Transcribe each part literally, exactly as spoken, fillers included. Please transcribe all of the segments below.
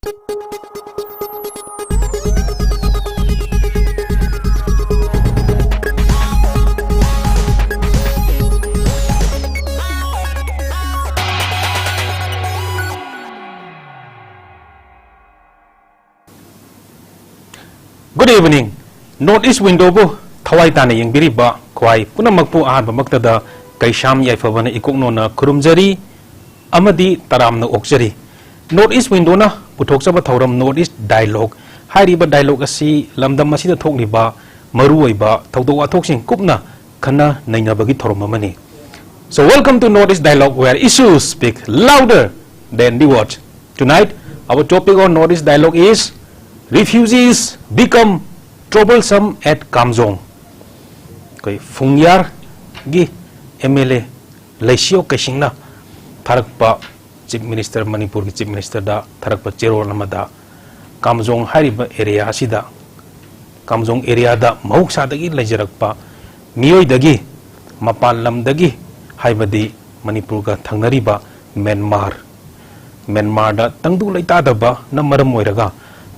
Good evening. North East Window ꯕꯨ ꯊꯋꯥꯏ ꯇꯥꯅ ꯌꯦꯡꯕꯤꯔꯤꯕ ꯈ꯭ꯋꯥꯏ ꯄꯨꯝꯅꯃꯛꯄꯨ ꯑꯍꯥꯟꯕꯃꯛꯇꯗ ꯀꯩꯁꯥꯝ ꯌꯥꯏꯐꯕꯅ ꯏꯀꯣꯛꯅꯣꯅ ꯈꯨꯔꯨꯝꯖꯔꯤ ꯑꯃꯗꯤ ꯇꯔꯥꯝꯅ ꯑꯣꯛꯆꯔꯤ꯫ North East Window ꯅ ꯄꯨꯊꯣꯛꯆꯕ ꯊꯧꯔꯝ North East Dialogue ꯍꯥꯏꯔꯤꯕ dialogue ꯑꯁꯤ ꯂꯝꯗꯝ ꯑꯁꯤꯗ ꯊꯣꯛꯂꯤꯕ ꯃꯔꯨꯑꯣꯏꯕ ꯊꯧꯗꯣꯛ ꯋꯥꯊꯣꯛꯁꯤꯡ ꯀꯨꯞꯅ ꯈꯟꯅ ꯅꯩꯅꯕꯒꯤ ꯊꯧꯔꯝ ꯑꯃꯅꯤ꯫ So welcome to North East Dialogue, where issues speak louder than the words. Tonight, our topic on North East Dialogue is Refugees Become Troublesome at Kamjong. ꯑꯩꯈꯣꯏ ꯐꯨꯡꯌꯥꯔꯒꯤ M L A ꯂꯩꯁꯤꯌꯣ ꯀꯩꯁꯤꯡꯅ ꯊꯥꯔꯛꯄ, Chief Minister, ꯃꯅꯤꯄꯨꯔꯒꯤ Chief Minister ꯗ ꯊꯥꯔꯛꯄ ꯆꯦꯔꯣꯜ ꯑꯃꯗ ꯀꯥꯝꯖꯣꯡ ꯍꯥꯏꯔꯤꯕ area ꯑꯁꯤꯗ, ꯀꯥꯝꯖꯣꯡ area ꯗ ꯃꯍꯧꯁꯥꯗꯒꯤ ꯂꯩꯖꯔꯛꯄ ꯃꯤꯑꯣꯏꯗꯒꯤ, ꯃꯄꯥꯟ ꯂꯝꯗꯒꯤ, ꯍꯥꯏꯕꯗꯤ ꯃꯅꯤꯄꯨꯔꯒ ꯊꯪꯅꯔꯤꯕ ꯃ꯭ꯌꯥꯟꯃꯥꯔ, ꯃ꯭ꯌꯥꯟꯃꯥꯔꯗ ꯇꯪꯗꯨ ꯂꯩꯇꯥꯗꯕꯅ ꯃꯔꯝ ꯑꯣꯏꯔꯒ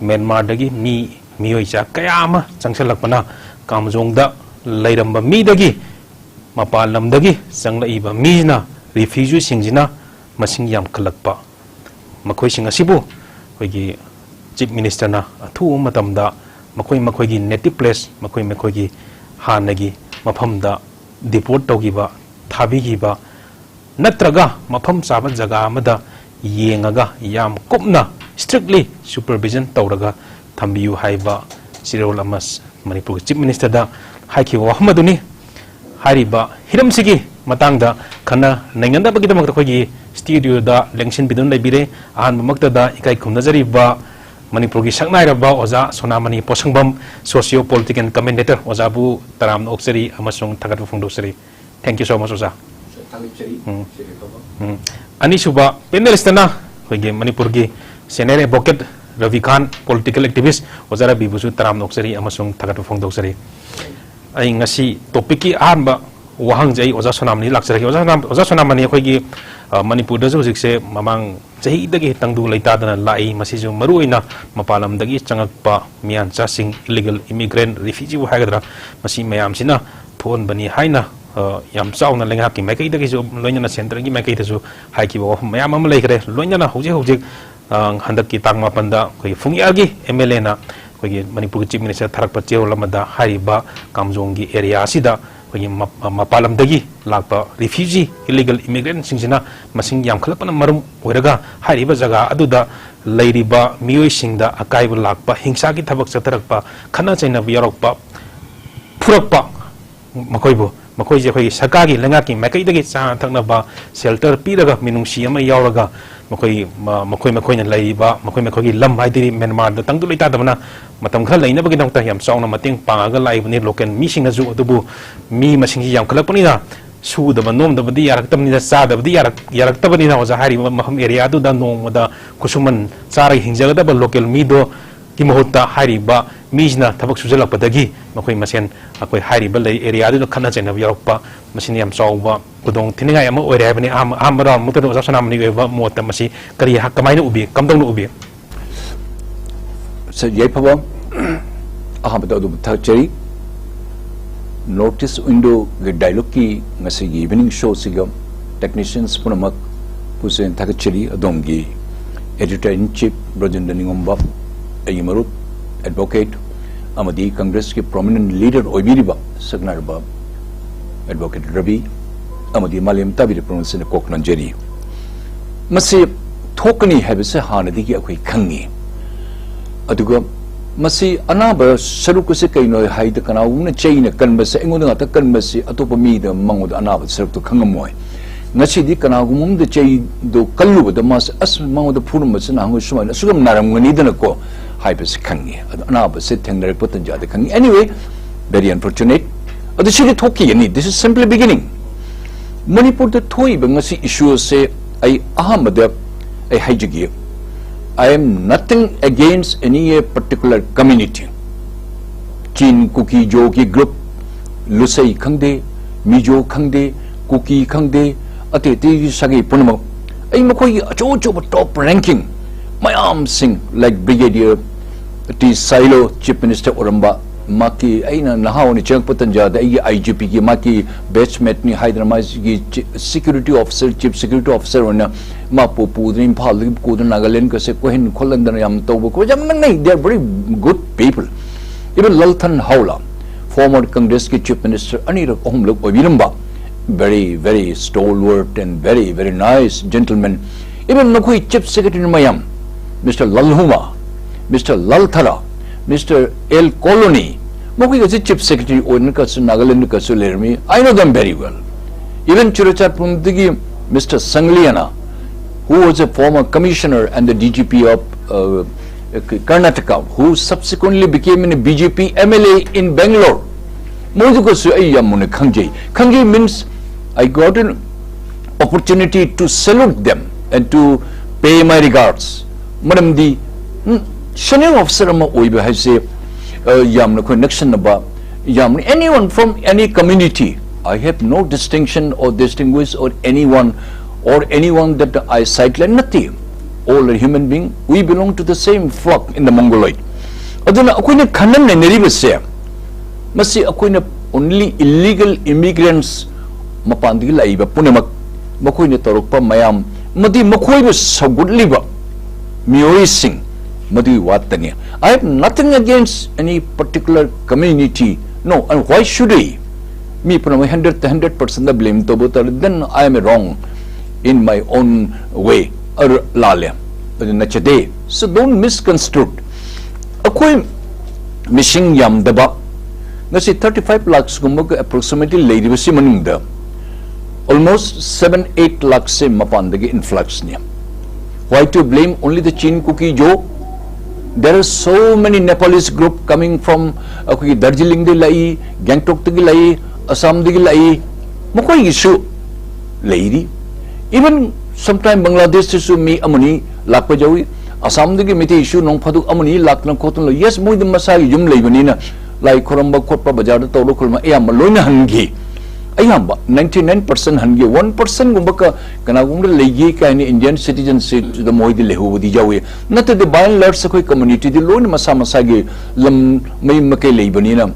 ꯃ꯭ꯌꯥꯟꯃꯥꯔꯗꯒꯤ ꯃꯤ, ꯃꯤꯑꯣꯏ ꯆꯥ ꯀꯌꯥ ꯑꯃ ꯆꯪꯁꯤꯜꯂꯛꯄꯅ ꯀꯥꯝꯖꯣꯡꯗ ꯂꯩꯔꯝꯕ ꯃꯤꯗꯒꯤ, ꯃꯄꯥꯟ ꯂꯝꯗꯒꯤ ꯆꯪꯂꯛꯏꯕ ꯃꯤꯅ, refugee ꯁꯤꯡꯁꯤꯅ ꯃꯁꯤꯡ ꯌꯥꯝꯈꯠꯂꯛꯄ, ꯃꯈꯣꯏꯁꯤꯡ ꯑꯁꯤꯕꯨ ꯑꯩꯈꯣꯏꯒꯤ Chief Minister ꯅ ꯑꯊꯨꯕ ꯃꯇꯝꯗ ꯃꯈꯣꯏ ꯃꯈꯣꯏꯒꯤ native place, ꯃꯈꯣꯏ ꯃꯈꯣꯏꯒꯤ ꯍꯥꯟꯅꯒꯤ ꯃꯐꯝꯗ deport ꯇꯧꯈꯤꯕ, ꯊꯥꯕꯤꯈꯤꯕ ꯅꯠꯇ꯭ꯔꯒ ꯃꯐꯝ ꯆꯥꯕ ꯖꯒꯥ ꯑꯃꯗ ꯌꯦꯡꯉꯒ ꯌꯥꯝ ꯀꯨꯞꯅ strictly supervision ꯇꯧꯔꯒ ꯊꯝꯕꯤꯌꯨ ꯍꯥꯏꯕ ꯆꯦꯔꯣꯜ ꯑꯃ ꯃꯅꯤꯄꯨꯔꯒꯤ Chief Minister ꯗ ꯍꯥꯏꯈꯤꯕ ꯋꯥꯐꯝ ꯑꯗꯨꯅꯤ꯫ ꯍꯥꯏꯔꯤꯕ ꯍꯤꯔꯝꯁꯤꯒꯤ ꯃꯇꯥꯡꯗ ꯈꯟꯅ ꯅꯩꯅꯅꯕꯒꯤꯗꯃꯛꯇ ꯑꯩꯈꯣꯏꯒꯤ studio ꯗ ꯂꯦꯡꯁꯤꯟꯕꯤꯗꯨꯅ ꯂꯩꯕꯤꯔꯦ꯫ ꯑꯍꯥꯟꯕꯃꯛꯇꯗ ꯏꯀꯥꯏ ꯈꯨꯝꯅꯖꯔꯤꯕ ꯃꯅꯤꯄꯨꯔꯒꯤ ꯁꯛꯅꯥꯏꯔꯕ ꯑꯣꯖꯥ ꯁꯣꯅꯥꯃꯅꯤ ꯄꯣꯠꯁꯪꯕꯝ, socio political commentator, ꯑꯣꯖꯥꯕꯨ ꯇꯔꯥꯝꯅ ꯑꯣꯛꯆꯔꯤ ꯑꯃꯁꯨꯡ ꯊꯥꯒꯠꯄ ꯐꯣꯡꯗꯣꯛꯆꯔꯤ꯫ Thank you so much, ꯑꯣꯖꯥ꯫ ꯊꯥꯒꯠꯆꯔꯤ꯫ ꯎꯝ꯫ ꯎꯝ꯫ ꯑꯅꯤꯁꯨꯕ panelist ꯇꯅ ꯑꯩꯈꯣꯏꯒꯤ ꯃꯅꯤꯄꯨꯔꯒꯤ senior advocate ꯔꯕꯤꯀꯥꯟ, political activist ꯑꯣꯖꯥ ꯔꯕꯤꯕꯨꯁꯨ ꯇꯔꯥꯝꯅ ꯑꯣꯛꯆꯔꯤ ꯑꯃꯁꯨꯡ ꯊꯥꯒꯠꯄ ꯐꯣꯡꯗꯣꯛꯆꯔꯤ꯫ ꯑꯩ ꯉꯁꯤ topic ꯀꯤ ꯑꯍꯥꯟꯕ ꯋꯥꯍꯪꯁꯦ ꯑꯩ ꯑꯣꯖꯥ ꯁꯣꯅꯥꯃꯅꯤ ꯂꯥꯛꯆꯔꯒꯦ꯫ ꯑꯣꯖꯥ ꯁꯣꯅꯥ-, ꯑꯣꯖꯥ ꯁꯣꯅꯥꯃꯅꯤ, ꯑꯩꯈꯣꯏꯒꯤ, ꯑ, ꯃꯅꯤꯄꯨꯔꯗꯁꯨ ꯍꯧꯖꯤꯛꯁꯦ ꯃꯃꯥꯡ ꯆꯍꯤꯗꯒꯤ ꯇꯪꯗꯨ ꯂꯩꯇꯥꯗꯅ ꯂꯥꯛꯏ꯫ ꯃꯁꯤꯁꯨ ꯃꯔꯨꯑꯣꯏꯅ ꯃꯄꯥꯟ ꯂꯝꯗꯒꯤ ꯆꯪꯉꯛꯄ ꯃꯤꯌꯥꯟꯆꯥꯁꯤꯡ, illegal immigrant, refugee ꯍꯥꯏꯒꯗ꯭ꯔꯥ, ꯃꯁꯤ ꯃꯌꯥꯝꯁꯤꯅ ꯊꯣꯛꯍꯟꯕꯅꯤ ꯍꯥꯏꯅ, ꯑ, ꯌꯥꯝ ꯆꯥꯎꯅ ꯂꯩꯉꯥꯛꯀꯤ ꯃꯥꯏꯀꯩꯗꯒꯤꯁꯨ, ꯂꯣꯏꯅꯅ centreꯒꯤ ꯃꯥꯏꯀꯩꯗꯁꯨ ꯍꯥꯏꯈꯤꯕ ꯋꯥꯐꯝ ꯃꯌꯥꯝ ꯑꯃ ꯂꯩꯈ꯭ꯔꯦ꯫ ꯂꯣꯏꯅꯅ ꯍꯧꯖꯤꯛ ꯍꯧꯖꯤꯛ, ꯑ, ꯍꯟꯗꯛꯀꯤ ꯇꯥꯡ ꯃꯥꯄꯟꯗ ꯑꯩꯈꯣꯏꯒꯤ ꯐꯨꯡꯌꯥꯒꯤ MLAꯅ ꯑꯩꯈꯣꯏꯒꯤ ꯃꯅꯤꯄꯨꯔꯒꯤ Chief Minister ꯊꯥꯔꯛꯄ ꯆꯦꯔꯣꯜ ꯑꯃꯗ ꯍꯥꯏꯔꯤꯕ ꯀꯥꯝꯖꯣꯡꯒꯤ area ꯑꯁꯤꯗ ꯑꯩꯈꯣꯏꯒꯤ ꯃ-, ꯃꯄꯥꯟ ꯂꯝꯗꯒꯤ ꯂꯥꯛꯄ refugee, illegal immigrantꯁꯤꯡꯁꯤꯅ ꯃꯁꯤꯡ ꯌꯥꯝꯈꯠꯂꯛꯄꯅ ꯃꯔꯝ ꯑꯣꯏꯔꯒ ꯍꯥꯏꯔꯤꯕ ꯖꯒꯥ ꯑꯗꯨꯗ ꯂꯩꯔꯤꯕ ꯃꯤꯑꯣꯏꯁꯤꯡꯗ ꯑꯀꯥꯏꯕ ꯂꯥꯛꯄ, ꯍꯤꯡꯁꯥꯒꯤ ꯊꯕꯛ ꯆꯠꯊꯔꯛꯄ, ꯈꯠꯅ ꯆꯩꯅꯕ ꯌꯥꯎꯔꯛꯄ, ꯐꯨꯔꯛꯄ, ꯃꯈꯣꯏꯕꯨ, ꯃꯈꯣꯏꯁꯦ ꯑꯩꯈꯣꯏꯒꯤ ꯁꯔꯀꯥꯔꯒꯤ, ꯂꯩꯉꯥꯛꯀꯤ ꯃꯥꯏꯀꯩꯗꯒꯤ ꯆꯥꯅ ꯊꯛꯅꯕ shelter ꯄꯤꯔꯒ, ꯃꯤꯅꯨꯡꯁꯤ ꯑꯃ ꯌꯥꯎꯔꯒ, ꯃꯈꯣꯏ, ꯃ-, ꯃꯈꯣꯏ ꯃꯈꯣꯏꯅ ꯂꯩꯔꯤꯕ, ꯃꯈꯣꯏ ꯃꯈꯣꯏꯒꯤ ꯂꯝ ꯍꯥꯏꯗꯤ ꯃ꯭ꯌꯥꯟꯃꯥꯔꯗ ꯇꯪꯗꯨ ꯂꯩꯇꯥꯗꯕꯅ ꯃꯇꯝ ꯈꯔ ꯂꯩꯅꯕꯒꯤꯗꯃꯛꯇ ꯌꯥꯝ ꯆꯥꯎꯅ ꯃꯇꯦꯡ ꯄꯥꯡꯉꯒ ꯂꯥꯛꯏꯕꯅꯤ local ꯃꯤꯁꯤꯡꯅꯁꯨ꯫ ꯑꯗꯨꯕꯨ ꯃꯤ ꯃꯁꯤꯡꯁꯤ ꯌꯥꯝꯈꯠꯂꯛꯄꯅꯤꯅ ꯁꯨꯗꯕ ꯅꯣꯝꯗꯕꯗꯤ ꯌꯥꯔꯛꯇꯕꯅꯤꯅ, ꯆꯥꯗꯕꯗꯤ ꯌꯥꯔꯛ-, ꯌꯥꯔꯛꯇꯕꯅꯤꯅ, ꯑꯣꯖꯥ, ꯍꯥꯏꯔꯤꯕ ꯃꯐꯝ areaꯗꯨꯗ ꯅꯣꯡꯃꯗ ꯈꯨꯠꯁꯨꯃꯟ ꯆꯥꯔꯒ ꯍꯤꯡꯖꯒꯗꯕ local ꯃꯤꯗꯣꯒꯤ ꯃꯍꯨꯠꯇ ꯍꯥꯏꯔꯤꯕ ꯃꯤꯁꯤꯅ ꯊꯕꯛ ꯁꯨꯖꯜꯂꯛꯄꯗꯒꯤ ꯃꯈꯣꯏ ꯃꯁꯦꯟ, ꯑꯩꯈꯣꯏ ꯍꯥꯏꯔꯤꯕ ꯂꯩ areaꯗꯨꯗ ꯈꯠꯅ ꯆꯩꯅꯕ ꯌꯥꯎꯔꯛꯄ, ꯃꯁꯤꯅ ꯌꯥꯝ ꯆꯥꯎꯕ ꯈꯨꯗꯣꯡ ꯊꯤꯅꯤꯡꯉꯥꯏ ꯑꯃ ꯑꯣꯏꯔꯦ ꯍꯥꯏꯕꯅꯤ꯫ ꯑꯍꯥꯟꯕ, ꯑꯍꯥꯟꯕ round ꯃꯛꯇꯗ ꯑꯣꯖꯥ ꯁꯣꯅꯥꯃꯅꯤꯒꯤ ꯑꯣꯏꯕ ꯃꯣꯠꯇ ꯃꯁꯤ ꯀꯔꯤ ꯍ-, ꯀꯃꯥꯏꯅ ꯎꯕꯤ, ꯀꯝꯗꯧꯅ ꯎꯕꯤ? Sir, ꯌꯥꯏꯐꯕ, ꯑꯍꯥꯟꯕꯗ ꯑꯗꯣꯝꯕꯨ ꯊꯥꯒꯠꯆꯔꯤ꯫ North East Windowꯒꯤ dialogueꯀꯤ ꯉꯁꯤꯒꯤ evening showꯁꯤꯒ technicians ꯄꯨꯝꯅꯃꯛ ꯄꯨꯛꯆꯦꯜ ꯊꯥꯒꯠꯆꯔꯤ꯫ ꯑꯗꯣꯝꯒꯤ editor in chief ꯕ꯭ꯔꯖꯦꯟꯗ꯭ꯔ ꯅꯤꯡꯉꯣꯝꯕ, ꯑꯩꯒꯤ ꯃꯔꯨꯞ, advocate, ꯑꯃꯗꯤ Congressꯀꯤ prominent leader ꯑꯣꯏꯕꯤꯔꯤꯕ ꯁꯛꯅꯥꯏꯔꯕ advocate ꯔꯕꯤ, ꯑꯃꯗꯤ ꯃꯥꯂꯦꯝ ꯇꯥꯕꯤꯔꯤꯕ ꯄꯨꯝꯅꯃꯛꯁꯤꯅ ꯀꯣꯛ ꯅꯣꯟꯖꯔꯤ꯫ ꯃꯁꯤ ꯊꯣꯛꯀꯅꯤ ꯍꯥꯏꯕꯁꯦ ꯍꯥꯟꯅꯗꯒꯤ ꯑꯩꯈꯣꯏ ꯈꯪꯉꯤ꯫ ꯑꯗꯨꯒ ꯃꯁꯤ ꯑꯅꯥꯕ ꯁꯔꯨꯛ ꯑꯁꯤ ꯀꯩꯅꯣ ꯍꯥꯏꯗ, ꯀꯅꯥꯒꯨꯝꯕꯅ ꯆꯩꯅ ꯀꯟꯕꯁꯦ, ꯑꯩꯉꯣꯟꯗ ꯉꯥꯛꯇ ꯀꯟꯕꯁꯤ ꯑꯇꯣꯞꯄ ꯃꯤꯗ, ꯃꯉꯣꯟꯗ ꯑꯅꯥꯕ ꯁꯔꯨꯛꯇꯣ ꯈꯪꯉꯝꯃꯣꯏ꯫ ꯉꯁꯤꯗꯤ ꯀꯅꯥꯒꯨꯝꯕ ꯑꯃꯗ ꯆꯩꯗꯣ ꯀꯜꯂꯨꯕꯗ ꯃꯥꯁꯦ, "ꯑꯁ, ꯃꯉꯣꯟꯗ ꯐꯨꯔꯝꯕꯁꯦ ꯅꯍꯥꯟꯈꯣꯏ ꯁꯨꯃꯥꯏꯅ ꯑꯁꯨꯛ ꯌꯥꯝ ꯅꯥꯔꯝꯒꯅꯤꯗꯅꯀꯣ" ꯍꯥꯏꯕꯁꯤ ꯈꯪꯉꯤ꯫ ꯑꯗꯣ ꯑꯅꯥꯕꯁꯦ ꯊꯦꯡꯅꯔꯛꯄ ꯇꯟꯖꯥꯗ ꯈꯪꯉꯤ꯫ Anyway, very unfortunate꯫ ꯑꯗꯨ ꯁꯤꯗꯤ ꯊꯣꯛꯈꯤꯒꯅꯤ꯫ This is simply beginning꯫ ꯃꯅꯤꯄꯨꯔꯗ ꯊꯣꯛꯏꯕ ꯉꯁꯤ issue ꯑꯁꯦ ꯑꯩ ꯑꯍꯥꯟꯕꯗ ꯑꯩ ꯍꯥꯏꯖꯒꯦ, I am nothing against any particular community꯫ ꯆꯤꯟ, ꯀꯨꯀꯤ, ꯖꯣꯒꯤ group, ꯂꯨꯁꯩ ꯈꯪꯗꯦ, ꯃꯤꯖꯣ ꯈꯪꯗꯦ, ꯀꯨꯀꯤ ꯈꯪꯗꯦ, ꯑꯇꯩ ꯑꯇꯩꯒꯤ ꯁꯥꯒꯩ ꯄꯨꯝꯅꯃꯛ, ꯑꯩ ꯃꯈꯣꯏꯒꯤ ꯑꯆꯧ ꯑꯆꯧꯕ top ranking ꯃꯌꯥꯝꯁꯤꯡ, like Brigadier T Sailo, Chief Minister ꯑꯣꯏꯔꯝꯕ, ꯃꯍꯥꯛꯀꯤ, ꯑꯩꯅ ꯅꯍꯥ ꯑꯣꯏꯅ ꯆꯪꯉꯛꯄ ꯇꯟꯖꯥꯗ ꯑꯩꯒꯤ I G P ꯒꯤ ꯃꯍꯥꯛꯀꯤ batchmate ꯅꯤ ꯍꯥꯏꯗꯅ, ꯃꯥꯒꯤ ꯆꯤ-, security officer, Chief Security Officer ꯑꯣꯏꯅ ꯃꯥ ꯄꯨ-, ꯄꯨꯗꯅ, ꯏꯝꯐꯥꯜꯗꯒꯤ ꯄꯨꯗꯅ ꯅꯥꯒꯥꯂꯦꯟꯒꯁꯦ ꯀꯣꯏꯍꯟ ꯈꯣꯠꯍꯟꯗꯅ ꯌꯥꯝ ꯇꯧꯕ ꯈꯣꯠꯄ ꯌꯥꯝ ꯅꯛꯅꯩ꯫ They are very good people. Even ꯂꯜꯊꯟ ꯍꯥꯎꯂꯥ, former Congress ꯀꯤ Chief Minister ꯑꯅꯤꯔꯛ ꯑꯍꯨꯝꯂꯛ ꯑꯣꯏꯕꯤꯔꯝꯕ, very, very stalwart and very, very nice gentleman. Even ꯅꯈꯣꯏ Chief Secretary ꯃꯌꯥꯝ, Mister Lalhuma, Mister Lalthara, Mister L ꯀꯣꯂꯣꯅꯤ, ꯃꯈꯣꯏꯒꯁꯨ Chief Secretary ꯑꯣꯏꯅ ꯀꯁꯨ ꯅꯥꯒꯥꯂꯦꯟꯗ ꯀꯁꯨ ꯂꯩꯔꯝꯃꯤ꯫ I know them very well. Even ꯆꯨꯔꯆꯥꯟꯄꯨꯔꯗꯒꯤ Mister ꯁꯪꯂꯤꯌꯥꯅꯥ, who was a former commissioner and the D G P of, uh, Karnataka, who subsequently became a B J P M L A in Bangalore. ꯃꯣꯏꯗꯨꯒꯁꯨ ꯑꯩ ꯌꯥꯝ ꯃꯨꯟꯅ ꯈꯪꯖꯩ꯫ ꯈꯪꯖꯩ means I got an opportunity to salute them and to pay my regards. ꯃꯔꯝꯗꯤ, ꯎꯝ, senior officer ꯑꯃ ꯑꯣꯏꯕ ꯍꯥꯏꯁꯦ, ꯑ, ꯌꯥꯝꯅ ꯑꯩꯈꯣꯏ ꯅꯛꯁꯟꯅꯕ, ꯌꯥꯝꯅ, anyone from any community, I have no distinction or distinguish or anyone, or anyone that I sideline, ꯅꯠꯇꯦ꯫ All are human being, we belong to the same flock in the Mongoloid. ꯑꯗꯨꯅ ꯑꯩꯈꯣꯏꯅ ꯈꯟꯅ ꯅꯩꯅꯔꯤꯕꯁꯦ, ꯃꯁꯤ ꯑꯩꯈꯣꯏꯅ only illegal immigrants, ꯃꯄꯥꯟꯗꯒꯤ ꯂꯥꯛꯏꯕ ꯄꯨꯝꯅꯃꯛ, ꯃꯈꯣꯏꯅ ꯇꯧꯔꯛꯄ ꯃꯌꯥꯝ, ꯃꯗꯤ ꯃꯈꯣꯏꯕꯨ ꯁꯧꯒꯠꯂꯤꯕ ꯃꯤꯑꯣꯏꯁꯤꯡ, ꯃꯗꯨꯒꯤ ꯋꯥꯇꯅꯤ꯫ I have nothing against any particular community. No, and why should I? ꯃꯤ ꯄꯨꯝꯅꯃꯛ hundred, hundred percent blame ꯇꯧꯕ ꯇꯥꯔꯗꯤ, then I am wrong in my own way. ꯑꯔ-, ꯂꯥꯜꯂꯦ꯫ ꯑꯗꯨ ꯅꯠꯆꯗꯦ꯫ So don't misconstrue꯫ ꯑꯩꯈꯣꯏ ꯃꯤꯁꯤꯡ ꯌꯥꯝꯗꯕ, ꯉꯁꯤ thirty five lakhs ꯀꯨꯝꯕ approximately ꯂꯩꯔꯤꯕꯁꯤ ꯃꯅꯨꯡꯗ almost seven eight lakhs ꯁꯦ ꯃꯄꯥꯟꯗꯒꯤ influx ꯅꯤ꯫ Why to blame only the Chin Kuki Zo? There are so many Nepalese group coming from, ꯑꯩꯈꯣꯏꯒꯤ ꯗꯥꯔꯖꯤꯂꯤꯡꯗꯒꯤ ꯂꯥꯛꯏ, ꯒꯦꯡꯇꯣꯛꯇꯒꯤ ꯂꯥꯛꯏ, ꯑꯁꯥꯝꯗꯒꯤ ꯂꯥꯛꯏ, ꯃꯈꯣꯏꯒꯤꯁꯨ ꯂꯩꯔꯤ꯫ Even sometime ꯕꯪꯒ꯭ꯂꯥꯗꯦꯁꯇꯁꯨ ꯃꯤ ꯑꯃꯅꯤ ꯂꯥꯛꯄ ꯌꯥꯎꯏ꯫ ꯑꯁꯥꯝꯗꯒꯤ ꯃꯩꯇꯩꯁꯨ ꯅꯣꯡ ꯐꯥꯗꯣꯛ ꯑꯃꯅꯤ ꯂꯥꯛꯇꯅ ꯈꯣꯠꯇꯅ ꯂꯩ꯫ Yes, ꯃꯣꯏꯗꯤ ꯃꯁꯥꯒꯤ ꯌꯨꯝ ꯂꯩꯕꯅꯤꯅ ꯂꯥꯏ ꯈꯨꯔꯝꯕ ꯈꯣꯠꯄ, ꯕꯖꯥꯔꯗ ꯇꯧꯔ ꯈꯨꯔꯨꯝꯕ ꯑꯌꯥꯝꯕ ꯂꯣꯏꯅ ꯍꯟꯈꯤ꯫ ꯑꯌꯥꯝꯕ ninety nine percent ꯍꯟꯒꯦ, one percent ꯒꯨꯝꯕ ꯀ-, ꯀꯅꯥꯒꯨꯝꯕꯗ ꯂꯩꯒꯦ ꯀꯥꯏꯅ Indian citizenship ꯗ ꯃꯣꯏꯗꯤ ꯂꯩꯍꯧꯕꯗꯤ ꯌꯥꯎꯏ꯫ ꯅꯠꯇ꯭ꯔꯗꯤ by and large ꯑꯩꯈꯣꯏ community ꯗꯤ ꯂꯣꯏꯅ ꯃꯁꯥ ꯃꯁꯥꯒꯤ ꯂꯝ ꯃꯌꯨꯝ ꯃꯀꯩ ꯂꯩꯕꯅꯤꯅ,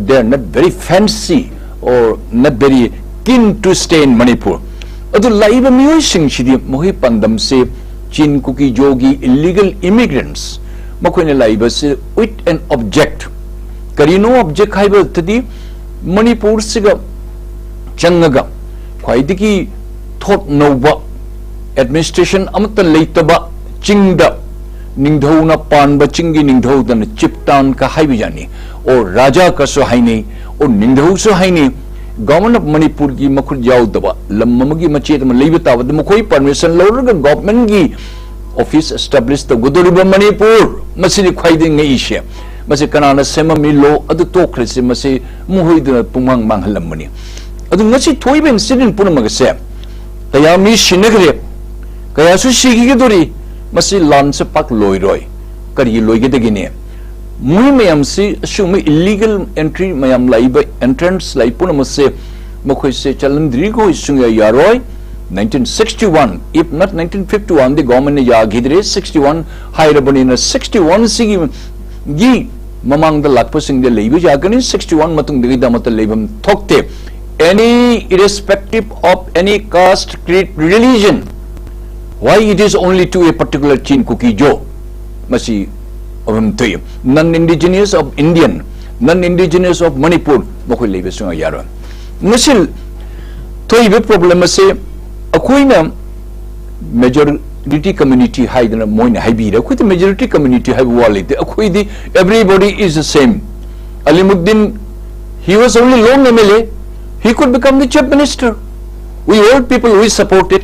they are not very fancy or not very keen to stay in Manipur. ꯑꯗꯨ ꯂꯥꯛꯏꯕ ꯃꯤꯑꯣꯏꯁꯤꯡꯁꯤꯗꯤ ꯃꯈꯣꯏ ꯄꯥꯟꯗꯝꯁꯦ ꯆꯤꯟ ꯀꯨꯀꯤ ꯖꯣꯒꯤ illegal immigrants, ꯃꯈꯣꯏꯅ ꯂꯥꯛꯏꯕꯁꯤ with an object꯫ ꯀꯔꯤꯅꯣ object ꯍꯥꯏꯕꯗꯗꯤ, ꯃꯅꯤꯄꯨꯔꯁꯤꯒ ꯆꯪꯉꯒ ꯈ꯭ꯋꯥꯏꯗꯒꯤ ꯊꯣꯠ ꯅꯧꯕ administration ꯑꯃꯠꯇ ꯂꯩꯇꯕ ꯆꯤꯡꯗ, ꯅꯤꯡꯊꯧꯅ ꯄꯥꯟꯕ ꯆꯤꯡꯒꯤ ꯅꯤꯡꯊꯧꯗꯅ chieftain ꯀ ꯍꯥꯏꯕ ꯌꯥꯅꯤ, or ꯔꯥꯖꯥ ꯀꯁꯨ ꯍꯥꯏꯅꯩ, or ꯅꯤꯡꯊꯧꯁꯨ ꯍꯥꯏꯅꯩ꯫ Government of ꯃꯅꯤꯄꯨꯔꯒꯤ ꯃꯈꯨꯠ ꯌꯥꯎꯗꯕ ꯂꯝ ꯑꯃꯒꯤ ꯃꯆꯦꯠ ꯑꯃ ꯂꯩꯕ ꯇꯥꯕꯗ, ꯃꯈꯣꯏ permission ꯂꯧꯔꯒ government ꯀꯤ office establish ꯇꯧꯒꯗꯧꯔꯤꯕ ꯃꯅꯤꯄꯨꯔ, ꯃꯁꯤꯗꯤ ꯈ꯭ꯋꯥꯏꯗꯒꯤ ꯉꯛꯏꯁꯦ꯫ ꯃꯁꯤ ꯀꯅꯥꯅ ꯁꯦꯝꯃꯝꯃꯤ? Law ꯑꯗꯨ ꯇꯣꯛꯈ꯭ꯔꯁꯤ, ꯃꯁꯤ ꯃꯈꯣꯏꯗꯨꯅ ꯄꯨꯡꯃꯥꯡ ꯃꯥꯡꯍꯜꯂꯝꯕꯅꯤ꯫ ꯑꯗꯨ ꯉꯁꯤ ꯊꯣꯛꯏꯕ incident ꯄꯨꯝꯅꯃꯛ ꯑꯁꯦ ꯀꯌꯥ ꯃꯤ ꯁꯤꯅꯈ꯭ꯔꯦ, ꯀꯌꯥꯁꯨ ꯁꯤꯈꯤꯒꯗꯧꯔꯤ, ꯃꯁꯤ ꯂꯥꯟꯁꯦ ꯄꯥꯛ ꯂꯣꯏꯔꯣꯏ꯫ ꯀꯔꯤꯒꯤ ꯂꯣꯏꯒꯗꯒꯦꯅꯦ? ꯃꯣꯏ ꯃꯌꯥꯝꯁꯤ ꯑꯁꯤꯒꯨꯝꯕ illegal entry ꯃꯌꯥꯝ ꯂꯥꯛꯏꯕ, entrance ꯂꯥꯛꯏ ꯄꯨꯝꯅꯃꯛꯁꯦ ꯃꯈꯣꯏꯁꯦ ꯆꯠꯍꯟꯗ꯭ꯔꯤꯈꯣꯏ ꯁꯨꯡꯌꯥ ꯌꯥꯔꯣꯏ꯫ Nineteen sixty one, if not nineteen fifty one D government ꯅ ꯌꯥꯈꯤꯗ꯭ꯔꯦ, sixty one ꯍꯥꯏꯔꯕꯅꯤꯅ sixty one ꯁꯤꯒꯤ ꯒꯤ ꯃꯃꯥꯡꯗ ꯂꯥꯛꯄꯁꯤꯡꯗ ꯂꯩꯕ ꯌꯥꯒꯅꯤ, sixty one ꯃꯇꯨꯡꯗꯒꯤꯗꯃꯛꯇ ꯂꯩꯐꯝ ꯊꯣꯛꯇꯦ꯫ Any, irrespective of any caste, creed, religion, why it is only to a particular Chin Kuki Zo? ꯃꯁꯤ ꯑꯍꯨꯝ ꯊꯣꯛꯏ꯫ Non indigenous of Indian, non indigenous of Manipur, ꯃꯈꯣꯏ ꯂꯩꯕ ꯁꯨꯡꯌꯥ ꯌꯥꯔꯣꯏ꯫ ꯉꯁꯤ ꯊꯣꯛꯏꯕ problem ꯑꯁꯤ ꯑꯩꯈꯣꯏꯅ majority community ꯍꯥꯏꯗꯅ ꯃꯣꯏꯅ ꯍꯥꯏꯕꯤꯔꯦ꯫ ꯑꯩꯈꯣꯏꯗꯤ majority community ꯍꯥꯏꯕ ꯋꯥ ꯂꯩꯇꯦ꯫ ꯑꯩꯈꯣꯏꯗꯤ everybody is the same. Alimuddin, he was only lone M L A. He could become the chief minister. We all people, we supported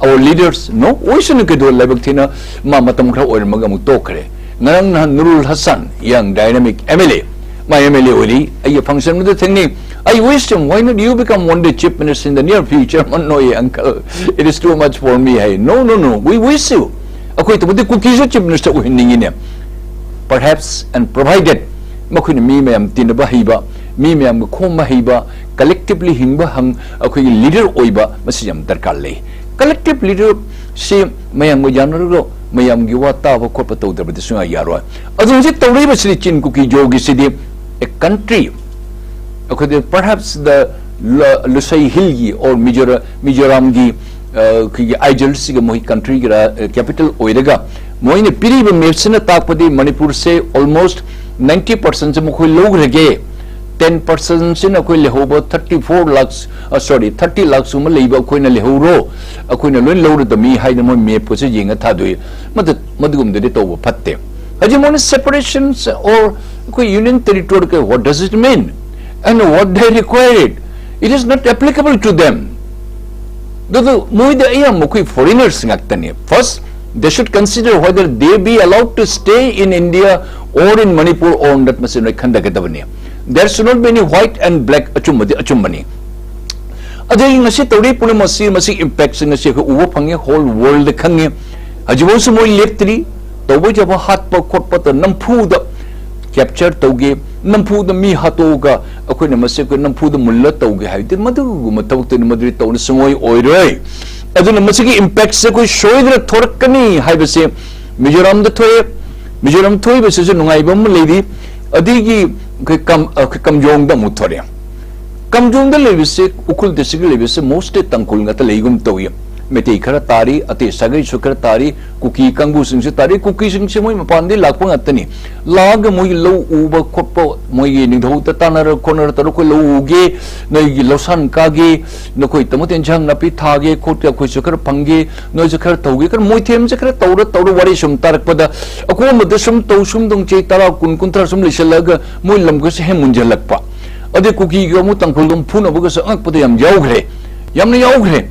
our leaders. No, ꯑꯣꯏꯁꯅꯨ ꯀꯩꯗꯧ, ꯂꯥꯏꯕꯛ ꯊꯤꯅ ꯃꯥ ꯃꯇꯝ ꯈꯔ ꯑꯣꯏꯔꯝꯃꯒ ꯑꯃꯨꯛ ꯇꯣꯛꯈ꯭ꯔꯦ꯫ ꯉꯔꯥꯡ ꯅꯍꯥꯟ Nurul Hassan, young dynamic M L A, ꯃꯥ M L A ꯑꯣꯏꯔꯤ, ꯑꯩꯒꯤ function ꯑꯃꯗ ꯊꯦꯡꯅꯩ꯫ I wish him, why not you become one day chief minister in the near future? No, uncle, it is too much for me high. No, no, no, we wish you. ꯑꯩꯈꯣꯏ ꯇꯧꯕꯗꯤ ꯀꯨꯀꯤꯁꯨ chief minister ꯑꯣꯏꯍꯟꯅꯤꯡꯉꯤꯅꯦ꯫ Perhaps and provided ꯃꯈꯣꯏꯅ ꯃꯤ ꯃꯌꯥꯝ ꯇꯤꯟꯅꯕ ꯍꯩꯕ, ꯃꯤ ꯃꯌꯥꯝꯒ ꯈꯣꯝꯕ ꯍꯩꯕ, ꯀꯂꯦꯛꯇꯤꯕꯂꯤ ꯍꯤꯡꯕ ꯍꯪ ꯑꯩꯈꯣꯏꯒꯤ ꯂꯤꯗꯔ ꯑꯣꯏꯕ, ꯃꯁꯤ ꯌꯥꯝ ꯗꯔꯀꯥꯔ ꯂꯩ꯫ ꯀꯂꯦꯛꯇꯤꯕ ꯂꯤꯗꯔꯁꯤ ꯃꯌꯥꯝꯒ ꯌꯥꯅꯔꯒ ꯃꯌꯥꯝꯒꯤ ꯋꯥ ꯇꯥꯕ ꯈꯣꯠꯄ ꯇꯧꯗꯕꯗꯤ ꯁꯨꯡꯌꯥ ꯌꯥꯔꯣꯏ꯫ ꯑꯗꯨ ꯍꯧꯖꯤꯛ ꯇꯧꯔꯛꯏꯕꯁꯤꯗꯤ ꯆꯤꯟ ꯀꯨꯀꯤ ꯖꯣꯒꯤꯁꯤꯗꯤ a country, ꯑꯩꯈꯣꯏꯗꯤ perhaps the ꯂ- ꯂꯨꯁꯩ ꯍꯤꯜꯒꯤ or ꯃꯤꯖꯣꯔꯥ- ꯃꯤꯖꯣꯔꯥꯝꯒꯤ ꯑ, ꯑꯩꯈꯣꯏꯒꯤ ꯑꯥꯏꯖꯜꯁꯤꯒ ꯃꯣꯏ ꯀꯟꯇ꯭ꯔꯤꯒꯤ ꯀꯦꯄꯤꯇꯦꯜ ꯑꯣꯏꯔꯒ ꯃꯣꯏꯅ ꯄꯤꯔꯤꯕ ꯃꯦꯞꯁꯤꯅ ꯇꯥꯛꯄꯗꯤ ꯃꯅꯤꯄꯨꯔꯁꯦ almost ninety percentꯁꯦ ꯃꯈꯣꯏ ꯂꯧꯈ꯭ꯔꯒꯦ, ten percentꯁꯤꯅ ꯑꯩꯈꯣꯏ ꯂꯩꯍꯧꯕ thirty four lakhs, sorry, thirty lakhs ꯀꯨꯝꯕ ꯂꯩꯕ ꯑꯩꯈꯣꯏꯅ ꯂꯩꯍꯧꯔꯣ, ꯑꯩꯈꯣꯏꯅ ꯂꯣꯏ ꯂꯧꯔꯗꯕꯅꯤ ꯍꯥꯏꯅ ꯃꯣꯏ ꯃꯦꯞꯀꯁꯦ ꯌꯦꯡꯉ ꯊꯥꯗꯣꯛꯏ꯫ ꯃꯗꯨ- ꯃꯗꯨꯒꯨꯝꯕꯗꯗꯤ ꯇꯧꯕ ꯐꯠꯇꯦ꯫ ꯍꯧꯖꯤꯛ ꯃꯣꯏꯅ separations or ꯑꯩꯈꯣꯏ union territory ꯀ- what does it mean and what they require it? It is not applicable to them. ꯑꯗꯨ ꯃꯣꯏꯗ ꯑꯌꯥꯝꯕ ꯑꯩꯈꯣꯏ foreigners ꯉꯥꯛꯇꯅꯤ꯫ First, they should consider whether they be allowed to stay in India or in Manipur or not, ꯃꯁꯤ ꯅꯣꯏ ꯈꯟꯊꯒꯗꯕꯅꯤ꯫ There should not be any white and black, ꯑꯆꯨꯝꯕꯗꯤ ꯑꯆꯨꯝꯕꯅꯤ꯫ ꯑꯗꯒꯤ ꯉꯁꯤ ꯇꯧꯔꯤ ꯄꯨꯝꯅꯃꯛꯁꯤ, ꯃꯁꯤ impactꯁꯤ ꯉꯁꯤ ꯑꯩꯈꯣꯏ ꯎꯕ ꯐꯪꯉꯤ, whole world ꯈꯪꯉꯤ꯫ ꯍꯧꯖꯤꯛꯐꯥꯎꯁꯨ ꯃꯣꯏ ꯂꯦꯞꯇ꯭ꯔꯤ꯫ ꯇꯧꯕ ꯌꯥꯕ ꯍꯥꯠꯄ ꯈꯣꯠꯄ ꯇꯧ ꯅꯝꯐꯨꯗ capture ꯇꯧꯒꯦ, ꯅꯝꯐꯨꯗ ꯃꯤ ꯍꯥꯠꯇꯣꯛꯑꯒ ꯑꯩꯈꯣꯏꯅ ꯃꯁꯤ ꯑꯩꯈꯣꯏ ꯅꯝꯐꯨꯗ ꯃꯨꯜꯂ ꯇꯧꯒꯦ ꯍꯥꯏꯕꯗꯤ ꯃꯗꯨꯒꯨꯝꯕ ꯊꯕꯛꯇꯨꯗꯤ ꯃꯗꯨꯗꯤ ꯇꯧꯅ ꯁꯨꯡꯑꯣꯏ ꯑꯣꯏꯔꯣꯏ꯫ ꯑꯗꯨꯅ ꯃꯁꯤꯒꯤ impactꯁꯦ ꯑꯩꯈꯣꯏ ꯁꯣꯏꯗꯅ ꯊꯣꯔꯛꯀꯅꯤ ꯍꯥꯏꯕꯁꯦ ꯃꯤꯖꯣꯔꯥꯝꯗ ꯊꯣꯛꯑꯦ꯫ ꯃꯤꯖꯣꯔꯥꯝ ꯊꯣꯛꯏꯕꯁꯤꯁꯨ ꯅꯨꯡꯉꯥꯏꯕ ꯑꯃ ꯂꯩꯔꯤ꯫ ꯑꯗꯒꯤ ꯑꯩꯈꯣꯏ ꯀꯝ- ꯑꯩꯈꯣꯏ ꯀꯝꯖꯣꯡꯗ ꯑꯃꯨꯛ ꯊꯣꯔꯛꯑꯦ꯫ ꯀꯝꯖꯣꯡꯗ ꯂꯩꯕꯁꯦ, ꯎꯈ꯭ꯔꯨꯜ districtꯇ ꯂꯩꯕꯁꯦ mostly ꯇꯥꯡꯈꯨꯜ ꯉꯥꯛꯇ ꯂꯩꯒꯨꯝ ꯇꯧꯏ꯫ ꯃꯩꯇꯩ ꯈꯔ ꯇꯥꯔꯤ, ꯑꯇꯩ ꯁꯥꯒꯩꯁꯨ ꯈꯔ ꯇꯥꯔꯤ, ꯀꯨꯀꯤ ꯀꯥꯡꯕꯨꯁꯤꯡꯁꯨ ꯇꯥꯔꯤ꯫ ꯀꯨꯀꯤꯁꯤꯡꯁꯦ ꯃꯣꯏ ꯃꯄꯥꯟꯗꯒꯤ ꯂꯥꯛꯄ ꯉꯥꯛꯇꯅꯤ꯫ ꯂꯥꯛꯑꯒ ꯃꯣꯏꯒꯤ ꯂꯧ ꯎꯕ ꯈꯣꯠꯄ, ꯃꯣꯏꯒꯤ ꯅꯤꯡꯊꯧꯗ ꯇꯥꯟꯅꯔ ꯈꯣꯠꯅꯔ ꯇꯧꯔꯒ ꯑꯩꯈꯣꯏ ꯂꯧ ꯎꯒꯦ, ꯅꯣꯏꯒꯤ ꯂꯧꯁꯥꯟ ꯀꯥꯒꯦ, ꯅꯈꯣꯏ ꯇꯃꯣꯇ ꯏꯟꯁꯥꯡ ꯅꯥꯄꯤ ꯊꯥꯒꯦ ꯈꯣꯠꯀꯦ, ꯑꯩꯈꯣꯏꯁꯨ ꯈꯔ ꯐꯪꯒꯦ, ꯅꯣꯏꯁꯨ ꯈꯔ ꯇꯧꯒꯦ, ꯈꯔ ꯃꯣꯏꯊꯦꯝꯁꯦ ꯈꯔ ꯇꯧꯔ ꯇꯧꯔ ꯋꯥꯔꯤ ꯁꯨꯝ ꯇꯥꯔꯛꯄꯗ ꯑꯀꯣꯝꯕꯗ ꯁꯨꯝ ꯇꯧ ꯁꯨꯝ ꯇꯧ ꯆꯍꯤ ꯇꯔꯥ, ꯀꯨꯟ, ꯀꯨꯟꯊ꯭ꯔꯥ ꯁꯨꯝ ꯂꯩꯁꯜꯂꯛꯑꯒ ꯃꯣꯏ ꯂꯝꯒꯁꯦ ꯍꯦꯛ ꯃꯨꯟꯖꯜꯂꯛꯄ꯫ ꯑꯗꯩ ꯀꯨꯀꯤꯒ ꯑꯃꯨꯛ ꯇꯥꯡꯈꯨꯜꯒ ꯑꯃꯨꯛ ꯐꯨꯅꯕꯒꯁꯨ ꯑꯉꯛꯄꯗ ꯌꯥꯝ ꯌꯥꯎꯈ꯭ꯔꯦ, ꯌꯥꯝꯅ ꯌꯥꯎꯈ꯭ꯔꯦ꯫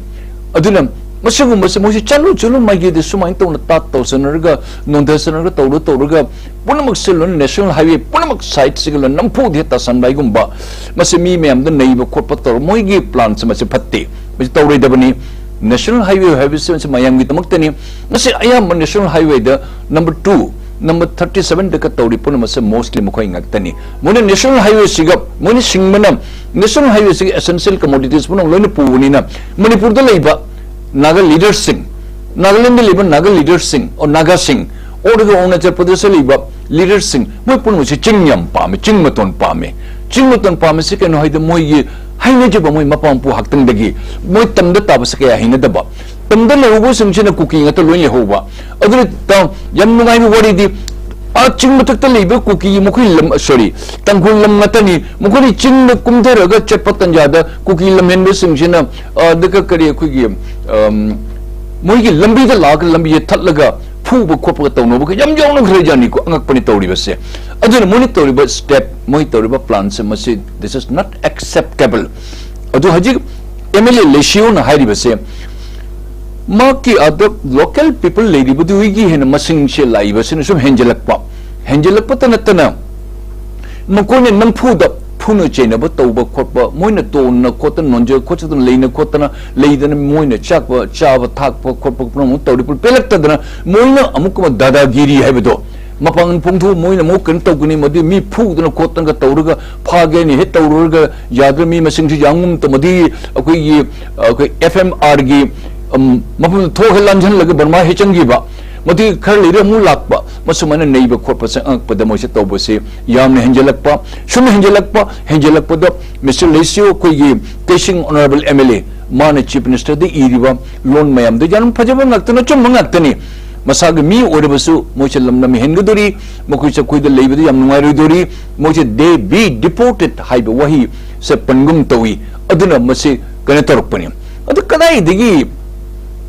ꯑꯗꯨꯅ ꯃꯁꯤꯒꯨꯝꯕꯁꯦ ꯃꯣꯏꯁꯦ ꯆꯠꯂꯨ ꯆꯠꯂꯨ ꯃꯥꯏꯀꯩꯗ ꯁꯨꯃꯥꯏꯅ ꯇꯧꯅ ꯇꯥꯠ ꯇꯧꯁꯟꯅꯔꯒ, ꯅꯣꯟꯊꯁꯟꯅꯔꯒ, ꯇꯧꯔ ꯇꯧꯔꯒ ꯄꯨꯝꯅꯃꯛꯁꯦ ꯂꯣꯏꯅ national highway ꯄꯨꯝꯅꯃꯛ sideꯁꯤꯒ ꯂꯣꯏꯅ ꯅꯝꯐꯨꯗ ꯍꯦꯛ ꯇꯥꯁꯟꯕ ꯍꯥꯏꯒꯨꯝꯕ, ꯃꯁꯤ ꯃꯤ ꯃꯌꯥꯝꯗ ꯅꯩꯕ ꯈꯣꯠꯄ ꯇꯧꯔ ꯃꯣꯏꯒꯤ planꯁꯦ ꯃꯁꯤ ꯐꯠꯇꯦ, ꯃꯁꯤ ꯇꯧꯔꯣꯏꯗꯕꯅꯤ꯫ National highway ꯍꯥꯏꯕꯁꯤ ꯃꯁꯤ ꯃꯌꯥꯝꯒꯤꯗꯃꯛꯇꯅꯤ꯫ ꯃꯁꯤ ꯑꯌꯥꯝꯕ national highwayꯗ number two ꯅꯝꯕꯔ ꯊꯥꯔꯇꯤ ꯁꯚꯦꯟꯗꯒ ꯇꯧꯔꯤ ꯄꯨꯝꯅꯃꯛꯁꯦ mostly ꯃꯈꯣꯏ ꯉꯥꯛꯇꯅꯤ꯫ ꯃꯣꯏꯅ national highwayꯁꯤꯒ, ꯃꯣꯏꯅ ꯁꯤꯡꯕꯅ national highwayꯁꯤꯒꯤ essential commodities ꯄꯨꯝꯅꯃꯛ ꯂꯣꯏꯅ ꯄꯨꯕꯅꯤꯅ, ꯃꯅꯤꯄꯨꯔꯗ ꯂꯩꯕ ꯅꯥꯒꯥ leaderꯁꯤꯡ, ꯅꯥꯒꯥꯂꯦꯟꯗ ꯂꯩꯕ ꯅꯥꯒꯥ leaderꯁꯤꯡ, ꯑꯣ, ꯅꯥꯒꯥꯁꯤꯡ, ꯑꯣꯔꯒ ꯑꯔꯨꯅꯥꯆꯜ ꯄ꯭ꯔꯗꯦꯁꯇ ꯂꯩꯕ leaderꯁꯤꯡ, ꯃꯣꯏ ꯄꯨꯝꯅꯃꯛꯁꯦ ꯆꯤꯡ ꯌꯥꯝ ꯄꯥꯝꯃꯦ, ꯆꯤꯡ ꯃꯇꯣꯟ ꯄꯥꯝꯃꯦ꯫ ꯆꯤꯡ ꯃꯇꯣꯟ ꯄꯥꯝꯃꯤꯁꯦ ꯀꯩꯅꯣ ꯍꯥꯏꯗꯤ, ꯃꯣꯏꯒꯤ ꯍꯩꯅꯖꯕ, ꯃꯣꯏ ꯃꯄꯥ ꯃꯄꯨ ꯍꯥꯛꯇꯪꯗꯒꯤ ꯃꯣꯏ ꯇꯝꯗ ꯇꯥꯕꯁꯦ ꯀꯌꯥ ꯍꯩꯅꯗꯕ, ꯇꯝꯗ ꯂꯩꯍꯧꯕꯁꯤꯡꯁꯤꯅ ꯀꯨꯀꯤ ꯉꯥꯛꯇ ꯂꯣꯏ ꯂꯩꯍꯧꯕ꯫ ꯑꯗꯨꯅ ꯇ-, ꯌꯥꯝ ꯅꯨꯡꯉꯥꯏꯕ ꯋꯥꯔꯤꯗꯤ, ꯑꯥ, ꯆꯤꯡ ꯃꯊꯛꯇ ꯂꯩꯕ ꯀꯨꯀꯤ, ꯃꯈꯣꯏ ꯂꯝ, sorry, ꯇꯥꯡꯈꯨꯜ ꯂꯝ ꯉꯥꯛꯇꯅꯤ꯫ ꯃꯈꯣꯏꯅ ꯆꯤꯡꯗ ꯀꯨꯝꯊꯔꯒ ꯆꯠꯄ ꯇꯟꯖꯥꯗ ꯀꯨꯀꯤ ꯂꯝꯍꯦꯟꯕꯁꯤꯡꯁꯤꯅ, ꯑ, ꯑꯗꯨꯒ ꯀꯔꯤ, ꯑꯩꯈꯣꯏꯒꯤ, ꯑꯝ, ꯃꯣꯏꯒꯤ ꯂꯝꯕꯤꯗ ꯂꯥꯛꯑꯒ ꯂꯝꯕꯤꯁꯦ ꯊꯠꯂꯒ ꯐꯨꯕ ꯈꯣꯠꯄꯒ ꯇꯧꯅꯕꯒ ꯌꯥꯝ ꯌꯥꯎꯅꯈ꯭ꯔꯖꯥꯠꯅꯤꯀꯣ꯫ ꯑꯉꯛꯄꯅꯤ ꯇꯧꯔꯤꯕꯁꯦ꯫ ꯑꯗꯨꯅ ꯃꯣꯏꯅ ꯇꯧꯔꯤꯕ step, ꯃꯣꯏ ꯇꯧꯔꯤꯕ planꯁꯦ, ꯃꯁꯤ, this is not acceptable꯫ ꯑꯗꯨ ꯍꯧꯖꯤꯛ MLA ꯂꯩꯁꯤꯌꯣꯅ ꯍꯥꯏꯔꯤꯕꯁꯦ, ꯃꯍꯥꯛꯀꯤ ꯑꯥꯗ local people ꯂꯩꯔꯤꯕꯗꯨꯒꯤ ꯍꯦꯟꯅ ꯃꯁꯤꯡꯁꯦ ꯂꯥꯛꯏꯕꯁꯤꯅ ꯁꯨꯝ ꯍꯦꯟꯖꯜꯂꯛꯄ, ꯍꯦꯟꯖꯜꯂꯛꯄꯇ ꯅꯠꯇꯅ ꯃꯈꯣꯏꯅ ꯅꯝꯐꯨꯗ ꯐꯨꯅ ꯆꯩꯅꯕ ꯇꯧꯕ ꯈꯣꯠꯄ, ꯃꯣꯏꯅ ꯇꯣꯟꯅ ꯈꯣꯠꯇꯅ, ꯅꯣꯟꯖ ꯈꯣꯠꯆꯗꯅ, ꯂꯩꯅ ꯈꯣꯠꯇꯅ, ꯂꯩꯗꯅ ꯃꯣꯏꯅ ꯆꯥꯛꯄ, ꯆꯥꯕ ꯊꯥꯛꯄ ꯈꯣꯠꯄ ꯄꯨꯝꯅꯃꯛ ꯇꯧꯔꯤ ꯄꯦꯜꯂꯛꯇꯗꯅ, ꯃꯣꯏꯅ ꯑꯃꯨꯛꯀ ꯗꯥꯗꯥꯒꯤꯔꯤ ꯍꯥꯏꯕꯗꯣ ꯃꯄꯥꯡꯒꯜ ꯐꯣꯡꯗꯣꯛꯑ ꯃꯣꯏꯅ ꯑꯃꯨꯛ ꯀꯩꯅꯣ ꯇꯧꯒꯅꯤ, ꯃꯗꯨ ꯃꯤ ꯐꯨꯗꯅ ꯈꯣꯠꯇꯅꯒ ꯇꯧꯔꯒ ꯐꯥꯒꯦꯅ ꯍꯦꯛ ꯇꯧꯔꯨꯔꯒ ꯌꯥꯗ꯭ꯔ ꯃꯤ ꯃꯁꯤꯡꯁꯤ ꯌꯥꯝꯒꯨꯝ ꯇꯧꯃꯗꯤ ꯑꯩꯈꯣꯏꯒꯤ, ꯑꯩꯈꯣꯏ FMRꯒꯤ, ꯎꯝ, ꯃꯐꯝꯗ ꯊꯣꯛꯍꯦ ꯂꯥꯟꯁꯤꯜꯂꯒ ꯕꯔꯃꯥ ꯍꯦꯛ ꯆꯪꯈꯤꯕ, ꯃꯗꯨꯒꯤ ꯈꯔ ꯂꯩꯔ ꯑꯃꯨꯛ ꯂꯥꯛꯄ, ꯃꯁꯨꯃꯥꯏꯅ ꯅꯩꯕ ꯈꯣꯠꯄ ꯆꯪꯉꯛꯄꯗ ꯃꯣꯏꯁꯦ ꯇꯧꯕꯁꯦ ꯌꯥꯝꯅ ꯍꯦꯟꯖꯜꯂꯛꯄ, ꯁꯨꯝ ꯍꯦꯟꯖꯜꯂꯛꯄ, ꯍꯦꯟꯖꯜꯂꯛꯄꯗ Mister ꯂꯩꯁꯤꯌꯣ ꯑꯩꯈꯣꯏꯒꯤ ꯀꯩꯁꯤꯡ honourable MLA, ꯃꯥꯅ Chief Ministerꯗ ꯏꯔꯤꯕ ꯂꯣꯟ ꯃꯌꯥꯝꯗꯣ ꯌꯥꯝ ꯐꯖꯕ ꯉꯥꯛꯇꯅ, ꯑꯆꯨꯝꯕ ꯉꯥꯛꯇꯅꯤ꯫ ꯃꯁꯥꯒꯤ ꯃꯤ ꯑꯣꯏꯔꯕꯁꯨ ꯃꯣꯏꯁꯦ ꯂꯝ ꯂꯝ ꯍꯦꯟꯒꯗꯣꯔꯤ, ꯃꯈꯣꯏꯁꯦ ꯑꯩꯈꯣꯏꯗ ꯂꯩꯕꯗ ꯌꯥꯝ ꯅꯨꯡꯉꯥꯏꯔꯣꯏꯗꯣꯔꯤ, ꯃꯣꯏꯁꯦ they be deported ꯍꯥꯏꯕ ꯋꯥꯍꯩꯁꯦ ꯄꯟꯒꯨꯝ ꯇꯧꯏ꯫ ꯑꯗꯨꯅ ꯃꯁꯤ ꯀꯩꯅꯣ ꯇꯧꯔꯛꯄꯅꯤ꯫ ꯑꯗꯨ ꯀꯗꯥꯏꯗꯒꯤ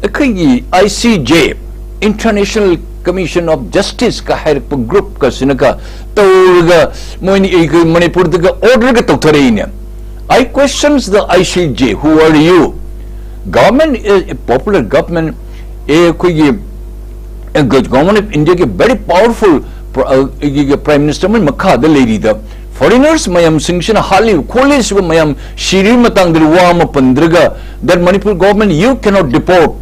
ꯑꯩꯈꯣꯏꯒꯤ ICJ, International Commission of Justiceꯀ ꯍꯥꯏꯔꯛꯄ groupꯀꯁꯤꯅꯒ ꯇꯧꯔꯒ ꯃꯣꯏꯅ ꯑꯩꯈꯣꯏ ꯃꯅꯤꯄꯨꯔꯗꯒ orderꯒ ꯇꯧꯊꯔꯛꯏꯅꯦ? I questions the ICJ, who are you? Government is a popular government, ꯑꯦ, ꯑꯩꯈꯣꯏꯒꯤ, ꯑꯦ, ꯒ-, Government of Indiaꯒꯤ very powerful ꯄ꯭ꯔ-, ꯑ, ꯑꯩꯒꯤ Prime Minister ꯑꯃꯒꯤ ꯃꯈꯥꯗ ꯂꯩꯔꯤꯗ foreigners ꯃꯌꯥꯝꯁꯤꯡꯁꯤꯅ ꯍꯥꯠꯂꯤꯕ ꯈꯣꯠꯂꯤꯁꯤꯕ ꯃꯌꯥꯝ ꯁꯤꯔꯤꯕ ꯃꯇꯥꯡꯗꯗꯤ ꯋꯥ ꯑꯃ ꯄꯟꯗ꯭ꯔꯒ, that Manipur government, you cannot deport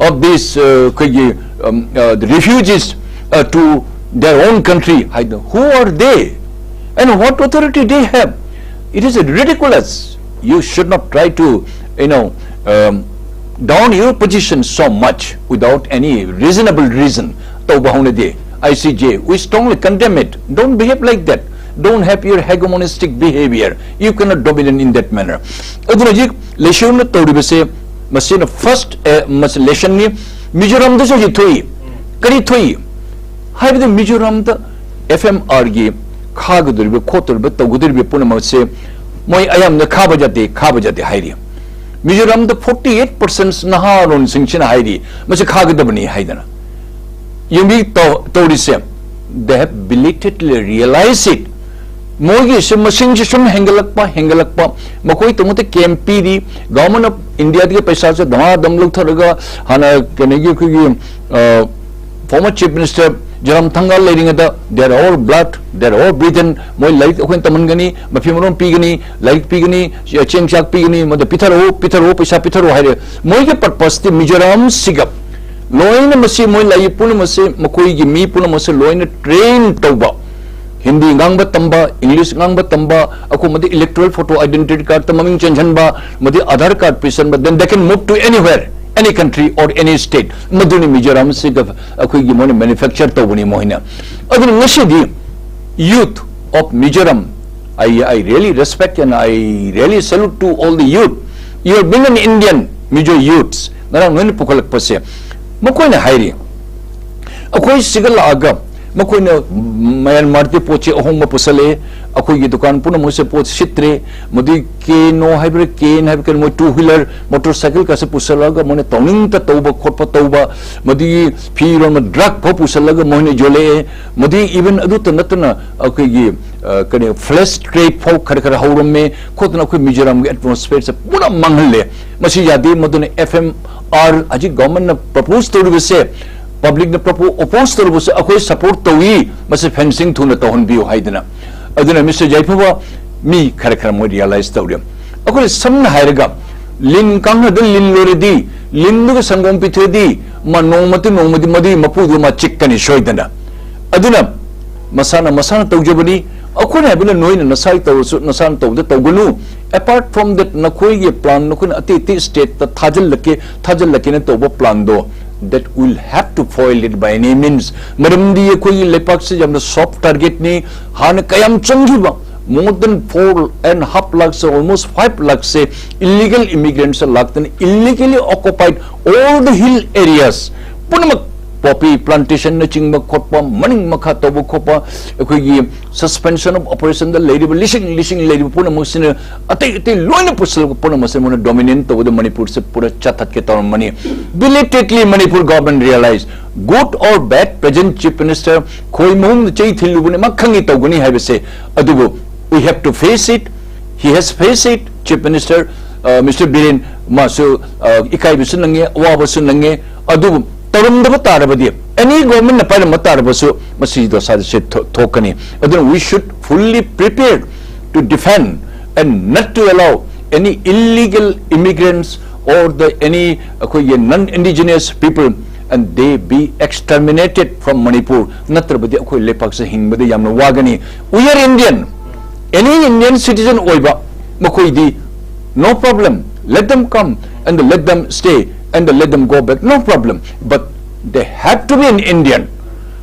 of these, uh, ꯑꯩꯈꯣꯏꯒꯤ, um, uh, the refugees, uh, to their own country ꯍꯥꯏꯗꯅ, who are they and what authority they have? It is ridiculous. You should not try to, you know, um, down your position so much without any reasonable reason. ꯇꯧꯕ ꯍꯧꯅꯗꯦ. I C J, we strongly condemn it. Don't behave like that. Don't have your hegemonistic behavior. You cannot dominate in that manner. ꯑꯗꯨꯅ ꯍꯧꯖꯤꯛ ꯂꯩꯁꯤꯟꯅ ꯇꯧꯔꯤꯕꯁꯦ, ꯃꯁꯤꯅ first, ꯑꯦ, ꯃꯁꯤ ꯂꯦꯁꯟꯅꯤ꯫ ꯃꯤꯖꯣꯔꯥꯝꯗꯁꯨ ꯍꯧꯖꯤꯛ ꯊꯣꯛꯏ꯫ ꯀꯔꯤ ꯊꯣꯛꯏ? ꯍꯥꯏꯕꯗꯤ ꯃꯤꯖꯣꯔꯥꯝꯗ F M R ꯒꯤ ꯈꯥꯒꯗꯧꯔꯤꯕ, ꯈꯣꯠꯇꯧꯔꯤꯕ, ꯇꯧꯒꯗꯧꯔꯤꯕ ꯄꯨꯝꯅꯃꯛꯁꯦ ꯃꯣꯏ ꯑꯌꯥꯝꯕꯅ ꯈꯥꯕ ꯌꯥꯗꯦ, ꯈꯥꯕ ꯌꯥꯗꯦ ꯍꯥꯏꯔꯤ꯫ ꯃꯤꯖꯣꯔꯥꯝꯗ forty eight percent ꯅꯍꯥꯔꯣꯟꯁꯤꯡꯁꯤꯅ ꯍꯥꯏꯔꯤ ꯃꯁꯤ ꯈꯥꯒꯗꯕꯅꯤ ꯍꯥꯏꯗꯅ꯫ ꯌꯦꯡꯕꯤ ꯇꯧ-, ꯇꯧꯔꯤꯁꯦ, they have belatedly realized it. ꯃꯣꯏꯒꯤꯁꯦ ꯃꯁꯤꯡꯁꯦ ꯁꯨꯝ ꯍꯦꯟꯒꯠꯂꯛꯄ, ꯍꯦꯟꯒꯠꯂꯛꯄ, ꯃꯈꯣꯏ ꯇꯣꯉꯥꯟꯇ ꯀꯦꯝ ꯄꯤꯔꯤ꯫ Government of India ꯗꯒꯤ ꯄꯩꯁꯥꯁꯦ ꯙꯃꯥ ꯙꯝ ꯂꯧꯊꯔꯒ ꯍꯥꯟꯅ ꯀꯩꯅꯣꯒꯤ ꯑꯩꯈꯣꯏꯒꯤ, ꯑ, former Chief Minister ꯖꯣꯔꯥꯝꯊꯪꯒ ꯂꯩꯔꯤꯉꯩꯗ, "They are our blood, they are our brethren, ꯃꯣꯏ ꯂꯥꯏꯔꯤꯛ ꯑꯩꯈꯣꯏꯅ ꯇꯝꯍꯟꯒꯅꯤ, ꯃꯐꯤ ꯃꯔꯣꯟ ꯄꯤꯒꯅꯤ, ꯂꯥꯏꯔꯤꯛ ꯄꯤꯒꯅꯤ, ꯆꯦꯡ ꯆꯥꯛ ꯄꯤꯒꯅꯤ, ꯃꯗ ꯄꯤꯊꯔꯛꯎ, ꯄꯤꯊꯔꯛꯎ, ꯄꯩꯁꯥ ꯄꯤꯊꯔꯛꯎ" ꯍꯥꯏꯔꯦ꯫ ꯃꯣꯏꯒꯤ purpose ꯇꯤ ꯃꯤꯖꯣꯔꯥꯝꯁꯤꯒ ꯂꯣꯏꯅ ꯃꯁꯤ ꯃꯣꯏ ꯂꯥꯏꯔꯤꯛ ꯄꯨꯝꯅꯃꯛꯁꯦ, ꯃꯈꯣꯏꯒꯤ ꯃꯤ ꯄꯨꯝꯅꯃꯛꯁꯦ ꯂꯣꯏꯅ train ꯇꯧꯕ, ꯍꯤꯟꯗꯤ ꯉꯥꯡꯕ ꯇꯝꯕ, English ꯉꯥꯡꯕ ꯇꯝꯕ, ꯑꯩꯈꯣꯏ ꯃꯗꯤ electoral photo, identity card ꯇ ꯃꯃꯤꯡ ꯆꯦꯟꯁꯤꯟꯕ, ꯃꯗꯤ Aadhaar card ꯄꯤꯁꯟꯕ, then they can move to anywhere, any country or any state. ꯃꯗꯨꯅꯤ ꯃꯤꯖꯣꯔꯥꯝꯁꯤꯒ ꯑꯩꯈꯣꯏꯒꯤ ꯃꯣꯏꯅ manufacture ꯇꯧꯕꯅꯤ ꯃꯣꯏꯅ꯫ ꯑꯗꯨꯅ ꯉꯁꯤꯗꯤ youth of Mizoram, I, I really respect and I really salute to all the youth. You have been an Indian, Mizo youths. ꯉꯔꯥꯡ ꯅꯣꯏꯅ ꯄꯨꯈꯠꯂꯛꯄꯁꯦ, ꯃꯈꯣꯏꯅ ꯍꯥꯏꯔꯤ, ꯑꯩꯈꯣꯏ ꯁꯤꯒ ꯂꯥꯛꯑꯒ ꯃꯈꯣꯏꯅ ꯃ꯭ꯌꯥꯟꯃꯥꯔꯗꯤ ꯄꯣꯠꯁꯦ ꯑꯍꯣꯡꯕ ꯄꯨꯁꯜꯂꯛꯑꯦ, ꯑꯩꯈꯣꯏꯒꯤ ꯗꯨꯀꯥꯟ ꯄꯨꯝꯅꯃꯛꯁꯦ ꯄꯣꯠ ꯁꯤꯠꯇ꯭ꯔꯦ, ꯃꯗꯨꯒꯤ ꯀꯦꯅꯣ ꯍꯥꯏꯕ꯭ꯔꯥ, ꯀꯦꯟ ꯍꯥꯏꯕ꯭ꯔꯥ, ꯀꯩꯅꯣ, ꯃꯣꯏ two wheeler, motorcycle ꯀꯥꯁꯦ ꯄꯨꯁꯜꯂꯛꯑꯒ ꯃꯣꯏꯅ ꯇꯧꯅꯤꯡꯇ ꯇꯧꯕ ꯈꯣꯠꯄ ꯇꯧꯕ, ꯃꯗꯨꯒꯤ ꯐꯤꯔꯣꯟ, drug ꯐꯥꯎ ꯄꯨꯁꯜꯂꯒ ꯃꯣꯏꯅ ꯌꯣꯜꯂꯛꯑꯦ꯫ ꯃꯗꯨꯒꯤ even ꯑꯗꯨꯇ ꯅꯠꯇꯅ ꯑꯩꯈꯣꯏꯒꯤ, ꯑ, ꯀꯔꯤ, flesh trade ꯐꯥꯎ ꯈꯔ ꯈꯔ ꯍꯧꯔꯝꯃꯦ ꯈꯣꯠꯇꯅ ꯑꯩꯈꯣꯏ ꯃꯤꯖꯣꯔꯥꯝꯒꯤ atmosphere ꯁꯦ ꯄꯨꯔꯥ ꯃꯥꯡꯍꯜꯂꯦ꯫ ꯃꯁꯤ ꯌꯥꯗꯦ꯫ ꯃꯗꯨꯅ F M R ꯍꯧꯖꯤꯛ government ꯅ propose ꯇꯧꯔꯤꯕꯁꯦ, public ꯅ propo-, oppose ꯇꯧꯔꯤꯕꯁꯦ ꯑꯩꯈꯣꯏ support ꯇꯧꯏ, ꯃꯁꯤ fencing ꯊꯨꯅ ꯇꯧꯍꯟꯕꯤꯌꯨ ꯍꯥꯏꯗꯅ꯫ ꯑꯗꯨꯅ Mister ꯌꯥꯏꯐꯕ, ꯃꯤ ꯈꯔ ꯈꯔ ꯃꯣꯏ realize ꯇꯧꯔꯦ꯫ ꯑꯩꯈꯣꯏꯅ ꯁꯝꯅ ꯍꯥꯏꯔꯒ, ꯂꯤꯟ ꯀꯥꯡꯅꯗ ꯂꯤꯟ ꯂꯣꯏꯔꯗꯤ, ꯂꯤꯟꯗꯨꯒ ꯁꯪꯒꯣꯝ ꯄꯤꯊꯣꯛꯑꯗꯤ, ꯃꯥ ꯅꯣꯡꯃꯇ ꯅꯣꯡꯃꯗꯤ ꯃꯗꯨꯒꯤ ꯃꯄꯨꯗꯨ ꯃꯥ ꯆꯤꯛꯀꯅꯤ ꯁꯣꯏꯗꯅ꯫ ꯑꯗꯨꯅ ꯃꯁꯥꯅ ꯃꯁꯥꯅ ꯇꯧꯖꯕꯅꯤ꯫ ꯑꯩꯈꯣꯏꯅ ꯍꯥꯏꯕꯅ ꯅꯣꯏꯅ ꯅꯁꯥꯒꯤ ꯇꯧꯔꯁꯨ ꯅꯁꯥꯅ ꯇꯧꯕꯗ ꯇꯧꯒꯅꯨ꯫ Apart from that, ꯅꯈꯣꯏꯒꯤ plan ꯅꯈꯣꯏꯅ ꯑꯇꯩ ꯑꯇꯩ stateꯇ ꯊꯥꯖꯤꯜꯂꯛꯀꯦ, ꯊꯥꯖꯤꯜꯂꯛꯀꯦꯅ ꯇꯧꯕ planꯗꯣ, that will have to foil it by any means. ꯃꯔꯝꯗꯤ ꯑꯩꯈꯣꯏꯒꯤ ꯂꯩꯄꯥꯛꯁꯤ ꯌꯥꯝꯅ soft targetꯅꯤ꯫ ꯍꯥꯟꯅ ꯀꯌꯥꯝ ꯆꯪꯈꯤꯕ, more than four and half lakhꯁꯦ, almost five lakhꯁꯦ illegal immigrants ꯂꯥꯛꯇꯅ illegally occupied all the hill areas ꯄꯨꯝꯅꯃꯛ, poppy plantationꯅꯆꯤꯡꯕ ꯈꯣꯠꯄ, ꯃꯅꯤꯡ ꯃꯈꯥ ꯇꯧꯕ ꯈꯣꯠꯄ, ꯑꯩꯈꯣꯏꯒꯤ suspension of operationꯗ ꯂꯩꯔꯤꯕ ꯂꯤꯁꯤꯡ ꯂꯤꯁꯤꯡ ꯂꯩꯔꯤꯕ ꯄꯨꯝꯅꯃꯛꯁꯤꯅ ꯑꯇꯩ ꯑꯇꯩ ꯂꯣꯏꯅ ꯄꯨꯁꯤꯜꯂꯒ ꯄꯨꯝꯅꯃꯛꯁꯦ ꯃꯣꯏꯅ dominate ꯇꯧꯕꯗ ꯃꯅꯤꯄꯨꯔꯁꯦ ꯄꯨꯔꯥ ꯆꯥꯊꯠꯀꯦ ꯇꯧꯔꯝꯕꯅꯤ꯫ Belatedly Manipur government realized, good or bad, present Chief Minister ꯈꯣꯏ ꯃꯍꯨꯝꯗ ꯆꯩ ꯊꯤꯜꯂꯨꯕꯅꯤ, ꯃꯥ ꯈꯪꯉꯤ ꯇꯧꯒꯅꯤ ꯍꯥꯏꯕꯁꯦ꯫ ꯑꯗꯨꯕꯨ we have to face it, he has faced it, Chief Minister, uh, Mister Biren, ꯃꯥꯁꯨ, uh, ꯏꯀꯥꯏꯕꯁꯨ ꯅꯪꯉꯦ, ꯑꯋꯥꯕꯁꯨ ꯅꯪꯉꯦ꯫ ꯑꯗꯨꯕꯨ ꯇꯧꯔꯝꯗꯕ ꯇꯥꯔꯕꯗꯤ, any governmentꯅ ꯄꯥꯏꯔꯝꯕ ꯇꯥꯔꯕꯁꯨ, ꯃꯁꯤꯒꯤ ꯗꯣꯁꯥꯁꯦ ꯊꯣ-, ꯊꯣꯛꯀꯅꯤ꯫ ꯑꯗꯨꯅ we should fully prepare to defend and not to allow any illegal immigrants or the any ꯑꯩꯈꯣꯏꯒꯤ non indigenous people and they be exterminated from Manipur꯫ ꯅꯠꯇ꯭ꯔꯕꯗꯤ ꯑꯩꯈꯣꯏ ꯂꯩꯄꯥꯛꯁꯦ ꯍꯤꯡꯕꯗ ꯌꯥꯝꯅ ꯋꯥꯒꯅꯤ꯫ We are Indian, any Indian citizen ꯑꯣꯏꯕ ꯃꯈꯣꯏꯗꯤ, no problem, let them come and let them stay and let them go back, no problem, but they have to be an Indian.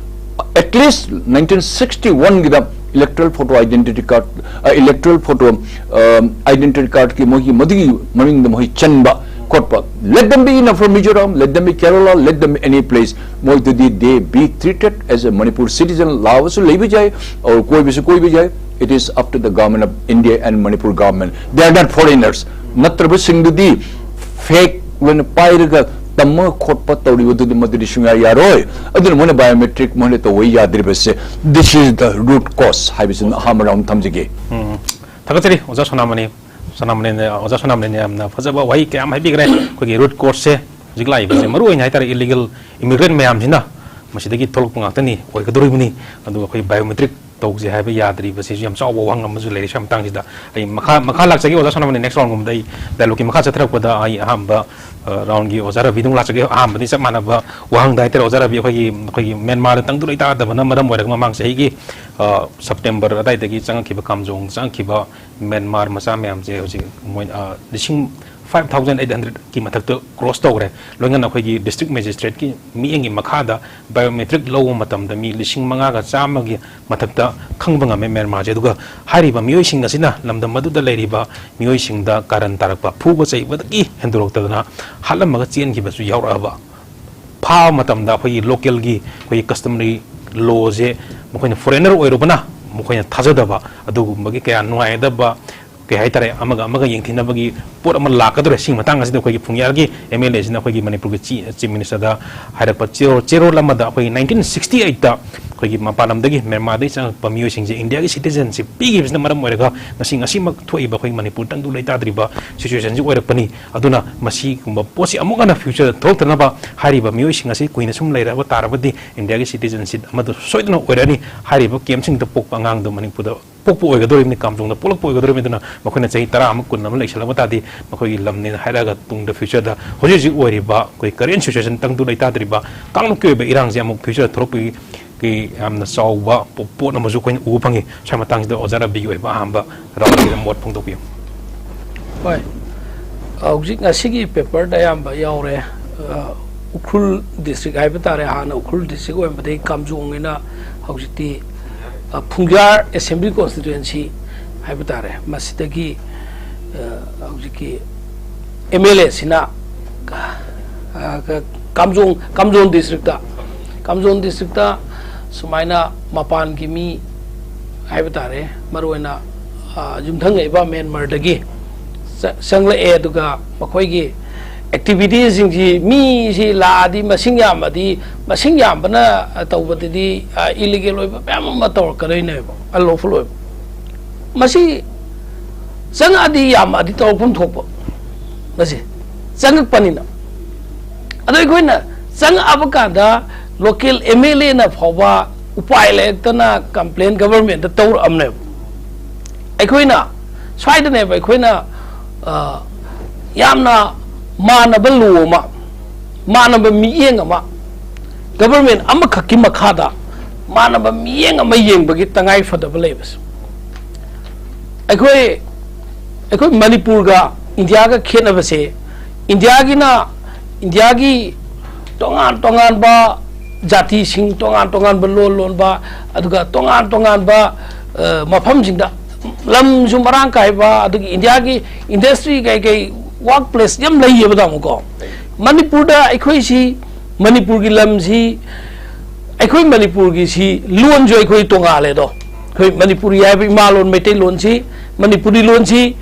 At least nineteen sixty-oneꯒꯤꯗ electoral photo identity card, uh, electoral photo, uh, identity cardꯀꯤ ꯃꯣꯏꯒꯤ ꯃꯗꯨꯒꯤ ꯃꯃꯤꯡꯗ ꯃꯣꯏ ꯆꯟꯕ ꯈꯣꯠꯄ, let them be in, from Mizoram, let them be Kerala, let them be any place, ꯃꯣꯏꯗꯨꯗꯤ they be treated as a Manipur citizen, ꯂꯥꯛꯑꯕꯁꯨ ꯂꯩꯕ ꯌꯥꯏ, or ꯀꯣꯏꯕꯁꯨ ꯀꯣꯏꯕ ꯌꯥꯏ, it is up to the government of India and Manipur government, they are not foreigners. ꯅꯠꯇ꯭ꯔꯕꯁꯤꯡꯗꯨꯗꯤ fake ꯑꯣꯏꯅ ꯄꯥꯏꯔꯒ ꯇꯝꯃꯒ ꯈꯣꯠꯄ ꯇꯧꯔꯤꯕꯗꯨꯗꯤ ꯃꯗꯨꯗꯤ ꯁꯨꯡꯌꯥ ꯌꯥꯔꯣꯏ꯫ ꯑꯗꯨꯅ ꯃꯣꯏꯅ biometric ꯃꯣꯏꯅ ꯇꯧꯕ ꯌꯥꯗ꯭ꯔꯤꯕꯁꯦ, this is the root cause ꯍꯥꯏꯕꯁꯤꯅ ꯑꯍꯥꯟꯕ round ꯊꯝꯖꯒꯦ꯫ ꯎꯝ꯫ ꯊꯥꯒꯠꯆꯔꯤ ꯑꯣꯖꯥ ꯁꯣꯅꯥꯃꯅꯤ꯫ ꯁꯣꯅꯥꯃꯅꯤꯅ, ꯑꯣꯖꯥ ꯁꯣꯅꯥꯃꯅꯤꯅ ꯌꯥꯝꯅ ꯐꯖꯕ ꯋꯥꯍꯩ ꯀꯌꯥ ꯑꯃ ꯍꯥꯏꯕꯤꯈ꯭ꯔꯦ꯫ ꯑꯩꯈꯣꯏꯒꯤ root causeꯁꯦ ꯍꯧꯖꯤꯛ ꯂꯥꯛꯏꯕꯁꯦ ꯃꯔꯨ ꯑꯣꯏꯅ ꯍꯥꯏꯇꯥꯔꯦ illegal immigrant ꯃꯌꯥꯝꯁꯤꯅ ꯃꯁꯤꯗꯒꯤ ꯊꯣꯛꯂꯛꯄ ꯉꯥꯛꯇꯅꯤ, ꯑꯣꯏꯒꯗꯧꯔꯤꯕꯅꯤ꯫ ꯑꯗꯨꯒ ꯑꯩꯈꯣꯏ biometric ꯇꯧꯁꯦ ꯍꯥꯏꯕ ꯌꯥꯗ꯭ꯔꯤꯕꯁꯤꯁꯨ ꯌꯥꯝ ꯆꯥꯎꯕ ꯋꯥꯍꯪ ꯑꯃꯁꯨ ꯂꯩꯔꯦ꯫ ꯁꯤ ꯃꯇꯥꯡꯁꯤꯗ ꯑꯩ ꯃꯈꯥ, ꯃꯈꯥ ꯂꯥꯛꯆꯒꯦ ꯑꯣꯖꯥ ꯁꯣꯅꯥꯃꯣꯟ꯫ Next round ꯒꯨꯝꯕꯗ ꯑꯩ dialogue ꯀꯤ ꯃꯈꯥ ꯆꯠꯊꯔꯛꯄꯗ ꯑꯩ ꯑꯍꯥꯟꯕ, ꯑ, round ꯒꯤ ꯑꯣꯖꯥ ꯔꯕꯤꯗ ꯑꯃꯨꯛ ꯂꯥꯛꯆꯒꯦ꯫ ꯑꯍꯥꯟꯕꯗꯤ ꯆꯞ ꯃꯥꯟꯅꯕ ꯋꯥꯍꯪꯗ ꯍꯥꯏꯇꯥꯔꯦ, ꯑꯣꯖꯥ ꯔꯕꯤ, ꯑꯩꯈꯣꯏꯒꯤ, ꯑꯩꯈꯣꯏꯒꯤ ꯃ꯭ꯌꯥꯟꯃꯥꯔꯗ ꯇꯪꯗꯨ ꯂꯩꯇꯥꯗꯕꯅ ꯃꯔꯝ ꯑꯣꯏꯔꯒ ꯃꯃꯥꯡ ꯆꯍꯤꯒꯤ, ꯑ, September ꯑꯗꯥꯏꯗꯒꯤ ꯆꯪꯉꯛꯈꯤꯕ, ꯀꯥꯝꯖꯣꯡ ꯆꯪꯉꯛꯈꯤꯕ ꯃ꯭ꯌꯥꯟꯃꯥꯔ ꯃꯆꯥ ꯃꯌꯥꯝꯁꯦ ꯍꯧꯖꯤꯛ ꯃꯣꯏ, ꯑ, ꯂꯤꯁꯤꯡ five thousand eight hundred ꯀꯤ ꯃꯊꯛꯇ cross ꯇꯧꯈ꯭ꯔꯦ꯫ ꯂꯣꯏꯅꯅ ꯑꯩꯈꯣꯏꯒꯤ district magistrate ꯀꯤ ꯃꯤꯠꯌꯦꯡꯒꯤ ꯃꯈꯥꯗ biometric ꯂꯧꯕ ꯃꯇꯝꯗ ꯃꯤ ꯂꯤꯁꯤꯡ ꯃꯉꯥꯒ ꯆꯥꯝꯃꯒꯤ ꯃꯊꯛꯇ ꯈꯪꯕ ꯉꯝꯃꯦ ꯃ꯭ꯌꯥꯟꯃꯥꯔꯁꯦ꯫ ꯑꯗꯨꯒ ꯍꯥꯏꯔꯤꯕ ꯃꯤꯑꯣꯏꯁꯤꯡ ꯑꯁꯤꯅ ꯂꯝꯗꯝ ꯑꯗꯨꯗ ꯂꯩꯔꯤꯕ ꯃꯤꯑꯣꯏꯁꯤꯡꯗ ꯀꯥꯔꯟ ꯇꯥꯔꯛꯄ, ꯐꯨꯕ ꯆꯩꯕꯗꯒꯤ ꯍꯦꯟꯗꯣꯔꯛꯇꯗꯅ ꯍꯥꯠꯂꯝꯃꯒ ꯆꯦꯟꯈꯤꯕꯁꯨ ꯌꯥꯎꯔꯛꯑꯕ꯫ ꯐꯥꯕ ꯃꯇꯝꯗ ꯑꯩꯈꯣꯏꯒꯤ local ꯒꯤ ꯑꯩꯈꯣꯏꯒꯤ customary law ꯁꯦ ꯃꯈꯣꯏꯅ foreigner ꯑꯣꯏꯔꯨꯕꯅ ꯃꯈꯣꯏꯅ ꯊꯥꯖꯗꯕ, ꯑꯗꯨꯒꯨꯝꯕꯒꯤ ꯀꯌꯥ ꯅꯨꯡꯉꯥꯏꯒꯗꯕ, ꯀꯩ ꯍꯥꯏꯇꯥꯔꯦ, ꯑꯃꯒ ꯑꯃꯒ ꯌꯦꯡꯊꯤꯅꯕꯒꯤ ꯄꯣꯠ ꯑꯃ ꯂꯥꯛꯀꯗꯧꯔꯦ꯫ ꯁꯤꯒꯤ ꯃꯇꯥꯡ ꯑꯁꯤꯗ ꯑꯩꯈꯣꯏꯒꯤ ꯐꯨꯡꯌꯥꯔꯒꯤ ꯑꯦꯝ ꯑꯦꯜ ꯑꯦꯁꯤꯅ ꯑꯩꯈꯣꯏꯒꯤ ꯃꯅꯤꯄꯨꯔꯒꯤ ꯆꯤ-, Chief Minister ꯗ ꯍꯥꯏꯔꯛꯄ ꯆꯦꯔꯣꯜ, ꯆꯦꯔꯣꯜ ꯑꯃꯗ ꯑꯩꯈꯣꯏꯒꯤ nineteen sixty eight ꯇ ꯑꯩꯈꯣꯏꯒꯤ ꯃꯄꯥꯟ ꯂꯝꯗꯒꯤ ꯃ꯭ꯌꯥꯟꯃꯥꯔꯗꯒꯤ ꯆꯪꯉꯛꯄ ꯃꯤꯑꯣꯏꯁꯤꯡꯁꯦ ꯏꯟꯗꯤꯌꯥꯒꯤ citizenship ꯄꯤꯈꯤꯕꯁꯤꯅ ꯃꯔꯝ ꯑꯣꯏꯔꯒ ꯉꯁꯤ, ꯉꯁꯤꯃꯛ ꯊꯣꯛꯏꯕ ꯑꯩꯈꯣꯏꯒꯤ ꯃꯅꯤꯄꯨꯔ ꯇꯪꯗꯨ ꯂꯩꯇꯥꯗ꯭ꯔꯤꯕ situation ꯁꯤ ꯑꯣꯏꯔꯛꯄꯅꯤ꯫ ꯑꯗꯨꯅ ꯃꯁꯤꯒꯨꯝꯕ ꯄꯣꯠꯁꯤ ꯑꯃꯨꯛ ꯍꯟꯅ future ꯗ ꯊꯣꯛꯂꯛꯇꯅꯕ ꯍꯥꯏꯔꯤꯕ ꯃꯤꯑꯣꯏꯁꯤꯡ ꯑꯁꯤ ꯀꯨꯏꯅ ꯁꯨꯝ ꯂꯩꯔꯕ ꯇꯥꯔꯕꯗꯤ ꯏꯟꯗꯤꯌꯥꯒꯤ citizenship ꯑꯃꯗꯨ ꯁꯣꯏꯗꯅ ꯑꯣꯏꯔꯛꯑꯅꯤ꯫ ꯍꯥꯏꯔꯤꯕ camp ꯁꯤꯡꯗ ꯄꯣꯛꯄ ꯑꯉꯥꯡꯗꯨ ꯃꯅꯤꯄꯨꯔꯗ ꯄꯣꯛꯄ ꯑꯣꯏꯒꯗꯧꯔꯤꯕꯅꯤ, ꯀꯥꯝꯖꯣꯡꯗ ꯄꯣꯛꯂꯛꯄ ꯑꯣꯏꯒꯗꯧꯔꯤꯕꯅꯤ꯫ ꯑꯗꯨꯅ ꯃꯈꯣꯏꯅ ꯆꯍꯤ ꯇꯔꯥ ꯑꯃ, ꯀꯨꯟ ꯑꯃ ꯂꯩꯁꯜꯂꯛꯄ ꯇꯥꯔꯗꯤ ꯃꯈꯣꯏꯒꯤ ꯂꯝꯅꯦꯅ ꯍꯥꯏꯔꯛꯑꯒ ꯇꯨꯡꯗ future ꯗ ꯍꯧꯖꯤꯛ ꯍꯧꯖꯤꯛ ꯑꯣꯏꯔꯤꯕ ꯑꯩꯈꯣꯏ current situation ꯇꯪꯗꯨ ꯂꯩꯇꯥꯗ꯭ꯔꯤꯕ ꯀꯥꯡꯂꯨꯞꯀꯤ ꯑꯣꯏꯕ ꯏꯔꯥꯡꯁꯦ ꯑꯃꯨꯛ future ꯗ ꯊꯣꯛꯂꯛꯄꯒꯤ ꯌꯥꯝꯅ ꯆꯥꯎꯕ ꯄꯣ-, ꯄꯣꯠ ꯑꯃꯁꯨ ꯑꯩꯈꯣꯏꯅ ꯎꯕ ꯐꯪꯉꯤ꯫ ꯁ꯭ꯋꯥꯏ ꯃꯇꯥꯡꯁꯤꯗ ꯑꯣꯖꯥ ꯔꯕꯤꯒꯤ ꯑꯣꯏꯕ ꯑꯍꯥꯟꯕ round ꯁꯤꯗ ꯃꯣꯠ ꯐꯣꯡꯗꯣꯛꯄꯤꯌꯨ꯫ ꯍꯣꯏ, ꯍꯧꯖꯤꯛ ꯉꯁꯤꯒꯤ paper ꯗ ꯑꯌꯥꯝꯕ ꯌꯥꯎꯔꯦ꯫ ꯑ, ꯎꯈ꯭ꯔꯨꯜ district ꯍꯥꯏꯕ ꯇꯥꯔꯦ, ꯍꯥꯟꯅ ꯎꯈ꯭ꯔꯨꯜ district ꯑꯣꯏꯔꯝꯕꯗꯒꯤ ꯀꯥꯝꯖꯣꯡ ꯍꯥꯏꯅ ꯍꯧꯖꯤꯛꯇꯤ, ꯑ, ꯐꯨꯡꯖꯥꯔ Assembly Constituency ꯍꯥꯏꯕ ꯇꯥꯔꯦ, ꯃꯁꯤꯗꯒꯤ, ꯑ, ꯍꯧꯖꯤꯛꯀꯤ ꯑꯦꯝ ꯑꯦꯜ ꯑꯦꯁꯤꯅ, ꯑ, ꯀ-, ꯀꯥꯝꯖꯣꯡ, ꯀꯥꯝꯖꯣꯡ district ꯇ, ꯀꯥꯝꯖꯣꯡ district ꯇ ꯁꯨꯃꯥꯏꯅ ꯃꯄꯥꯟꯒꯤ ꯃꯤ ꯍꯥꯏꯕ ꯇꯥꯔꯦ, ꯃꯔꯨꯑꯣꯏꯅ, ꯑ, ꯌꯨꯝꯊꯪꯅꯔꯤꯕ ꯃ꯭ꯌꯥꯟꯃꯥꯔꯗꯒꯤ ꯆ-, ꯆꯪꯂꯛꯑꯦ꯫ ꯑꯗꯨꯒ ꯃꯈꯣꯏꯒꯤ activity ꯁꯤꯡꯁꯤ, ꯃꯤꯁꯤ ꯂꯥꯛꯑꯗꯤ, ꯃꯁꯤꯡ ꯌꯥꯝꯃꯗꯤ, ꯃꯁꯤꯡ ꯌꯥꯝꯕꯅ ꯇꯧꯕꯗꯗꯤ, ꯑ, illegal ꯑꯣꯏꯕ ꯃꯌꯥꯝ ꯑꯃ ꯇꯧꯔꯛꯀꯗꯣꯏꯅꯦꯕ, unlawful ꯑꯣꯏꯕ꯫ ꯃꯁꯤ ꯆꯪꯉꯛꯑꯗꯤ, ꯌꯥꯝꯃꯛꯑꯗꯤ ꯇꯧꯔꯛꯐꯝ ꯊꯣꯛꯄ, ꯃꯁꯤ ꯆꯪꯉꯛꯄꯅꯤꯅ꯫ ꯑꯗꯣ ꯑꯩꯈꯣꯏꯅ ꯆꯪꯉꯛꯑꯕ ꯀꯥꯟꯗ local ꯑꯦꯝ ꯑꯦꯜ ꯑꯦꯅ ꯐꯥꯎꯕ ꯎꯄꯥꯏ ꯂꯩꯔꯛꯇꯅ complain government ꯇ ꯇꯧꯔꯛꯑꯕꯅꯦꯕ꯫ ꯑꯩꯈꯣꯏꯅ ꯁ꯭ꯋꯥꯏꯗꯅꯦꯕ ꯑꯩꯈꯣꯏꯅ, ꯑ, ꯌꯥꯝꯅ ꯃꯥꯟꯅꯕ law ꯑꯃ, ꯃꯥꯟꯅꯕ ꯃꯤꯠꯌꯦꯡ ꯑꯃ, government ꯑꯃꯈꯛꯀꯤ ꯃꯈꯥꯗ ꯃꯥꯟꯅꯕ ꯃꯤꯠꯌꯦꯡ ꯑꯃ ꯌꯦꯡꯕꯒꯤ ꯇꯉꯥꯏ ꯐꯗꯕ ꯂꯩꯕꯁꯦ꯫ ꯑꯩꯈꯣꯏ, ꯑꯩꯈꯣꯏ ꯃꯅꯤꯄꯨꯔꯒ ꯏꯟꯗꯤꯌꯥꯒ ꯈꯦꯠꯅꯕꯁꯦ, ꯏꯟꯗꯤꯌꯥꯒꯤꯅ, ꯏꯟꯗꯤꯌꯥꯒꯤ ꯇꯣꯉꯥꯟ ꯇꯣꯉꯥꯟꯕ ꯖꯥꯇꯤꯁꯤꯡ, ꯇꯣꯉꯥꯟ ꯇꯣꯉꯥꯟꯕ ꯂꯣꯟ ꯂꯣꯟꯕ, ꯑꯗꯨꯒ ꯇꯣꯉꯥꯟ ꯇꯣꯉꯥꯟꯕ, ꯑ, ꯃꯐꯝꯁꯤꯡꯗ ꯂꯝꯁꯨ ꯃꯔꯥꯡ ꯀꯥꯏꯕ, ꯑꯗꯨꯒꯤ ꯏꯟꯗꯤꯌꯥꯒꯤ industry ꯀꯩꯀꯩ work place ꯌꯥꯝ ꯂꯩꯌꯦꯕ, ꯇꯥꯃꯣꯀꯣ꯫ ꯃꯅꯤꯄꯨꯔꯗ ꯑꯩꯈꯣꯏꯁꯤ, ꯃꯅꯤꯄꯨꯔꯒꯤ ꯂꯝꯁꯤ, ꯑꯩꯈꯣꯏ ꯃꯅꯤꯄꯨꯔꯒꯤꯁꯤ ꯂꯣꯟꯁꯨ ꯑꯩꯈꯣꯏ ꯇꯣꯉꯥꯜꯂꯦꯗꯣ꯫ ꯑꯩꯈꯣꯏ ꯃꯅꯤꯄꯨꯔꯤ ꯍꯥꯏꯕ ꯏꯃꯥ ꯂꯣꯟ ꯃꯩꯇꯩꯂꯣꯟꯁꯤ, ꯃꯅꯤꯄꯨꯔꯤ ꯂꯣꯟꯁꯤ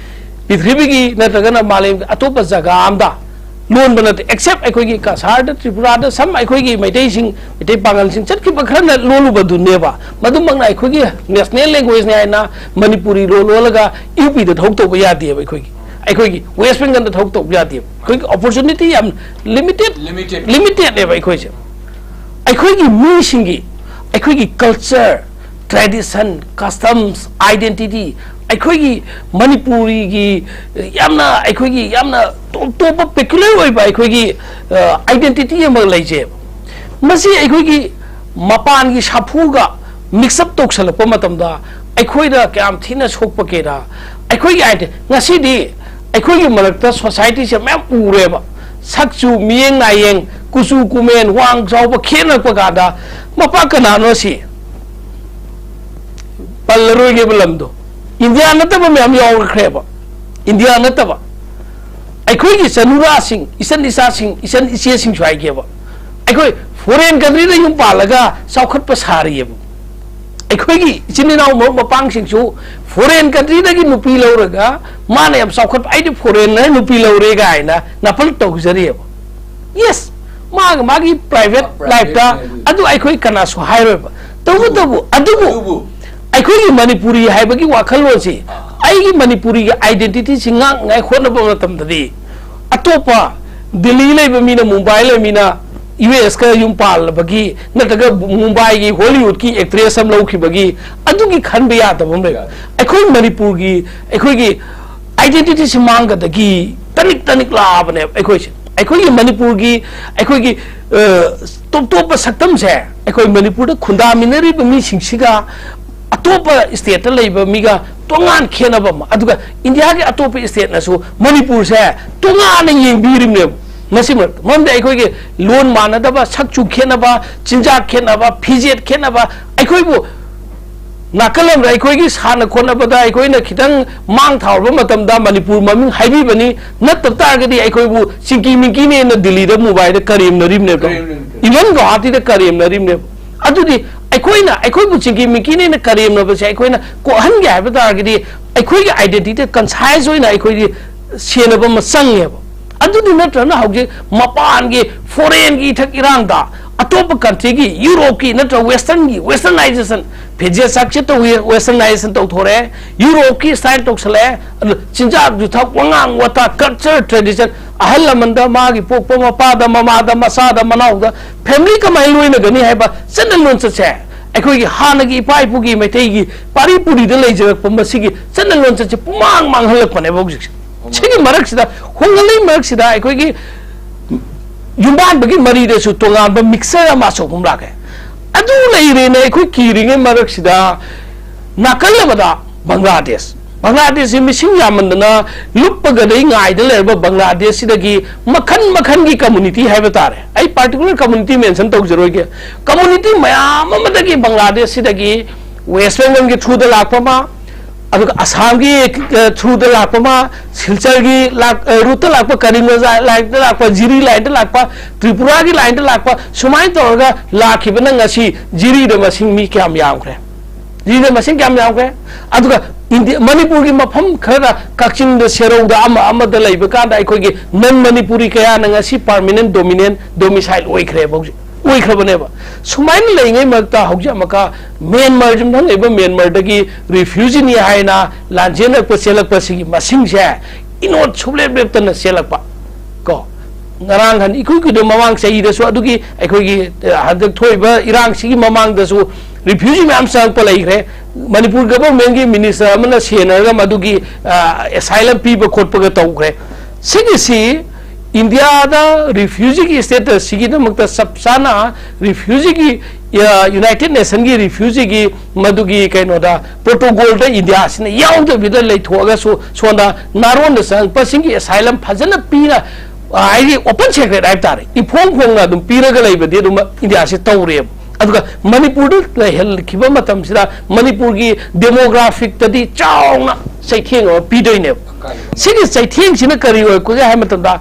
ꯄ꯭ꯔꯤꯊꯤꯕꯤꯒꯤ ꯅꯠꯇ꯭ꯔꯒꯅ ꯃꯥꯂꯦꯝꯒꯤ ꯑꯇꯣꯞꯄ ꯖꯒꯥ ꯑꯃꯗ ꯂꯣꯟꯕ ꯅꯠꯇꯦ, except ꯑꯩꯈꯣꯏꯒꯤ ꯀꯁꯥꯔꯗ, ꯇ꯭ꯔꯤꯄꯨꯔꯥꯗ ꯁꯝ ꯑꯩꯈꯣꯏꯒꯤ ꯃꯩꯇꯩꯁꯤꯡ, ꯃꯩꯇꯩ ꯄꯥꯉꯜꯁꯤꯡ ꯆꯠꯈꯤꯕ ꯈꯔꯅ ꯂꯣꯜꯂꯨꯕꯗꯨꯅꯦꯕ꯫ ꯃꯗꯨꯃꯛꯅ ꯑꯩꯈꯣꯏꯒꯤ national language ꯅꯤ ꯍꯥꯏꯅ ꯃꯅꯤꯄꯨꯔꯤ ꯂꯣꯜ ꯂꯣꯜꯂꯒ ꯌꯨ ꯄꯤꯗ ꯊꯕꯛ ꯇꯧꯕ ꯌꯥꯗꯦꯕ꯫ ꯑꯩꯈꯣꯏꯒꯤ, ꯑꯩꯈꯣꯏꯒꯤ ꯋꯦꯁ ꯕꯦꯡꯒꯜꯗ ꯊꯕꯛ ꯇꯧꯕ ꯌꯥꯗꯦꯕ꯫ ꯑꯩꯈꯣꯏꯒꯤ opportunity ꯌꯥꯝ limited, limited. Limited ꯅꯦꯕ ꯑꯩꯈꯣꯏꯁꯦ꯫ ꯑꯩꯈꯣꯏꯒꯤ ꯃꯤꯁꯤꯡꯒꯤ, ꯑꯩꯈꯣꯏꯒꯤ culture, tradition, customs, identity, ꯑꯩꯈꯣꯏꯒꯤ ꯃꯅꯤꯄꯨꯔꯤꯒꯤ ꯌꯥꯝꯅ, ꯑꯩꯈꯣꯏꯒꯤ ꯌꯥꯝꯅ ꯇꯣꯞ ꯇꯣꯞꯄ peculiar ꯑꯣꯏꯕ ꯑꯩꯈꯣꯏꯒꯤ, ꯑ, identity ꯑꯃ ꯂꯩꯖꯩꯕ꯫ ꯃꯁꯤ ꯑꯩꯈꯣꯏꯒꯤ ꯃꯄꯥꯟꯒꯤ ꯁꯥꯐꯨꯒ mix up ꯇꯧꯁꯜꯂꯛꯄ ꯃꯇꯝꯗ ꯑꯩꯈꯣꯏꯗ ꯀꯌꯥꯝ ꯊꯤꯅ ꯁꯣꯛꯄꯒꯦꯔꯥ? ꯑꯩꯈꯣꯏꯒꯤ ide-, ꯉꯁꯤꯗꯤ ꯑꯩꯈꯣꯏꯒꯤ ꯃꯔꯛꯇ society ꯁꯦ ꯃꯌꯥꯝ ꯎꯔꯦꯕ, ꯁꯛꯆꯨ, ꯃꯤꯌꯦꯡ ꯅꯥꯌꯦꯡ, ꯀꯨꯆꯨ ꯀꯨꯃꯦꯟ, ꯋꯥꯡ ꯆꯥꯎꯕ ꯈꯦꯠꯅꯔꯛꯄ ꯀꯥꯟꯗ, ꯃꯄꯥ ꯀꯅꯥꯅꯣ ꯁꯤ? ꯄꯜꯂꯔꯣꯏꯒꯦꯕ ꯂꯝꯗꯣ, ꯏꯟꯗꯤꯌꯥ ꯅꯠꯇꯕ ꯃꯌꯥꯝ ꯌꯥꯎꯔꯛꯈ꯭ꯔꯦꯕ꯫ ꯏꯟꯗꯤꯌꯥ ꯅꯠꯇꯕ ꯑꯩꯈꯣꯏꯒꯤ ꯆꯅꯨꯔꯥꯁꯤꯡ, ꯏꯆꯟ ꯏꯆꯥꯁꯤꯡ, ꯏꯆꯟ ꯏꯆꯦꯁꯤꯡꯁꯨ ꯍꯥꯏꯒꯦꯕ, ꯑꯩꯈꯣꯏ foreign country ꯗ ꯌꯨꯝ ꯄꯥꯜꯂꯒ ꯆꯥꯎꯈꯠꯄ ꯁꯥꯔꯤꯑꯕ꯫ ꯑꯩꯈꯣꯏꯒꯤ ꯏꯆꯤꯟ ꯏꯅꯥꯎ ꯃꯔꯨꯞ ꯃꯄꯥꯡꯁꯤꯡꯁꯨ foreign country ꯗꯒꯤ ꯅꯨꯄꯤ ꯂꯧꯔꯒ ꯃꯥꯅ ꯌꯥꯝ ꯆꯥꯎꯈꯠꯄ, "ꯑꯩꯗꯤ foreign ꯅ ꯅꯨꯄꯤ ꯂꯧꯔꯦ" ꯀꯥꯏꯅ ꯅꯥꯄꯜ ꯇꯧꯖꯔꯤꯑꯕ꯫ Yes, ꯃꯥꯒꯤ, ꯃꯥꯒꯤ private life ꯇ ꯑꯗꯨ ꯑꯩꯈꯣꯏ ꯀꯅꯥꯁꯨ ꯍꯥꯏꯔꯣꯏꯕ꯫ ꯇꯧꯕꯇꯕꯨ, ꯑꯗꯨꯕꯨ ꯑꯗꯨꯕꯨ ꯑꯩꯈꯣꯏꯒꯤ ꯃꯅꯤꯄꯨꯔꯤ ꯍꯥꯏꯕꯒꯤ ꯋꯥꯈꯜꯂꯣꯟꯁꯤ, ꯑꯩꯒꯤ ꯃꯅꯤꯄꯨꯔꯤꯒꯤ identity ꯁꯤ ꯉꯥꯛꯅꯉꯥꯏ ꯍꯣꯠꯅꯕ ꯃꯇꯝꯗꯗꯤ, ꯑꯇꯣꯞꯄ ꯗꯤꯜꯂꯤ ꯂꯩꯕ ꯃꯤꯅ, ꯃꯨꯝꯕꯥꯏ ꯂꯩꯕ ꯃꯤꯅ, ꯌꯨ ꯑꯦꯁꯀ ꯌꯨꯝ ꯄꯥꯜꯂꯕꯒꯤ, ꯅꯠꯇ꯭ꯔꯒ ꯃꯨꯝꯕꯥꯏꯒꯤ ꯍꯣꯂꯤꯋꯨꯗꯀꯤ ꯑꯦꯛꯇ꯭ꯔꯦꯁ ꯑꯃ ꯂꯧꯈꯤꯕꯒꯤ, ꯑꯗꯨꯒꯤ ꯈꯟꯕ ꯌꯥꯗꯕ ꯑꯃ ꯂꯩꯕ꯫ ꯑꯩꯈꯣꯏ ꯃꯅꯤꯄꯨꯔꯒꯤ, ꯑꯩꯈꯣꯏꯒꯤ ꯑꯥꯏꯗꯦꯟꯇꯤꯇꯤꯁꯤ ꯃꯥꯡꯒꯗꯒꯤ ꯇꯅꯤꯛ ꯇꯅꯤꯛ ꯂꯥꯛꯑꯕꯅꯦꯕ ꯑꯩꯈꯣꯏꯁꯦ꯫ ꯑꯩꯈꯣꯏꯒꯤ ꯃꯅꯤꯄꯨꯔꯒꯤ, ꯑꯩꯈꯣꯏꯒꯤ, ꯑ, ꯇꯣꯞ ꯇꯣꯞꯄ ꯁꯛꯇꯝꯁꯦ, ꯑꯩꯈꯣꯏ ꯃꯅꯤꯄꯨꯔꯗ ꯈꯨꯟꯗꯥꯃꯤꯟꯅꯔꯤꯕ ꯃꯤꯁꯤꯡꯁꯤꯒ ꯑꯇꯣꯞꯄ ꯁ꯭ꯇꯦꯠꯇ ꯂꯩꯕ ꯃꯤꯒ ꯇꯣꯉꯥꯟ ꯈꯦꯠꯅꯕ ꯑꯃ, ꯑꯗꯨꯒ ꯏꯟꯗꯤꯌꯥꯒꯤ ꯑꯇꯣꯞꯄ ꯁ꯭ꯇꯦꯠꯅꯁꯨ ꯃꯅꯤꯄꯨꯔꯁꯦ ꯇꯣꯉꯥꯟꯅ ꯌꯦꯡꯕꯤꯔꯤꯕꯅꯦꯕ꯫ ꯃꯁꯤ ꯃꯔꯛꯇ, ꯃꯔꯝꯗꯤ ꯑꯩꯈꯣꯏꯒꯤ ꯂꯣꯟ ꯃꯥꯟꯅꯗꯕ, ꯁꯛꯆꯨ ꯈꯦꯠꯅꯕ, ꯆꯤꯟꯖꯥꯛ ꯈꯦꯠꯅꯕ, ꯐꯤꯖꯦꯠ ꯈꯦꯠꯅꯕ, ꯑꯩꯈꯣꯏꯕꯨ ꯅꯥꯀꯜ ꯑꯃꯗ ꯑꯩꯈꯣꯏꯒꯤ ꯁꯥꯟꯅ ꯈꯣꯠꯅꯕꯗ ꯑꯩꯈꯣꯏꯅ ꯈꯤꯇꯪ ꯃꯥꯡ ꯊꯥꯎꯔꯕ ꯃꯇꯝꯗ ꯃꯅꯤꯄꯨꯔ ꯃꯃꯤꯡ ꯍꯥꯏꯕꯤꯕꯅꯤ, ꯅꯠꯇꯕ ꯇꯥꯔꯒꯗꯤ ꯑꯩꯈꯣꯏꯕꯨ ꯆꯤꯡꯀꯤ ꯃꯤꯡꯀꯤꯅꯦꯅ ꯗꯤꯜꯂꯤꯗ ꯃꯨꯝꯕꯥꯏꯗ ꯀꯔꯦꯝꯅꯔꯤꯕꯅꯦꯕ, ꯏꯚꯟ ꯒꯧꯍꯥꯇꯤꯗ ꯀꯔꯦꯝꯅꯔꯤꯕꯅꯦꯕ꯫ ꯑꯗꯨꯗꯤ ꯑꯩꯈꯣꯏꯅ ꯑꯩꯈꯣꯏꯕꯨ ꯆꯤꯡꯀꯤ ꯃꯤꯡꯀꯤꯅꯦꯅ ꯀꯔꯦꯝꯅꯕꯁꯦ ꯑꯩꯈꯣꯏꯅ ꯀꯣꯛꯍꯟꯒꯦ ꯍꯥꯏꯕ ꯇꯥꯔꯒꯗꯤ ꯑꯩꯈꯣꯏꯒꯤ ꯑꯥꯏꯗꯦꯟꯇꯤꯇꯤ ꯀꯟꯁꯥꯏꯁ ꯑꯣꯏꯅ ꯑꯩꯈꯣꯏꯒꯤ ꯁꯦꯟꯅꯕ ꯑꯃ ꯆꯪꯉꯦꯕ꯫ ꯑꯗꯨꯗꯤ ꯅꯠꯇ꯭ꯔꯒꯅ ꯍꯧꯖꯤꯛ ꯃꯄꯥꯟꯒꯤ ꯐꯣꯔꯦꯟꯒꯤ ꯏꯊꯛ ꯏꯔꯥꯡꯗ ꯑꯇꯣꯞꯄ ꯀꯟꯇ꯭ꯔꯤꯒꯤ, ꯌꯨꯔꯣꯞꯀꯤ ꯅꯠꯇ꯭ꯔꯒ ꯋꯦꯁꯇꯔꯟꯒꯤ, ꯋꯦꯁꯇꯔꯅꯥꯏꯖꯦꯁꯟ, ꯐꯤꯖꯦꯠ ꯆꯥꯛꯆꯦꯠꯇ ꯋꯦ-, ꯋꯦꯁꯇꯔꯅꯥꯏꯖꯦꯁꯟ ꯇꯧꯊꯣꯔꯛꯑꯦ, ꯌꯨꯔꯣꯞꯀꯤ ꯁ꯭ꯇꯥꯏꯜ ꯇꯧꯁꯜꯂꯛꯑꯦ, ꯑꯗꯨ ꯆꯤꯟꯖꯥꯛ ꯌꯨꯊꯛ, ꯋꯥꯉꯥꯡ ꯋꯥꯇꯥ, ꯀꯜꯆꯔ, ꯇ꯭ꯔꯦꯗꯤꯁꯟ, ꯑꯍꯜ ꯂꯃꯟꯗ, ꯃꯥꯒꯤ ꯄꯣꯛꯄ ꯃꯄꯥꯗ, ꯃꯃꯥꯗ, ꯃꯆꯥꯗ, ꯃꯅꯥꯎꯗ, ꯐꯦꯃꯤꯂꯤ ꯀꯃꯥꯏꯅ ꯂꯣꯏꯅꯒꯅꯤ ꯍꯥꯏꯕ ꯆꯠꯅ ꯂꯣꯟꯆꯠꯁꯦ ꯑꯩꯈꯣꯏꯒꯤ ꯍꯥꯟꯅꯒꯤ ꯏꯄꯥ ꯏꯄꯨꯒꯤ ꯃꯩꯇꯩꯒꯤ ꯄꯥꯔꯤ ꯄꯨꯔꯤꯗ ꯂꯩꯖꯔꯛꯄ ꯃꯁꯤꯒꯤ ꯆꯠꯅ ꯂꯣꯟꯆꯠꯁꯦ ꯄꯨꯃꯥꯡ ꯃꯥꯡꯍꯜꯂꯛꯄꯅꯦꯕ ꯍꯧꯖꯤꯛꯁꯦ꯫ ꯁꯤꯒꯤ ꯃꯔꯛꯁꯤꯗ, ꯍꯣꯡꯂꯛꯂꯤ ꯃꯔꯛꯁꯤꯗ ꯑꯩꯈꯣꯏꯒꯤ ꯌꯨꯝꯕꯥꯟꯕꯒꯤ ꯃꯔꯤꯗꯁꯨ ꯇꯣꯉꯥꯟꯕ ꯃꯤꯛꯆꯔ ꯑꯃ ꯑꯆꯧꯕ ꯑꯃ ꯂꯥꯛꯀꯦ꯫ ꯑꯗꯨ ꯂꯩꯔꯦꯅ ꯑꯩꯈꯣꯏ ꯀꯤꯔꯤꯉꯩ ꯃꯔꯛꯁꯤꯗ ꯅꯥꯀꯜ ꯑꯃꯗ ꯕꯪꯒ꯭ꯂꯥꯗꯦꯁ, ꯕꯪꯒ꯭ꯂꯥꯗꯦꯁꯁꯤ ꯃꯤꯁꯤꯡ ꯌꯥꯝꯃꯟꯗꯅ ꯂꯨꯞꯄꯒꯗꯩ ꯉꯥꯏꯗ ꯂꯩꯔꯕ ꯕꯪꯒ꯭ꯂꯥꯗꯦꯁꯁꯤꯗꯒꯤ ꯃꯈꯟ ꯃꯈꯟꯒꯤ ꯀꯝꯃꯨꯅꯤꯇꯤ ꯍꯥꯏꯕ ꯇꯥꯔꯦ, ꯑꯩ ꯄꯥꯔꯇꯤꯀꯨꯂꯔ ꯀꯝꯃꯨꯅꯤꯇꯤ ꯃꯦꯟꯁꯟ ꯇꯧꯖꯔꯣꯏꯒꯦ, ꯀꯝꯃꯨꯅꯤꯇꯤ ꯃꯌꯥꯝ ꯑꯃꯗꯒꯤ ꯕꯪꯒ꯭ꯂꯥꯗꯦꯁꯁꯤꯗꯒꯤ ꯋꯦꯁ ꯕꯦꯡꯒꯜꯒꯤ ꯊ꯭ꯔꯨꯗ ꯂꯥꯛꯄ ꯑꯃ, ꯑꯗꯨꯒ ꯑꯁꯥꯝꯒꯤ, ꯑ, ꯊ꯭ꯔꯨꯗ ꯂꯥꯛꯄ ꯑꯃ, ꯁꯤꯜꯆꯔꯒꯤ ꯂꯥꯛ-, ꯑ, ꯔꯨꯠꯇ ꯂꯥꯛꯄ, ꯀꯔꯤꯝꯒꯟꯖ ꯂꯥꯏꯟꯗ ꯂꯥꯛꯄ, ꯖꯤꯔꯤ ꯂꯥꯏꯟꯗ ꯂꯥꯛꯄ, ꯇ꯭ꯔꯤꯄꯨꯔꯥꯒꯤ ꯂꯥꯏꯟꯗ ꯂꯥꯛꯄ, ꯁꯨꯃꯥꯏꯅ ꯇꯧꯔꯒ ꯂꯥꯛꯈꯤꯕꯅ ꯉꯁꯤ ꯖꯤꯔꯤꯗ ꯃꯁꯤꯡ ꯃꯤ ꯀꯌꯥꯝ ꯌꯥꯝꯈ꯭ꯔꯦ? ꯖꯤꯔꯤꯗ ꯃꯁꯤꯡ ꯀꯌꯥꯝ ꯌꯥꯝꯈ꯭ꯔꯦ? ꯑꯗꯨꯒ ꯏꯟꯗꯤ-, ꯃꯅꯤꯄꯨꯔꯒꯤ ꯃꯐꯝ ꯈꯔꯗ, ꯀꯛꯆꯤꯡꯗ, ꯁꯦꯔꯧꯗ, ꯑꯃ ꯑꯃꯗ ꯂꯩꯕ ꯀꯥꯟꯗ ꯑꯩꯈꯣꯏꯒꯤ ꯅꯟ ꯃꯅꯤꯄꯨꯔꯤ ꯀꯌꯥꯅ ꯉꯁꯤ ꯄꯥꯔꯃꯤꯅꯦꯟ ꯗꯣꯃꯤꯅꯦꯟ ꯗꯣꯃꯤꯁꯥꯏꯜ ꯑꯣꯏꯈ꯭ꯔꯦꯕ ꯍꯧꯖꯤꯛ꯫ ꯑꯣꯏꯈ꯭ꯔꯕꯅꯦꯕ꯫ ꯁꯨꯃꯥꯏꯅ ꯂꯩꯉꯩ ꯃꯔꯛꯇ ꯍꯧꯖꯤꯛ ꯑꯃꯨꯛꯀ ꯃ꯭ꯌꯥꯟꯃꯥꯔ, ꯌꯨꯝꯊꯪꯅꯔꯤꯕ ꯃ꯭ꯌꯥꯟꯃꯥꯔꯗꯒꯤ ꯔꯤꯐ꯭ꯌꯨꯖꯤꯅꯤ ꯍꯥꯏꯅ ꯂꯥꯟꯖꯦꯜꯂꯛꯄ ꯆꯦꯜꯂꯛꯄꯁꯤꯒꯤ ꯃꯁꯤꯡꯁꯦ ꯏꯅꯣꯠ ꯁꯨꯡꯂꯦꯞ ꯂꯦꯞꯇꯅ ꯆꯦꯜꯂꯛꯄ ꯀꯣ, ꯉꯔꯥꯡ ꯍꯟ ꯏꯀꯨꯏ ꯀꯨꯏꯗ ꯃꯃꯥꯡ ꯆꯍꯤꯗꯁꯨ ꯑꯗꯨꯒꯤ ꯑꯩꯈꯣꯏꯒꯤ, ꯑ, ꯍꯟꯗꯛ ꯊꯣꯛꯏꯕ ꯏꯔꯥꯡꯁꯤꯒꯤ ꯃꯃꯥꯡꯗꯁꯨ refugee ꯃꯌꯥꯝ ꯆꯪꯉꯛꯄ ꯂꯩꯈ꯭ꯔꯦ꯫ ꯃꯅꯤꯄꯨꯔ government ꯀꯤ minister ꯑꯃꯅ ꯁꯦꯟꯅꯔꯒ ꯃꯗꯨꯒꯤ, ꯑ, asylum ꯄꯤꯕ ꯈꯣꯠꯄꯒ ꯇꯧꯈ꯭ꯔꯦ꯫ ꯁꯤꯒꯤꯁꯤ ꯏꯟꯗꯤꯌꯥꯗ refugee ꯒꯤ status ꯁꯤꯒꯤꯗꯃꯛꯇ ꯆꯞ ꯆꯥꯅ refugee ꯒꯤ, ꯑ, United Nation ꯒꯤ refugee ꯒꯤ ꯃꯗꯨꯒꯤ ꯀꯩꯅꯣꯗ protocol ꯗ ꯏꯟꯗꯤꯌꯥꯁꯤꯅ ꯌꯥꯎꯗꯕꯤꯗ ꯂꯩꯊꯣꯛꯑꯒꯁꯨ ꯁꯣꯝꯗ ꯅꯥꯔꯣꯟꯗ ꯆꯪꯉꯛꯄꯁꯤꯡꯒꯤ asylum ꯐꯖꯅ ꯄꯤꯅ, ꯑ, ꯍꯥꯏꯗꯤ open secret ꯍꯥꯏꯕ ꯇꯥꯔꯦ, ꯏꯐꯣꯡ ꯐꯣꯡꯅ ꯑꯗꯨꯝ ꯄꯤꯔꯒ ꯂꯩꯕꯗꯤ ꯑꯗꯨꯝ ꯏꯟꯗꯤꯌꯥꯁꯤ ꯇꯧꯔꯦꯕ꯫ ꯑꯗꯨꯒ ꯃꯅꯤꯄꯨꯔꯗ ꯂꯩꯍꯜꯂꯛꯈꯤꯕ ꯃꯇꯝꯁꯤꯗ ꯃꯅꯤꯄꯨꯔꯒꯤ demographic ꯇꯗꯤ ꯆꯥꯎꯅ ꯆꯩꯊꯦꯡ ꯑꯃ ꯄꯤꯗꯣꯏꯅꯦꯕ꯫ ꯁꯤꯒꯤ ꯆꯩꯊꯦꯡꯁꯤꯅ ꯀꯔꯤ ꯑꯣꯏꯔꯛꯄꯒꯦ ꯍꯥꯏꯕ ꯃꯇꯝꯗ,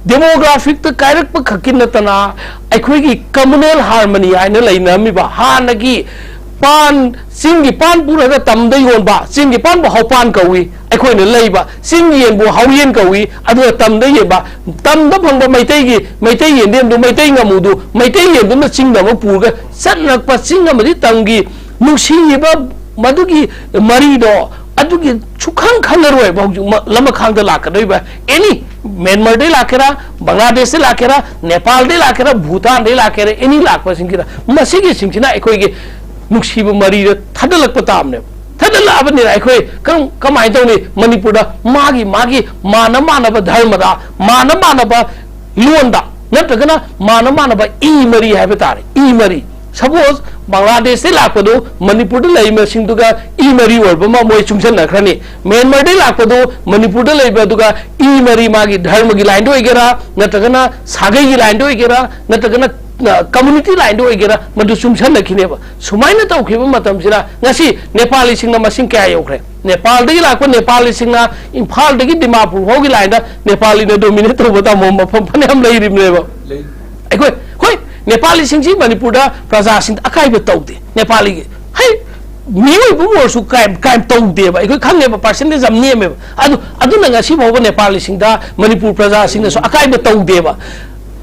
demographic ꯇ ꯀꯥꯏꯔꯛꯄ ꯈꯛꯀꯤ ꯅꯠꯇꯅ ꯑꯩꯈꯣꯏꯒꯤ communal harmony ꯍꯥꯏꯅ ꯂꯩꯅꯔꯝꯃꯤꯕ ꯍꯥꯟꯅꯒꯤ ꯄꯥꯟ, ꯆꯤꯡꯒꯤ ꯄꯥꯟ ꯄꯨꯔꯒ ꯇꯝꯗ ꯌꯣꯟꯕ, ꯆꯤꯡꯒꯤ ꯄꯥꯟꯕꯨ ꯍꯧꯄꯥꯟ ꯀꯧꯏ, ꯑꯩꯈꯣꯏꯅ ꯂꯩꯕ ꯆꯤꯡꯒꯤ ꯌꯦꯟꯕꯨ ꯍꯧꯌꯦꯟ ꯀꯧꯏ, ꯑꯗꯨꯒ ꯇꯝꯗ ꯌꯦꯟꯕ, ꯇꯝꯗ ꯐꯪꯕ ꯃꯩꯇꯩꯒꯤ, ꯃꯩꯇꯩ ꯌꯦꯟꯗꯦꯝꯗꯨ, ꯃꯩꯇꯩ ꯉꯥꯃꯨꯗꯨ, ꯃꯩꯇꯩ ꯌꯦꯟꯗꯨꯅ ꯆꯤꯡꯗ ꯑꯃꯨꯛ ꯄꯨꯔꯒ ꯆꯠꯅꯔꯛꯄ ꯆꯤꯡ ꯑꯃꯗꯤ ꯇꯝꯒꯤ ꯅꯨꯡꯁꯤꯔꯤꯕ ꯃꯗꯨꯒꯤ ꯃꯔꯤꯗꯣ, ꯑꯗꯨꯒꯤ ꯁꯨꯛꯈꯪ ꯈꯪꯉꯔꯣꯏꯕ ꯍꯧꯖꯤꯛ ꯃ-, ꯂꯃꯈꯥꯡꯗ ꯂꯥꯛꯀꯗꯧꯔꯤꯕ any ꯃ꯭ꯌꯥꯟꯃꯥꯔꯗꯩ ꯂꯥꯛꯀꯦꯔꯥ, ꯕꯪꯒ꯭ꯂꯥꯗꯦꯁꯇꯩ ꯂꯥꯛꯀꯦꯔꯥ, ꯅꯦꯄꯥꯜꯗꯩ ꯂꯥꯛꯀꯦꯔꯥ, ꯚꯨꯇꯥꯟꯗꯩ ꯂꯥꯛꯀꯦꯔꯥ, any ꯂꯥꯛꯄꯁꯤꯡꯁꯤꯗ ꯃꯁꯤꯒꯤꯁꯤꯡꯁꯤꯅ ꯑꯩꯈꯣꯏꯒꯤ ꯅꯨꯡꯁꯤꯕ ꯃꯔꯤꯗ ꯊꯗꯠꯂꯛꯄ ꯇꯥꯕꯅꯦꯕ꯫ ꯊꯗꯠꯂꯛꯑꯕꯅꯤꯅ ꯑꯩꯈꯣꯏ ꯀꯔꯝ-, ꯀꯃꯥꯏꯅ ꯇꯧꯅꯤ? ꯃꯅꯤꯄꯨꯔꯗ ꯃꯥꯒꯤ, ꯃꯥꯒꯤ ꯃꯥꯅ ꯃꯥꯅꯕ ꯙꯔꯃꯗ, ꯃꯥꯅ ꯃꯥꯅꯕ ꯂꯣꯟꯗ, ꯅꯠꯇ꯭ꯔꯒꯅ ꯃꯥꯅ ꯃꯥꯅꯕ ꯏ ꯃꯔꯤ ꯍꯥꯏꯕ ꯇꯥꯔꯦ, ꯏ ꯃꯔꯤ꯫ Suppose ꯕꯪꯒ꯭ꯂꯥꯗꯦꯁꯇꯩ ꯂꯥꯛꯄꯗꯨ ꯃꯅꯤꯄꯨꯔꯗ ꯂꯩꯔꯤꯕꯁꯤꯡꯗꯨꯒ ꯏ ꯃꯔꯤ ꯑꯣꯏꯕ ꯑꯃ ꯃꯣꯏ ꯆꯨꯡꯁꯟꯅꯈ꯭ꯔꯅꯤ꯫ ꯃ꯭ꯌꯥꯟꯃꯥꯔꯗꯩ ꯂꯥꯛꯄꯗꯨ ꯃꯅꯤꯄꯨꯔꯗ ꯂꯩꯕ ꯑꯗꯨꯒ ꯏ ꯃꯔꯤ ꯃꯥꯒꯤ ꯙꯔꯃꯒꯤ line ꯗ ꯑꯣꯏꯒꯦꯔꯥ, ꯅꯠꯇ꯭ꯔꯒꯅ ꯁꯥꯒꯩꯒꯤ line ꯗ ꯑꯣꯏꯒꯦꯔꯥ, ꯅꯠꯇ꯭ꯔꯒꯅ, ꯑ, community line ꯗ ꯑꯣꯏꯒꯦꯔꯥ, ꯃꯗꯨ ꯆꯨꯡꯁꯟꯅꯈꯤꯅꯦꯕ꯫ ꯁꯨꯃꯥꯏꯅ ꯇꯧꯈꯤꯕ ꯃꯇꯝꯁꯤꯗ ꯉꯁꯤ ꯅꯦꯄꯥꯂꯤꯁꯤꯡꯅ ꯃꯁꯤꯡ ꯀꯌꯥ ꯌꯧꯈ꯭ꯔꯦ? ꯅꯦꯄꯥꯜꯗꯒꯤ ꯂꯥꯛꯄ ꯅꯦꯄꯥꯂꯤꯁꯤꯡꯅ ꯏꯝꯐꯥꯜꯗꯒꯤ ꯗꯤꯃꯥꯄꯨꯔ ꯐꯥꯎꯒꯤ line ꯗ ꯅꯦꯄꯥꯂꯤꯅ dominate ꯇꯧꯕ ꯇꯝꯕ ꯃꯐꯝ ꯐꯅꯌꯥꯝ ꯂꯩꯔꯤꯕꯅꯦꯕ꯫ ꯑꯩꯈꯣꯏ, ꯍꯣꯏ, ꯅꯦꯄꯥꯂꯤꯁꯤꯡꯁꯤ ꯃꯅꯤꯄꯨꯔꯗ ꯄ꯭ꯔꯖꯥꯁꯤꯡꯗ ꯑꯀꯥꯏꯕ ꯇꯧꯗꯦ꯫ ꯅꯦꯄꯥꯂꯤꯒꯤ, ꯍꯩ, ꯃꯤꯑꯣꯏꯕ ꯑꯣꯏꯔꯁꯨ crime, crime ꯇꯧꯗꯦꯕ꯫ ꯑꯩꯈꯣꯏ ꯈꯪꯉꯦꯕ, percentage ꯌꯥꯝ ꯅꯦꯝꯃꯦꯕ꯫ ꯑꯗꯨ, ꯑꯗꯨꯅ ꯉꯁꯤ ꯐꯥꯎꯕ ꯅꯦꯄꯥꯂꯤꯁꯤꯡꯗ ꯃꯅꯤꯄꯨꯔ ꯄ꯭ꯔꯖꯥꯁꯤꯡꯅꯁꯨ ꯑꯀꯥꯏꯕ ꯇꯧꯗꯦꯕ꯫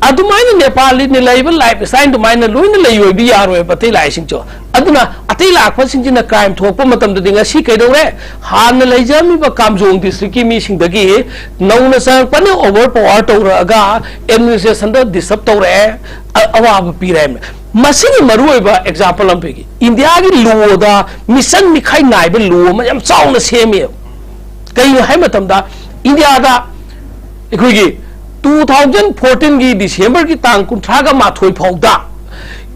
ꯑꯗꯨꯃꯥꯏꯅ ꯅꯦꯄꯥꯂꯤꯅ ꯂꯩꯕ ꯂꯥꯏꯐ ꯁ꯭ꯇꯥꯏꯜ ꯑꯗꯨꯃꯥꯏꯅ ꯂꯣꯏꯅ ꯂꯩ ꯑꯣꯏꯕ ꯌꯥꯔꯣꯏꯕ ꯑꯇꯩ ꯂꯥꯏꯁꯤꯡꯁꯨ꯫ ꯑꯗꯨꯅ ꯑꯇꯩ ꯂꯥꯛꯄꯁꯤꯡꯁꯤꯅ ꯀ꯭ꯔꯥꯏꯝ ꯊꯣꯛꯄ ꯃꯇꯝꯗꯗꯤ ꯉꯁꯤ ꯀꯩꯗꯧꯔꯦ? ꯍꯥꯟꯅ ꯂꯩꯖꯔꯝꯃꯤꯕ ꯀꯥꯝꯖꯣꯡ ꯗꯤꯁꯇ꯭ꯔꯤꯛꯀꯤ ꯃꯤꯁꯤꯡꯗꯒꯤ ꯅꯧꯅ ꯆꯪꯉꯛꯄꯅ ꯑꯣꯚꯔ ꯄꯋꯥꯔ ꯇꯧꯔꯛꯑꯒ ꯑꯦꯗꯃꯤꯅꯤꯁꯇ꯭ꯔꯦꯁꯟꯗ ꯗꯤꯁꯇꯔꯕ ꯇꯧꯔꯛꯑꯦ, ꯑ-, ꯑꯋꯥꯕ ꯄꯤꯔꯦ꯫ ꯃꯁꯤꯒꯤ ꯃꯔꯨꯑꯣꯏꯕ ꯑꯦꯛꯖꯥꯝꯄꯜ ꯑꯃ ꯄꯤꯒꯦ꯫ ꯏꯟꯗꯤꯌꯥꯒꯤ ꯂꯣꯗ ꯃꯤꯆꯪ ꯃꯤꯈꯥꯏ ꯅꯥꯏꯕ ꯂꯣ ꯑꯃ ꯌꯥꯝ ꯆꯥꯎꯅ ꯁꯦꯝꯃꯤ꯫ ꯀꯩꯅꯣ ꯍꯥꯏ ꯃꯇꯝꯗ ꯏꯟꯗꯤꯌꯥꯗ ꯑꯩꯈꯣꯏꯒꯤ ꯇꯨ ꯊꯥꯎꯖꯟ ꯐꯣꯔꯇꯤꯟꯒꯤ ꯗꯤꯁꯦꯝꯕꯔꯒꯤ ꯇꯥꯡ ꯀꯨꯟꯊ꯭ꯔꯥꯒ ꯃꯥꯊꯣꯏ ꯐꯥꯎꯗ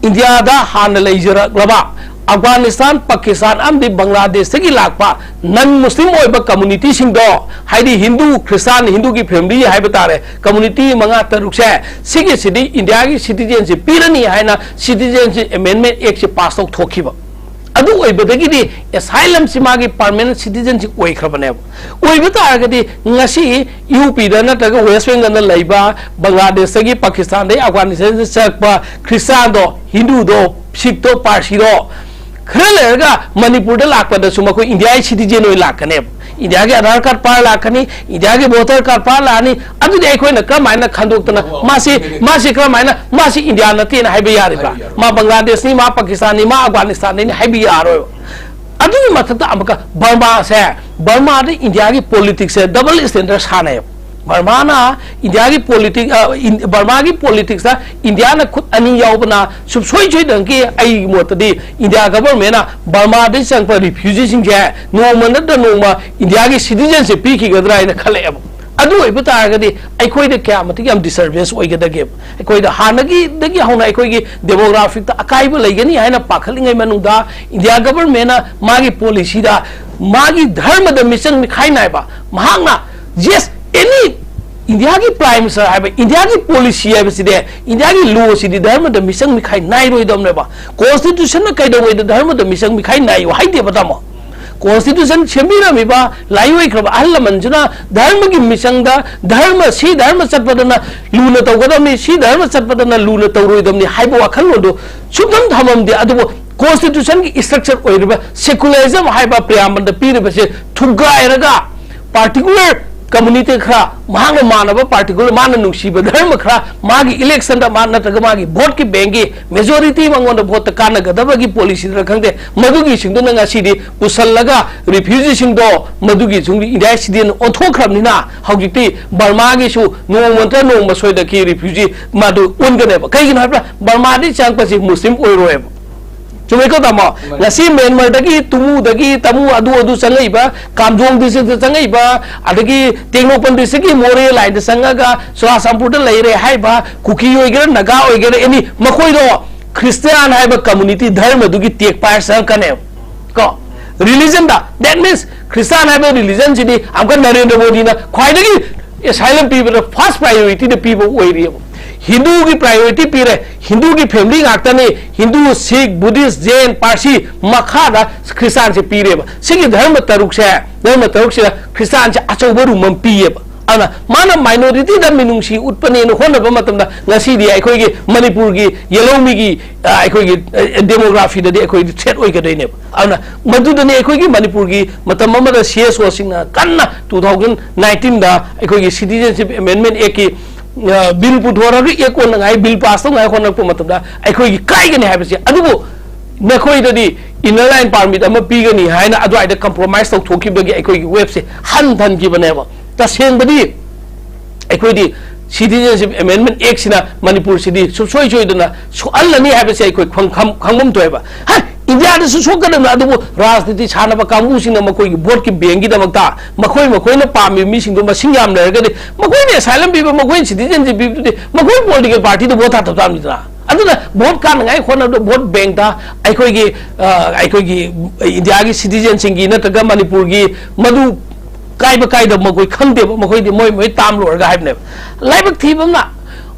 ꯏꯟꯗꯤꯌꯥꯗ ꯍꯥꯟꯅ ꯂꯩꯖꯔꯛꯂꯕ ꯑꯐꯒꯥꯅꯤꯁꯇꯥꯟ, ꯄꯥꯀꯤꯁꯇꯥꯟ ꯑꯃꯗꯤ ꯕꯪꯒ꯭ꯂꯥꯗꯦꯁꯇꯒꯤ ꯂꯥꯛꯄ ꯅꯟ ꯃꯨꯁꯂꯤꯝ ꯑꯣꯏꯕ ꯀꯝꯃꯨꯅꯤꯇꯤꯁꯤꯡꯗꯣ, ꯍꯥꯏꯗꯤ ꯍꯤꯟꯗꯨ, ꯈ꯭ꯔꯤꯁꯇꯥꯟ, ꯍꯤꯟꯗꯨꯒꯤ ꯐꯦꯃꯤꯂꯤ ꯍꯥꯏꯕ ꯇꯥꯔꯦ, ꯀꯝꯃꯨꯅꯤꯇꯤ ꯃꯉꯥ ꯇꯔꯨꯛꯁꯦ, ꯁꯤꯒꯤꯁꯤꯗꯤ ꯏꯟꯗꯤꯌꯥꯒꯤ ꯁꯤꯇꯤꯖꯦꯟꯁꯤꯞ ꯄꯤꯔꯅꯤ ꯍꯥꯏꯅ ꯁꯤꯇꯤꯖꯦꯟꯁꯤꯞ ꯑꯦꯃꯦꯟꯃꯦꯟ ꯑꯦꯛꯁꯦ ꯄꯥꯁ ꯇꯧꯊꯣꯛꯈꯤꯕ꯫ ꯑꯗꯨ ꯑꯣꯏꯕꯗꯒꯤꯗꯤ ꯑꯦꯁꯥꯏꯂꯝꯁꯤ ꯃꯥꯒꯤ ꯄꯔꯃꯅꯦꯟ ꯁꯤꯇꯤꯖꯦꯟꯁꯤꯞ ꯑꯣꯏꯈ꯭ꯔꯕꯅꯦꯕ꯫ ꯑꯣꯏꯕ ꯇꯥꯔꯒꯗꯤ ꯉꯁꯤ ꯌꯨ ꯄꯤꯗ ꯅꯠꯇ꯭ꯔꯒ ꯋꯦꯁ ꯕꯦꯡꯒꯜꯗ ꯂꯩꯕ, ꯕꯪꯒ꯭ꯂꯥꯗꯦꯁꯇꯒꯤ, ꯄꯥꯀꯤꯁꯇꯥꯟꯗꯒꯤ, ꯑꯐꯒꯥꯅꯤꯁꯇꯥꯟꯗ ꯆꯠꯄ ꯈ꯭ꯔꯤꯁꯇꯥꯟꯗꯣ, ꯍꯤꯟꯗꯨꯗꯣ, ꯁꯤꯈꯇꯣ, ꯄꯥꯔꯁꯤꯗꯣ, ꯈꯔ ꯂꯩꯔꯒ ꯃꯅꯤꯄꯨꯔꯗ ꯂꯥꯛꯄꯗꯁꯨ ꯃꯈꯣꯏ ꯏꯟꯗꯤꯌꯥꯒꯤ ꯁꯤꯇꯤꯖꯦꯟ ꯑꯣꯏꯅ ꯂꯥꯛꯀꯅꯦꯕ꯫ ꯏꯟꯗꯤꯌꯥꯒꯤ ꯑꯙꯥꯔ ꯀꯥꯔꯗ ꯄꯥꯏꯔ ꯂꯥꯛꯀꯅꯤ, ꯏꯟꯗꯤꯌꯥꯒꯤ ꯚꯣꯇꯔ ꯀꯥꯔꯗ ꯄꯥꯏꯔ ꯂꯥꯛꯑꯅꯤ꯫ ꯑꯗꯨꯗꯤ ꯑꯩꯈꯣꯏꯅ ꯀꯔꯝꯍꯥꯏꯅ ꯈꯟꯗꯣꯛꯇꯅ ꯃꯥꯁꯤ, ꯃꯥꯁꯤ ꯀꯔꯝꯍꯥꯏꯅ, ꯃꯥꯁꯤ ꯏꯟꯗꯤꯌꯥ ꯅꯠꯇꯦꯅ ꯍꯥꯏꯕ ꯌꯥꯔꯤꯕ꯭ꯔꯥ? ꯍꯥꯏꯕ ꯌꯥꯔꯣꯏ꯫ ꯃꯥ ꯕꯪꯒ꯭ꯂꯥꯗꯦꯁꯅꯤ, ꯃꯥ ꯄꯥꯀꯤꯁꯇꯥꯟꯅꯤ, ꯃꯥ ꯑꯐꯒꯥꯅꯤꯁꯇꯥꯟꯅꯤꯅ ꯍꯥꯏꯕ ꯌꯥꯔꯣꯏꯕ꯫ ꯑꯗꯨꯒꯤ ꯃꯊꯛꯇ ꯑꯃꯨꯛꯀ ꯕꯔꯃꯥꯁꯦ, ꯕꯔꯃꯥꯗ ꯏꯟꯗꯤꯌꯥꯒꯤ ꯄꯣꯂꯤꯇꯤꯛꯁꯁꯦ ꯗꯕꯜ ꯁ꯭ꯇꯦꯟꯗꯔꯗ ꯁꯥꯟꯅꯩꯕ꯫ ꯕꯔꯃꯥꯅ ꯏꯟꯗꯤꯌꯥꯒꯤ ꯄꯣꯂꯤꯇꯤꯛ, ꯑ, ꯏꯟ-, ꯕꯔꯃꯥꯒꯤ ꯄꯣꯂꯤꯇꯤꯛꯁꯇ ꯏꯟꯗꯤꯌꯥꯅ ꯈꯨꯠ ꯑꯅꯤ ꯌꯥꯎꯕꯅ ꯁꯨꯡꯁꯣꯏ ꯁꯣꯏꯗꯅꯒꯤ, ꯑꯩꯒꯤ ꯃꯣꯠꯇꯗꯤ, ꯏꯟꯗꯤꯌꯥ ꯒꯚꯔꯟꯃꯦꯟꯅ ꯕꯔꯃꯥꯗꯒꯤ ꯆꯪꯉꯛꯄ ꯔꯤꯐ꯭ꯌꯨꯖꯤꯁꯤꯡꯁꯦ ꯅꯣꯡꯃ ꯅꯠꯇ꯭ꯔ ꯅꯣꯡꯃ ꯏꯟꯗꯤꯌꯥꯒꯤ ꯁꯤꯇꯤꯖꯦꯟꯁꯤꯞ ꯄꯤꯈꯤꯒꯗ꯭ꯔꯥ ꯍꯥꯏꯅ ꯈꯜꯂꯛꯑꯦꯕ꯫ ꯑꯗꯨ ꯑꯣꯏꯕ ꯇꯥꯔꯒꯗꯤ ꯑꯩꯈꯣꯏꯗ ꯀꯌꯥ ꯃꯇꯤꯛ ꯌꯥꯝ ꯗꯤꯁꯇꯔꯕꯦꯟꯁ ꯑꯣꯏꯒꯗꯒꯦꯕ? ꯑꯩꯈꯣꯏꯗ ꯍꯥꯟꯅꯒꯤꯗꯒꯤ ꯍꯧꯅ ꯑꯩꯈꯣꯏꯒꯤ ꯗꯦꯃꯣꯒ꯭ꯔꯥꯐꯤꯛꯇ ꯑꯀꯥꯏꯕ ꯂꯩꯒꯅꯤ ꯍꯥꯏꯅ ꯄꯥꯈꯠꯂꯤꯉꯩ ꯃꯅꯨꯡꯗ ꯏꯟꯗꯤꯌꯥ ꯒꯚꯔꯟꯃꯦꯟꯅ ꯃꯥꯒꯤ ꯄꯣꯂꯤꯁꯤꯗ ꯃꯥꯒꯤ ꯙꯔꯃꯗ ꯃꯤꯆꯪ ꯃꯤꯈꯥꯏ ꯅꯥꯏꯕ, ꯃꯍꯥꯛꯅ, ꯌꯦꯁ, ꯑꯦꯅꯤ ꯏꯟꯗꯤꯌꯥꯒꯤ ꯄ꯭ꯔꯥꯏꯝ ꯃꯤꯅꯤꯁꯇꯔ ꯍꯥꯏꯕ ꯏꯟꯗꯤꯌꯥꯒꯤ ꯄꯣꯂꯤꯁꯤ ꯍꯥꯏꯕꯁꯤꯗꯤ, ꯏꯟꯗꯤꯌꯥꯒꯤ ꯂꯣꯁꯤꯗꯤ ꯙꯔꯃꯗ ꯃꯤꯆꯪ ꯃꯤꯈꯥꯏ ꯅꯥꯏꯔꯣꯏꯗꯕꯅꯦꯕ꯫ ꯀꯣꯟꯁꯇꯤꯇ꯭ꯌꯨꯁꯟꯅ ꯀꯩꯗꯧꯉꯩꯗ ꯙꯔꯃꯗ ꯃꯤꯆꯪ ꯃꯤꯈꯥꯏ ꯅꯥꯏꯌꯨ ꯍꯥꯏꯗꯦꯕ, ꯇꯥꯃꯣ꯫ ꯀꯣꯟꯁꯇꯤꯇ꯭ꯌꯨꯁꯟ ꯁꯦꯝꯕꯤꯔꯝꯃꯤꯕ ꯂꯥꯏꯑꯣꯏꯈ꯭ꯔꯕ ꯑꯍꯜ ꯂꯃꯟꯁꯤꯅ ꯙꯔꯃꯒꯤ ꯃꯤꯆꯪꯗ, ꯙꯔꯃ, ꯁꯤ ꯙꯔꯃ ꯆꯠꯄꯗꯅ ꯂꯨꯅ ꯇꯧꯒꯗꯕꯅꯤ, ꯁꯤ ꯙꯔꯃ ꯆꯠꯄꯗꯅ ꯂꯨꯅ ꯇꯧꯔꯣꯏꯗꯕꯅꯤ ꯍꯥꯏꯕ ꯋꯥꯈꯜꯂꯣꯟꯗꯣ ꯁꯨꯡꯊꯝ ꯊꯝꯃꯝꯗꯦ꯫ ꯑꯗꯨꯕꯨ ꯀꯣꯟꯁꯇꯤꯇ꯭ꯌꯨꯁꯟꯒꯤ ꯏꯁꯇ꯭ꯔꯛꯆꯔ ꯑꯣꯏꯔꯤꯕ ꯁꯦꯀꯨꯂꯔꯤꯖꯝ ꯍꯥꯏꯕ ꯄ꯭ꯔꯤꯌꯥꯝꯕꯜꯗ ꯄꯤꯔꯤꯕꯁꯦ ꯊꯨꯒꯥꯏꯔꯒ ꯄꯥꯔꯇꯤꯀꯨꯂꯔ ꯀꯝꯃꯨꯅꯤꯇꯤ ꯈꯔ, ꯃꯍꯥꯛꯅ ꯃꯥꯟꯅꯕ ꯄꯥꯔꯇꯤꯀꯨꯂꯔ, ꯃꯥꯅ ꯅꯨꯡꯁꯤꯕ ꯙꯔꯃ ꯈꯔ, ꯃꯥꯒꯤ ꯏꯂꯦꯛꯁꯟꯗ ꯃꯥ ꯅꯠꯇ꯭ꯔꯒ ꯃꯥꯒꯤ ꯚꯣꯠꯀꯤ ꯕꯦꯡꯒꯤ ꯃꯦꯖꯣꯔꯤꯇꯤ ꯃꯉꯣꯟꯗ ꯚꯣꯠꯇ ꯀꯥꯟꯅꯒꯗꯕꯒꯤ ꯄꯣꯂꯤꯁꯤꯗꯔ ꯈꯪꯗꯦ, ꯃꯗꯨꯒꯤꯁꯤꯡꯗꯨꯅ ꯉꯁꯤꯗꯤ ꯄꯨꯁꯜꯂꯒ ꯔꯤꯐ꯭ꯌꯨꯖꯤꯁꯤꯡꯗꯣ ꯃꯗꯨꯒꯤ ꯁꯨꯝ ꯏꯟꯗꯤꯌꯥ ꯁꯤꯇꯤꯖꯦꯟ ꯑꯣꯟꯊꯣꯛꯈ꯭ꯔꯕꯅꯤꯅ ꯍꯧꯖꯤꯛꯇꯤ ꯕꯔꯃꯥꯒꯤꯁꯨ ꯅꯣꯡꯃ ꯅꯠꯇ꯭ꯔ ꯅꯣꯡꯃ ꯁꯣꯏꯗꯅ ꯔꯤꯐ꯭ꯌꯨꯖꯤ ꯃꯥꯗꯨ ꯑꯣꯟꯒꯅꯦꯕ꯫ ꯀꯩꯒꯤꯅꯣ ꯍꯥꯏꯕꯗ ꯕꯔꯃꯥꯗꯤ ꯆꯪꯉꯛꯄꯁꯤ ꯃꯨꯁꯂꯤꯝ ꯑꯣꯏꯔꯣꯏꯕ꯫ ꯆꯨꯝꯃꯦꯀꯣ ꯇꯥꯃꯣ? ꯃꯥꯅꯤ꯫ ꯉꯁꯤ ꯃ꯭ꯌꯥꯟꯃꯥꯔꯗꯒꯤ ꯇꯨꯃꯨꯗꯒꯤ ꯇꯃꯨ ꯑꯗꯨ ꯑꯗꯨ ꯆꯪꯉꯛꯏꯕ, ꯀꯥꯝꯖꯣꯡ ꯗꯤꯁꯇ꯭ꯔꯤꯛꯇ ꯆꯪꯉꯛꯏꯕ, ꯑꯗꯒꯤ ꯇꯦꯡꯅꯧꯄꯜ ꯗꯤꯁꯇ꯭ꯔꯤꯛꯀꯤ ꯃꯣꯔꯦ ꯂꯥꯏꯟꯗ ꯆꯪꯉꯒ ꯆꯨꯔꯥꯆꯥꯟꯄꯨꯔꯗ ꯂꯩꯔꯦ ꯍꯥꯏꯕ ꯀꯨꯀꯤ ꯑꯣꯏꯒꯦꯔꯥ, ꯅꯥꯒꯥ ꯑꯣꯏꯒꯦꯔꯥ, ꯑꯦꯅꯤ, ꯃꯈꯣꯏꯗꯣ ꯈ꯭ꯔꯤꯁꯇꯤꯌꯥꯟ ꯍꯥꯏꯕ ꯀꯝꯃꯨꯅꯤꯇꯤ ꯙꯔꯃꯗꯨꯒꯤ ꯇꯦꯛ ꯄꯥꯏꯔ ꯆꯪꯉꯛꯀꯅꯦꯕ꯫ ꯀꯣ, ꯔꯤꯂꯤꯖꯟꯗ, that means ꯈ꯭ꯔꯤꯁꯇꯥꯟ ꯍꯥꯏꯕ ꯔꯤꯂꯤꯖꯟꯁꯤꯗꯤ ꯑꯃꯨꯛꯀ ꯅꯔꯦꯟꯗ꯭ꯔ ꯃꯣꯗꯤꯅ ꯈ꯭ꯋꯥꯏꯗꯒꯤ ꯑꯦꯁꯥꯏꯂꯝ ꯄꯤꯕꯗ ꯐꯥꯔꯁ ꯄ꯭ꯔꯥꯏꯌꯣꯔꯤꯇꯤꯗ ꯄꯤꯕ ꯑꯣꯏꯔꯤꯑꯕ꯫ ꯍꯤꯟꯗꯨꯒꯤ ꯄ꯭ꯔꯥꯏꯌꯣꯔꯤꯇꯤ ꯄꯤꯔꯦ, ꯍꯤꯟꯗꯨꯒꯤ ꯐꯦꯃꯤꯂꯤ ꯉꯥꯛꯇꯅꯤ, ꯍꯤꯟꯗꯨ, ꯁꯤꯈ, ꯕꯨꯙꯤꯁ, ꯖꯦꯟ, ꯄꯥꯔꯁꯤ, ꯃꯈꯥꯗ ꯈ꯭ꯔꯤꯁꯇꯥꯟꯁꯦ ꯄꯤꯔꯦꯕ꯫ ꯁꯤꯒꯤ ꯙꯔꯃ ꯇꯔꯨꯛꯁꯦ, ꯙꯔꯃ ꯇꯔꯨꯛꯁꯤꯗ ꯈ꯭ꯔꯤꯁꯇꯥꯟꯁꯦ ꯑꯆꯧꯕ ꯔꯨꯝ ꯑꯃ ꯄꯤꯌꯦꯕ꯫ ꯑꯗꯨꯅ ꯃꯥꯅ ꯃꯥꯏꯅꯣꯔꯤꯇꯤꯗ ꯃꯤꯅꯨꯡꯁꯤ ꯎꯠꯄꯅꯦꯅ ꯍꯣꯠꯅꯕ ꯃꯇꯝꯗ ꯉꯁꯤꯗꯤ ꯑꯩꯈꯣꯏꯒꯤ ꯃꯅꯤꯄꯨꯔꯒꯤ ꯌꯦꯜꯍꯧꯃꯤꯒꯤ, ꯑ, ꯑꯩꯈꯣꯏꯒꯤ, ꯑ, ꯗꯦꯃꯣꯒ꯭ꯔꯥꯐꯤꯗꯗꯤ ꯑꯩꯈꯣꯏꯗꯤ ꯊ꯭ꯔꯦꯠ ꯑꯣꯏꯒꯗꯣꯏꯅꯦꯕ꯫ ꯑꯗꯨꯅ ꯃꯗꯨꯗꯅꯤ ꯑꯩꯈꯣꯏꯒꯤ ꯃꯅꯤꯄꯨꯔꯒꯤ ꯃꯇꯝ ꯑꯃꯗ ꯁꯤ ꯑꯦꯁ ꯑꯣꯁꯤꯡꯅ ꯀꯟꯅ two thousand nineteenꯗ ꯑꯩꯈꯣꯏꯒꯤ Citizenship Amendment Actꯀꯤ, ꯑ, ꯕꯤꯜ ꯄꯨꯊꯣꯔꯒ ꯑꯦꯛ ꯑꯣꯟꯅꯉꯥꯏ, ꯕꯤꯜ ꯄꯥꯁ ꯇꯧꯅꯉꯥꯏ ꯍꯣꯠꯅꯔꯛꯄ ꯃꯇꯝꯗ ꯑꯩꯈꯣꯏꯒꯤ ꯀꯥꯏꯒꯅꯤ ꯍꯥꯏꯕꯁꯦ꯫ ꯑꯗꯨꯕꯨ ꯅꯈꯣꯏꯗꯗꯤ Inner Line Permit ꯑꯃ ꯄꯤꯒꯅꯤ ꯍꯥꯏꯅ ꯑꯗꯨꯋꯥꯏꯗ ꯀꯝꯄ꯭ꯔꯣꯃꯥꯏꯁ ꯇꯧꯊꯣꯛꯈꯤꯕꯗꯒꯤ ꯑꯩꯈꯣꯏꯒꯤ ꯋꯦꯕꯁꯦ ꯍꯟꯊꯍꯟꯈꯤꯕꯅꯦꯕ꯫ ꯇꯁꯦꯡꯕꯗꯤ ꯑꯩꯈꯣꯏꯗꯤ Citizenship Amendment Actꯁꯤꯅ ꯃꯅꯤꯄꯨꯔꯁꯤꯗꯤ ꯁꯨꯡꯁꯣꯏ ꯁꯣꯏꯗꯅ ꯁꯣꯛꯍꯜꯂꯅꯤ ꯍꯥꯏꯕꯁꯦ ꯑꯩꯈꯣꯏ ꯈꯪ-, ꯈꯪ-, ꯈꯪꯐꯝ ꯊꯣꯛꯑꯦꯕ꯫ ꯍꯥꯏ, ꯏꯟꯗꯤꯌꯥꯗꯁꯨ ꯁꯣꯛꯀꯗꯕꯅꯤ, ꯑꯗꯨꯕꯨ ꯔꯥꯖꯅꯤꯇꯤ ꯁꯥꯟꯅꯕ ꯀꯥꯡꯕꯨꯁꯤꯡꯅ ꯃꯈꯣꯏꯒꯤ ꯚꯣꯠꯀꯤ ꯕꯦꯡꯒꯤꯗꯃꯛꯇ ꯃꯈꯣꯏ ꯃꯈꯣꯏꯅ ꯄꯥꯝꯃꯤꯕ ꯃꯤꯁꯤꯡꯗꯣ ꯃꯁꯤꯡ ꯌꯥꯝ ꯂꯩꯔꯒꯗꯤ ꯃꯈꯣꯏꯅ ꯑꯦꯁꯥꯏꯂꯝ ꯄꯤꯕ, ꯃꯈꯣꯏꯅ ꯁꯤꯇꯤꯖꯦꯟꯁꯤꯞ ꯄꯤꯕꯗꯨꯗꯤ ꯃꯈꯣꯏ ꯄꯣꯂꯤꯇꯤꯀꯦꯜ ꯄꯥꯔꯇꯤꯗ ꯚꯣꯠ ꯊꯥꯗꯕ ꯇꯥꯕꯅꯤꯗꯅ꯫ ꯑꯗꯨꯅ ꯚꯣꯠ ꯀꯥꯅꯉꯥꯏ ꯍꯣꯠꯅꯕꯗ ꯚꯣꯠ ꯕꯦꯡꯇ ꯑꯩꯈꯣꯏꯒꯤ, ꯑ, ꯑꯩꯈꯣꯏꯒꯤ ꯏꯟꯗꯤꯌꯥꯒꯤ ꯁꯤꯇꯤꯖꯦꯟꯁꯤꯡꯒꯤ ꯅꯠꯇ꯭ꯔꯒ ꯃꯅꯤꯄꯨꯔꯒꯤ ꯃꯗꯨ ꯀꯥꯏꯕ ꯀꯥꯏꯗꯕ ꯃꯈꯣꯏ ꯈꯪꯗꯦꯕ, ꯃꯈꯣꯏꯗꯤ ꯃꯣꯏ ꯃꯣꯏ ꯇꯥꯝ ꯂꯣꯏꯔꯒ ꯍꯥꯏꯕꯅꯦꯕ꯫ ꯂꯥꯏꯕꯛ ꯊꯤꯕ ꯑꯃꯅ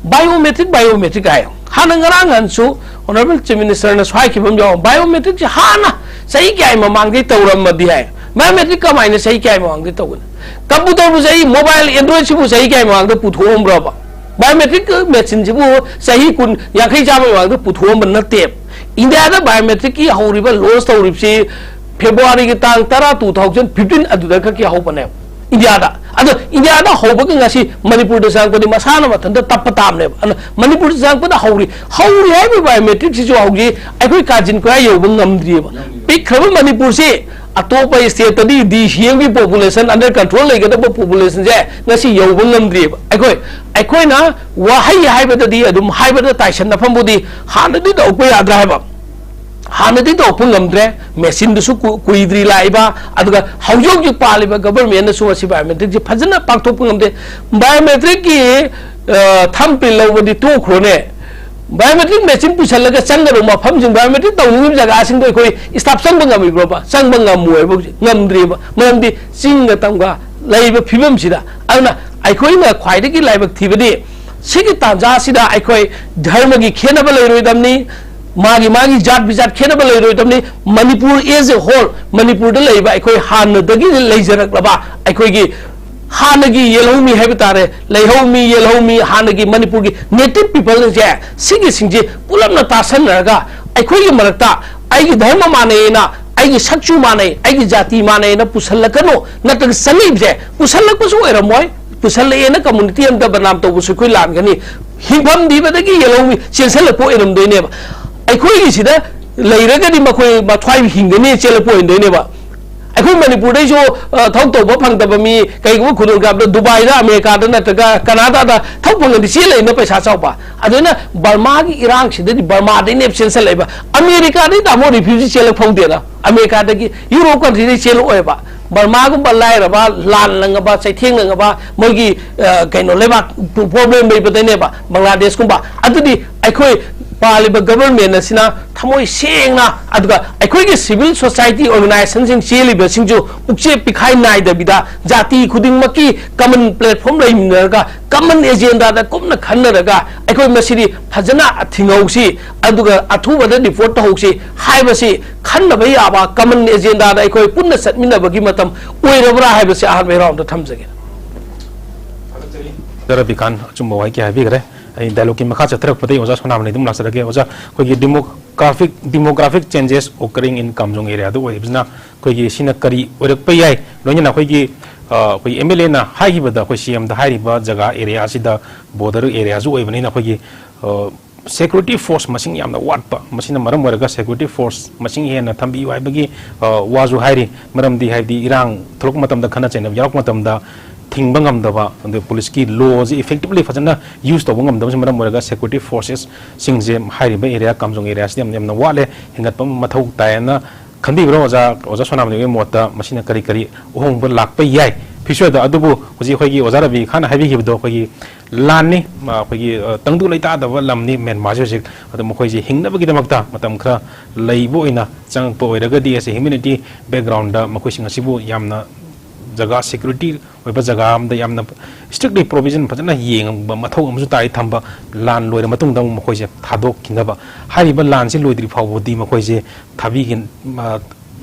biometric, biometric ꯍꯥꯏ꯫ ꯍꯥꯟꯅ ꯉꯔꯥꯡ ꯅꯍꯥꯟꯁꯨ Honourable Chief Ministerꯅꯁꯨ ꯍꯥꯏꯈꯤꯕ ꯑꯃ ꯌꯥꯎ, biometricꯁꯦ ꯍꯥꯟꯅ ꯆꯍꯤ ꯀꯌꯥꯒꯤ ꯃꯃꯥꯡꯗꯒꯤ ꯇꯧꯔꯝꯃꯗꯤ ꯍꯥꯏ꯫ Biometric ꯀꯃꯥꯏꯅ ꯆꯍꯤ ꯀꯌꯥꯒꯤ ꯃꯃꯥꯡꯗꯒꯤ ꯇꯧꯒꯅꯤ? ꯀꯝꯄ꯭ꯌꯨꯇꯔꯕꯨ ꯆꯍꯤ, mobile Androidꯁꯤꯕꯨ ꯆꯍꯤ ꯀꯌꯥꯒꯤ ꯃꯃꯥꯡꯗ ꯄꯨꯊꯣꯛꯑꯝꯕ꯭ꯔꯕ? Biometric machineꯁꯤꯕꯨ ꯆꯍꯤ ꯀꯨꯟ, ꯌꯥꯡꯈꯩ, ꯆꯥꯝꯃꯒꯤ ꯃꯃꯥꯡꯗ ꯄꯨꯊꯣꯛꯑꯝꯕ ꯅꯠꯇꯦꯕ꯫ ꯏꯟꯗꯤꯌꯥꯗ biometricꯀꯤ ꯍꯧꯔꯤꯕ, launch ꯇꯧꯔꯤꯕꯁꯤ Februaryꯒꯤ ꯇꯥꯡ ꯇꯔꯥ, two thousand fifteen ꯑꯗꯨꯗ ꯈꯛꯀꯤ ꯍꯧꯕꯅꯦꯕ꯫ ꯏꯟꯗꯤꯌꯥꯗ꯫ ꯑꯗꯣ ꯏꯟꯗꯤꯌꯥꯗ ꯍꯧꯕꯒ ꯉꯁꯤ ꯃꯅꯤꯄꯨꯔꯗ ꯆꯪꯉꯛꯄꯗꯤ ꯃꯁꯥꯅ ꯃꯊꯟꯇ ꯇꯞꯄ ꯇꯥꯕꯅꯦꯕ꯫ ꯑꯗꯨꯅ ꯃꯅꯤꯄꯨꯔꯗ ꯆꯪꯉꯛꯄꯗ ꯍꯧꯔꯤ, ꯍꯧꯔꯤ ꯍꯥꯏꯕ biometric ꯁꯤꯁꯨ ꯍꯧꯖꯤꯛ ꯑꯩꯈꯣꯏ ꯀꯥꯆꯤꯟ ꯀꯣꯌꯥ ꯌꯧꯕ ꯉꯝꯗ꯭ꯔꯤꯑꯕ꯫ ꯄꯤꯛꯈ꯭ꯔꯕ ꯃꯅꯤꯄꯨꯔꯁꯤ ꯑꯇꯣꯞꯄ state ꯇꯗꯤ D C M ꯒꯤ population under control ꯂꯩꯒꯗꯕ population ꯁꯦ ꯉꯁꯤ ꯌꯧꯕ ꯉꯝꯗ꯭ꯔꯤꯑꯕ꯫ ꯑꯩꯈꯣꯏ, ꯑꯩꯈꯣꯏꯅ ꯋꯥꯍꯩ ꯍꯥꯏꯕꯗꯗꯤ ꯑꯗꯨꯝ ꯍꯥꯏꯕꯗ ꯇꯥꯏꯁꯟꯅꯐꯝꯕꯨꯗꯤ ꯍꯥꯟꯅꯗꯤ ꯇꯧꯔꯛꯄ ꯌꯥꯗ꯭ꯔꯥ ꯍꯥꯏꯕ꯫ ꯍꯥꯟꯅꯗꯤ ꯇꯧꯔꯛꯄ ꯉꯝꯗ꯭ꯔꯦ, machine ꯗꯨꯁꯨ ꯀꯨ-, ꯀꯨꯏꯗ꯭ꯔꯤ ꯂꯥꯛꯏꯕ, ꯑꯗꯨꯒ ꯍꯧꯖꯤꯛ ꯍꯧꯖꯤꯛ ꯄꯥꯜꯂꯤꯕ government ꯅꯁꯨ ꯃꯁꯤ biometric ꯁꯤ ꯐꯖꯅ ꯄꯥꯡꯊꯣꯛꯄ ꯉꯝꯗꯦ꯫ Biometric ꯀꯤ, ꯑ, thumbprint ꯂꯧꯕꯗꯤ ꯇꯣꯛꯈ꯭ꯔꯣꯅꯦ, biometric machine ꯄꯨꯁꯜꯂꯒ ꯆꯪꯒꯗꯧꯕ ꯃꯐꯝꯁꯤꯡ, biometric ꯇꯧꯅꯤꯡꯉꯤꯕ ꯖꯒꯥꯁꯤꯡꯗꯣ ꯑꯩꯈꯣꯏ staff ꯆꯪꯕ ꯉꯝꯃꯤꯕ꯭ꯔꯣꯕ? ꯆꯪꯕ ꯉꯝꯃꯣꯏꯕ, ꯍꯧꯖꯤꯛ ꯉꯝꯗ꯭ꯔꯤꯕ꯫ ꯃꯔꯝꯗꯤ ꯆꯤꯡꯒ ꯇꯝꯒ ꯂꯩꯔꯤꯕ ꯐꯤꯕꯝꯁꯤꯗ꯫ ꯑꯗꯨꯅ ꯑꯩꯈꯣꯏꯅ ꯈ꯭ꯋꯥꯏꯗꯒꯤ ꯂꯥꯏꯕꯛ ꯊꯤꯕꯗꯤ ꯁꯤꯒꯤ ꯇꯥꯟꯖꯥꯁꯤꯗ ꯑꯩꯈꯣꯏ ꯙꯔꯃꯒꯤ ꯈꯦꯠꯅꯕ ꯂꯩꯔꯣꯏꯗꯕꯅꯤ, ꯃꯥꯒꯤ ꯃꯥꯒꯤ ꯖꯥꯠ ꯕꯤꯖꯥꯠ ꯈꯦꯠꯅꯕ ꯂꯩꯔꯣꯏꯗꯕꯅꯤ꯫ ꯃꯅꯤꯄꯨꯔ as a whole, ꯃꯅꯤꯄꯨꯔꯗ ꯂꯩꯕ ꯑꯩꯈꯣꯏ ꯍꯥꯟꯅꯗꯒꯤ ꯂꯩꯖꯔꯛꯂꯕ ꯑꯩꯈꯣꯏꯒꯤ ꯍꯥꯟꯅꯒꯤ ꯌꯦꯜꯍꯧꯃꯤ ꯍꯥꯏꯕ ꯇꯥꯔꯦ, ꯂꯩꯍꯧꯃꯤ, ꯌꯦꯜꯍꯧꯃꯤ, ꯍꯥꯟꯅꯒꯤ ꯃꯅꯤꯄꯨꯔꯒꯤ native people ꯁꯦ, ꯁꯤꯒꯤꯁꯤꯡꯁꯦ ꯄꯨꯂꯞꯅ ꯇꯥꯁꯟꯅꯔꯒ ꯑꯩꯈꯣꯏꯒꯤ ꯃꯔꯛꯇ ꯑꯩꯒꯤ ꯙꯔꯃ ꯃꯥꯟꯅꯩꯅ, ꯑꯩꯒꯤ ꯁꯛꯆꯨ ꯃꯥꯟꯅꯩ, ꯑꯩꯒꯤ ꯖꯥꯇꯤ ꯃꯥꯟꯅꯩꯅ ꯄꯨꯁꯜꯂꯛꯀꯅꯨ꯫ ꯅꯠꯇ꯭ꯔꯒ ꯆꯪꯉꯛꯏꯕꯁꯦ ꯄꯨꯁꯜꯂꯛꯄꯁꯨ ꯑꯣꯏꯔꯝꯃꯣꯏ, ꯄꯨꯁꯜꯂꯛꯑꯦꯅ community ꯑꯃꯗ ꯕꯗꯅꯥꯝ ꯇꯧꯕꯁꯨ ꯑꯩꯈꯣꯏ ꯂꯥꯟꯒꯅꯤ꯫ ꯍꯤꯡꯐꯝ ꯊꯤꯕꯗꯒꯤ ꯌꯦꯜꯍꯧꯃꯤ ꯆꯦꯟꯁꯜꯂꯛꯄ ꯑꯣꯏꯔꯝꯗꯣꯏꯅꯦꯕ꯫ ꯑꯩꯈꯣꯏꯒꯤꯁꯤꯗ ꯂꯩꯔꯒꯗꯤ ꯃꯈꯣꯏ ꯃꯊ꯭ꯋꯥꯏ ꯍꯤꯡꯒꯅꯤ ꯆꯦꯜꯂꯛꯄ ꯑꯣꯏꯔꯝꯗꯣꯏꯅꯦꯕ꯫ ꯑꯩꯈꯣꯏ ꯃꯅꯤꯄꯨꯔꯗꯩꯁꯨ, ꯑ, ꯊꯕꯛ ꯇꯧꯕ ꯐꯪꯗꯕ ꯃꯤ, ꯀꯩꯒꯨꯝꯕ ꯈꯨꯗꯣꯡꯆꯥꯕꯗ ꯗꯨꯕꯥꯏꯗ, ꯑꯃꯦꯔꯤꯀꯥꯗ ꯅꯠꯇ꯭ꯔꯒ ꯀꯅꯥꯗꯥꯗ ꯊꯕꯛ ꯐꯪꯉꯗꯤ ꯆꯦꯜꯂꯛꯏꯅ ꯄꯩꯁꯥ ꯆꯥꯎꯕ꯫ ꯑꯗꯨꯅ ꯕꯔꯃꯥꯒꯤ ꯏꯔꯥꯡꯁꯤꯗꯗꯤ ꯕꯔꯃꯥꯗꯩꯅꯦꯕ ꯆꯦꯟꯁꯜꯂꯛꯏꯕ꯫ ꯑꯃꯦꯔꯤꯀꯥꯗꯩ ꯇꯥꯃꯣ refugee ꯆꯦꯜꯂꯛ ꯐꯪꯗꯦꯅ꯫ ꯑꯃꯦꯔꯤꯀꯥꯗꯒꯤ, Europe country ꯗꯩ ꯆꯦꯜꯂꯛꯑꯣꯏꯕ꯫ ꯕꯔꯃꯥꯒꯨꯝꯕ ꯂꯥꯏꯔꯕ, ꯂꯥꯟ ꯅꯪꯉꯕ, ꯆꯩꯊꯦꯡ ꯅꯪꯉꯕ, ꯃꯣꯏꯒꯤ, ꯑ, ꯀꯩꯅꯣ, ꯂꯩꯕꯥꯛ problem ꯂꯩꯕꯗꯩꯅꯦꯕ, ꯕꯪꯒ꯭ꯂꯥꯗꯦꯁꯀꯨꯝꯕ꯫ ꯑꯗꯨꯗꯤ ꯑꯩꯈꯣꯏ ꯄꯥꯜꯂꯤꯕ government ꯑꯁꯤꯅ ꯊꯃꯣꯏ ꯁꯦꯡꯅ, ꯑꯗꯨꯒ ꯑꯩꯈꯣꯏꯒꯤ civil society organization ꯁꯤꯡ ꯆꯦꯜꯂꯤꯕꯁꯤꯡꯁꯨ ꯄꯨꯛꯆꯦꯜ ꯄꯤꯈꯥꯏ ꯅꯥꯏꯗꯕꯤꯗ, ꯖꯥꯇꯤ ꯈꯨꯗꯤꯡꯃꯛꯀꯤ common platform ꯂꯩꯃꯤꯟꯅꯔꯒ, common agenda ꯗ ꯀꯨꯞꯅ ꯈꯟꯅꯔꯒ, ꯑꯩꯈꯣꯏ ꯃꯁꯤꯗꯤ ꯐꯖꯅ ꯊꯤꯡꯍꯧꯁꯤ, ꯑꯗꯨꯒ ꯑꯊꯨꯕꯗ report ꯇꯧꯍꯧꯁꯤ ꯍꯥꯏꯕꯁꯤ ꯈꯟꯅꯕ ꯌꯥꯕ common agenda ꯗ ꯑꯩꯈꯣꯏ ꯄꯨꯟꯅ ꯆꯠꯃꯤꯟꯅꯕꯒꯤ ꯃꯇꯝ ꯑꯣꯏꯔꯕ꯭ꯔꯥ ꯍꯥꯏꯕꯁꯤ ꯑꯍꯥꯟꯕ round ꯗ ꯊꯝꯖꯒꯦ꯫ ꯔꯕꯤꯀꯥꯟ ꯑꯆꯨꯝꯕ ꯋꯥꯍꯩ ꯀꯌꯥ ꯍꯥꯏꯕꯤꯈ꯭ꯔꯦ꯫ ꯑꯩ dialogue ꯀꯤ ꯃꯈꯥ ꯆꯠꯊꯔꯛꯄꯗ ꯑꯩ ꯑꯣꯖꯥ ꯁꯣꯅꯥꯃꯅꯤ ꯑꯗꯨꯝ ꯂꯥꯛꯆꯔꯒꯦ꯫ ꯑꯣꯖꯥ, ꯑꯩꯈꯣꯏꯒꯤ demographic, demographic changes occurring in Kamjong area ꯗ ꯑꯣꯏꯔꯤꯕꯁꯤꯅ ꯑꯩꯈꯣꯏꯒꯤ ꯁꯤꯅ ꯀꯔꯤ ꯑꯣꯏꯔꯛꯄ ꯌꯥꯏ? ꯂꯣꯏꯅꯅ ꯑꯩꯈꯣꯏꯒꯤ ꯑ, ꯑꯩꯈꯣꯏ ꯑꯦꯝ ꯑꯦꯜ ꯑꯦꯅ ꯍꯥꯏꯈꯤꯕꯗ, ꯑꯩꯈꯣꯏ ꯁꯤ ꯑꯦꯝꯗ ꯍꯥꯏꯔꯤꯕ ꯖꯒꯥ ꯑꯦꯔꯤꯌꯥꯁꯤꯗ, ꯕꯣꯔꯗꯔ ꯑꯦꯔꯤꯌꯥꯁꯨ ꯑꯣꯏꯕꯅꯤꯅ, ꯑꯩꯈꯣꯏꯒꯤ, ꯑ, ꯁꯦꯀ꯭ꯌꯨꯔꯤꯇꯤ ꯐꯣꯔꯁ ꯃꯁꯤꯡ ꯌꯥꯝꯅ ꯋꯥꯠꯄ, ꯃꯁꯤꯅ ꯃꯔꯝ ꯑꯣꯏꯔꯒ ꯁꯦꯀ꯭ꯌꯨꯔꯤꯇꯤ ꯐꯣꯔꯁ ꯃꯁꯤꯡ ꯍꯦꯟꯅ ꯊꯝꯕꯤꯌꯨ ꯍꯥꯏꯕꯒꯤ, ꯑ, ꯋꯥꯁꯨ ꯍꯥꯏꯔꯤ꯫ ꯃꯔꯝꯗꯤ ꯍꯥꯏꯕꯗꯤ ꯏꯔꯥꯡ ꯊꯣꯛꯂꯛꯄ ꯃꯇꯝꯗ, ꯈꯠꯅ ꯆꯩꯅꯕ ꯌꯥꯎꯔꯛꯄ ꯃꯇꯝꯗ ꯊꯤꯡꯕ ꯉꯝꯗꯕ, ꯑꯗꯨ ꯄꯨꯂꯤꯁꯀꯤ ꯂꯣꯁꯤ ꯏꯐꯦꯛꯇꯤꯕꯂꯤ ꯐꯖꯅ ꯌꯨꯁ ꯇꯧꯕ ꯉꯝꯗꯕꯁꯤꯅ ꯃꯔꯝ ꯑꯣꯏꯔꯒ ꯁꯦꯀ꯭ꯌꯨꯔꯤꯇꯤ ꯐꯣꯔꯁꯦꯁꯁꯤꯡꯁꯦ ꯍꯥꯏꯔꯤꯕ ꯑꯦꯔꯤꯌꯥ, ꯀꯥꯝꯖꯣꯡ ꯑꯦꯔꯤꯌꯥꯁꯤꯗ ꯌꯥꯝ, ꯌꯥꯝꯅ ꯋꯥꯠꯂꯦ, ꯍꯦꯟꯒꯠꯄ ꯑꯃ ꯃꯊꯧ ꯇꯥꯏꯌꯦꯅ ꯈꯟꯕꯤꯕ꯭ꯔꯥ ꯑꯣꯖꯥ? ꯑꯣꯖꯥ ꯁꯣꯅꯥꯃꯅꯤꯒꯤ ꯃꯣꯠꯇ ꯃꯁꯤꯅ ꯀꯔꯤ ꯀꯔꯤ ꯑꯍꯣꯡꯕ ꯂꯥꯛꯄ ꯌꯥꯏ ꯐ꯭ꯌꯨꯆꯔꯗ? ꯑꯗꯨꯕꯨ ꯍꯧꯖꯤꯛ ꯑꯩꯈꯣꯏꯒꯤ ꯑꯣꯖꯥ ꯔꯕꯤ ꯈꯥꯟꯅ ꯍꯥꯏꯕꯤꯈꯤꯕꯗꯣ, ꯑꯩꯈꯣꯏꯒꯤ ꯂꯥꯟꯅꯤ, ꯃꯥ-, ꯑꯩꯈꯣꯏꯒꯤ, ꯑ, ꯇꯪꯗꯨ ꯂꯩꯇꯥꯗꯕ ꯂꯝꯅꯤ ꯃ꯭ꯌꯥꯟꯃꯥꯔꯁꯤ ꯍꯧꯖꯤꯛ꯫ ꯑꯗꯣ ꯃꯈꯣꯏꯁꯦ ꯍꯤꯡꯅꯕꯒꯤꯗꯃꯛꯇ ꯃꯇꯝ ꯈꯔ ꯂꯩꯕ ꯑꯣꯏꯅ ꯆꯪꯉꯛꯄ ꯑꯣꯏꯔꯒꯗꯤ, ꯑꯁꯤ ꯍ꯭ꯌꯨꯃꯦꯅꯤꯇꯤ ꯕꯦꯛꯒ꯭ꯔꯥꯎꯟꯗ ꯃꯈꯣꯏꯁꯤꯡ ꯑꯁꯤꯕꯨ ꯌꯥꯝꯅ ꯖꯒꯥ ꯁꯦꯀ꯭ꯌꯨꯔꯤꯇꯤ ꯑꯣꯏꯕ ꯖꯒꯥ ꯑꯃꯗ ꯌꯥꯝꯅ ꯏꯁꯇ꯭ꯔꯤꯛꯂꯤ ꯄ꯭ꯔꯣꯚꯤꯖꯟ ꯐꯖꯅ ꯌꯦꯡꯕ ꯃꯊꯧ ꯑꯃꯁꯨ ꯇꯥꯏ ꯊꯝꯕ꯫ ꯂꯥꯟ ꯂꯣꯏꯔ ꯃꯇꯨꯡꯗ ꯑꯃꯨꯛ ꯃꯈꯣꯏꯁꯦ ꯊꯥꯗꯣꯛꯈꯤꯅꯕ꯫ ꯍꯥꯏꯔꯤꯕ ꯂꯥꯟꯁꯤ ꯂꯣꯏꯗ꯭ꯔꯤ ꯐꯥꯎꯕꯗꯤ ꯃꯈꯣꯏꯁꯦ ꯊꯥꯕꯤꯒꯤ-, ꯑ,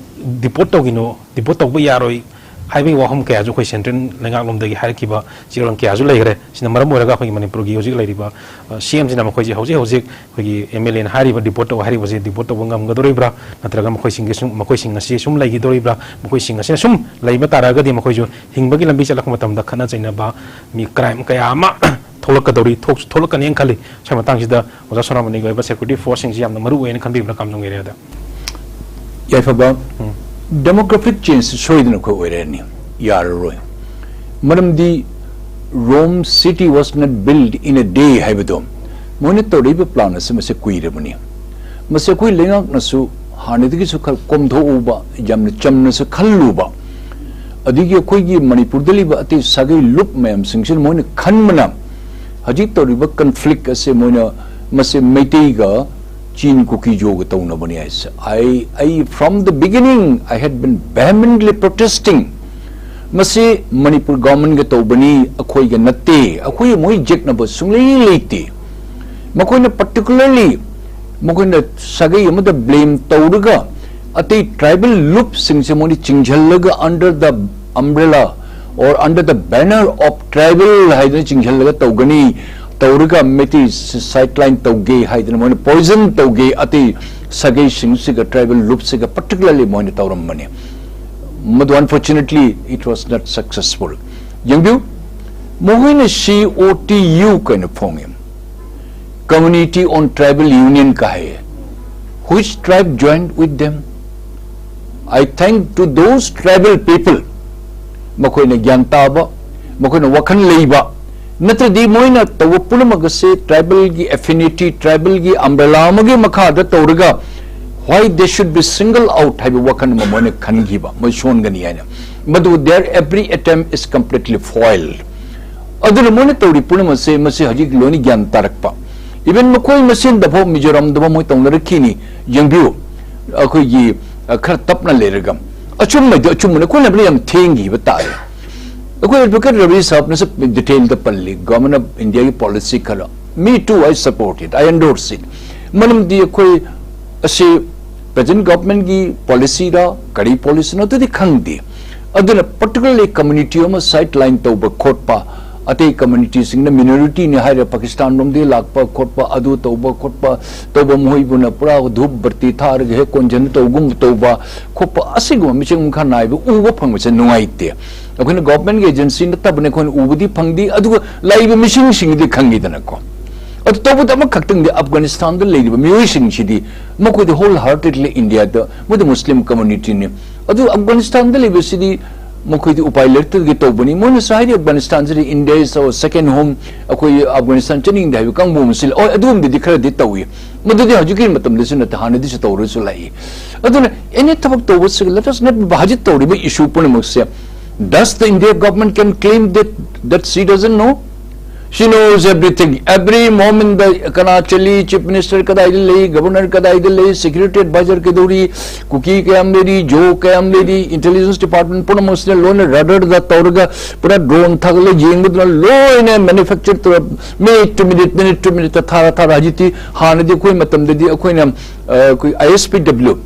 ꯗꯤꯄꯣꯔꯠ ꯇꯧꯒꯤꯅꯣ, ꯗꯤꯄꯣꯔꯠ ꯇꯧꯕ ꯌꯥꯔꯣꯏ ꯍꯥꯏꯕꯒꯤ ꯋꯥꯐꯝ ꯀꯌꯥꯁꯨ ꯑꯩꯈꯣꯏ ꯁꯦꯟꯇ꯭ꯔꯦꯜ ꯂꯩꯉꯥꯛꯂꯣꯝꯗꯒꯤ ꯍꯥꯏꯔꯛꯈꯤꯕ ꯆꯦꯔꯣꯜ ꯀꯌꯥꯁꯨ ꯂꯩꯈ꯭ꯔꯦ꯫ ꯁꯤꯅ ꯃꯔꯝ ꯑꯣꯏꯔꯒ ꯑꯩꯈꯣꯏꯒꯤ ꯃꯅꯤꯄꯨꯔꯒꯤ ꯍꯧꯖꯤꯛ ꯂꯩꯔꯤꯕ, ꯑ, ꯁꯤ ꯑꯦꯝꯁꯤꯅ ꯃꯈꯣꯏꯁꯦ ꯍꯧꯖꯤꯛ ꯍꯧꯖꯤꯛ ꯑꯩꯈꯣꯏꯒꯤ ꯑꯦꯝ ꯑꯦꯜ ꯑꯦꯅ ꯍꯥꯏꯔꯤꯕ ꯗꯤꯄꯣꯔꯠ ꯇꯧ ꯍꯥꯏꯔꯤꯕꯁꯦ ꯗꯤꯄꯣꯔꯠ ꯇꯧꯕ ꯉꯝꯒꯗꯧꯔꯤꯕ꯭ꯔꯥ? ꯅꯠꯇ꯭ꯔꯒ ꯃꯈꯣꯏꯁꯤꯡꯒꯤ ꯁꯨꯝ, ꯃꯈꯣꯏꯁꯤꯡ ꯑꯁꯤ ꯁꯨꯝ ꯂꯩꯈꯤꯗꯧꯔꯤꯕ꯭ꯔꯥ? ꯃꯈꯣꯏꯁꯤꯡ ꯑꯁꯤꯅ ꯁꯨꯝ ꯂꯩꯕ ꯇꯥꯔꯒꯗꯤ ꯃꯈꯣꯏꯁꯨ ꯍꯤꯡꯕꯒꯤ ꯂꯝꯕꯤ ꯆꯠꯂꯛꯄ ꯃꯇꯝꯗ ꯈꯠꯅ ꯆꯩꯅꯕ, ꯃꯤ ꯀ꯭ꯔꯥꯏꯝ ꯀꯌꯥ ꯑꯃ ꯊꯣꯛꯂꯛꯀꯗꯧꯔꯤ, ꯊꯣꯛꯁꯨ ꯊꯣꯛꯂꯛꯀꯅꯤꯅ ꯈꯜꯂꯤ꯫ ꯁ꯭ꯋꯥꯏ ꯃꯇꯥꯡꯁꯤꯗ ꯑꯣꯖꯥ ꯁꯣꯅꯥꯃꯅꯤꯒꯤ ꯑꯣꯏꯕ ꯁꯦꯀ꯭ꯌꯨꯔꯤꯇꯤ ꯐꯣꯔꯁꯁꯤꯡꯁꯤ ꯌꯥꯝꯅ ꯃꯔꯨ ꯑꯣꯏꯅ ꯈꯟꯕꯤꯕ꯭ꯔꯥ ꯀꯥꯝꯖꯣꯡ ꯑꯦꯔꯤꯌꯥꯗ? ꯌꯥꯏꯐꯕ, ꯎꯝ꯫ ꯗꯦꯃꯣꯒ꯭ꯔꯥꯐꯤꯛ ꯆꯦꯟꯖꯁꯤ ꯁꯣꯏꯗꯅ ꯑꯩꯈꯣꯏ ꯑꯣꯏꯔꯅꯤ, ꯌꯥꯔꯔꯣꯏ꯫ ꯃꯔꯝꯗꯤ Rome city was not built in a day ꯍꯥꯏꯕꯗꯣ, ꯃꯣꯏꯅ ꯇꯧꯔꯛꯏꯕ ꯄ꯭ꯂꯥꯟ ꯑꯁꯤ ꯃꯁꯤ ꯀꯨꯏꯔꯕꯅꯤ꯫ ꯃꯁꯤ ꯑꯩꯈꯣꯏ ꯂꯩꯉꯥꯛꯅꯁꯨ ꯍꯥꯟꯅꯗꯒꯤꯁꯨ ꯈꯔ ꯀꯣꯝꯊꯣꯛꯎꯕ, ꯌꯥꯝꯅ ꯆꯝꯅꯁꯨ ꯈꯜꯂꯨꯕ, ꯑꯗꯒꯤ ꯑꯩꯈꯣꯏꯒꯤ ꯃꯅꯤꯄꯨꯔꯗ ꯂꯩꯕ ꯑꯇꯩ ꯁꯥꯒꯩ ꯂꯨꯞ ꯃꯌꯥꯝꯁꯤꯡꯁꯤꯅ ꯃꯣꯏꯅ ꯈꯟꯕꯅ ꯍꯧꯖꯤꯛ ꯇꯧꯔꯤꯕ ꯀꯟꯐ꯭ꯂꯤꯛ ꯑꯁꯦ ꯃꯣꯏꯅ ꯃꯁꯦ ꯃꯩꯇꯩꯒ ꯆꯤꯟ ꯀꯨꯀꯤꯖꯣꯒ ꯇꯧꯅꯕꯅꯤ ꯍꯥꯏꯁꯦ꯫ I, I, from the beginning, I had been vehemently protesting. ꯃꯁꯤ ꯃꯅꯤꯄꯨꯔ ꯒꯚꯔꯟꯃꯦꯟꯠꯀ ꯇꯧꯕꯅꯤ, ꯑꯩꯈꯣꯏꯒ ꯅꯠꯇꯦ, ꯑꯩꯈꯣꯏ ꯃꯣꯏ ꯌꯦꯛꯅꯕ ꯁꯨꯡꯂꯩ ꯂꯩꯇꯦ꯫ ꯃꯈꯣꯏꯅ particularly ꯃꯈꯣꯏꯅ ꯁꯥꯒꯩ ꯑꯃꯗ ꯕ꯭ꯂꯦꯝ ꯇꯧꯔꯒ ꯑꯇꯩ ꯇ꯭ꯔꯥꯏꯕꯦꯜ ꯂꯨꯞꯁꯤꯡꯁꯦ ꯃꯣꯏꯅ ꯆꯤꯡꯁꯤꯜꯂꯒ under the umbrella or under the banner of tribal ꯍꯥꯏꯗꯅ ꯆꯤꯡꯁꯤꯜꯂꯒ ꯇꯧꯒꯅꯤ, ꯇꯧꯔꯒ ꯃꯩꯇꯩ ꯁꯥꯏꯠ ꯂꯥꯏꯟ ꯇꯧꯒꯦ ꯍꯥꯏꯗꯅ ꯃꯣꯏꯅ ꯄꯣꯏꯖꯟ ꯇꯧꯒꯦ, ꯑꯇꯩ ꯁꯥꯒꯩꯁꯤꯡꯁꯤꯒ ꯇ꯭ꯔꯥꯏꯕꯦꯜ ꯂꯨꯞꯁꯤꯒ particularly ꯃꯣꯏꯅ ꯇꯧꯔꯝꯕꯅꯤ꯫ ꯃꯗꯨ unfortunately it was not successful. ꯌꯦꯡꯕꯤꯌꯨ, ꯃꯈꯣꯏꯅ C O T U ꯀꯥꯏꯅ ꯐꯣꯡꯉꯤ, Community on Tribal Union ꯀꯥꯏ꯫ Which tribe joined with them? I thank to those tribal people, ꯃꯈꯣꯏꯅ ꯒ꯭ꯌꯥꯟ ꯇꯥꯕ, ꯃꯈꯣꯏꯅ ꯋꯥꯈꯜ ꯂꯩꯕ, ꯅꯠꯇ꯭ꯔꯗꯤ ꯃꯣꯏꯅ ꯇꯧꯕ ꯄꯨꯝꯅꯃꯛ ꯑꯁꯦ tribalꯒꯤ affinity, tribalꯒꯤ umbrella ꯑꯃꯒꯤ ꯃꯈꯥꯗ ꯇꯧꯔꯒ why they should be single out ꯍꯥꯏꯕ ꯋꯥꯈꯜ ꯑꯃ ꯃꯣꯏꯅ ꯈꯟꯈꯤꯕ, ꯃꯣꯏ ꯁꯣꯟꯒꯅꯤ ꯍꯥꯏꯅ꯫ ꯃꯗꯨ their every attempt is completely foiled꯫ ꯑꯗꯨꯅ ꯃꯣꯏꯅ ꯇꯧꯔꯤ ꯄꯨꯝꯅꯃꯛꯁꯦ ꯃꯁꯤ ꯍꯧꯖꯤꯛ ꯂꯣꯏꯅ ꯒ꯭ꯌꯥꯟ ꯇꯥꯔꯛꯄ꯫ Even ꯃꯈꯣꯏ ꯃꯁꯦꯟꯗꯐꯥꯎ, ꯃꯤꯖꯣꯔꯥꯝꯗꯐꯥꯎ ꯃꯣꯏ ꯇꯧꯅꯔꯛꯈꯤꯅꯤ꯫ ꯌꯦꯡꯕꯤꯌꯨ, ꯑꯩꯈꯣꯏꯒꯤ, ꯑ, ꯈꯔ ꯇꯞꯅ ꯂꯩꯔꯒ ꯑꯆꯨꯝꯕꯗꯤ ꯑꯆꯨꯝꯕꯅꯤ, ꯑꯩꯈꯣꯏꯅ ꯌꯥꯝ ꯊꯦꯡꯈꯤꯕ ꯇꯥꯔꯦ꯫ ꯑꯩꯈꯣꯏ advocate ꯔꯕꯤ ꯁꯥꯍꯕꯅꯁꯨ detailꯗ ꯄꯜꯂꯤ, Government of Indiaꯒꯤ policy ꯈꯔ꯫ Me too, I support it, I endorse it꯫ ꯃꯔꯝꯗꯤ ꯑꯩꯈꯣꯏ ꯑꯁꯤ present governmentꯀꯤ policyꯔ ꯀꯔꯤ policyꯅꯣ ꯑꯗꯨꯗꯤ ꯈꯪꯗꯦ꯫ ꯑꯗꯨꯅ particularly community ꯑꯃ sideline ꯇꯧꯕ ꯈꯣꯠꯄ, ꯑꯇꯩ communityꯁꯤꯡꯅ minorityꯅꯤ ꯍꯥꯏꯔ ꯄꯥꯀꯤꯁꯇꯥꯟ ꯂꯣꯝꯗꯒꯤ ꯂꯥꯛꯄ ꯈꯣꯠꯄ, ꯑꯗꯨ ꯇꯧꯕ ꯈꯣꯠꯄ ꯇꯧꯕ, ꯃꯈꯣꯏꯕꯨꯅ ꯄꯨꯔꯥ ꯙꯨꯞ ꯕꯔꯇꯤ ꯊꯥꯔꯒ ꯍꯦꯛ ꯀꯣꯟꯖꯟ ꯇꯧꯒꯨꯝ ꯇꯧꯕ ꯈꯣꯠꯄ, ꯑꯁꯤꯒꯨꯝꯕ ꯃꯤꯆꯪ ꯃꯈꯥ ꯅꯥꯏꯕ ꯎꯕ ꯐꯪꯕꯁꯦ ꯅꯨꯡꯉꯥꯏꯇꯦ꯫ ꯑꯩꯈꯣꯏꯅ governmentꯀꯤ agency ꯅꯠꯇꯕꯅꯤ, ꯑꯩꯈꯣꯏꯅ ꯎꯕꯗꯤ ꯐꯪꯗꯦ, ꯑꯗꯨꯒ ꯂꯩꯕ ꯃꯤꯁꯤꯡꯁꯤꯡꯗꯤ ꯈꯪꯉꯤꯗꯅꯀꯣ꯫ ꯑꯗꯨ ꯇꯧꯕꯗ ꯑꯃꯈꯛꯇꯪꯗꯤ, ꯑꯐꯒꯥꯅꯤꯁꯇꯥꯟꯗ ꯂꯩꯔꯤꯕ ꯃꯤꯑꯣꯏꯁꯤꯡꯁꯤꯗꯤ ꯃꯈꯣꯏꯗꯤ wholeheartedly Indiaꯗ, ꯃꯣꯏꯗꯤ Muslim communityꯅꯤ꯫ ꯑꯗꯨ ꯑꯐꯒꯥꯅꯤꯁꯇꯥꯟꯗ ꯂꯩꯕꯁꯤꯗꯤ ꯃꯈꯣꯏꯗꯤ ꯎꯄꯥꯏ ꯂꯩꯔꯛꯇꯕꯒꯤ ꯇꯧꯕꯅꯤ꯫ ꯃꯣꯏꯅꯁꯨ ꯍꯥꯏꯔꯤ, "ꯑꯐꯒꯥꯅꯤꯁꯇꯥꯟꯁꯤꯗꯤ India is our second home, ꯑꯩꯈꯣꯏ ꯑꯐꯒꯥꯅꯤꯁꯇꯥꯟ ꯆꯠꯅꯤꯡꯗꯦ" ꯍꯥꯏꯕ ꯀꯥꯡꯕꯨ ꯑꯃꯁꯨ ꯂꯩ꯫ ꯍꯣꯏ, ꯑꯗꯨꯒꯨꯝꯕꯗꯤ ꯈꯔꯗꯤ ꯇꯧꯏ꯫ ꯃꯗꯨꯗꯤ ꯍꯧꯖꯤꯛꯀꯤ ꯃꯇꯝꯗꯁꯨ ꯅꯠꯇꯦ, ꯍꯥꯟꯅꯗꯤꯁꯨ ꯇꯧꯔꯁꯨ ꯂꯥꯛꯏ꯫ ꯑꯗꯨꯅ any ꯊꯕꯛ ꯇꯧꯕꯁꯤꯒ, let us not, ꯍꯧꯖꯤꯛ ꯇꯧꯔꯤꯕ issue ꯄꯨꯝꯅꯃꯛꯁꯦ, does the India government can claim that, that she doesn't know? She knows everything. Every moment the ꯀꯅꯥ ꯆꯠꯂꯤ, chief minister ꯀꯗꯥꯏꯗ ꯂꯩ, governor ꯀꯗꯥꯏꯗ ꯂꯩ, security advisor ꯀꯩꯗꯧꯔꯤ, ꯀꯨꯀꯤ ꯀꯌꯥꯝ ꯂꯩꯔꯤ, ꯖꯣ ꯀꯌꯥꯝ ꯂꯩꯔꯤ, intelligence department ꯄꯨꯝꯅꯃꯛꯁꯤꯅ ꯂꯣꯏꯅ radarꯗ ꯇꯧꯔꯒ, ꯄꯨꯔꯥ drone ꯊꯥꯒꯠꯂ ꯌꯦꯡꯕꯗꯨꯅ ꯂꯣꯏꯅ manufacture ꯇꯧꯔ, minute to minute, minute to minute ꯊꯥꯔ ꯊꯥꯔ꯫ ꯍꯧꯖꯤꯛꯇꯤ, ꯍꯥꯟꯅꯗꯤ ꯑꯩꯈꯣꯏ ꯃꯇꯝꯗꯗꯤ ꯑꯩꯈꯣꯏꯅ, ꯑ, ꯑꯩꯈꯣꯏ I S P W,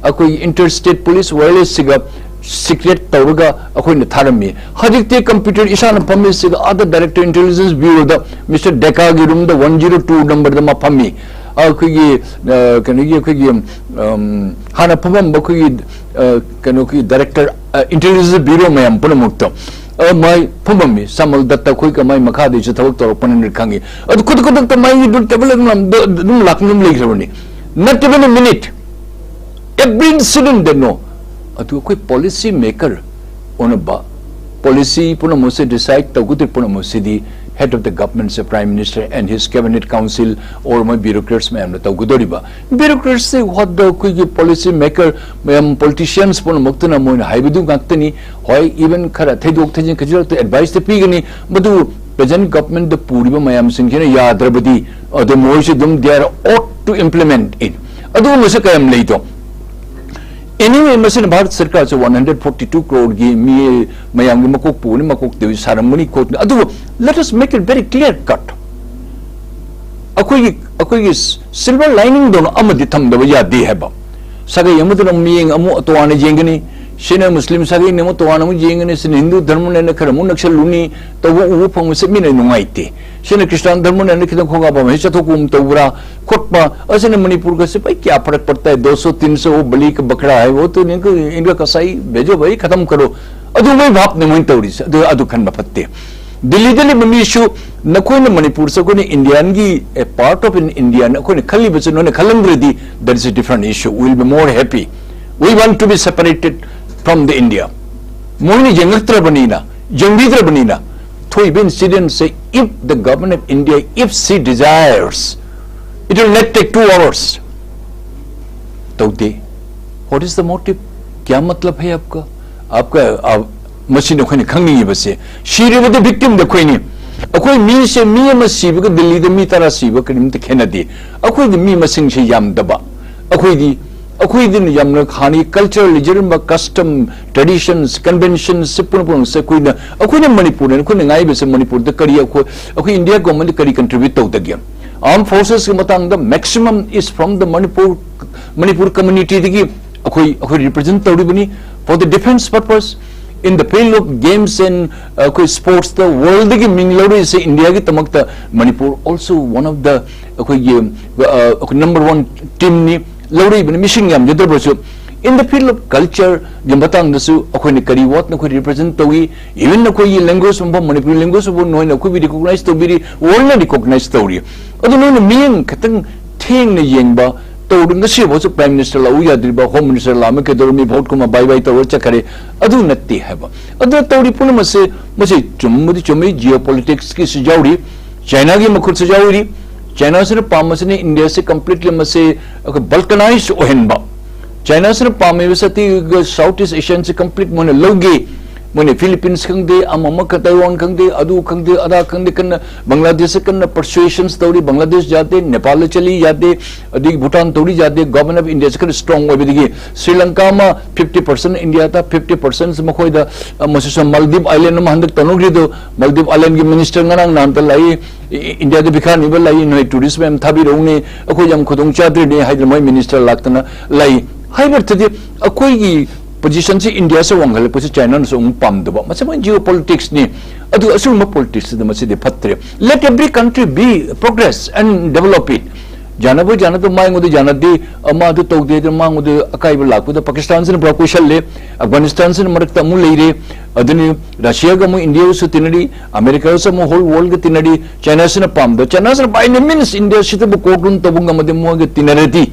ꯑꯩꯈꯣꯏꯒꯤ Interstate Police Wirelessꯁꯤꯒ secret ꯇꯧꯔꯒ ꯑꯩꯈꯣꯏꯅ ꯊꯥꯔꯝꯃꯤ꯫ ꯍꯧꯖꯤꯛꯇꯤ computer ꯏꯁꯥꯅ ꯐꯝꯃꯤꯁꯤꯒ ꯑꯥꯗ Director Intelligence Bureauꯗ Mister Dekaꯒꯤ roomꯗ one zero two numberꯗ ꯃꯥ ꯐꯝꯃꯤ꯫ ꯑꯩꯈꯣꯏꯒꯤ, ꯑ, ꯀꯩꯅꯣꯒꯤ, ꯑꯩꯈꯣꯏꯒꯤ, ꯑꯝ, ꯍꯥꯟꯅ ꯐꯝꯃꯝꯕ ꯑꯩꯈꯣꯏꯒꯤ, ꯑ, ꯀꯩꯅꯣꯒꯤ ꯗꯥꯏꯔꯦꯛꯇꯔ, ꯑ, ꯏꯟꯇꯦꯂꯤꯖꯦꯟꯁ ꯕ꯭ꯌꯨꯔꯣ ꯃꯌꯥꯝ ꯄꯨꯝꯅꯃꯛꯇꯣ, ꯑ, ꯃꯥꯏ ꯐꯝꯃꯝꯃꯤ꯫ ꯁꯥꯃꯜ ꯗꯠꯇ ꯑꯩꯈꯣꯏꯒ ꯃꯥꯏ ꯃꯈꯥꯗꯩꯁꯨ ꯊꯕꯛ ꯇꯧꯔꯛꯄꯅꯤꯅ ꯈꯪꯉꯤ꯫ ꯑꯗꯨ ꯈꯨꯗꯛ ꯈꯨꯗꯛꯇ ꯃꯥꯏꯒꯤ ꯇꯦꯕꯜ ꯑꯗꯨꯝ ꯂꯥꯛ-, ꯑꯗꯨꯝ ꯂꯥꯛꯇꯨꯅ ꯑꯗꯨꯝ ꯂꯩꯈ꯭ꯔꯕꯅꯤ꯫ Not even a minute. Every incident they know. ꯑꯗꯨ ꯑꯩꯈꯣꯏ ꯄꯣꯂꯤꯁꯤ ꯃꯦꯀꯔ ꯑꯣꯏꯅꯕ, ꯄꯣꯂꯤꯁꯤ ꯄꯨꯝꯅꯃꯛꯁꯦ ꯗꯤꯁꯥꯏꯗ ꯇꯧꯒꯗꯧꯔꯤꯕ ꯄꯨꯝꯅꯃꯛꯁꯤꯗꯤ head of the government, prime minister and his cabinet council or ꯃꯣꯏ bureaucrats ꯃꯌꯥꯝꯅ ꯇꯧꯒꯗꯧꯔꯤꯕ꯫ Bureaucratsꯁꯤ what the ꯑꯩꯈꯣꯏꯒꯤ ꯄꯣꯂꯤꯁꯤ ꯃꯦꯀꯔ ꯃꯌꯥꯝ, ꯄꯣꯂꯤꯇꯤꯁꯤꯌꯟꯁ ꯄꯨꯝꯅꯃꯛꯇꯨꯅ ꯃꯣꯏꯅ ꯍꯥꯏꯕꯗꯨ ꯉꯥꯛꯇꯅꯤ꯫ ꯍꯣꯏ, even ꯈꯔ ꯊꯩꯗꯣꯛ ꯊꯩꯖꯤꯟ ꯈꯖꯤꯛꯇ ꯑꯦꯗꯚꯥꯏꯁꯇ ꯄꯤꯒꯅꯤ, ꯃꯗꯨ present governmentꯗ ꯄꯨꯔꯤꯕ ꯃꯌꯥꯝꯁꯤꯡꯁꯤꯅ ꯌꯥꯗ꯭ꯔꯕꯗꯤ, ꯑꯗꯨ ꯃꯣꯏꯁꯨ ꯑꯗꯨꯝ they are ought to implement it꯫ ꯑꯗꯨꯒꯨꯝꯕꯁꯨ ꯀꯌꯥꯝ ꯂꯩꯗꯣ꯫ Anyway, ꯃꯁꯤꯅ Bharat ꯁꯔꯀꯥꯔꯁꯦ one hundred forty two crore ꯒꯤ ꯃꯤ ꯃꯌꯥꯝꯒꯤ ꯃꯀꯣꯛ ꯄꯨꯒꯅꯤ, ꯃꯀꯣꯛꯇ ꯁꯥꯔꯝꯒꯅꯤ ꯈꯣꯠꯀꯅꯤ꯫ ꯑꯗꯨꯕꯨ let us make it very clear cut. ꯑꯩꯈꯣꯏꯒꯤ, ꯑꯩꯈꯣꯏꯒꯤ silver liningꯗꯧꯅ ꯑꯃꯗꯤ ꯊꯝꯗꯕ ꯌꯥꯗꯦ ꯍꯥꯏꯕ꯫ ꯁꯥꯒꯩ ꯑꯃꯗꯨꯅ ꯃꯤꯠꯌꯦꯡ ꯑꯃꯨꯛ ꯇꯣꯉꯥꯟꯅ ꯌꯦꯡꯒꯅꯤ, ꯁꯤꯅ ꯃꯨꯁꯂꯤꯝ ꯁꯥꯒꯩꯅ ꯑꯃꯨꯛ ꯇꯣꯉꯥꯟꯅ ꯑꯃꯨꯛ ꯌꯦꯡꯒꯅꯤ, ꯁꯤꯅ ꯍꯤꯟꯗꯨ ꯙꯔꯃꯅꯦꯅ ꯈꯔ ꯑꯃꯨꯛ ꯅꯛꯁꯜꯂꯨꯅꯤ, ꯇꯧꯕ ꯎꯕ ꯐꯪꯕꯁꯦ ꯃꯤꯅ ꯅꯨꯡꯉꯥꯏꯇꯦ꯫ ꯁꯤꯅ ꯈ꯭ꯔꯤꯁꯇꯥꯟ ꯙꯔꯃꯅꯦꯅ ꯈꯤꯇꯪ ꯈꯣꯡꯒꯥ ꯄꯥꯝꯕ ꯍꯦꯛ ꯆꯠꯊꯣꯛꯄꯒꯨꯝ ꯇꯧꯕ꯭ꯔꯥ ꯈꯣꯠꯄ, ꯑꯁꯤꯅ ꯃꯅꯤꯄꯨꯔꯒꯁꯦ ꯚꯥꯏ ꯀꯌꯥ ꯐꯔꯛ ꯄꯠꯇ ꯍꯥꯏ, ꯗꯣꯁꯣ ꯇꯤꯟꯁꯣ ꯕꯂꯤ ꯀ ꯕꯀ꯭ꯔꯥ ꯍꯥꯏ, ꯋꯣ ꯇꯣ ꯏꯟꯀꯣ, ꯏꯟꯀꯥ ꯀꯁꯥꯏ ꯚꯦꯖꯣ ꯚꯥꯏ, ꯈꯇꯝ ꯀꯔꯣ꯫ ꯑꯗꯨꯃꯥꯏ ꯚꯥꯞꯅꯦ ꯃꯣꯏꯅ ꯇꯧꯔꯤꯁꯦ꯫ ꯑꯗꯨ, ꯑꯗꯨ ꯈꯟꯕ ꯐꯠꯇꯦ꯫ ꯗꯤꯜꯂꯤꯗ ꯂꯩꯕ ꯃꯤꯁꯨ ꯅꯈꯣꯏꯅ ꯃꯅꯤꯄꯨꯔꯁꯦ ꯑꯩꯈꯣꯏꯅ ꯏꯟꯗꯤꯌꯥꯟꯒꯤ a part of an Indian ꯑꯩꯈꯣꯏꯅ ꯈꯜꯂꯤꯕꯁꯦ ꯅꯣꯏꯅ ꯈꯜꯂꯝꯗ꯭ꯔꯗꯤ, that is a different issue. We will be more happy. We want to be separated from the India. ꯃꯣꯏꯅ ꯌꯦꯡꯉꯛꯇ꯭ꯔꯕꯅꯤꯅ, ꯌꯦꯡꯕꯤꯗ꯭ꯔꯕꯅꯤꯅ, ꯊꯣꯛꯏꯕ incidentꯁꯦ, if the government of India, if she desires, it will not take two hours. ꯇꯧꯗꯦ꯫ What is the motive? क्या मतलब है आपका? आपका, आप, ꯃꯁꯤꯅ ꯑꯩꯈꯣꯏꯅ ꯈꯪꯅꯤꯡꯉꯤꯕꯁꯦ꯫ ꯁꯤꯔꯤꯕꯗꯤ victimꯗ ꯑꯩꯈꯣꯏꯅꯤ꯫ ꯑꯩꯈꯣꯏ ꯃꯤꯁꯦ, ꯃꯤ ꯑꯃ ꯁꯤꯕꯒ ꯗꯤꯜꯂꯤꯗ ꯃꯤ ꯇꯔꯥ ꯁꯤꯕ ꯀꯔꯤꯝꯇ ꯈꯦꯠꯅꯗꯦ꯫ ꯑꯩꯈꯣꯏꯗꯤ ꯃꯤ ꯃꯁꯤꯡꯁꯦ ꯌꯥꯝꯗꯕ꯫ ꯑꯩꯈꯣꯏꯗꯤ, ꯑꯩꯈꯣꯏꯗꯤꯅ ꯌꯥꯝꯅ ꯍꯥꯟꯅꯒꯤ culture ꯂꯩꯖꯔꯝꯕ custom, traditions, conventions ꯁꯦ ꯄꯨꯝꯅꯃꯛꯁꯦ ꯑꯩꯈꯣꯏꯅ, ꯑꯩꯈꯣꯏꯅ ꯃꯅꯤꯄꯨꯔꯗ, ꯑꯩꯈꯣꯏꯅ ꯉꯥꯏꯕꯁꯦ ꯃꯅꯤꯄꯨꯔꯗ ꯀꯔꯤ ꯑꯩꯈꯣꯏ, ꯑꯩꯈꯣꯏ India governmentꯗ ꯀꯔꯤ contribute ꯇꯧꯗꯒꯦ? Armed forcesꯀꯤ ꯃꯇꯥꯡꯗ maximum is from the Manipur, Manipur communityꯗꯒꯤ ꯑꯩꯈꯣꯏ, ꯑꯩꯈꯣꯏ represent ꯇꯧꯔꯤꯕꯅꯤ꯫ For the defence purpose, in the field of games and, uh, ꯑꯩꯈꯣꯏ sportsꯇ worldꯗꯒꯤ ꯃꯤꯡ ꯂꯧꯔꯛꯏꯁꯦ Indiaꯒꯤꯗꯃꯛꯇ Manipur also one of the ꯑꯩꯈꯣꯏꯒꯤ, uh, ꯑꯩꯈꯣꯏ number one teamꯅꯤ꯫ ꯂꯧꯔꯛꯏꯕꯅꯤ, ꯃꯤꯁꯤꯡ ꯌꯥꯝꯖꯗ꯭ꯔꯕꯁꯨ꯫ In the field of culture ꯒꯤ ꯃꯇꯥꯡꯗꯁꯨ ꯑꯩꯈꯣꯏꯅ ꯀꯔꯤ ꯋꯥꯠꯅ ꯑꯩꯈꯣꯏ represent ꯇꯧꯏ? Even ꯑꯩꯈꯣꯏꯒꯤ language ꯃꯐꯝ, ꯃꯅꯤꯄꯨꯔꯤ language ꯐꯥꯎꯕ ꯅꯣꯏꯅ ꯑꯩꯈꯣꯏꯕꯨ recognize ꯇꯧꯕꯤꯔꯤ, world ꯅ recognize ꯇꯧꯔꯤ꯫ ꯑꯗꯨ ꯅꯣꯏꯅ ꯃꯤꯠꯌꯦꯡ ꯈꯤꯇꯪ ꯊꯦꯡꯅ ꯌꯦꯡꯕ ꯇꯧꯔꯤ꯫ ꯉꯁꯤꯐꯥꯎꯁꯨ prime minister ꯂꯥꯛꯎ ꯌꯥꯗ꯭ꯔꯤꯕ, home minister ꯂꯥꯛꯑꯝꯃꯤ, ꯀꯩꯗꯧꯔꯝꯃꯤ, vote ꯀꯨꯝꯃ bye bye ꯇꯧꯔ ꯆꯠꯈꯔꯦ꯫ ꯑꯗꯨ ꯅꯠꯇꯦ ꯍꯥꯏꯕ꯫ ꯑꯗꯨꯅ ꯇꯧꯔꯤ ꯄꯨꯝꯅꯃꯛꯁꯦ, ꯃꯁꯤ ꯆꯨꯝꯕꯗꯤ ꯆꯨꯝꯃꯤ, geopolitics ꯀꯤꯁꯨ ꯌꯥꯎꯔꯤ, China ꯒꯤ ꯃꯈꯨꯠꯁꯨ ꯌꯥꯎꯔꯤ꯫ China ꯁꯤꯅ ꯄꯥꯝꯕꯁꯤꯅ India ꯁꯤ completely ꯃꯁꯤ ꯑꯩꯈꯣꯏ balkanized ꯑꯣꯏꯍꯟꯕ꯫ China ꯁꯤꯅ ꯄꯥꯝꯃꯤꯕ ꯁꯛꯇꯤ South East Asian ꯁꯤ complete ꯃꯣꯏꯅ ꯂꯧꯒꯦ꯫ ꯃꯣꯏꯅ Philippines ꯈꯪꯗꯦ, ꯑꯃ ꯑꯃ ꯈ-, Taiwan ꯈꯪꯗꯦ, ꯑꯗꯨ ꯈꯪꯗꯦ, ꯑꯗꯥ ꯈꯪꯗꯦ, ꯀꯟꯅ ꯕꯪꯒ꯭ꯂꯥꯗꯦꯁꯁꯦ ꯀꯟꯅ persuasions ꯇꯧꯔꯤ꯫ ꯕꯪꯒ꯭ꯂꯥꯗꯦꯁ ꯌꯥꯗꯦ, ꯅꯦꯄꯥꯜꯗ ꯆꯠꯂꯤ ꯌꯥꯗꯦ, ꯑꯗꯒꯤ ꯚꯨꯇꯥꯟ ꯇꯧꯔꯤ ꯌꯥꯗꯦ꯫ Government of India ꯁꯤ ꯈꯔ strong ꯑꯣꯏꯕꯗꯒꯤ ꯁ꯭ꯔꯤ ꯂꯪꯀꯥ ꯑꯃ fifty percent India ꯗ, fifty percent ꯃꯈꯣꯏꯗ, ꯑ, ꯃꯁꯤꯁꯨ Maldives Island ꯑꯃ ꯍꯟꯗꯛ ꯇꯧꯅꯈ꯭ꯔꯤꯗꯣ, Maldives Island ꯒꯤ minister ꯉꯔꯥꯡ ꯅꯍꯥꯟꯇ ꯂꯥꯛꯏ, ꯏ-, ꯏ-, ꯏꯟꯗꯤꯌꯥꯗ ꯚꯤꯈꯥ ꯅꯤꯕ ꯂꯥꯛꯏ, ꯅꯣꯏ tourist ꯃꯌꯥꯝ ꯊꯥꯕꯤꯔꯛꯎꯅꯦ, ꯑꯩꯈꯣꯏ ꯌꯥꯝ ꯈꯨꯗꯣꯡ ꯆꯥꯗ꯭ꯔꯤꯅꯦ ꯍꯥꯏꯗꯅ ꯃꯣꯏ minister ꯂꯥꯛꯇꯅ ꯂꯩ꯫ ꯍꯥꯏꯕ ꯑꯣꯏꯔꯗꯤ ꯑꯩꯈꯣꯏꯒꯤ position ꯁꯤ India ꯁꯦ ꯋꯥꯡꯈꯠꯂꯛꯄꯁꯤ China ꯅꯁꯨ ꯑꯃꯨꯛ ꯄꯥꯝꯗꯕ, ꯃꯁꯤ ꯃꯣꯏ geopolitics ꯅꯤ꯫ ꯑꯗꯨ ꯑꯁꯤꯒꯨꯝꯕ politics ꯁꯤꯗ ꯃꯁꯤꯗꯤ ꯐꯠꯇ꯭ꯔꯦ꯫ Let every country be progress and develop it. ꯌꯥꯅꯕ ꯌꯥꯅꯗꯕ ꯃꯥꯉꯣꯟꯗ ꯌꯥꯅꯗꯦ, ꯑꯃ ꯑꯗꯨ ꯇꯧꯗꯦ, ꯑꯗꯨ ꯃꯉꯣꯟꯗ ꯑꯀꯥꯏꯕ ꯂꯥꯛꯄꯗ ꯄꯥꯀꯤꯁꯇꯥꯟꯁꯤꯅ ꯄꯨꯔꯥ ꯀꯣꯏꯁꯜꯂꯦ, ꯑꯐꯒꯥꯅꯤꯁꯇꯥꯟꯁꯤꯅ ꯃꯔꯛꯇ ꯑꯃꯨꯛ ꯂꯩꯔꯦ, ꯑꯗꯨꯅꯤ ꯔꯁꯤꯌꯥꯒ ꯑꯃꯨꯛ ꯏꯟꯗꯤꯌꯥꯒꯁꯨ ꯇꯤꯟꯅꯔꯤ, ꯑꯃꯦꯔꯤꯀꯥꯒꯁꯨ ꯑꯃꯨꯛ whole world ꯒ ꯇꯤꯟꯅꯔꯤ, ꯆꯥꯏꯅꯥꯁꯤꯅ ꯄꯥꯝꯗꯕ, ꯆꯥꯏꯅꯥꯁꯤꯅ by any means ꯏꯟꯗꯤꯌꯥ ꯁꯤꯗꯕꯨ control ꯇꯧꯕ ꯉꯝꯃꯗꯤ ꯃꯣꯏꯒ ꯇꯤꯟꯅꯔꯗꯤ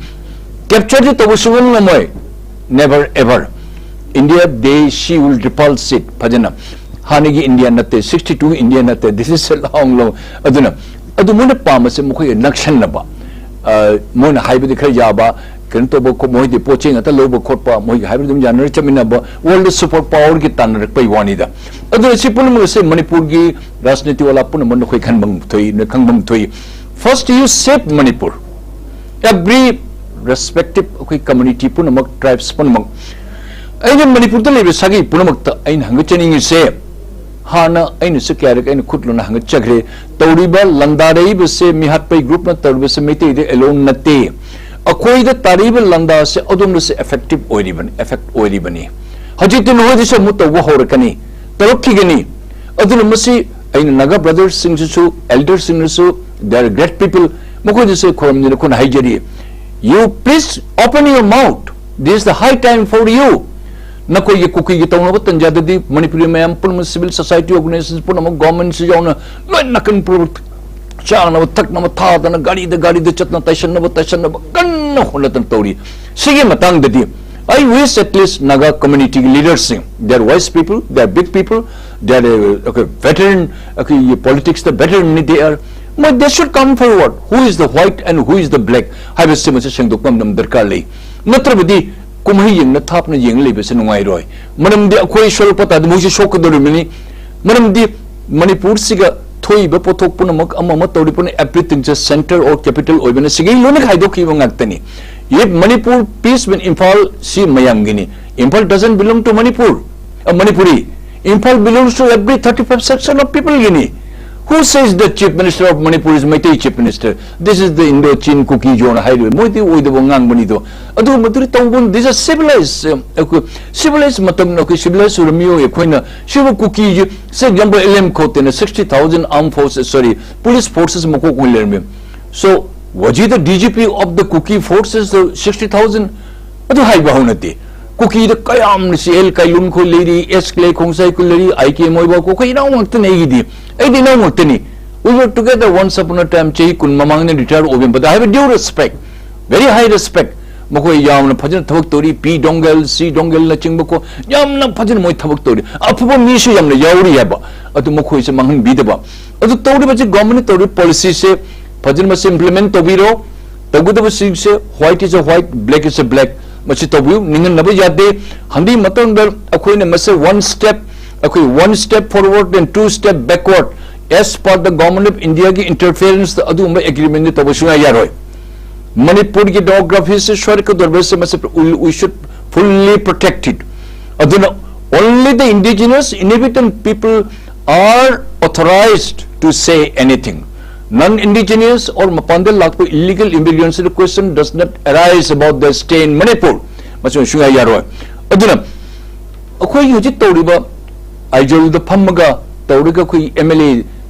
capture ꯗꯤ ꯇꯧꯕ ꯁꯨꯡꯉꯝ ꯉꯝꯃꯣꯏ, never ever. India, they, she will repulse it. ꯐꯖꯅ ꯍꯥꯟꯅꯒꯤ ꯏꯟꯗꯤꯌꯥ ꯅꯠꯇꯦ, sixty two ꯏꯟꯗꯤꯌꯥ ꯅꯠꯇꯦ, this is a long long. ꯑꯗꯨꯅ ꯑꯗꯨ ꯃꯣꯏꯅ ꯄꯥꯝꯕꯁꯦ ꯃꯈꯣꯏꯒ ꯅꯛꯁꯟꯅꯕ, ꯑ, ꯃꯣꯏꯅ ꯍꯥꯏꯕꯗꯤ ꯈꯔ ꯌꯥꯕ, ꯀꯩꯅꯣ ꯇꯧꯕ ꯈꯣ-, ꯃꯣꯏꯗꯤ ꯄꯣꯠ ꯆꯩ ꯉꯥꯛꯇ ꯂꯧꯕ ꯈꯣꯠꯄ, ꯃꯣꯏꯒ ꯍꯥꯏꯕꯗꯤ ꯑꯗꯨꯝ ꯌꯥꯅꯔ ꯆꯠꯃꯤꯟꯅꯕ, world super power ꯒꯤ ꯇꯥꯟꯅꯔꯛꯄꯩ ꯋꯥꯅꯤꯗ꯫ ꯑꯗꯨꯅ ꯁꯤ ꯄꯨꯝꯅꯃꯛ ꯑꯁꯦ ꯃꯅꯤꯄꯨꯔꯒꯤ ꯔꯥꯖꯅꯤꯇꯤ ꯋꯥꯂꯥ ꯄꯨꯝꯅꯃꯛꯅ ꯑꯩꯈꯣꯏ ꯈꯟꯐꯝ ꯊꯣꯛꯏ, ꯈꯪꯐꯝ ꯊꯣꯛꯏ꯫ First you save Manipur, every respective ꯑꯩꯈꯣꯏ community ꯄꯨꯝꯅꯃꯛ, tribes ꯄꯨꯝꯅꯃꯛ, ꯑꯩꯅ ꯃꯅꯤꯄꯨꯔꯗ ꯂꯩꯕ ꯁꯥꯒꯩ ꯄꯨꯝꯅꯃꯛꯇ ꯑꯩꯅ ꯍꯪꯒꯠꯆꯅꯤꯡꯉꯤꯁꯦ, ꯍꯥꯟꯅ ꯑꯩꯅꯁꯨ ꯀꯌꯥꯔꯛ ꯑꯩꯅ ꯈꯨꯠ ꯂꯣꯟꯅ ꯍꯪꯒꯠꯆꯈ꯭ꯔꯦ, ꯇꯧꯔꯤꯕ ꯂꯥꯟꯗꯥꯔꯛꯏꯕꯁꯦ, ꯃꯤꯍꯥꯠꯄꯩ group ꯅ ꯇꯧꯔꯤꯕꯁꯦ ꯃꯩꯇꯩꯗ alone ꯅꯠꯇꯦ, ꯑꯩꯈꯣꯏꯗ ꯇꯥꯔꯛꯏꯕ ꯂꯥꯟꯗꯥꯁꯦ ꯑꯗꯣꯝꯗꯁꯨ effective ꯑꯣꯏꯔꯤꯕꯅꯤ, effect ꯑꯣꯏꯔꯤꯕꯅꯤ꯫ ꯍꯧꯖꯤꯛꯇꯤ ꯅꯈꯣꯏꯗꯁꯨ ꯑꯃꯨꯛ ꯇꯧꯕ ꯍꯧꯔꯛꯀꯅꯤ, ꯇꯧꯔꯛꯈꯤꯒꯅꯤ꯫ ꯑꯗꯨꯅ ꯃꯁꯤ ꯑꯩꯅ Naga brothers ꯁꯤꯡꯁꯤꯁꯨ, elders ꯁꯤꯡꯅꯁꯨ, they are great people, ꯃꯈꯣꯏꯗꯁꯨ ꯈꯨꯔꯨꯝꯗꯨꯅ ꯑꯩꯈꯣꯏꯅ ꯍꯥꯏꯖꯔꯤ, you please open your mouth, This is the high time for you. ꯅꯈꯣꯏꯒꯤ ꯀꯨꯀꯤꯒꯤ ꯇꯧꯅꯕ ꯇꯟꯖꯥꯗꯗꯤ ꯃꯅꯤꯄꯨꯔꯤ ꯃꯌꯥꯝ ꯄꯨꯝꯅꯃꯛ, civil society organizations ꯄꯨꯝꯅꯃꯛ, government ꯁꯨ ꯌꯥꯎꯅ, ꯂꯣꯏ ꯅꯥꯀꯟ ꯄꯨꯝꯅꯃꯛ ꯆꯥꯅꯕ ꯊꯛꯅꯕ ꯊꯥꯗꯅ, ꯒꯥꯔꯤꯗ ꯒꯥꯔꯤꯗ ꯆꯠꯇꯅ, ꯇꯥꯏꯁꯟꯅꯕ ꯇꯥꯏꯁꯟꯅꯕ ꯀꯟꯅ ꯍꯣꯠꯅꯗꯅ ꯇꯧꯔꯤ꯫ ꯁꯤꯒꯤ ꯃꯇꯥꯡꯗꯗꯤ I wish at least Naga community ꯒꯤ leaders ꯁꯤꯡ, they are wise people, they are big people, they are, uh, okay, veteran, okay, politics ꯇ veteran ꯅꯤ they are, ꯃꯣꯏ, they should come forward. Who is the white and who is the black ꯍꯥꯏꯕꯁꯤꯃꯁꯨ ꯁꯦꯡꯗꯣꯛꯄ ꯑꯃ ꯗꯔꯀꯥꯔ ꯂꯩ꯫ ꯅꯠꯇ꯭ꯔꯕꯗꯤ ꯀꯨꯝꯍꯩ ꯌꯦꯡꯅ ꯊꯥꯞꯅ ꯌꯦꯡ ꯂꯩꯕꯁꯦ ꯅꯨꯡꯉꯥꯏꯔꯣꯏ꯫ ꯃꯔꯝꯗꯤ ꯑꯩꯈꯣꯏ ꯁꯣꯛꯂꯛꯄ ꯇꯥꯔꯗꯤ ꯃꯣꯏꯁꯨ ꯁꯣꯛꯀꯗꯧꯔꯤꯕꯅꯤ꯫ ꯃꯔꯝꯗꯤ ꯃꯅꯤꯄꯨꯔꯁꯤꯒ ꯊꯣꯛꯏꯕ ꯄꯣꯠꯊꯣꯛ ꯄꯨꯝꯅꯃꯛ, ꯑꯃ ꯑꯃ ꯇꯧꯔꯤ ꯄꯨꯝꯅꯃꯛ, everything say center or capital ꯑꯣꯏꯕꯅ ꯁꯤꯒꯤ ꯂꯣꯏꯅ ꯈꯥꯏꯗꯣꯛꯈꯤꯕ ꯉꯥꯛꯇꯅꯤ꯫ If Manipur peace with Imphal ꯁꯤ ꯃꯌꯥꯝꯒꯤꯅꯤ, Imphal doesn't belong to Manipur, uh, Manipuri. Imphal belongs to every thirty five section of people Guinea. Who says the chief minister of Manipur is Meitei chief minister? This is the Indo-Chin Kuki zone ꯍꯥꯏꯔꯤꯕ ꯃꯣꯏꯗꯤ ꯑꯣꯏꯗꯕ ꯉꯥꯡꯕꯅꯤꯗꯣ꯫ ꯑꯗꯨꯒꯨꯝꯕꯗꯨꯗꯤ ꯇꯧꯕ, these are civilized, ꯑ, ꯑꯩꯈꯣꯏ civilized ꯃꯇꯝꯗ ꯑꯩꯈꯣꯏ civilized ꯑꯣꯏꯕ ꯃꯤꯑꯣꯏ ꯑꯩꯈꯣꯏꯅ ꯁꯤꯕꯨ ꯀꯨꯀꯤꯒꯤ, ꯁꯦ example, ꯑꯦꯜ ꯑꯦꯝ ꯈꯣꯠꯇꯦꯅ sixty thousand armed forces, sorry, police forces ꯃꯀꯣꯛ ꯑꯣꯏꯅ ꯂꯩꯔꯝꯃꯤ꯫ So, was he the D G P of the Kuki forces, the sixty thousand? ꯑꯗꯨ ꯍꯥꯏꯕ ꯍꯧꯅꯗꯦ꯫ ꯀꯨꯀꯤꯗ ꯀꯌꯥꯝꯅ ꯁꯤ ꯑꯦꯜ ꯀꯥꯏꯂꯨꯟ ꯈꯣꯏ ꯂꯩꯔꯤ, ꯑꯦꯁ ꯀ꯭ꯂꯦ ꯈꯣꯡꯁꯥꯏ ꯈꯣꯏ ꯂꯩꯔꯤ, ꯑꯥꯏ ꯀꯦ ꯃꯣꯏꯕꯥꯎ ꯈꯣꯏ, ꯑꯩꯈꯣꯏ ꯏꯅꯥꯎ ꯉꯥꯛꯇꯅꯦ ꯑꯩꯒꯤꯗꯤ꯫ ꯑꯩꯗꯤ ꯏꯅꯥꯎ ꯉꯥꯛꯇꯅꯤ꯫ We were together once upon a time, ꯆꯍꯤ ꯀꯨꯟ ꯃꯃꯥꯡꯗ retire ꯑꯣꯏꯕ, but I have a due respect, very high respect. ꯃꯈꯣꯏ ꯌꯥꯝꯅ ꯐꯖꯅ ꯊꯕꯛ ꯇꯧꯔꯤ, ꯄꯤ ꯗꯣꯡꯒꯦꯜ, ꯁꯤ ꯗꯣꯡꯒꯦꯜꯅꯆꯤꯡꯕ ꯀꯣ, ꯌꯥꯝꯅ ꯐꯖꯅ ꯃꯣꯏ ꯊꯕꯛ ꯇꯧꯔꯤ꯫ ꯑꯐꯕ ꯃꯤꯁꯨ ꯌꯥꯝꯅ ꯌꯥꯎꯔꯤ ꯍꯥꯏꯕ, ꯑꯗꯨ ꯃꯈꯣꯏꯁꯦ ꯃꯥꯡꯍꯟꯕꯤꯗꯕ꯫ ꯑꯗꯨ ꯇꯧꯔꯤꯕꯁꯤ government ꯅ ꯇꯧꯔꯤꯕ policy ꯁꯦ ꯐꯖꯅ ꯃꯁꯤ implement ꯇꯧꯕꯤꯔꯣ꯫ ꯇꯧꯒꯗꯕꯁꯤꯡꯁꯦ white is a white, black is a black, ꯃꯁꯤ ꯇꯧꯕꯤꯌꯨ, ꯅꯤꯡꯍꯟꯅꯕ ꯌꯥꯗꯦ꯫ ꯍꯟꯗꯛ ꯃꯇꯝꯗ ꯑꯩꯈꯣꯏꯅ ꯃꯁꯤ one step, ꯑꯩꯈꯣꯏ one step forward and two step backward as per the Government of India ꯒꯤ interference, ꯑꯗꯨꯒꯨꯝꯕ agreement ꯇꯧꯕ ꯁꯨꯡꯌꯥ ꯌꯥꯔꯣꯏ꯫ ꯃꯅꯤꯄꯨꯔꯒꯤ demography ꯁꯤ ꯁꯣꯏꯔꯛꯀꯗꯧꯔꯤꯕꯁꯦ ꯃꯁꯤ we, we should fully protect it. ꯑꯗꯨꯅ only the indigenous inhabitant people are authorized to say anything. Non-indigenous or ꯃꯄꯥꯟꯗ ꯂꯥꯛꯄ illegal immigrants ꯒꯤ question does not arise about their stay in Manipur. ꯃꯁꯤ ꯁꯨꯡꯌꯥ ꯌꯥꯔꯣꯏ꯫ ꯑꯗꯨꯅ ꯑꯩꯈꯣꯏꯒꯤ ꯍꯧꯖꯤꯛ ꯇꯧꯔꯤꯕ ꯑꯥꯏꯖꯣꯜꯗ ꯐꯝꯃꯒ ꯇꯧꯔꯒ ꯑꯩꯈꯣꯏ ꯑꯦꯝ ꯑꯦꯜ ꯑꯦ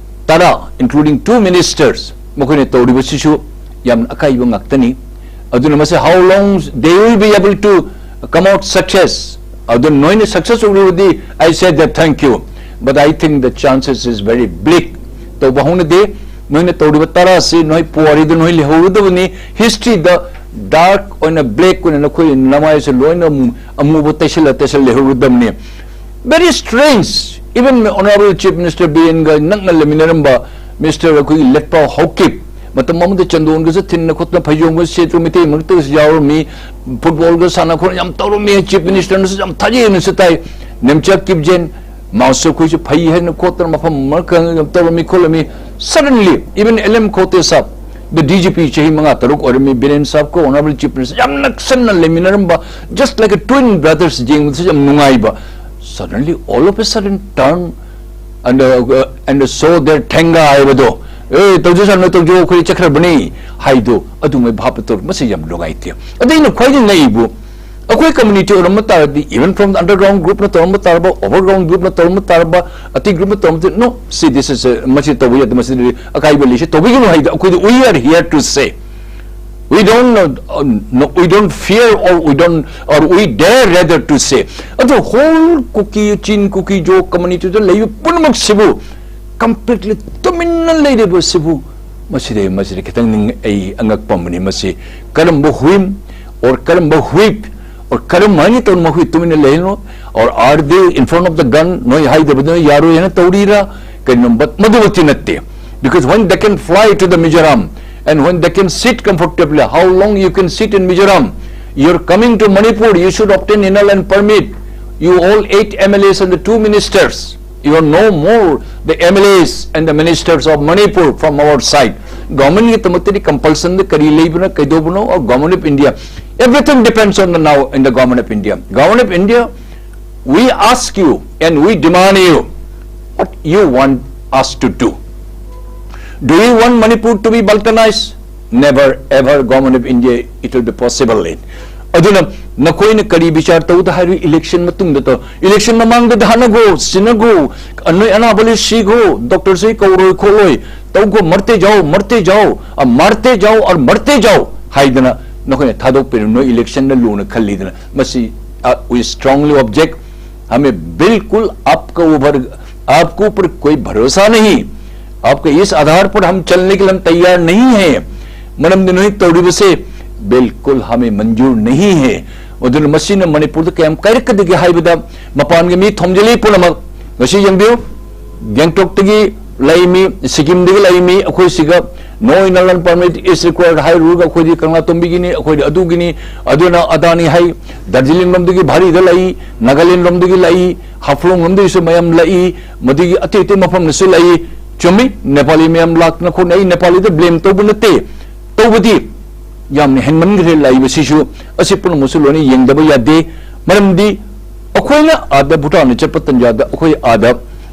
ꯇꯔꯥ, including two ministers, ꯃꯈꯣꯏꯅ ꯇꯧꯔꯤꯕꯁꯤꯁꯨ ꯌꯥꯝꯅ ꯑꯀꯥꯏꯕ ꯉꯥꯛꯇꯅꯤ꯫ ꯑꯗꯨꯅ ꯃꯁꯤ, how long they will be able to come out success? ꯑꯗꯨ ꯅꯣꯏꯅ success ꯑꯣꯏꯔꯕꯗꯤ, I said that thank you, but I think the chances is very bleak. ꯇꯧꯕ ꯍꯧꯅꯗꯦ꯫ ꯅꯣꯏꯅ ꯇꯧꯔꯤꯕ ꯇꯔꯥꯁꯤ ꯅꯣꯏ ꯄꯨꯋꯥꯔꯤꯗ ꯅꯣꯏ ꯂꯩꯍꯧꯔꯗꯕꯅꯤ꯫ Historyꯗ dark ꯑꯣꯏꯅ, black ꯑꯣꯏꯅ ꯅꯈꯣꯏ ꯅꯃꯥꯏꯁꯦ ꯂꯣꯏꯅ ꯑꯃꯨ-, ꯑꯃꯨꯕ ꯇꯩꯁꯤꯜꯂ ꯇꯩꯁꯤꯜꯂ ꯂꯩꯍꯧꯔꯗꯕꯅꯤ꯫ Very strange. Even Honorable Chief Minister ꯕꯤꯔꯦꯟꯒ ꯅꯛꯅ ꯂꯩꯃꯤꯟꯅꯔꯝꯕ Mister ꯑꯩꯈꯣꯏꯒꯤ ꯂꯦꯠꯄꯥꯎ ꯍꯧꯀꯤꯞ, ꯃꯇꯝ ꯑꯃꯗ ꯆꯟꯗꯣꯟꯒꯁꯨ ꯊꯤꯟꯅ ꯈꯣꯠꯇꯅ, ꯐꯩꯖꯣꯝꯒ ꯁꯦꯠꯇꯅ ꯃꯤꯇꯩ ꯃꯔꯛꯇꯒꯁꯨ ꯌꯥꯎꯔꯝꯃꯤ, footballꯒ ꯁꯥꯟꯅ ꯈꯣꯠꯅ ꯌꯥꯝ ꯇꯧꯔꯝꯃꯤ꯫ Chief Ministerꯅꯁꯨ ꯌꯥꯝ ꯊꯥꯖꯩꯅꯁꯨ ꯇꯥꯏ꯫ ꯅꯦꯝꯆꯥ ꯀꯤꯞꯖꯦꯟ, ꯃꯥꯁꯨ ꯑꯩꯈꯣꯏꯁꯨ ꯐꯩ ꯍꯥꯏꯅ ꯈꯣꯠꯇꯅ ꯃꯐꯝ ꯑꯃ ꯈꯪꯉꯒ ꯌꯥꯝ ꯇꯧꯔꯝꯃꯤ ꯈꯣꯠꯂꯝꯃꯤ꯫ Suddenly, even L M Khote sahab, the D G P ꯆꯍꯤ ꯃꯉꯥ ꯇꯔꯨꯛ ꯑꯣꯏꯔꯝꯃꯤ, ꯕꯤꯔꯦꯟ ꯁꯥꯍꯕꯀ Honorable Chief Minister ꯌꯥꯝ ꯅꯛꯁꯟꯅ ꯂꯩꯃꯤꯟꯅꯔꯝꯕ, just like a twin brothers, ꯌꯦꯡꯕꯗꯁꯨ ꯌꯥꯝ ꯅꯨꯡꯉꯥꯏꯕ꯫ Suddenly, all of a sudden, turn and, uh, uh, and show their ꯊꯦꯡꯒꯥ ꯍꯥꯏꯕꯗꯣ, "ꯑꯦ, ꯇꯧꯖꯁꯅꯨ, ꯇꯧꯖꯧ, ꯑꯩꯈꯣꯏ ꯆꯠꯈ꯭ꯔꯕꯅꯤ" ꯍꯥꯏꯗꯣ, ꯑꯗꯨꯉꯩ ꯚꯥꯞꯇ ꯇꯧꯔꯛꯄꯁꯦ ꯌꯥꯝ ꯅꯨꯡꯉꯥꯏꯇꯦ꯫ ꯑꯗ ꯑꯩꯅ ꯈ꯭ꯋꯥꯏꯗꯒꯤ ꯉꯛꯏꯕꯨ, ꯑꯩꯈꯣꯏ community ꯑꯣꯏꯔꯝꯕ ꯇꯥꯔꯗꯤ, even from the underground groupꯅ ꯇꯧꯔꯝꯕ ꯇꯥꯔꯕ, overground groupꯅ ꯇꯧꯔꯝꯕ ꯇꯥꯔꯕ, ꯑꯇꯩ groupꯅ ꯇꯧꯔꯝꯕ ꯇꯥꯔꯗꯤ, no, see, this is, uh, ꯃꯁꯤ ꯇꯧꯕ ꯌꯥꯗꯦ, ꯃꯁꯤꯗꯤ ꯑꯀꯥꯏꯕ ꯂꯩ, ꯁꯤ ꯇꯧꯕꯤꯒꯅꯨ ꯍꯥꯏꯗꯤ ꯑꯩꯈꯣꯏꯗꯤ, we are here to say, we don't, uh, no, we don't fear or we don't, or we dare rather to say. ꯑꯗꯣ whole ꯀꯨꯀꯤ, ꯆꯤꯟ ꯀꯨꯀꯤ ꯖꯣ communityꯗ ꯂꯩꯕ ꯄꯨꯝꯅꯃꯛꯁꯤꯕꯨ completely ꯇꯨꯃꯤꯟꯅ ꯂꯩꯔꯤꯕꯁꯤꯕꯨ, ꯃꯁꯤꯗ, ꯃꯁꯤꯗ ꯈꯤꯇꯪ ꯅꯤꯡ-, ꯑꯩ ꯑꯉꯛꯄ ꯑꯃꯅꯤ꯫ ꯃꯁꯤ ꯀꯔꯝꯕ ꯍꯨꯏꯝ or ꯀꯔꯝꯕ ꯍꯨꯏꯞ or ꯀꯔꯝ ꯍꯥꯏꯅ ꯇꯧꯅ ꯃꯈꯣꯏ ꯇꯨꯃꯤꯟꯅ ꯂꯩꯍꯜꯂꯣ? Or are they in front of the gun? ꯅꯣꯏ ꯍꯥꯏꯗꯕꯗꯨꯅ ꯌꯥꯔꯣꯏ ꯍꯥꯏꯅ ꯇꯧꯔꯤꯔꯥ? ꯀꯔꯤꯅꯣ? But ꯃꯗꯨꯃꯛꯇꯤ ꯅꯠꯇꯦ. Because when they can fly to the Mizoram and when they can sit comfortably, how long you can sit in Mizoram? You're coming to Manipur, you should obtain inner line permit. You all eight M L As and the two ministers. You are no more the M L As and the ministers of Manipur from our side. Governmentꯒꯤꯗꯃꯛꯇꯗꯤ compulsionꯗ ꯀꯔꯤ ꯂꯩꯕꯅꯣ, ꯀꯩꯗꯧꯕꯅꯣ, or Government of India. Everything depends on the now in the Government of India. Government of India, we ask you and we demand you what you want us to do. Do you want Manipur to be balkanized? Never ever, Government of India, it will be possible in. ꯑꯗꯨꯅ ꯅꯈꯣꯏꯅ ꯀꯔꯤ ꯕꯤꯆꯥꯔ ꯇꯧꯗ ꯍꯥꯏꯔꯤ? Election ꯃꯇꯨꯡꯗ ꯇꯧ꯫ Election ꯃꯃꯥꯡꯗ ꯍꯥꯠꯅꯒꯣ, ꯁꯤꯅꯒꯣ, ꯅꯣꯏ ꯑꯅꯥꯕ ꯂꯩ ꯁꯤꯒꯣ, doctorꯁꯦ ꯀꯧꯔꯣꯏ ꯈꯣꯠꯂꯣꯏ, ꯇꯧꯒꯣ, ꯃꯔꯇꯦ ꯖꯥꯎ, ꯃꯔꯇꯦ ꯖꯥꯎ, ꯑ, ꯃꯔꯇꯦ ꯖꯥꯎ, ꯑ, ꯃꯔꯇꯦ ꯖꯥꯎ ꯍꯥꯏꯗꯅ ꯅꯈꯣꯏꯅ ꯊꯥꯗꯣꯛꯄꯤꯔꯝꯅꯣ, election ꯗ ꯂꯨꯅ ꯈꯜꯂꯤꯗꯅ꯫ ꯃꯁꯤ, uh, we strongly object. हमें बिल्कुल आपका ऊपर, आपके ऊपर कोई भरोसा नहीं, आपके इस आधार पर हम चलने के लिए हम तैयार नहीं हैं. ꯃꯔꯝꯗꯤ ꯅꯣꯏ ꯇꯧꯔꯤꯕꯁꯦ बिल्कुल हमें मंजूर नहीं है. ꯑꯗꯨꯅ ꯃꯁꯤꯅ ꯃꯅꯤꯄꯨꯔꯗ ꯀꯌꯥꯝ ꯀꯥꯏꯔꯛꯀꯗꯒꯦ ꯍꯥꯏꯕꯗ, ꯃꯄꯥꯟꯒꯤ ꯃꯤ ꯊꯣꯝꯖꯤꯜꯂꯤ ꯄꯨꯝꯅꯃꯛ꯫ ꯉꯁꯤ ꯌꯦꯡꯕꯤꯌꯨ, ꯒꯦꯡꯇꯣꯛꯇꯒꯤ ꯂꯩ ꯃꯤ, ꯁꯤꯀꯤꯝꯗꯒꯤ ꯂꯩ ꯃꯤ, ꯑꯩꯈꯣꯏ ꯁꯤꯒ no inner line permit is required ꯍꯥꯏꯔꯨꯔꯒ ꯑꯩꯈꯣꯏꯗꯤ ꯀꯪꯂꯥꯇꯣꯝꯕꯤꯒꯤꯅꯤ, ꯑꯩꯈꯣꯏꯗꯤ ꯑꯗꯨꯒꯤꯅꯤ, ꯑꯗꯨꯅ ꯑꯗꯥꯅꯤ ꯍꯥꯏ꯫ ꯗꯥꯔꯖꯤꯂꯤꯡ ꯂꯣꯝꯗꯒꯤ ꯚꯥꯔꯤꯗ ꯂꯩ, ꯅꯥꯒꯥꯂꯦꯟ ꯂꯣꯝꯗꯒꯤ ꯂꯩ, ꯍꯥꯐꯂꯣꯡ ꯂꯣꯝꯗꯒꯤꯁꯨ ꯃꯌꯥꯝ ꯂꯩ, ꯃꯗꯨꯒꯤ ꯑꯇꯩ ꯑꯇꯩ ꯃꯐꯝꯗꯁꯨ ꯂꯩ꯫ ꯆꯨꯝꯃꯤ, ꯅꯦꯄꯥꯂꯤ ꯃꯌꯥꯝ ꯂꯥꯛꯇꯅ ꯈꯣꯠꯅ, ꯑꯩ ꯅꯦꯄꯥꯂꯤꯗ blame ꯇꯧꯕ ꯅꯠꯇꯦ, ꯇꯧꯕꯗꯤ ꯌꯥꯝꯅ ꯍꯦꯟꯃꯟꯈ꯭ꯔꯦ ꯂꯩꯕꯁꯤꯁꯨ꯫ ꯑꯁꯤ ꯄꯨꯝꯅꯃꯛꯁꯨ ꯂꯣꯏꯅ ꯌꯦꯡꯗꯕ ꯌꯥꯗꯦ꯫ ꯃꯔꯝꯗꯤ ꯑꯩꯈꯣꯏꯅ ꯑꯥꯗ ꯚꯨꯇꯥꯟꯗ ꯆꯠꯄ ꯇꯟꯖꯥꯗ ꯑꯩꯈꯣꯏ ꯑꯥꯗ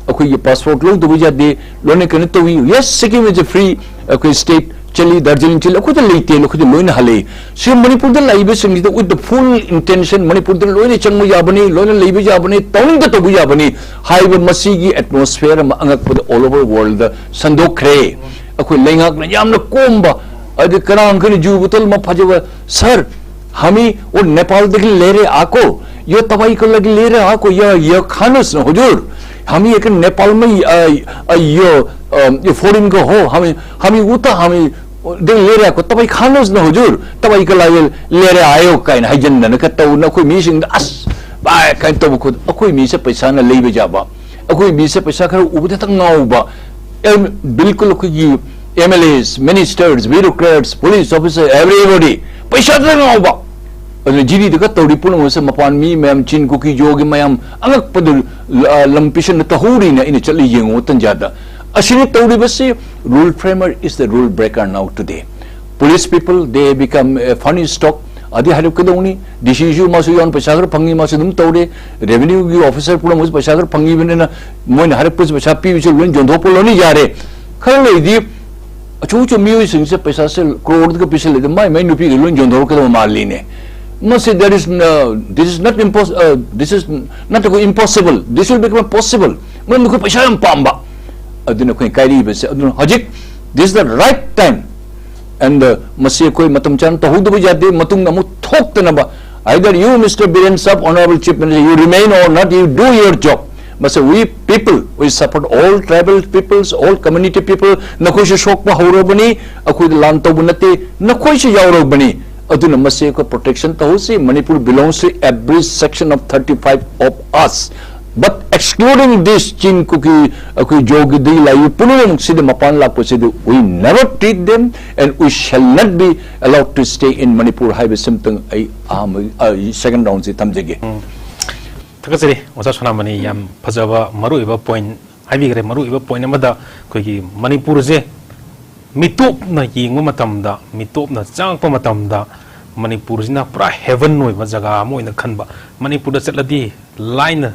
ꯑꯩꯈꯣꯏꯒꯤ passport ꯂꯧꯗꯕ ꯌꯥꯗꯦ, ꯂꯣꯏꯅ ꯀꯩꯅꯣ ꯇꯧꯏ꯫ Yes, Sikkim is a free ꯑꯩꯈꯣꯏ state, ꯆꯠꯂꯤ, ꯗꯥꯔꯖꯤꯂꯤꯡ ꯆꯠꯂꯤ, ꯑꯩꯈꯣꯏꯗ ꯂꯩꯇꯦ, ꯑꯩꯈꯣꯏꯗ ꯂꯣꯏꯅ ꯍꯜꯂꯛꯏ꯫ ꯁꯤ ꯃꯅꯤꯄꯨꯔꯗ ꯂꯩꯕꯁꯤꯡꯁꯤꯗ with the full intention ꯃꯅꯤꯄꯨꯔꯗ ꯂꯣꯏꯅ ꯆꯪꯕ ꯌꯥꯕꯅꯤ, ꯂꯣꯏꯅ ꯂꯩꯕ ꯌꯥꯕꯅꯤ, ꯇꯧꯅꯤꯡꯗ ꯇꯧꯕ ꯌꯥꯕꯅꯤ ꯍꯥꯏꯕ ꯃꯁꯤꯒꯤ atmosphere ꯑꯃ ꯑꯉꯛꯄꯗ all over world ꯁꯟꯗꯣꯛꯈ꯭ꯔꯦ꯫ ꯑꯩꯈꯣꯏ ꯂꯩꯉꯥꯛꯅ ꯌꯥꯝꯅ ꯀꯣꯝꯕ, ꯑꯗ ꯀꯅꯥ ꯑꯃꯈꯩꯅ ꯖꯨ ꯕꯣꯇꯜ ꯑꯃ ꯐꯥꯖꯕ, "Sir, हामी वो नेपालदेखि लिएर आएको, यो तपाईँको लागि लिएर आएको, यो, यो खानुहोस् न हजुर, हामी एक नेपालमै, अ, अ, यो, अ, यो foreign को हो, हामी, हामी उता, हामी देखि लिएर आएको, तपाईँ खानुहोस् न हजुर, तपाईँको लागि लिएर आयो" ꯀꯥꯏꯅ ꯍꯥꯏꯖꯤꯟꯗꯅ ꯈꯔ ꯇꯧꯅ ꯑꯩꯈꯣꯏ ꯃꯤꯁꯤꯡꯗ ꯑꯁ ꯚꯥꯏ ꯀꯥꯏꯅ ꯇꯧꯕ ꯈꯨꯗ ꯑꯩꯈꯣꯏ ꯃꯤꯁꯦ ꯄꯩꯁꯥꯅ ꯂꯩꯕ ꯌꯥꯕ, ꯑꯩꯈꯣꯏ ꯃꯤꯁꯦ ꯄꯩꯁꯥ ꯈꯔ ꯎꯕꯗ ꯍꯦꯛꯇ ꯉꯥꯎꯕ꯫ ꯑꯦꯝ, ꯕꯤꯜꯀꯨꯜ ꯑꯩꯈꯣꯏꯒꯤ MLAs, ministers, bureaucrats, police officer, everybody ꯄꯩꯁꯥꯗ ꯉꯥꯎꯕ꯫ ꯑꯗꯨꯅ ꯖꯤꯔꯤꯗꯒ ꯇꯧꯔꯤ ꯄꯨꯝꯅꯃꯛꯁꯦ ꯃꯄꯥꯟ ꯃꯤ ꯃꯌꯥꯝ, ꯆꯤꯟ ꯀꯨꯀꯤ ꯖꯣꯒꯤ ꯃꯌꯥꯝ ꯑꯉꯛꯄꯗ, ꯑ, ꯂꯝ ꯄꯤꯁꯟꯅ ꯇꯧꯍꯧꯔꯤꯅ ꯑꯩꯅ ꯆꯠꯂꯤ ꯌꯦꯡꯉꯨꯕ ꯇꯟꯖꯥꯗ꯫ ꯑꯁꯤꯅꯤ ꯇꯧꯔꯤꯕꯁꯤ, rule framer is the rule breaker now today. Police people, they become a funny stock. ꯑꯗꯤ ꯍꯥꯏꯔꯛꯀꯗꯧꯅꯤ, ꯗꯤ ꯁꯤꯁꯨ ꯃꯥꯁꯨ ꯌꯥꯎꯅ ꯄꯩꯁꯥ ꯈꯔ ꯐꯪꯉꯤ, ꯃꯥꯁꯨ ꯑꯗꯨꯝ ꯇꯧꯔꯦ꯫ ꯔꯦꯚꯤꯅ꯭ꯌꯨꯒꯤ ꯑꯣꯐꯤꯁꯔ ꯄꯨꯝꯅꯃꯛꯁꯨ ꯄꯩꯁꯥ ꯈꯔ ꯐꯪꯉꯤꯕꯅꯤꯅ ꯃꯣꯏꯅ ꯍꯥꯏꯔꯛꯄꯁꯨ ꯄꯩꯁꯥ ꯄꯤꯕꯁꯨ ꯂꯣꯏ ꯌꯣꯟꯊꯣꯛꯄ ꯂꯣꯏꯅ ꯌꯥꯔꯦ꯫ ꯈꯔ ꯂꯩꯗꯤ ꯑꯆꯧ ꯑꯆꯧꯕ ꯃꯤꯑꯣꯏꯁꯤꯡꯁꯦ ꯄꯩꯁꯥꯁꯦ ꯀ꯭ꯔꯣꯔꯗꯒ ꯄꯤꯁꯜꯂꯗꯤ ꯃꯥꯏ ꯃꯥꯏ ꯅꯨꯄꯤꯒ ꯂꯣꯏ ꯌꯣꯟꯊꯣꯔꯛꯀꯗꯕ ꯃꯥꯜꯂꯤꯅꯦ꯫ ꯃꯁꯤ there is, uh, this is not impos-, uh, this is not impossible, this will become possible. ꯃꯔꯝꯗꯤ ꯑꯩꯈꯣꯏ ꯄꯩꯁꯥ ꯌꯥꯝ ꯄꯥꯝꯕ꯫ ꯑꯗꯨꯅ ꯑꯩꯈꯣꯏꯅ ꯀꯥꯏꯔꯛꯏꯕꯁꯦ꯫ ꯑꯗꯨꯅ ꯍꯧꯖꯤꯛ this is the right time. And uh, ꯃꯁꯤ ꯑꯩꯈꯣꯏ ꯃꯇꯝ ꯆꯥꯅ ꯇꯧꯍꯧꯗꯕ ꯌꯥꯗꯦ꯫ ꯃꯇꯨꯡꯗ ꯑꯃꯨꯛ ꯊꯣꯛꯇꯅꯕ, either you, Mister Biren Saab, Honorable Chief Minister, you remain or not, you do your job. ꯃꯁꯤ we people, we support all tribal peoples, all community people. ꯅꯈꯣꯏꯁꯨ ꯁꯣꯛꯄ ꯍꯧꯔꯕꯅꯤ, ꯑꯩꯈꯣꯏꯗ ꯂꯥꯟ ꯇꯧꯕ ꯅꯠꯇꯦ, ꯅꯈꯣꯏꯁꯨ ꯌꯥꯎꯔꯕꯅꯤ꯫ ꯑꯗꯨꯅ ꯃꯁꯤ ꯑꯩꯈꯣꯏ protection ꯇꯧꯍꯧꯁꯤ꯫ Manipur belongs to every section of thirty-five of us. But excluding this Chin, Kuki, ꯑꯩꯈꯣꯏ ꯖꯣꯒꯤꯗꯒꯤ ꯂꯥꯛꯏꯕ ꯄꯨꯝꯅꯃꯛꯁꯤꯗ ꯃꯄꯥꯟ ꯂꯥꯛꯄꯁꯤꯗ we never treat them and we shall not be allowed to stay in Manipur ꯍꯥꯏꯕꯁꯤꯃꯇꯪ ꯑꯩ ꯑꯍꯥꯟꯕ, ꯑ, second round ꯁꯤ ꯊꯝꯖꯒꯦ꯫ ꯊꯥꯒꯠꯆꯔꯤ ꯑꯣꯖꯥ ꯁꯣꯅꯥꯃꯅꯤ, ꯌꯥꯝ ꯐꯖꯕ ꯃꯔꯨꯑꯣꯏꯕ point ꯍꯥꯏꯕꯤꯈ꯭ꯔꯦ꯫ ꯃꯔꯨꯑꯣꯏꯕ point ꯑꯃꯗ ꯑꯩꯈꯣꯏꯒꯤ ꯃꯅꯤꯄꯨꯔꯁꯦ ꯃꯤꯇꯣꯞꯅ ꯌꯦꯡꯕ ꯃꯇꯝꯗ, ꯃꯤꯇꯣꯞꯅ ꯆꯪꯉꯛꯄ ꯃꯇꯝꯗ ꯃꯅꯤꯄꯨꯔꯁꯤꯅ ꯄꯨꯔꯥ heaven ꯑꯣꯏꯕ ꯖꯒꯥ ꯑꯃ ꯑꯣꯏꯅ ꯈꯟꯕ, ꯃꯅꯤꯄꯨꯔꯗ ꯆꯠꯂꯗꯤ ꯂꯥꯏꯅ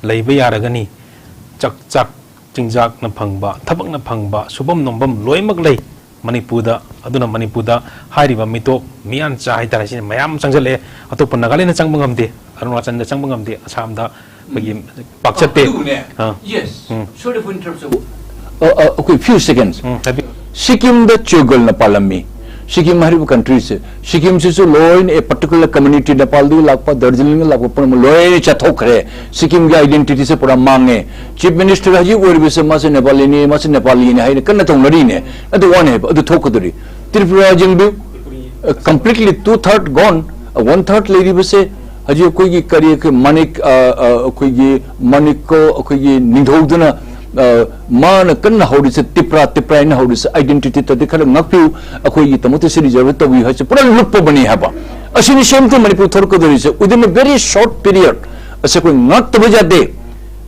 ꯂꯩꯕ ꯌꯥꯔꯒꯅꯤ, ꯆꯥꯛ ꯆꯥꯛ ꯆꯤꯟꯖꯥꯛꯅ ꯐꯪꯕ, ꯊꯕꯛꯅ ꯐꯪꯕ, ꯁꯨꯐꯝ ꯅꯣꯝꯐꯝ ꯂꯣꯏꯅꯃꯛ ꯂꯩ ꯃꯅꯤꯄꯨꯔꯗ꯫ ꯑꯗꯨꯅ ꯃꯅꯤꯄꯨꯔꯗ ꯍꯥꯏꯔꯤꯕ ꯃꯤꯇꯣꯞ ꯃꯤꯌꯥꯟꯆꯥ ꯍꯥꯏꯇꯥꯔꯦ, ꯁꯤꯅ ꯃꯌꯥꯝ ꯆꯪꯁꯤꯜꯂꯛꯑꯦ꯫ ꯑꯇꯣꯞꯄ ꯅꯥꯒꯥꯂꯦꯟꯗ ꯆꯪꯕ ꯉꯝꯗꯦ, ꯑꯔꯨꯅꯥꯆꯜꯗ ꯆꯪꯕ ꯉꯝꯗꯦ, ꯑꯁꯥꯝꯗ ꯑꯩꯈꯣꯏꯒꯤ ꯄꯥꯛ ꯆꯠꯇꯦ꯫ ꯑꯗꯨꯕꯨꯅꯦ, ꯑꯥ꯫ Yes, um. Sorry for interruption. ꯑ, ꯑ, ꯑꯩꯈꯣꯏ few seconds꯫ ꯎꯝ, ꯍꯥꯏꯕꯤꯌꯨ꯫ ꯁꯤꯛꯀꯤꯝꯗ ꯆꯣꯒꯜꯅ ꯄꯥꯜꯂꯝꯃꯤ꯫ ꯁꯤꯛꯀꯤꯝ ꯍꯥꯏꯔꯤꯕ country ꯁꯦ, ꯁꯤꯛꯀꯤꯝꯁꯤꯁꯨ ꯂꯣꯏꯅ a particular community, ꯅꯦꯄꯥꯜꯗꯒꯤ ꯂꯥꯛꯄ, ꯗꯥꯔꯖꯤꯂꯤꯡꯗ ꯂꯥꯛꯄ ꯄꯨꯝꯅꯃꯛ ꯂꯣꯏꯅ ꯆꯠꯊꯣꯛꯈ꯭ꯔꯦ꯫ ꯁꯤꯛꯀꯤꯝꯒꯤ identity ꯁꯦ ꯄꯨꯔꯥ ꯃꯥꯡꯉꯦ꯫ Chief Minister ꯍꯧꯖꯤꯛ ꯑꯣꯏꯔꯤꯕꯁꯦ ꯃꯥꯁꯦ ꯅꯦꯄꯥꯂꯤꯅꯤ, ꯃꯥꯁꯦ ꯅꯦꯄꯥꯂꯤꯅꯤ ꯍꯥꯏꯅ ꯀꯟꯅ ꯇꯧꯅꯔꯤꯅꯦ꯫ ꯑꯗꯨ ꯋꯥꯅꯦ ꯍꯥꯏꯕ, ꯑꯗꯨ ꯊꯣꯛꯀꯗꯧꯔꯤ꯫ ꯇ꯭ꯔꯤꯄꯨꯔꯥ ꯌꯦꯡꯕꯤꯌꯨ, completely two third gone, one third ꯂꯩꯔꯤꯕꯁꯦ ꯍꯧꯖꯤꯛ ꯑꯩꯈꯣꯏꯒꯤ ꯀꯔꯤ, ꯑꯩꯈꯣꯏ ꯃꯥꯅꯤꯛ, ꯑ, ꯑ, ꯑꯩꯈꯣꯏꯒꯤ ꯃꯥꯅꯤꯛꯀꯣ, ꯑꯩꯈꯣꯏꯒꯤ ꯅꯤꯡꯊꯧꯗꯨꯅ, ꯑ, ꯃꯥꯅ ꯀꯟꯅ ꯍꯧꯔꯤꯁꯦ ꯇꯤꯄ꯭ꯔꯥ, ꯇꯤꯄ꯭ꯔꯥ ꯍꯥꯏꯅ ꯍꯧꯔꯤꯁꯦ, identity ꯇꯗꯤ ꯈꯔ ꯉꯥꯛꯄꯤꯌꯨ, ꯑꯩꯈꯣꯏꯒꯤꯗꯃꯛꯇ ꯁꯤ reserve ꯇꯧꯕꯤꯌꯨ ꯍꯥꯏꯁꯦ ꯄꯨꯔꯥ ꯂꯨꯞꯄꯕꯅꯤ ꯍꯥꯏꯕ꯫ ꯑꯁꯤꯅꯤ same thing Manipur ꯊꯣꯔꯛꯀꯗꯧꯔꯤꯁꯦ within a very short period꯫ ꯑꯁꯤ ꯑꯩꯈꯣꯏ ꯉꯥꯛꯇꯕ ꯌꯥꯗꯦ꯫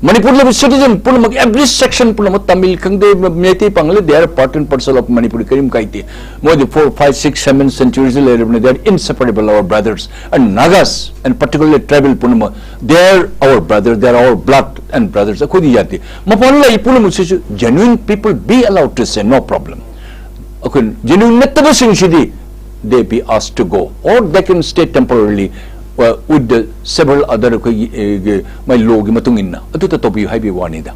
ꯃꯅꯤꯄꯨꯔ ꯂꯩꯕ citizen ꯄꯨꯝꯅꯃꯛ, every section ꯄꯨꯝꯅꯃꯛ, ꯇꯥꯃꯤꯜ ꯈꯪꯗꯦ, ꯃꯩꯇꯩ ꯄꯥꯉꯜ, they are part and parcel of Manipuri, ꯀꯔꯤꯝ ꯀꯥꯏꯗꯦ꯫ ꯃꯣꯏꯗꯤ four, five, six, seven centuries ꯂꯩꯔꯕꯅꯤ, they are inseparable, our brothers and Nagas and particularly tribal ꯄꯨꯝꯅꯃꯛ, they are our brother, they are our blood and brothers꯫ ꯑꯩꯈꯣꯏꯗꯤ ꯌꯥꯗꯦ꯫ ꯃꯄꯥꯟ ꯂꯩ ꯄꯨꯝꯅꯃꯛꯁꯤꯁꯨ genuine people be allowed to say no problem꯫ ꯑꯩꯈꯣꯏ genuine ꯅꯠꯇꯕꯁꯤꯡꯁꯤꯗꯤ they be asked to go or they can stay temporarily, uh, with the several other ꯑꯩꯈꯣꯏꯒꯤ, ꯑꯦ, ꯒꯤ, ꯃꯥꯏ law ꯒꯤ ꯃꯇꯨꯡ ꯏꯟꯅ ꯑꯗꯨꯇ ꯇꯧꯕꯤꯌꯨ ꯍꯥꯏꯕꯒꯤ ꯋꯥꯅꯤꯗ꯫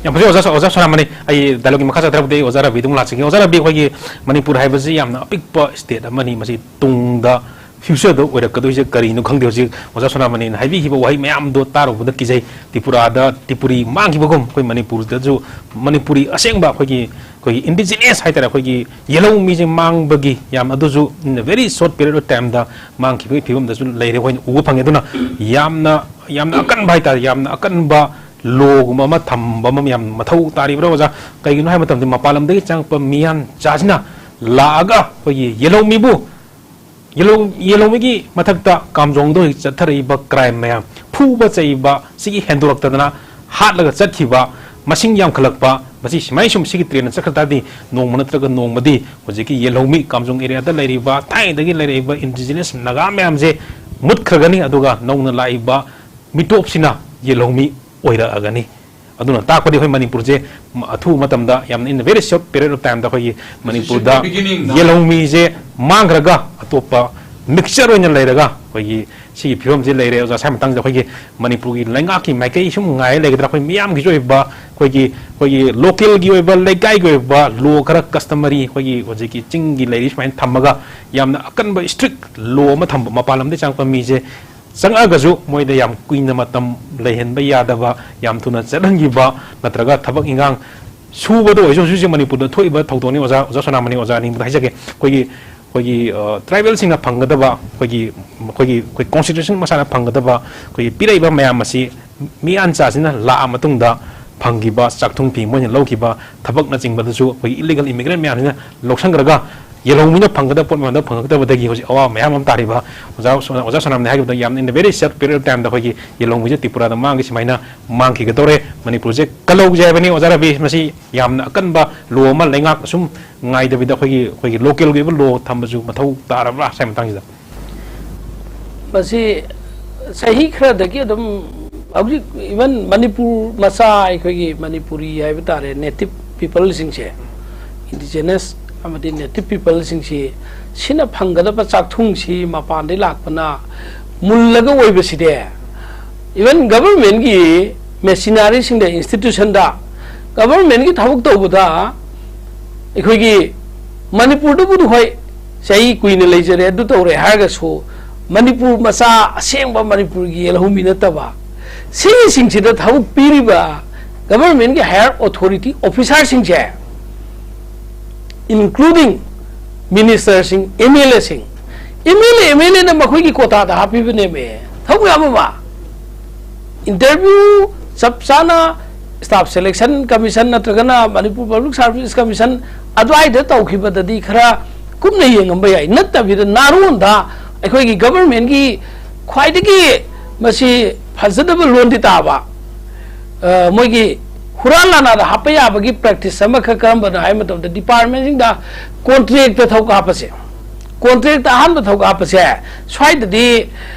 ꯌꯥꯝ ꯐꯖꯩ ꯑꯣꯖꯥ, ꯑꯣꯖꯥ ꯁꯣꯅꯥꯃꯅꯤ꯫ ꯑꯩ dialogue ꯀꯤ ꯃꯈꯥ ꯆꯠꯊꯔꯛꯄꯗꯒꯤ ꯑꯣꯖꯥ ꯔꯕꯤꯗ ꯑꯃꯨꯛ ꯂꯥꯛꯆꯒꯦ꯫ ꯑꯣꯖꯥ ꯔꯕꯤ, ꯑꯩꯈꯣꯏꯒꯤ ꯃꯅꯤꯄꯨꯔ ꯍꯥꯏꯕꯁꯤ ꯌꯥꯝꯅ ꯑꯄꯤꯛꯄ state ꯑꯃꯅꯤ꯫ ꯃꯁꯤ ꯇꯨꯡꯗ future ꯗ ꯑꯣꯏꯔꯛꯀꯗꯣꯏꯁꯦ ꯀꯔꯤꯅꯣ ꯈꯪꯗꯦ꯫ ꯍꯧꯖꯤꯛ ꯑꯣꯖꯥ ꯁꯣꯅꯥꯃꯅꯤꯅ ꯍꯥꯏꯕꯤꯈꯤꯕ ꯋꯥꯍꯩ ꯃꯌꯥꯝꯗꯣ ꯇꯥꯔꯨꯕꯗ ꯀꯤꯖꯩ꯫ ꯇ꯭ꯔꯤꯄꯨꯔꯥꯗ ꯇ꯭ꯔꯤꯄꯨꯔꯤ ꯃꯥꯡꯈꯤꯕꯒꯨꯝ ꯑꯩꯈꯣꯏ ꯃꯅꯤꯄꯨꯔꯗꯁꯨ ꯃꯅꯤꯄꯨꯔꯤ ꯑꯁꯦꯡꯕ ꯑꯩꯈꯣꯏꯒꯤ, ꯑꯩꯈꯣꯏꯒꯤ indigenous ꯍꯥꯏꯇꯥꯔꯦ, ꯑꯩꯈꯣꯏꯒꯤ ꯌꯦꯜꯍꯧ ꯃꯤꯁꯦ ꯃꯥꯡꯕꯒꯤ ꯌꯥꯝ, ꯑꯗꯨꯁꯨ in a very short period of time ꯗ ꯃꯥꯡꯈꯤꯕꯒꯤ ꯐꯤꯕꯝꯗꯁꯨ ꯂꯩꯔꯦ, ꯑꯩꯈꯣꯏꯅ ꯎꯕ ꯐꯪꯉꯦ꯫ ꯑꯗꯨꯅ ꯌꯥꯝꯅ, ꯌꯥꯝꯅ ꯑꯀꯟꯕ ꯍꯥꯏꯇꯥꯔꯦ, ꯌꯥꯝꯅ ꯑꯀꯟꯕ law ꯒꯨꯝꯕ ꯑꯃ ꯊꯝꯕ ꯑꯃ ꯌꯥꯝ ꯃꯊꯧ ꯇꯥꯔꯤꯕ꯭ꯔꯥ ꯑꯣꯖꯥ? ꯀꯩꯒꯤꯅꯣ ꯍꯥꯏꯕ ꯃꯇꯝꯗ ꯃꯄꯥꯟ ꯂꯝꯗꯒꯤ ꯆꯪꯉꯛꯄ ꯃꯤꯌꯥꯟꯆꯥꯁꯤꯅ ꯂꯥꯛꯑꯒ ꯑꯩꯈꯣꯏꯒꯤ ꯌꯦꯜꯍꯧ ꯃꯤꯕꯨ, ꯌꯦꯜꯍꯧ, ꯌꯦꯜꯍꯧꯃꯤꯒꯤ ꯃꯊꯛꯇ ꯀꯥꯝꯖꯣꯡꯗ ꯍꯧꯖꯤꯛ ꯆꯠꯊꯔꯛꯏꯕ crime ꯃꯌꯥꯝ, ꯐꯨꯕ ꯆꯩꯕ ꯁꯤꯒꯤ ꯍꯦꯟꯗꯣꯔꯛꯇꯗꯅ ꯍꯥꯠꯂꯒ ꯆꯠꯈꯤꯕ, ꯃꯁꯤꯡ ꯌꯥꯝꯈꯠꯂꯛꯄ, ꯃꯁꯤ ꯁꯨꯃꯥꯏꯅ ꯁꯨꯝ ꯁꯤꯒꯤ trend ꯅ ꯆꯠꯈ꯭ꯔ ꯇꯥꯔꯗꯤ ꯅꯣꯡꯃ ꯅꯠꯇ꯭ꯔꯒ ꯅꯣꯡꯃꯗꯤ ꯍꯧꯖꯤꯛꯀꯤ ꯌꯦꯜꯍꯧꯃꯤ ꯀꯥꯝꯖꯣꯡ area ꯗ ꯂꯩꯔꯤꯕ, ꯊꯥꯏꯅꯗꯒꯤ ꯂꯩꯔꯛꯏꯕ indigenous ꯅꯥꯒꯥ ꯃꯌꯥꯝꯁꯦ ꯃꯨꯠꯈ꯭ꯔꯒꯅꯤ, ꯑꯗꯨꯒ ꯅꯧꯅ ꯂꯥꯛꯏꯕ ꯃꯤꯇꯣꯞꯁꯤꯅ ꯌꯦꯜꯍꯧꯃꯤ ꯑꯣꯏꯔꯛꯑꯒꯅꯤ꯫ ꯑꯗꯨꯅ ꯇꯥꯛꯄꯗꯤ ꯑꯩꯈꯣꯏ ꯃꯅꯤꯄꯨꯔꯁꯦ ꯑꯊꯨꯕ ꯃꯇꯝꯗ, ꯌꯥꯝꯅ in a very short period of time ꯗ ꯑꯩꯈꯣꯏꯒꯤ ꯃꯅꯤꯄꯨꯔꯗ ꯌꯦꯜꯍꯧꯃꯤꯁꯦ ꯃꯥꯡꯈ꯭ꯔꯒ ꯑꯇꯣꯞꯄ mixture ꯑꯣꯏꯅ ꯂꯩꯔꯒ ꯑꯩꯈꯣꯏꯒꯤ ꯁꯤꯒꯤ ꯐꯤꯕꯝꯁꯤ ꯂꯩꯔꯦ꯫ ꯑꯣꯖꯥ, ꯁ꯭ꯋꯥꯏ ꯃꯇꯥꯡꯁꯤꯗ ꯑꯩꯈꯣꯏꯒꯤ ꯃꯅꯤꯄꯨꯔꯒꯤ ꯂꯩꯉꯥꯛꯀꯤ ꯃꯥꯏꯀꯩ ꯁꯨꯝ ꯉꯥꯏ ꯂꯩꯒꯗ꯭ꯔꯥ? ꯑꯩꯈꯣꯏ ꯃꯤꯌꯥꯝꯒꯤꯁꯨ ꯑꯣꯏꯕ, ꯑꯩꯈꯣꯏꯒꯤ, ꯑꯩꯈꯣꯏꯒꯤ local ꯒꯤ ꯑꯣꯏꯕ, ꯂꯩꯀꯥꯏꯒꯤ ꯑꯣꯏꯕ law ꯈꯔ, customary, ꯑꯩꯈꯣꯏꯒꯤ ꯍꯧꯖꯤꯛꯀꯤ ꯆꯤꯡꯒꯤ ꯂꯩꯔꯤ ꯁꯨꯃꯥꯏꯅ ꯊꯝꯃꯒ ꯌꯥꯝꯅ ꯑꯀꯟꯕ strict law ꯑꯃ ꯊꯝꯕ, ꯃꯄꯥꯟ ꯂꯝꯗꯒꯤ ꯆꯪꯉꯛꯄ ꯃꯤꯁꯦ ꯆꯪꯉꯛꯑꯒꯁꯨ ꯃꯣꯏꯗ ꯌꯥꯝ ꯀꯨꯏꯅ ꯃꯇꯝ ꯂꯩꯍꯟꯕ ꯌꯥꯗꯕ, ꯌꯥꯝ ꯊꯨꯅ ꯆꯠꯍꯟꯈꯤꯕ, ꯅꯠꯇ꯭ꯔꯒ ꯊꯕꯛ ꯏꯟꯈꯥꯡ ꯁꯨꯕꯗ ꯑꯣꯏꯔꯁꯨ, ꯍꯧꯖꯤꯛ ꯍꯧꯖꯤꯛ ꯃꯅꯤꯄꯨꯔꯗ ꯊꯣꯛꯏꯕ ꯊꯧꯗꯣꯛꯅꯤ꯫ ꯑꯣꯖꯥ, ꯑꯣꯖꯥ ꯁꯣꯅꯥꯃꯅꯤ, ꯑꯣꯖꯥ ꯑꯅꯤꯡꯕꯗ ꯍꯥꯏꯖꯒꯦ, ꯑꯩꯈꯣꯏꯒꯤ, ꯑꯩꯈꯣꯏꯒꯤ, ꯑ, tribal ꯁꯤꯡꯅ ꯐꯪꯒꯗꯕ ꯑꯩꯈꯣꯏꯒꯤ, ꯑꯩꯈꯣꯏꯒꯤ, ꯑꯩꯈꯣꯏ constitution ꯃꯁꯥꯅ ꯐꯪꯒꯗꯕ ꯑꯩꯈꯣꯏꯒꯤ ꯄꯤꯔꯛꯏꯕ ꯃꯌꯥꯝ ꯑꯁꯤ ꯃꯤꯌꯥꯟꯆꯥꯁꯤꯅ ꯂꯥꯛꯑ ꯃꯇꯨꯡꯗ ꯐꯪꯈꯤꯕ ꯆꯥꯛꯊꯨꯡ ꯐꯤ, ꯃꯣꯏꯅ ꯂꯧꯈꯤꯕ ꯊꯕꯛꯅꯆꯤꯡꯕꯗꯁꯨ ꯑꯩꯈꯣꯏꯒꯤ illegal immigrant ꯃꯌꯥꯝꯁꯤꯅ ꯂꯧꯁꯟꯈ꯭ꯔꯒ ꯌꯦꯜꯍꯧꯃꯤꯅ ꯐꯪꯒꯗꯕ ꯄꯣꯠ ꯃꯌꯥꯝꯗꯣ ꯐꯪꯉꯛꯇꯕꯗꯒꯤ ꯍꯧꯖꯤꯛ ꯑꯋꯥꯕ ꯃꯌꯥꯝ ꯑꯃ ꯇꯥꯔꯤꯕ꯫ ꯑꯣꯖꯥ ꯁꯣ-, ꯑꯣꯖꯥ ꯁꯣꯅꯥꯝꯅ ꯍꯥꯏꯈꯤꯕꯗ ꯌꯥꯝꯅ in a very short period of time ꯗ ꯑꯩꯈꯣꯏꯒꯤ ꯌꯦꯜꯍꯧꯃꯤꯁꯦ ꯇ꯭ꯔꯤꯄꯨꯔꯥꯗ ꯃꯥꯡꯈꯤ, ꯁꯨꯃꯥꯏꯅ ꯃꯥꯡꯈꯤꯒꯗꯧꯔꯦ꯫ ꯃꯅꯤꯄꯨꯔꯁꯦ ꯀꯜꯍꯧꯁꯦ ꯍꯥꯏꯕꯅꯤ꯫ ꯑꯣꯖꯥ ꯔꯕꯤ, ꯃꯁꯤ ꯌꯥꯝꯅ ꯑꯀꯟꯕ law ꯑꯃ ꯂꯩꯉꯥꯛ ꯑꯁꯨꯝ ꯉꯥꯏꯗꯕꯤꯗ ꯑꯩꯈꯣꯏꯒꯤ, ꯑꯩꯈꯣꯏꯒꯤ local ꯒꯤ ꯑꯣꯏꯕ law ꯊꯝꯕꯁꯨ ꯃꯊꯧ ꯇꯥꯔꯕ꯭ꯔꯥ ꯁ꯭ꯋꯥꯏ ꯃꯇꯥꯡꯁꯤꯗ? ꯃꯁꯤ ꯆꯍꯤ ꯈꯔꯗꯒꯤ ꯑꯗꯨꯝ ꯍꯧꯖꯤꯛ even ꯃꯅꯤꯄꯨꯔ ꯃꯆꯥ, ꯑꯩꯈꯣꯏꯒꯤ ꯃꯅꯤꯄꯨꯔꯤ ꯍꯥꯏꯕ ꯇꯥꯔꯦ, native people ꯁꯤꯡꯁꯦ, indigenous ꯑꯃꯗꯤ native people ꯁꯤꯡꯁꯤ, ꯁꯤꯅ ꯐꯪꯒꯗꯕ ꯆꯥꯛꯊꯨꯡꯁꯤ ꯃꯄꯥꯟꯗꯩ ꯂꯥꯛꯄꯅ ꯃꯨꯜꯂꯒ ꯑꯣꯏꯕꯁꯤꯗꯤ even government ꯀꯤ machinery ꯁꯤꯡꯗ, institution ꯗ ꯒꯚꯔꯟꯃꯦꯟꯒꯤ ꯊꯕꯛ ꯇꯧꯕꯗ ꯑꯩꯈꯣꯏꯒꯤ ꯃꯅꯤꯄꯨꯔꯗꯕꯨꯗꯤ ꯍꯣꯏ ꯆꯍꯤ ꯀꯨꯏꯅ ꯂꯩꯖꯔꯦ, ꯑꯗꯨ ꯇꯧꯔꯦ ꯍꯥꯏꯔꯒꯁꯨ, ꯃꯅꯤꯄꯨꯔ ꯃꯆꯥ, ꯑꯁꯦꯡꯕ ꯃꯅꯤꯄꯨꯔꯒꯤ ꯌꯦꯜꯍꯧꯃꯤ ꯅꯠꯇꯕ, ꯁꯤꯒꯤꯁꯤꯡꯁꯤꯗ ꯊꯕꯛ ꯄꯤꯔꯤꯕ ꯒꯚꯔꯟꯃꯦꯟꯒꯤ ꯍꯥꯌꯔ ꯑꯣꯊꯣꯔꯤꯇꯤ ꯑꯣꯐꯤꯁꯥꯔꯁꯤꯡꯁꯦ, including ꯃꯤꯅꯤꯁꯇꯔꯁꯤꯡ, ꯑꯦꯝ ꯑꯦꯜ ꯑꯦꯁꯤꯡ, M L A, M L ꯑꯦꯅ ꯃꯈꯣꯏꯒꯤ ꯀꯣꯇꯥꯗ ꯍꯥꯞꯄꯤꯕꯅꯦꯃꯦ꯫ ꯊꯕꯛ ꯌꯥꯝ ꯑꯃ ꯏꯟꯇꯔꯚ꯭ꯌꯨ ꯆꯞ ꯆꯥꯅ ꯁ꯭ꯇꯥꯐ ꯁꯦꯂꯦꯛꯁꯟ ꯀꯃꯤꯁꯟ ꯅꯠꯇ꯭ꯔꯒꯅ ꯃꯅꯤꯄꯨꯔ ꯄꯕ꯭ꯂꯤꯛ ꯁꯥꯔꯚꯤꯁ ꯀꯃꯤꯁꯟ ꯑꯗꯨꯋꯥꯏꯗ ꯇꯧꯈꯤꯕꯗꯗꯤ ꯈꯔ ꯀꯨꯞꯅ ꯌꯦꯡꯉꯝꯕ ꯌꯥꯏ꯫ ꯅꯠꯇꯕꯤꯗ ꯅꯥꯔꯣꯟꯗ ꯑꯩꯈꯣꯏꯒꯤ ꯒꯚꯔꯟꯃꯦꯟꯒꯤ ꯈ꯭ꯋꯥꯏꯗꯒꯤ ꯃꯁꯤ ꯐꯖꯗꯕ ꯂꯣꯟꯗꯤ ꯇꯥꯕ, ꯑ, ꯃꯣꯏꯒꯤ ꯍꯨꯔꯥꯟ ꯂꯥꯟꯅꯥꯗ ꯍꯥꯞꯄ ꯌꯥꯕꯒꯤ ꯄ꯭ꯔꯦꯛꯇꯤꯁ ꯑꯃꯈꯛ ꯀꯔꯝꯕꯅꯣ ꯍꯥꯏꯕ ꯃꯇꯝꯗ, ꯗꯤꯄꯥꯔꯠꯃꯦꯟꯁꯤꯡꯗ ꯀꯣꯟꯇ꯭ꯔꯦꯛꯇ ꯊꯕꯛ ꯍꯥꯞꯄꯁꯦ, ꯀꯣꯟꯇ꯭ꯔꯦꯛꯇ ꯑꯍꯥꯟꯕ ꯊꯕꯛ ꯍꯥꯞꯄꯁꯦ, ꯁ꯭ꯋꯥꯏꯗꯗꯤ,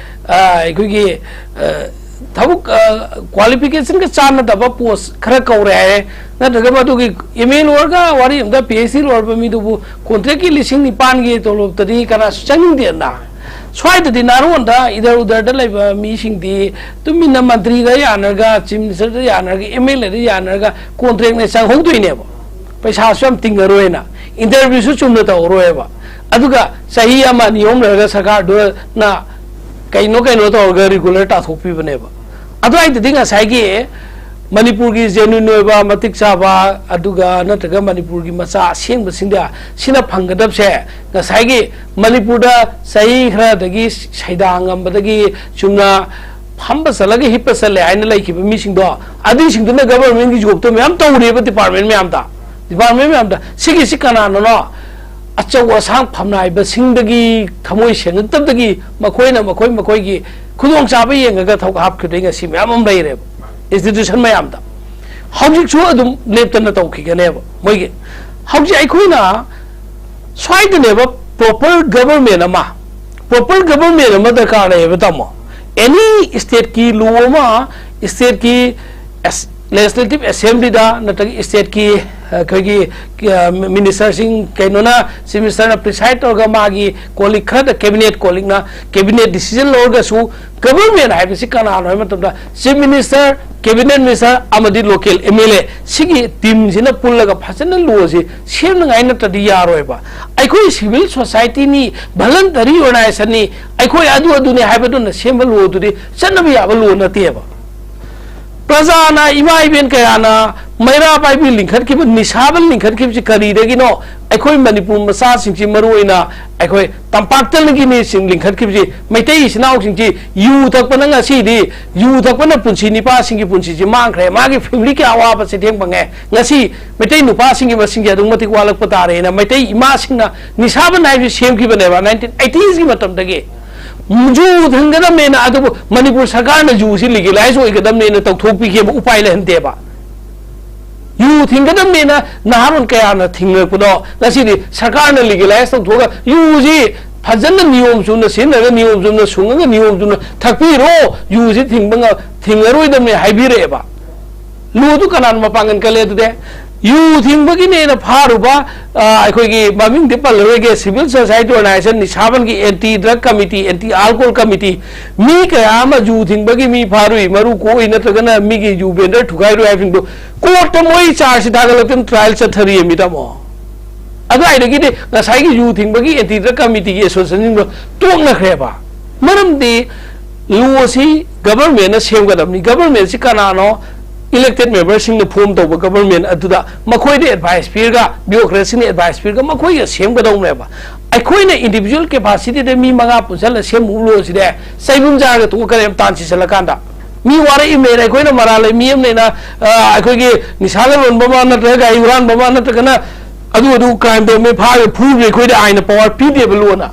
ꯑ, ꯑꯩꯈꯣꯏꯒꯤ, ꯑ, ꯊꯕꯛ, ꯑ, ꯀ꯭ꯋꯥꯂꯤꯐꯤꯀꯦꯁꯟꯒ ꯆꯥꯟꯅꯗꯕ ꯄꯣꯁ ꯈꯔ ꯀꯧꯔꯦ ꯍꯥꯏꯔꯦ, ꯅꯠꯇ꯭ꯔꯒ ꯃꯗꯨꯒꯤ ꯑꯦꯝ ꯑꯦ ꯂꯣꯏꯔꯒ ꯋꯥꯔꯤ ꯑꯝꯗ ꯄꯤ ꯑꯩꯆ ꯗꯤ ꯂꯣꯏꯔꯕ ꯃꯤꯗꯨꯕꯨ ꯀꯣꯟꯇ꯭ꯔꯦꯛꯀꯤ ꯂꯤꯁꯤꯡ ꯅꯤꯄꯥꯟꯒꯤ ꯇꯣꯂꯣꯞꯇꯗꯤ ꯀꯅꯥꯁꯨ ꯆꯪꯅꯤꯡꯗꯦꯗꯅ꯫ ꯁ꯭ꯋꯥꯏꯗꯗꯤ ꯅꯥꯔꯣꯟꯗ ꯏꯗꯔ ꯎꯗꯔꯗ ꯂꯩꯕ ꯃꯤꯁꯤꯡꯗꯤ ꯇꯨꯃꯤꯟꯅ ꯃꯟꯇ꯭ꯔꯤꯗ ꯌꯥꯅꯔꯒ, ꯆꯤꯐ ꯃꯤꯅꯤꯁꯇꯔꯗ ꯌꯥꯅꯔꯒ, ꯑꯦꯝ ꯑꯦꯜ ꯑꯦꯗ ꯌꯥꯅꯔꯒ ꯀꯣꯟꯇ꯭ꯔꯦꯛꯅ ꯆꯪꯍꯧꯗꯣꯏꯅꯦꯕ꯫ ꯄꯩꯁꯥꯁꯨ ꯌꯥꯝ ꯇꯤꯡꯉꯔꯣꯏꯅ, ꯏꯟꯇꯔꯚ꯭ꯌꯨꯁꯨ ꯆꯨꯝꯅ ꯇꯧꯔꯔꯣꯏꯕ꯫ ꯑꯗꯨꯒ ꯆꯍꯤ ꯑꯃ ꯑꯅꯤ ꯑꯍꯨꯝ ꯂꯩꯔꯒ ꯁꯔꯀꯥꯔꯗꯨꯅ ꯀꯩꯅꯣ ꯀꯩꯅꯣ ꯇꯧꯔꯒ ꯔꯤꯒꯨꯂꯔ ꯇꯥꯊꯣꯛꯄꯤꯕꯅꯦꯕ꯫ ꯑꯗꯨꯋꯥꯏꯗꯗꯤ ꯉꯁꯥꯏꯒꯤ ꯃꯅꯤꯄꯨꯔꯒꯤ ꯖꯦꯅꯨꯏꯟ ꯑꯣꯏꯕ, ꯃꯇꯤꯛ ꯆꯥꯕ, ꯑꯗꯨꯒ ꯅꯠꯇ꯭ꯔꯒ ꯃꯅꯤꯄꯨꯔꯒꯤ ꯃꯆꯥ ꯑꯁꯦꯡꯕꯁꯤꯡꯗ ꯁꯤꯅ ꯐꯪꯒꯗꯕꯁꯦ, ꯉꯁꯥꯏꯒꯤ ꯃꯅꯤꯄꯨꯔꯗ ꯆꯍꯤ ꯈꯔꯗꯒꯤ ꯁꯩꯗꯥꯡꯉꯝꯕꯗꯒꯤ ꯆꯨꯝꯅ ꯐꯝꯕ ꯆꯠꯂꯒ ꯍꯤꯞꯄ ꯆꯠꯂꯦ ꯍꯥꯏꯅ ꯂꯩꯈꯤꯕ ꯃꯤꯁꯤꯡꯗꯣ, ꯑꯗꯨꯏꯁꯤꯡꯗꯨꯅ ꯒꯚꯔꯟꯃꯦꯟꯒꯤ ꯖꯣꯕꯇꯣ ꯃꯌꯥꯝ ꯇꯧꯔꯤꯕ ꯗꯤꯄꯥꯔꯠꯃꯦꯟ ꯃꯌꯥꯝꯗ, ꯗꯤꯄꯥꯔꯠꯃꯦꯟ ꯃꯌꯥꯝꯗ꯫ ꯁꯤꯒꯤꯁꯤ ꯀꯅꯥꯅꯅꯣ? ꯑꯆꯧ ꯑꯁꯥꯡ ꯐꯝꯅꯥꯏꯕꯁꯤꯡꯗꯒꯤ ꯊꯃꯣꯏ ꯁꯦꯡꯉꯛꯇꯕꯗꯒꯤ ꯃꯈꯣꯏꯅ ꯃꯈꯣꯏ ꯃꯈꯣꯏꯒꯤ ꯈꯨꯗꯣꯡꯆꯥꯕ ꯌꯦꯡꯉꯒ ꯊꯕꯛ ꯍꯥꯞꯈꯤꯕꯗꯒꯤ ꯉꯁꯤ ꯃꯌꯥꯝ ꯑꯃ ꯂꯩꯔꯦꯕ ꯏꯟꯁꯇꯤꯇ꯭ꯌꯨꯁꯟ ꯃꯌꯥꯝꯗ꯫ ꯍꯧꯖꯤꯛꯁꯨ ꯑꯗꯨꯝ ꯂꯦꯞꯇꯅ ꯇꯧꯈꯤꯒꯅꯦꯕ ꯃꯣꯏꯒꯤ꯫ ꯍꯧꯖꯤꯛ ꯑꯩꯈꯣꯏꯅ ꯁ꯭ꯋꯥꯏꯗꯅꯦꯕ ꯄ꯭ꯔꯣꯄꯔ ꯒꯚꯔꯟꯃꯦꯟ ꯑꯃ, ꯄ꯭ꯔꯣꯄꯔ ꯒꯚꯔꯟꯃꯦꯟ ꯑꯃ ꯗꯔꯀꯥꯔ ꯂꯩꯌꯦꯕ, ꯇꯥꯃꯣ꯫ ꯑꯦꯅꯤ ꯁ꯭ꯇꯦꯠꯀꯤ ꯂꯣ ꯑꯃ ꯁ꯭ꯇꯦꯠꯀꯤ ꯂꯦꯖꯤꯁꯂꯦꯇꯤꯚ ꯑꯦꯁꯦꯝꯕ꯭ꯂꯤꯗ ꯅꯠꯇ꯭ꯔꯒ ꯁ꯭ꯇꯦꯠꯀꯤ ꯑꯩꯈꯣꯏꯒꯤ ꯃꯤꯅꯤꯁꯇꯔꯁꯤꯡ ꯀꯩꯅꯣꯅ, ꯆꯤꯐ ꯃꯤꯅꯤꯁꯇꯔꯅ ꯄ꯭ꯔꯤꯁꯥꯏꯠ ꯇꯧꯔꯒ ꯃꯥꯒꯤ ꯀꯣꯂꯤꯛ ꯈꯔꯗ ꯀꯦꯕꯤꯅꯦꯠ ꯀꯣꯂꯤꯛꯅ ꯀꯦꯕꯤꯅꯦꯠ ꯗꯤꯁꯤꯖꯟ ꯂꯧꯔꯒꯁꯨ, ꯒꯕꯔꯃꯦꯟ ꯍꯥꯏꯕꯁꯤ ꯀꯅꯥꯅꯣ ꯍꯥꯏꯕ ꯃꯇꯝꯗ ꯆꯤꯐ ꯃꯤꯅꯤꯁꯇꯔ, ꯀꯦꯕꯤꯅꯦꯠ ꯃꯤꯅꯤꯁꯇꯔ ꯑꯃꯗꯤ ꯂꯣꯀꯦꯜ ꯑꯦꯝ ꯑꯦꯜ ꯑꯦ, ꯁꯤꯒꯤ ꯇꯤꯝꯁꯤꯅ ꯄꯨꯜꯂꯒ ꯐꯖꯅ ꯂꯣꯁꯤ ꯁꯦꯝꯅꯉꯥꯏ ꯅꯠꯇ꯭ꯔꯗꯤ ꯌꯥꯔꯣꯏꯕ꯫ ꯑꯩꯈꯣꯏ ꯁꯤꯚꯤꯜ ꯁꯣꯁꯥꯏꯇꯤꯅꯤ, ꯚꯂꯟꯇꯔꯤ ꯑꯣꯔꯒꯅꯥꯏꯖꯦꯁꯟꯅꯤ, ꯑꯩꯈꯣꯏ ꯑꯗꯨ ꯑꯗꯨꯅꯤ ꯍꯥꯏꯕꯗꯨꯅ ꯁꯦꯝꯕ ꯂꯣꯗꯨꯗꯤ ꯆꯠꯅꯕ ꯌꯥꯕ ꯂꯣ ꯅꯠꯇꯦꯕ꯫ ꯄ꯭ꯔꯖꯥꯅ, ꯏꯃꯥ ꯏꯕꯦꯟ ꯀꯌꯥꯅ ꯃꯩꯔꯥ ꯄꯥꯏꯕꯤ ꯂꯤꯡꯈꯠꯈꯤꯕ, ꯅꯤꯁꯥꯕ ꯂꯤꯡꯈꯠꯈꯤꯕꯁꯤ ꯀꯔꯤꯗꯒꯤꯅꯣ? ꯑꯩꯈꯣꯏ ꯃꯅꯤꯄꯨꯔ ꯃꯆꯥꯁꯤꯡꯁꯤ, ꯃꯔꯨꯑꯣꯏꯅ ꯑꯩꯈꯣꯏ ꯇꯝꯄꯥꯛꯇꯒꯤꯅꯤ ꯁꯤꯡ ꯂꯤꯡꯈꯠꯈꯤꯕꯁꯤ꯫ ꯃꯩꯇꯩ ꯏꯆꯤꯟ ꯏꯅꯥꯎꯁꯤꯡꯁꯤ ꯌꯨ ꯊꯛꯄꯅ ꯉꯁꯤꯗꯤ, ꯌꯨ ꯊꯛꯄꯅ ꯄꯨꯟꯁꯤ, ꯅꯤꯄꯥꯁꯤꯡꯒꯤ ꯄꯨꯟꯁꯤꯁꯤ ꯃꯥꯡꯈ꯭ꯔꯦ, ꯃꯥꯒꯤ ꯐꯦꯃꯤꯂꯤ ꯀꯌꯥ ꯑꯋꯥꯕ ꯆꯩꯊꯦꯡ ꯐꯪꯉꯦ꯫ ꯉꯁꯤ ꯃꯩꯇꯩ ꯅꯨꯄꯥꯁꯤꯡꯒꯤ ꯃꯁꯤꯡꯁꯦ ꯑꯗꯨꯛ ꯃꯇꯤꯛ ꯋꯥꯠꯂꯛꯄ ꯇꯥꯔꯦꯅ ꯃꯩꯇꯩ ꯏꯃꯥꯁꯤꯡꯅ ꯅꯤꯁꯥꯕꯟ ꯍꯥꯏꯕꯁꯤ ꯁꯦꯝꯈꯤꯕꯅꯦꯕ, ꯅꯥꯏꯟꯇꯤꯟ ꯑꯩꯇꯤꯁꯀꯤ ꯃꯇꯝꯗꯒꯤ꯫ ꯌꯨ ꯊꯤꯡꯒꯗꯕꯅꯦꯅ, ꯑꯗꯨꯕꯨ ꯃꯅꯤꯄꯨꯔ ꯁꯔꯀꯥꯔꯅ ꯌꯨꯁꯤ ꯂꯤꯒꯦꯂꯥꯏꯁ ꯑꯣꯏꯒꯗꯕꯅꯦꯅ ꯇꯧꯊꯣꯛꯄꯤꯈꯤꯕ ꯎꯄꯥꯏ ꯂꯩꯍꯟꯗꯦꯕ꯫ ꯌꯨ ꯊꯤꯡꯒꯗꯕꯅꯦꯅ ꯅꯍꯥꯔꯣꯜ ꯀꯌꯥꯅ ꯊꯤꯡꯅꯔꯛꯄꯗꯣ, ꯉꯁꯤꯗꯤ ꯁꯔꯀꯥꯔꯅ ꯂꯤꯒꯦꯂꯥꯏꯁ ꯇꯧꯊꯣꯛꯑꯒ ꯌꯨꯁꯤ ꯐꯖꯅ ꯅꯤꯌꯣꯝ ꯆꯨꯝꯅ ꯁꯤꯖꯤꯟꯅꯔꯒ, ꯅꯤꯌꯣꯝ ꯆꯨꯝꯅ ꯁꯨꯡꯉꯒ, ꯅꯤꯌꯣꯝ ꯆꯨꯝꯅ ꯊꯛꯄꯤꯔꯣ, ꯌꯨꯁꯤ ꯊꯤꯡꯕ ꯉ-, ꯊꯤꯡꯉꯔꯣꯏꯗꯕꯅꯦ ꯍꯥꯏꯕꯤꯔꯛꯑꯦꯕ꯫ ꯂꯣꯗꯨ ꯀꯅꯥꯅ ꯃꯄꯥꯡꯒꯜ ꯀꯜꯂꯦ ꯑꯗꯨꯗꯤ? ꯌꯨ ꯊꯤꯡꯕꯒꯤꯅꯦꯅ ꯐꯥꯔꯨꯕ, ꯑ, ꯑꯩꯈꯣꯏꯒꯤ ꯃꯃꯤꯡꯗꯤ ꯄꯜꯂꯔꯣꯏꯒꯦ, ꯁꯤꯚꯤꯜ ꯁꯣꯁꯥꯏꯇꯤ ꯑꯣꯔꯒꯅꯥꯏꯖꯦꯁꯟ, ꯅꯤꯁꯥꯕꯟꯒꯤ anti drug committee, anti alcohol committee, ꯃꯤ ꯀꯌꯥ ꯑꯃ ꯌꯨ ꯊꯤꯡꯕꯒꯤ ꯃꯤ ꯐꯥꯔꯨꯏ, ꯃꯔꯨ ꯀꯣꯛꯏ ꯅꯠꯇ꯭ꯔꯒꯅ ꯃꯤꯒꯤ ꯌꯨ ꯚꯦꯟꯗꯔ ꯊꯨꯒꯥꯏꯔꯨꯏ ꯍꯥꯏꯕꯁꯤꯡꯗꯣ ꯀꯣꯔꯠꯇ ꯃꯣꯏ ꯆꯥꯔꯖꯁꯤ ꯊꯥꯒꯠꯂꯛꯇꯅ ꯇ꯭ꯔꯥꯏꯌꯦꯜ ꯆꯠꯊꯔꯤꯃꯤ, ꯇꯥꯃꯣ꯫ ꯑꯗꯨꯋꯥꯏꯗꯒꯤꯗꯤ ꯉꯁꯥꯏꯒꯤ ꯌꯨ ꯊꯤꯡꯕꯒꯤ ꯑꯦꯟꯇꯤ ꯗ꯭ꯔꯒ ꯀꯃꯤꯇꯤꯒꯤ ꯑꯦꯁꯣꯁꯤꯌꯦꯁꯟꯁꯤꯡꯗꯣ ꯇꯣꯛꯅꯈ꯭ꯔꯦꯕ꯫ ꯃꯔꯝꯗꯤ ꯂꯣ ꯑꯁꯤ ꯒꯕꯔꯃꯦꯟꯅ ꯁꯦꯝꯒꯗꯕꯅꯤ꯫ ꯒꯕꯔꯃꯦꯟꯁꯤ ꯀꯅꯥꯅꯣ? ꯏꯂꯦꯛꯇꯦꯗ ꯃꯦꯝꯕꯔꯁꯤꯡꯅ ꯐꯣꯝ ꯇꯧꯕ ꯒꯕꯔꯃꯦꯟ ꯑꯗꯨꯗ ꯃꯈꯣꯏꯗ ꯑꯦꯗꯚꯥꯏꯁ ꯄꯤꯔꯒ, ꯕ꯭ꯌꯨꯔꯣꯀ꯭ꯔꯦꯠꯁꯤꯅ ꯑꯦꯗꯚꯥꯏꯁ ꯄꯤꯔꯒ ꯃꯈꯣꯏꯒ ꯁꯦꯝꯒꯗꯧꯅꯦꯕ꯫ ꯑꯩꯈꯣꯏꯅ ꯏꯟꯗꯤꯚꯤꯖꯨꯋꯦꯜ ꯀꯦꯄꯥꯁꯤꯇꯤꯗ ꯃꯤ ꯃꯉꯥ ꯄꯨꯟꯁꯤꯜꯂ ꯁꯦꯝꯃꯨ ꯂꯣꯁꯤꯗꯤ ꯆꯩꯕꯨꯝ ꯆꯥꯔꯒ ꯇꯣꯛꯀꯅꯦꯕ, ꯇꯥꯟ ꯁꯤꯠꯆꯜꯂꯀꯥꯟꯗ꯫ ꯃꯤ ꯋꯥꯔꯛꯏꯕꯅꯦꯅ, ꯑꯩꯈꯣꯏꯅ ꯃꯔꯥꯜ ꯂꯩ, ꯃꯤ ꯑꯃꯅꯦꯅ, ꯑ, ꯑꯩꯈꯣꯏꯒꯤ ꯅꯤꯁꯥ ꯂꯂꯣꯟꯕ ꯑꯃ ꯅꯠꯇ꯭ꯔꯒ ꯒꯥꯔꯤ ꯍꯨꯔꯥꯟꯕ ꯑꯃ ꯅꯠꯇ꯭ꯔꯒꯅ ꯑꯗꯨ ꯑꯗꯨ ꯀ꯭ꯔꯥꯏꯝ ꯇꯧꯔꯝꯃꯦ ꯐꯥꯔꯒ ꯐꯨꯕꯗꯤ ꯑꯩꯈꯣꯏꯗ ꯑꯥꯏꯟꯅ ꯄꯋꯥꯔ ꯄꯤꯗꯦꯕ ꯂꯣꯅ꯫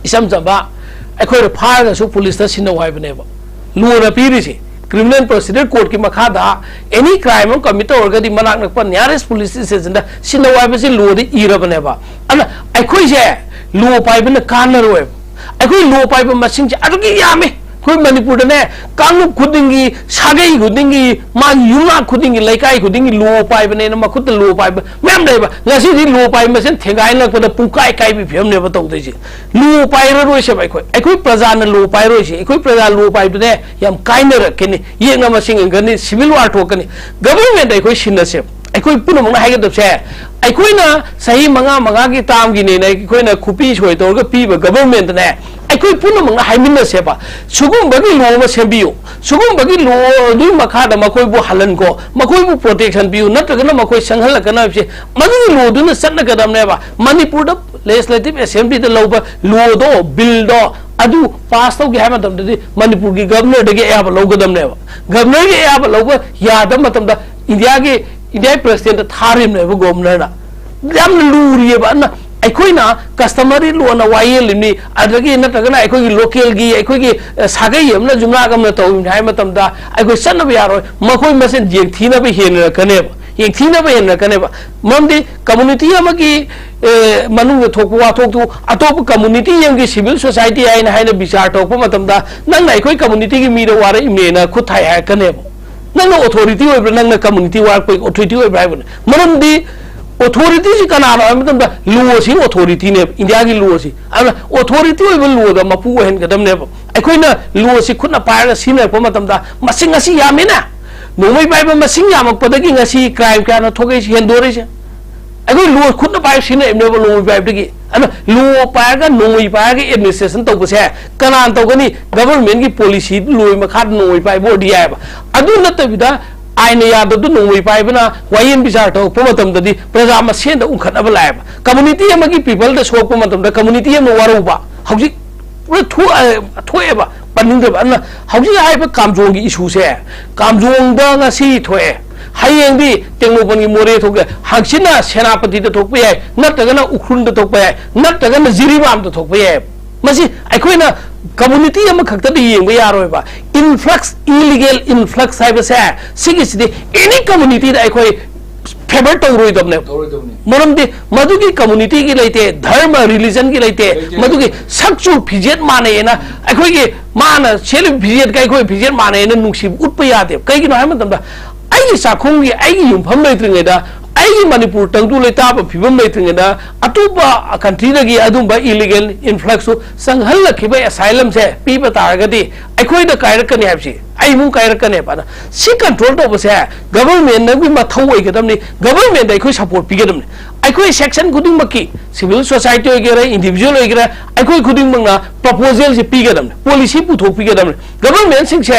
ꯏꯆꯝ ꯆꯝꯕ, ꯑꯩꯈꯣꯏꯅ ꯐꯥꯔꯒꯁꯨ ꯄꯨꯂꯤꯁꯇ ꯁꯤꯟꯅꯧ ꯍꯥꯏꯕꯅꯦꯕ꯫ ꯂꯣꯅ ꯄꯤꯔꯤꯁꯦ, ꯀ꯭ꯔꯤꯃꯤꯅꯦꯜ ꯄ꯭ꯔꯣꯁꯤꯗꯔ ꯀꯣꯔꯠꯀꯤ ꯃꯈꯥꯗ ꯑꯦꯅꯤ ꯀ꯭ꯔꯥꯏꯝ ꯑꯃ ꯀꯃꯤꯠ ꯇꯧꯔꯒꯗꯤ ꯃꯅꯥꯛ ꯅꯛꯄ ꯅꯤꯌꯥꯔꯦꯁ ꯄꯨꯂꯤꯁ ꯁ꯭ꯇꯦꯁꯟꯗ ꯁꯤꯟꯅꯧ ꯍꯥꯏꯕꯁꯤ ꯂꯣꯗ ꯏꯔꯕꯅꯦꯕ꯫ ꯑꯗꯨꯅ ꯑꯩꯈꯣꯏꯁꯦ ꯂꯣ ꯄꯥꯏꯕꯅ ꯀꯥꯟꯅꯔꯣꯏꯕ꯫ ꯑꯩꯈꯣꯏ ꯂꯣ ꯄꯥꯏꯕ ꯃꯁꯤꯡꯁꯦ ꯑꯗꯨꯛꯀꯤ ꯌꯥꯝꯃꯤ꯫ ꯑꯩꯈꯣꯏ ꯃꯅꯤꯄꯨꯔꯗꯅꯦ, ꯀꯥꯡꯂꯨꯞ ꯈꯨꯗꯤꯡꯒꯤ, ꯁꯥꯒꯩ ꯈꯨꯗꯤꯡꯒꯤ, ꯃꯥꯒꯤ ꯌꯨꯝꯂꯛ ꯈꯨꯗꯤꯡꯒꯤ, ꯂꯩꯀꯥꯏ ꯈꯨꯗꯤꯡꯒꯤ ꯂꯣ ꯄꯥꯏꯕꯅꯦꯅ ꯃꯈꯨꯠꯇ ꯂꯣ ꯄꯥꯏꯕ ꯃꯌꯥꯝ ꯂꯩꯕ꯫ ꯉꯁꯤꯗꯤ ꯂꯣ ꯄꯥꯏꯕ ꯃꯁꯦꯟ ꯊꯦꯡꯒꯥꯏꯅꯔꯛꯄꯗ ꯄꯨꯡꯀꯥꯏ ꯀꯥꯏꯕꯒꯤ ꯐꯤꯕꯝꯅꯦꯕ ꯇꯧꯗꯣꯏꯁꯦ꯫ ꯂꯣ ꯄꯥꯏꯔꯔꯣꯏꯁꯦꯕ ꯑꯩꯈꯣꯏ꯫ ꯑꯩꯈꯣꯏ ꯄ꯭ꯔꯖꯥꯅ ꯂꯣ ꯄꯥꯏꯔꯣꯏꯁꯦ꯫ ꯑꯩꯈꯣꯏ ꯄ꯭ꯔꯖꯥ ꯂꯣ ꯄꯥꯏꯕꯗꯨꯅꯦ ꯌꯥꯝ ꯀꯥꯏꯅꯔꯛꯀꯅꯤ, ꯌꯦꯛꯅ ꯃꯁꯤꯡ ꯍꯦꯟꯒꯅꯤ, civil war ꯊꯣꯛꯀꯅꯤ꯫ Government ꯑꯩꯈꯣꯏ ꯁꯤꯟꯅꯁꯦꯕ꯫ ꯑꯩꯈꯣꯏ ꯄꯨꯝꯅꯃꯛꯅ ꯍꯥꯏꯒꯗꯕꯁꯦ, ꯑꯩꯈꯣꯏꯅ ꯆꯍꯤ ꯃꯉꯥ ꯃꯉꯥꯒꯤ termꯒꯤꯅꯦꯅ ꯑꯩꯈꯣꯏꯅ ꯈꯨꯄꯤ ꯁꯣꯏ ꯇꯧꯔꯒ ꯄꯤꯕ governmentꯅꯦ, ꯑꯩꯈꯣꯏ ꯄꯨꯝꯅꯃꯛꯅ ꯍꯥꯏꯃꯤꯟꯅꯁꯦꯕ꯫ ꯁꯤꯒꯨꯝꯕꯒꯤ law ꯑꯃ ꯁꯦꯝꯕꯤꯌꯨ, ꯁꯤꯒꯨꯝꯕꯒꯤ law ꯑꯗꯨꯒꯤ ꯃꯈꯥꯗ ꯃꯈꯣꯏꯕꯨ ꯍꯜꯍꯟꯈꯣ, ꯃꯈꯣꯏꯕꯨ protection ꯄꯤꯌꯨ, ꯅꯠꯇ꯭ꯔꯒꯅ ꯃꯈꯣꯏ ꯆꯪꯍꯜꯂꯛꯀꯅꯕꯁꯦ, ꯃꯗꯨꯒꯤ lawꯗꯨꯅ ꯆꯠꯅꯒꯗꯕꯅꯦꯕ꯫ ꯃꯅꯤꯄꯨꯔꯗ Legislative Assemblyꯗ ꯂꯧꯕ lawꯗꯣ, billꯗꯣ, ꯑꯗꯨ pass ꯇꯧꯒꯦ ꯍꯥꯏꯕ ꯃꯇꯝꯗꯗꯤ ꯃꯅꯤꯄꯨꯔꯒꯤ governorꯗꯒꯤ ꯑꯌꯥꯕ ꯂꯧꯒꯗꯕꯅꯦꯕ꯫ Governorꯒꯤ ꯑꯌꯥꯕ ꯂꯧꯕ ꯌꯥꯗꯕ ꯃꯇꯝꯗ ꯏꯟꯗꯤꯌꯥꯒꯤ, ꯏꯟꯗꯤꯌꯥꯒꯤ presidentꯇ ꯊꯥꯔꯤꯕꯅꯦꯕ governorꯅ꯫ ꯌꯥꯝꯅ ꯂꯨꯔꯤꯑꯕ꯫ ꯑꯗꯨꯅ ꯑꯩꯈꯣꯏꯅ customary lawꯅ ꯋꯥꯌꯦꯜꯂꯤꯕꯅꯤ, ꯑꯗꯒꯤ ꯅꯠꯇ꯭ꯔꯒꯅ ꯑꯩꯈꯣꯏꯒꯤ localꯒꯤ, ꯑꯩꯈꯣꯏꯒꯤ, ꯑ, ꯁꯥꯒꯩ ꯑꯃꯅ ꯌꯨꯝꯅꯥꯛ ꯑꯃꯅ ꯇꯧꯔꯤꯕꯅꯤ ꯍꯥꯏꯕ ꯃꯇꯝꯗ ꯑꯩꯈꯣꯏ ꯆꯠꯅꯕ ꯌꯥꯔꯣꯏ꯫ ꯃꯈꯣꯏ ꯃꯁꯦꯟ ꯌꯦꯡꯊꯤꯅꯕ ꯍꯦꯟꯅꯔꯛꯀꯅꯦꯕ, ꯌꯦꯡꯊꯤꯅꯕ ꯍꯦꯟꯅꯔꯛꯀꯅꯦꯕ꯫ ꯃꯔꯝꯗꯤ community ꯑꯃꯒꯤ, ꯑꯦ, ꯃꯅꯨꯡꯗ ꯊꯣꯛꯄ ꯋꯥꯊꯣꯛꯇꯨ ꯑꯇꯣꯞꯄ community ꯑꯃꯒꯤ civil society ꯍꯥꯏꯅ, ꯍꯥꯏꯅ ꯕꯤꯆꯥꯔ ꯇꯧꯔꯛꯄ ꯃꯇꯝꯗ ꯅꯪꯅ ꯑꯩꯈꯣꯏ communityꯒꯤ ꯃꯤꯗ ꯋꯥꯔꯛꯏꯕꯅꯦꯅ ꯈꯨꯠ ꯊꯥꯏ ꯍꯥꯏꯔꯛꯀꯅꯦꯕ꯫ ꯅꯪꯅ authority ꯑꯣꯏꯕ꯭ꯔꯥ? ꯅꯪꯅ community ꯋꯥꯔꯛꯄꯒꯤ authority ꯑꯣꯏꯕ꯭ꯔꯥ ꯍꯥꯏꯕꯅꯦ꯫ ꯃꯔꯝꯗꯤ authorityꯁꯤ ꯀꯅꯥꯅꯣ ꯍꯥꯏꯕ ꯃꯇꯝꯗ lawꯁꯤ authorityꯅꯦꯕ, ꯏꯟꯗꯤꯌꯥꯒꯤ lawꯁꯤ꯫ ꯑꯗꯨꯅ authority ꯑꯣꯏꯕ lawꯗ ꯃꯄꯨ ꯑꯣꯏꯍꯟꯒꯗꯕꯅꯦꯕ꯫ ꯑꯩꯈꯣꯏꯅ lawꯁꯤ ꯈꯨꯠꯅ ꯄꯥꯏꯔꯒ ꯁꯤꯖꯤꯟꯅꯔꯛꯄ ꯃꯇꯝꯗ ꯃꯁꯤꯡ ꯑꯁꯤ ꯌꯥꯝꯃꯤꯅ, ꯅꯣꯡꯃꯩ ꯄꯥꯏꯕ ꯃꯁꯤꯡ ꯌꯥꯝꯃꯛꯄꯗꯒꯤ ꯉꯁꯤ crime ꯀꯌꯥꯅꯣ ꯊꯣꯛꯂꯛꯏꯁꯤ, ꯍꯦꯟꯗꯣꯔꯛꯏꯁꯦ꯫ ꯑꯩꯈꯣꯏ law ꯈꯨꯠꯅ ꯄꯥꯏꯕ ꯁꯤꯖꯤꯟꯅꯔꯤꯕꯅꯦꯕ ꯅꯣꯡꯃꯩ ꯄꯥꯏꯕꯗꯒꯤ꯫ ꯑꯗꯨꯅ law ꯄꯥꯏꯔꯒ, ꯅꯣꯡꯃꯩ ꯄꯥꯏꯔꯒ administration ꯇꯧꯕꯁꯦ ꯀꯅꯥꯅ ꯇꯧꯒꯅꯤ? Governmentꯀꯤ policy, law ꯃꯈꯥꯗ ꯅꯣꯡꯃꯩ ꯄꯥꯏꯕ ꯑꯣꯏꯔꯗꯤ ꯌꯥꯏꯑꯕ꯫ ꯑꯗꯨ ꯅꯠꯇꯕꯤꯗ ꯑꯥꯏꯟꯅ ꯌꯥꯗꯕꯗꯨ ꯅꯣꯡꯃꯩ ꯄꯥꯏꯕꯅ ꯋꯥꯌꯦꯜ ꯕꯤꯆꯥꯔ ꯇꯧꯔꯛꯄ ꯃꯇꯝꯗꯗꯤ ꯄ꯭ꯔꯖꯥ ꯃꯁꯦꯟꯗ ꯎꯪꯈꯠꯅꯕ ꯂꯥꯛꯑꯦꯕ꯫ Community ꯑꯃꯒꯤ peopleꯗ ꯁꯣꯛꯄ ꯃꯇꯝꯗ community ꯑꯃꯅ ꯋꯥꯔꯧꯕ꯫ ꯍꯧꯖꯤꯛ ꯂꯣꯏ ꯊꯣꯛ-, ꯑ, ꯊꯣꯛꯑꯦꯕ, ꯄꯟꯅꯤꯡꯗꯕ꯫ ꯑꯗꯨꯅ ꯍꯧꯖꯤꯛ ꯍꯥꯏꯔꯤꯕ ꯀꯥꯝꯖꯣꯡꯒꯤ issueꯁꯦ, ꯀꯥꯝꯖꯣꯡꯗ ꯉꯁꯤ ꯊꯣꯛꯑꯦ, ꯍꯌꯦꯡꯗꯤ ꯇꯦꯡꯅꯧꯄꯜꯒꯤ ꯃꯣꯔꯦ ꯊꯣꯛꯑꯦ, ꯍꯪꯆꯤꯠꯅ ꯁꯦꯅꯥꯄꯇꯤꯗ ꯊꯣꯛꯄ ꯌꯥꯏ, ꯅꯠꯇ꯭ꯔꯒꯅ ꯎꯈ꯭ꯔꯨꯜꯗ ꯊꯣꯛꯄ ꯌꯥꯏ, ꯅꯠꯇ꯭ꯔꯒꯅ ꯖꯤꯔꯤꯕꯥꯝꯗ ꯊꯣꯛꯄ ꯌꯥꯏ꯫ ꯃꯁꯤ ꯑꯩꯈꯣꯏꯅ community ꯑꯃꯈꯛꯇꯗ ꯌꯦꯡꯕ ꯌꯥꯔꯣꯏꯕ꯫ Influx, illegal influx ꯍꯥꯏꯕꯁꯦ, ꯁꯤꯒꯤꯁꯤꯗꯤ any communityꯗ ꯑꯩꯈꯣꯏ ꯐꯦꯚꯔ ꯇꯧꯔꯣꯏꯗꯕꯅꯦꯕ꯫ ꯇꯧꯔꯣꯏꯗꯕꯅꯤ꯫ ꯃꯔꯝꯗꯤ ꯃꯗꯨꯒꯤ ꯀꯝꯃꯨꯅꯤꯇꯤꯒꯤ ꯂꯩꯇꯦ, ꯙꯔꯃ ꯔꯤꯂꯤꯖꯟꯒꯤ ꯂꯩꯇꯦ, ꯂꯩꯇꯦ꯫ ꯃꯗꯨꯒꯤ ꯁꯛꯆꯨ ꯐꯤꯖꯦꯠ ꯃꯥꯟꯅꯩꯌꯦꯅ ꯑꯩꯈꯣꯏꯒꯤ ꯃꯥꯅ ꯁꯦꯠꯂꯤꯕ ꯐꯤꯖꯦꯠꯀ ꯑꯩꯈꯣꯏ ꯐꯤꯖꯦꯠ ꯃꯥꯟꯅꯩꯌꯦꯅ ꯅꯨꯡꯁꯤꯕ ꯎꯠꯄ ꯌꯥꯗꯦꯕ꯫ ꯀꯩꯒꯤꯅꯣ ꯍꯥꯏꯕ ꯃꯇꯝꯗ ꯑꯩꯒꯤ ꯆꯥꯛꯈꯨꯝꯒꯤ, ꯑꯩꯒꯤ ꯌꯨꯝꯐꯝ ꯂꯩꯇ꯭ꯔꯤꯉꯩꯗ, ꯑꯩꯒꯤ ꯃꯅꯤꯄꯨꯔ ꯇꯪꯗꯨ ꯂꯩꯇꯥꯕ ꯐꯤꯕꯝ ꯂꯩꯇ꯭ꯔꯤꯉꯩꯗ ꯑꯇꯣꯞꯄ ꯀꯟꯇ꯭ꯔꯤꯗꯒꯤ ꯑꯗꯨꯝꯕ ꯏꯂꯤꯒꯦꯜ ꯏꯟꯐ꯭ꯂꯛꯁꯁꯨ ꯆꯪꯍꯜꯂꯛꯈꯤꯕ ꯑꯦꯁꯥꯏꯂꯝꯁꯦ ꯄꯤꯕ ꯇꯥꯔꯒꯗꯤ ꯑꯩꯈꯣꯏꯗ ꯀꯥꯏꯔꯛꯀꯅꯤ ꯍꯥꯏꯕꯁꯤ, ꯑꯩ ꯏꯃꯨꯡ ꯀꯥꯏꯔꯛꯀꯅꯦꯕ꯫ ꯑꯗ ꯁꯤ ꯀꯟꯇ꯭ꯔꯣꯜ ꯇꯧꯕꯁꯦ ꯒꯚꯔꯟꯃꯦꯟꯠ ꯑꯃꯒꯤ ꯃꯊꯧ ꯑꯣꯏꯒꯗꯕꯅꯤ꯫ ꯒꯚꯔꯟꯃꯦꯟꯠꯇ ꯑꯩꯈꯣꯏ ꯁꯄꯣꯔꯠ ꯄꯤꯒꯗꯕꯅꯤ꯫ ꯑꯩꯈꯣꯏ ꯁꯦꯛꯁꯟ ꯈꯨꯗꯤꯡꯃꯛꯀꯤ, ꯁꯤꯚꯤꯜ ꯁꯣꯁꯥꯏꯇꯤ ꯑꯣꯏꯒꯦꯔꯥ, ꯏꯟꯗꯤꯚꯤꯖꯨꯋꯦꯜ ꯑꯣꯏꯒꯦꯔꯥ, ꯑꯩꯈꯣꯏ ꯈꯨꯗꯤꯡꯃꯛꯅ ꯄ꯭ꯔꯄꯣꯖꯦꯜꯁꯤ ꯄꯤꯒꯗꯕꯅꯤ, ꯄꯣꯂꯤꯁꯤ ꯄꯨꯊꯣꯛꯄꯤꯒꯗꯕꯅꯤ꯫ ꯒꯚꯔꯟꯃꯦꯟꯠꯁꯤꯡꯁꯦ,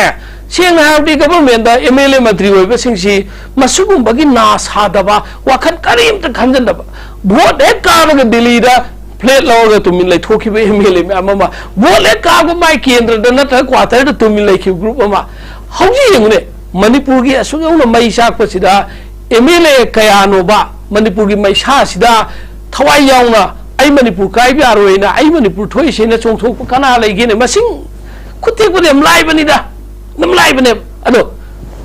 ꯁꯦꯡꯅ ꯍꯥꯏꯔꯕꯗꯤ, ꯒꯚꯔꯟꯃꯦꯟꯠꯇ ꯑꯦꯝ ꯑꯦꯜ ꯑꯦ ꯃꯟꯇ꯭ꯔꯤ ꯑꯣꯏꯕꯁꯤꯡꯁꯤ ꯃꯁꯤꯒꯨꯝꯕꯒꯤ ꯅꯥ ꯁꯥꯗꯕ, ꯋꯥꯈꯜ ꯀꯔꯤꯝꯇ ꯈꯟꯖꯟꯗꯕ, ꯚꯣꯠ ꯍꯦꯛ ꯀꯥꯕꯒ ꯗꯤꯜꯂꯤꯗ ꯐ꯭ꯂꯦꯠ ꯂꯧꯔꯒ ꯇꯨꯃꯤꯟ ꯂꯩꯊꯣꯛꯈꯤꯕ ꯑꯦꯝ ꯑꯦꯜ ꯑꯦ ꯃꯌꯥꯝ ꯑꯃ, ꯚꯣꯠ ꯍꯦꯛ ꯀꯥꯕꯒ ꯃꯥꯏ ꯀꯦꯟꯗ꯭ꯔꯗ ꯅꯠꯇ꯭ꯔꯒ ꯀ꯭ꯋꯥꯇꯔꯗ ꯇꯨꯃꯤꯟ ꯂꯩꯈꯤꯕ ꯒ꯭ꯔꯨꯞ ꯑꯃ꯫ ꯍꯧꯖꯤꯛ ꯌꯦꯡꯉꯨꯅꯦ, ꯃꯅꯤꯄꯨꯔꯒꯤ ꯑꯁꯨꯛ ꯌꯧꯅ ꯃꯩ ꯆꯥꯛꯄꯁꯤꯗ ꯑꯦꯝ ꯑꯦꯜ ꯑꯦ ꯀꯌꯥꯅꯣꯕ ꯃꯅꯤꯄꯨꯔꯒꯤ ꯃꯩꯁꯥꯁꯤꯗ ꯊꯋꯥꯏ ꯌꯥꯎꯅ "ꯑꯩ ꯃꯅꯤꯄꯨꯔ ꯀꯥꯏꯕ ꯌꯥꯔꯣꯏꯅ, ꯑꯩ ꯃꯅꯤꯄꯨꯔ ꯊꯣꯛꯏꯁꯦꯅ" ꯆꯣꯡꯊꯣꯛꯄ ꯀꯅꯥ ꯂꯩꯒꯦꯅꯦ? ꯃꯁꯤꯡ ꯈꯨꯠ ꯊꯦꯛꯄꯗꯤ ꯌꯥꯝ ꯂꯥꯏꯕꯅꯤꯗ, ꯌꯥꯝ ꯂꯥꯏꯕꯅꯦꯕ꯫ ꯑꯗꯣ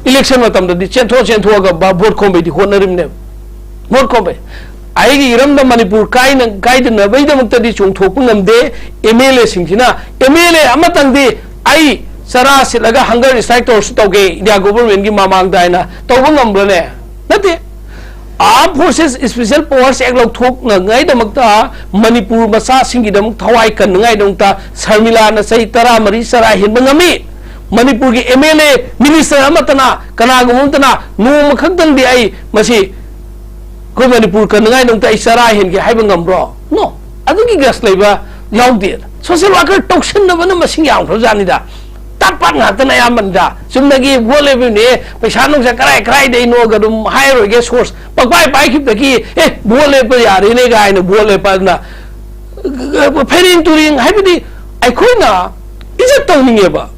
ꯏꯂꯦꯛꯁꯟ ꯃꯇꯝꯗꯗꯤ ꯆꯦꯟꯊꯣꯛ ꯆꯦꯟꯊꯣꯛꯑꯒ ꯚ-, ꯚꯣꯠ ꯈꯣꯝꯕꯩꯗꯤ ꯍꯣꯠꯅꯔꯤꯕꯅꯦꯕ꯫ ꯚꯣꯠ ꯈꯣꯝꯕꯩ꯫ ꯑꯩꯒꯤ ꯏꯔꯝꯗꯝ ꯃꯅꯤꯄꯨꯔ ꯀꯥꯏꯅ, ꯀꯥꯏꯗꯅꯕꯒꯤꯗꯃꯛꯇꯗꯤ ꯆꯣꯡꯊꯣꯛꯄ ꯉꯝꯗꯦ ꯑꯦꯝ ꯑꯦꯜ ꯑꯦꯁꯤꯡꯁꯤꯅ꯫ ꯑꯦꯝ ꯑꯦꯜ ꯑꯦ ꯑꯃꯇꯪꯗꯤ "ꯑꯩ ꯆꯔꯥ ꯁꯤꯠꯂꯒ ꯍꯪꯒꯔ ꯁ꯭ꯇ꯭ꯔꯥꯏꯛ ꯇꯧꯔꯁꯨ ꯇꯧꯒꯦ ꯏꯟꯗꯤꯌꯥ ꯒꯣꯚꯔꯟꯃꯦꯟꯠꯀꯤ ꯃꯃꯥꯡꯗ" ꯍꯥꯏꯅ ꯇꯧꯕ ꯉꯝꯕ꯭ꯔꯅꯦ? ꯅꯠꯇꯦ꯫ ꯑꯥꯔꯝ ꯐꯣꯔꯁꯦꯁ ꯁ꯭ꯄꯦꯁꯦꯜ ꯄꯋꯥꯔꯁ ꯑꯦꯛ ꯂꯧꯊꯣꯛꯅꯉꯥꯏꯗꯃꯛꯇ, ꯃꯅꯤꯄꯨꯔ ꯃꯆꯥꯁꯤꯡꯒꯤꯗꯃꯛ ꯊꯋꯥꯏ ꯀꯟꯅꯉꯥꯏꯗꯃꯛꯇ ꯁꯔꯃꯤꯂꯥꯅ ꯆꯍꯤ ꯇꯔꯥꯃꯔꯤ ꯆꯔꯥ ꯍꯦꯟꯕ ꯉꯝꯃꯤ꯫ ꯃꯅꯤꯄꯨꯔꯒꯤ ꯑꯦꯝ ꯑꯦꯜ ꯑꯦ, ꯃꯤꯅꯤꯁꯇꯔ ꯑꯃꯠꯇꯅ, ꯀꯅꯥꯒꯨꯝꯕ ꯑꯃꯠꯇꯅ ꯅꯣꯡꯃ ꯈꯛꯇꯪꯗꯤ "ꯑꯩ ꯃꯁꯤ ꯑꯩꯈꯣꯏ ꯃꯅꯤꯄꯨꯔ ꯀꯟꯅꯉꯥꯏꯗꯃꯛꯇ ꯑꯩ ꯆꯔꯥ ꯍꯦꯟꯒꯦ" ꯍꯥꯏꯕ ꯉꯝꯕ꯭ꯔꯣ? ꯅꯣ꯫ ꯑꯗꯨꯒꯤ ꯒꯁ ꯂꯩꯕ ꯌꯥꯎꯗꯦ꯫ ꯁꯣꯁꯤꯌꯦꯜ ꯋꯥꯔꯀꯔ ꯇꯧꯁꯟꯅꯕꯅ ꯃꯁꯤꯡ ꯌꯥꯝꯈ꯭ꯔꯕꯖꯥꯠꯅꯤꯗ꯫ ꯇꯥꯠ ꯄꯥꯠ ꯉꯥꯛꯇꯅ ꯑꯌꯥꯝꯕꯅꯤꯗ꯫ ꯆꯨꯝꯅꯒꯤ ꯚꯣꯠ ꯂꯦꯞꯄꯤꯕꯅꯦ, ꯄꯩꯁꯥ ꯅꯨꯡꯁꯥ ꯀꯔꯥꯏ ꯀꯔꯥꯏꯗꯩꯅꯣꯒ ꯑꯗꯨꯝ ꯍꯥꯏꯔꯣꯏꯒꯦ, ꯁꯣꯔꯁ ꯄꯪꯄꯥꯏ ꯄꯥꯏꯈꯤꯕꯗꯒꯤ "ꯑꯦ, ꯚꯣꯠ ꯂꯦꯞꯄ ꯌꯥꯔꯦꯅꯦ" ꯀꯥꯏꯅ ꯚꯣꯠ ꯂꯦꯞꯄ ꯑꯗꯨꯅ ꯐꯩꯔꯦꯡ ꯇꯨꯔꯦꯡ ꯍꯥꯏꯕꯗꯤ ꯑꯩꯈꯣꯏꯅ ꯏꯖꯠ ꯇꯧꯅꯤꯡꯉꯦꯕ꯫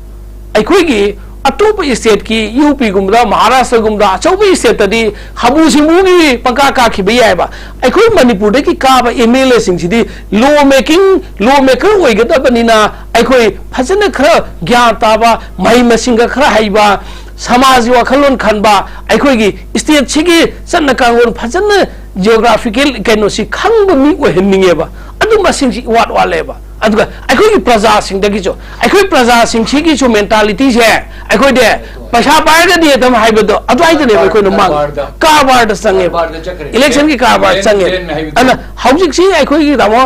ꯑꯩꯈꯣꯏꯒꯤ ꯑꯇꯣꯞꯄ ꯁ꯭ꯇꯦꯠꯀꯤ, ꯌꯨ ꯄꯤꯒꯨꯝꯕꯗ, ꯃꯍꯥꯔꯥꯁꯇ꯭ꯔꯒꯨꯝꯕꯗ, ꯑꯆꯧꯕ ꯁ꯭ꯇꯦꯠꯇꯗꯤ ꯍꯥꯕꯨ ꯁꯤꯡꯕꯨꯒꯤ ꯄꯪꯀꯥ ꯀꯥꯈꯤꯕ ꯌꯥꯏꯕ꯫ ꯑꯩꯈꯣꯏ ꯃꯅꯤꯄꯨꯔꯗꯒꯤ ꯀꯥꯕ ꯑꯦꯝ ꯑꯦꯜ ꯑꯦꯁꯤꯡꯁꯤꯗꯤ ꯂꯣ ꯃꯦꯀꯤꯡ, ꯂꯣ ꯃꯦꯀꯔ ꯑꯣꯏꯒꯗꯕꯅꯤꯅ ꯑꯩꯈꯣꯏ ꯐꯖꯅ ꯈꯔ ꯒ꯭ꯌꯥꯟ ꯇꯥꯕ, ꯃꯍꯩ ꯃꯁꯤꯡꯒ ꯈꯔ ꯍꯩꯕ, ꯁꯃꯥꯖꯒꯤ ꯋꯥꯈꯜꯂꯣꯟ ꯈꯟꯕ, ꯑꯩꯈꯣꯏꯒꯤ ꯁ꯭ꯇꯦꯠꯁꯤꯒꯤ ꯆꯠꯅ ꯀꯥꯡꯂꯣꯟ ꯐꯖꯅ, ꯖꯤꯑꯣꯒ꯭ꯔꯥꯐꯤꯀꯦꯜ ꯀꯩꯅꯣꯁꯤ ꯈꯪꯕ ꯃꯤ ꯑꯣꯏꯍꯟꯅꯤꯡꯉꯦꯕ꯫ ꯑꯗꯨ ꯃꯁꯤꯡꯁꯤ ꯏꯋꯥꯠ ꯋꯥꯠꯂꯦꯕ꯫ ꯑꯗꯨꯒ ꯑꯩꯈꯣꯏꯒꯤ ꯄ꯭ꯔꯖꯥꯁꯤꯡꯗꯒꯤꯁꯨ, ꯑꯩꯈꯣꯏ ꯄ꯭ꯔꯖꯥꯁꯤꯡꯁꯤꯒꯤꯁꯨ ꯃꯦꯟꯇꯥꯂꯤꯇꯤꯁꯦ, ꯑꯩꯈꯣꯏꯗꯤ ꯄꯩꯁꯥ ꯄꯥꯏꯔꯒꯗꯤ ꯑꯗꯨꯝ ꯍꯥꯏꯕꯗꯣ ꯑꯗꯨꯋꯥꯏꯗꯅꯦꯕ ꯑꯩꯈꯣꯏꯅ ꯃꯥꯡ ꯀꯔꯕꯥꯔꯗ꯫ ꯀꯔꯕꯥꯔꯗ ꯆꯪꯉꯦꯕ꯫ ꯀꯔꯕꯥꯔꯗ ꯆꯠꯈ꯭ꯔꯦ꯫ ꯏꯂꯦꯛꯁꯟꯒꯤ ꯀꯔꯕꯥꯔ ꯂꯦꯟ- ꯆꯪꯉꯦꯕ꯫ ꯂꯦꯟ ꯍꯥꯏꯕꯗꯣ꯫ ꯑꯗꯨꯅ ꯍꯧꯖꯤꯛꯁꯤ ꯑꯩꯈꯣꯏꯒꯤ ꯇꯥꯃꯣ,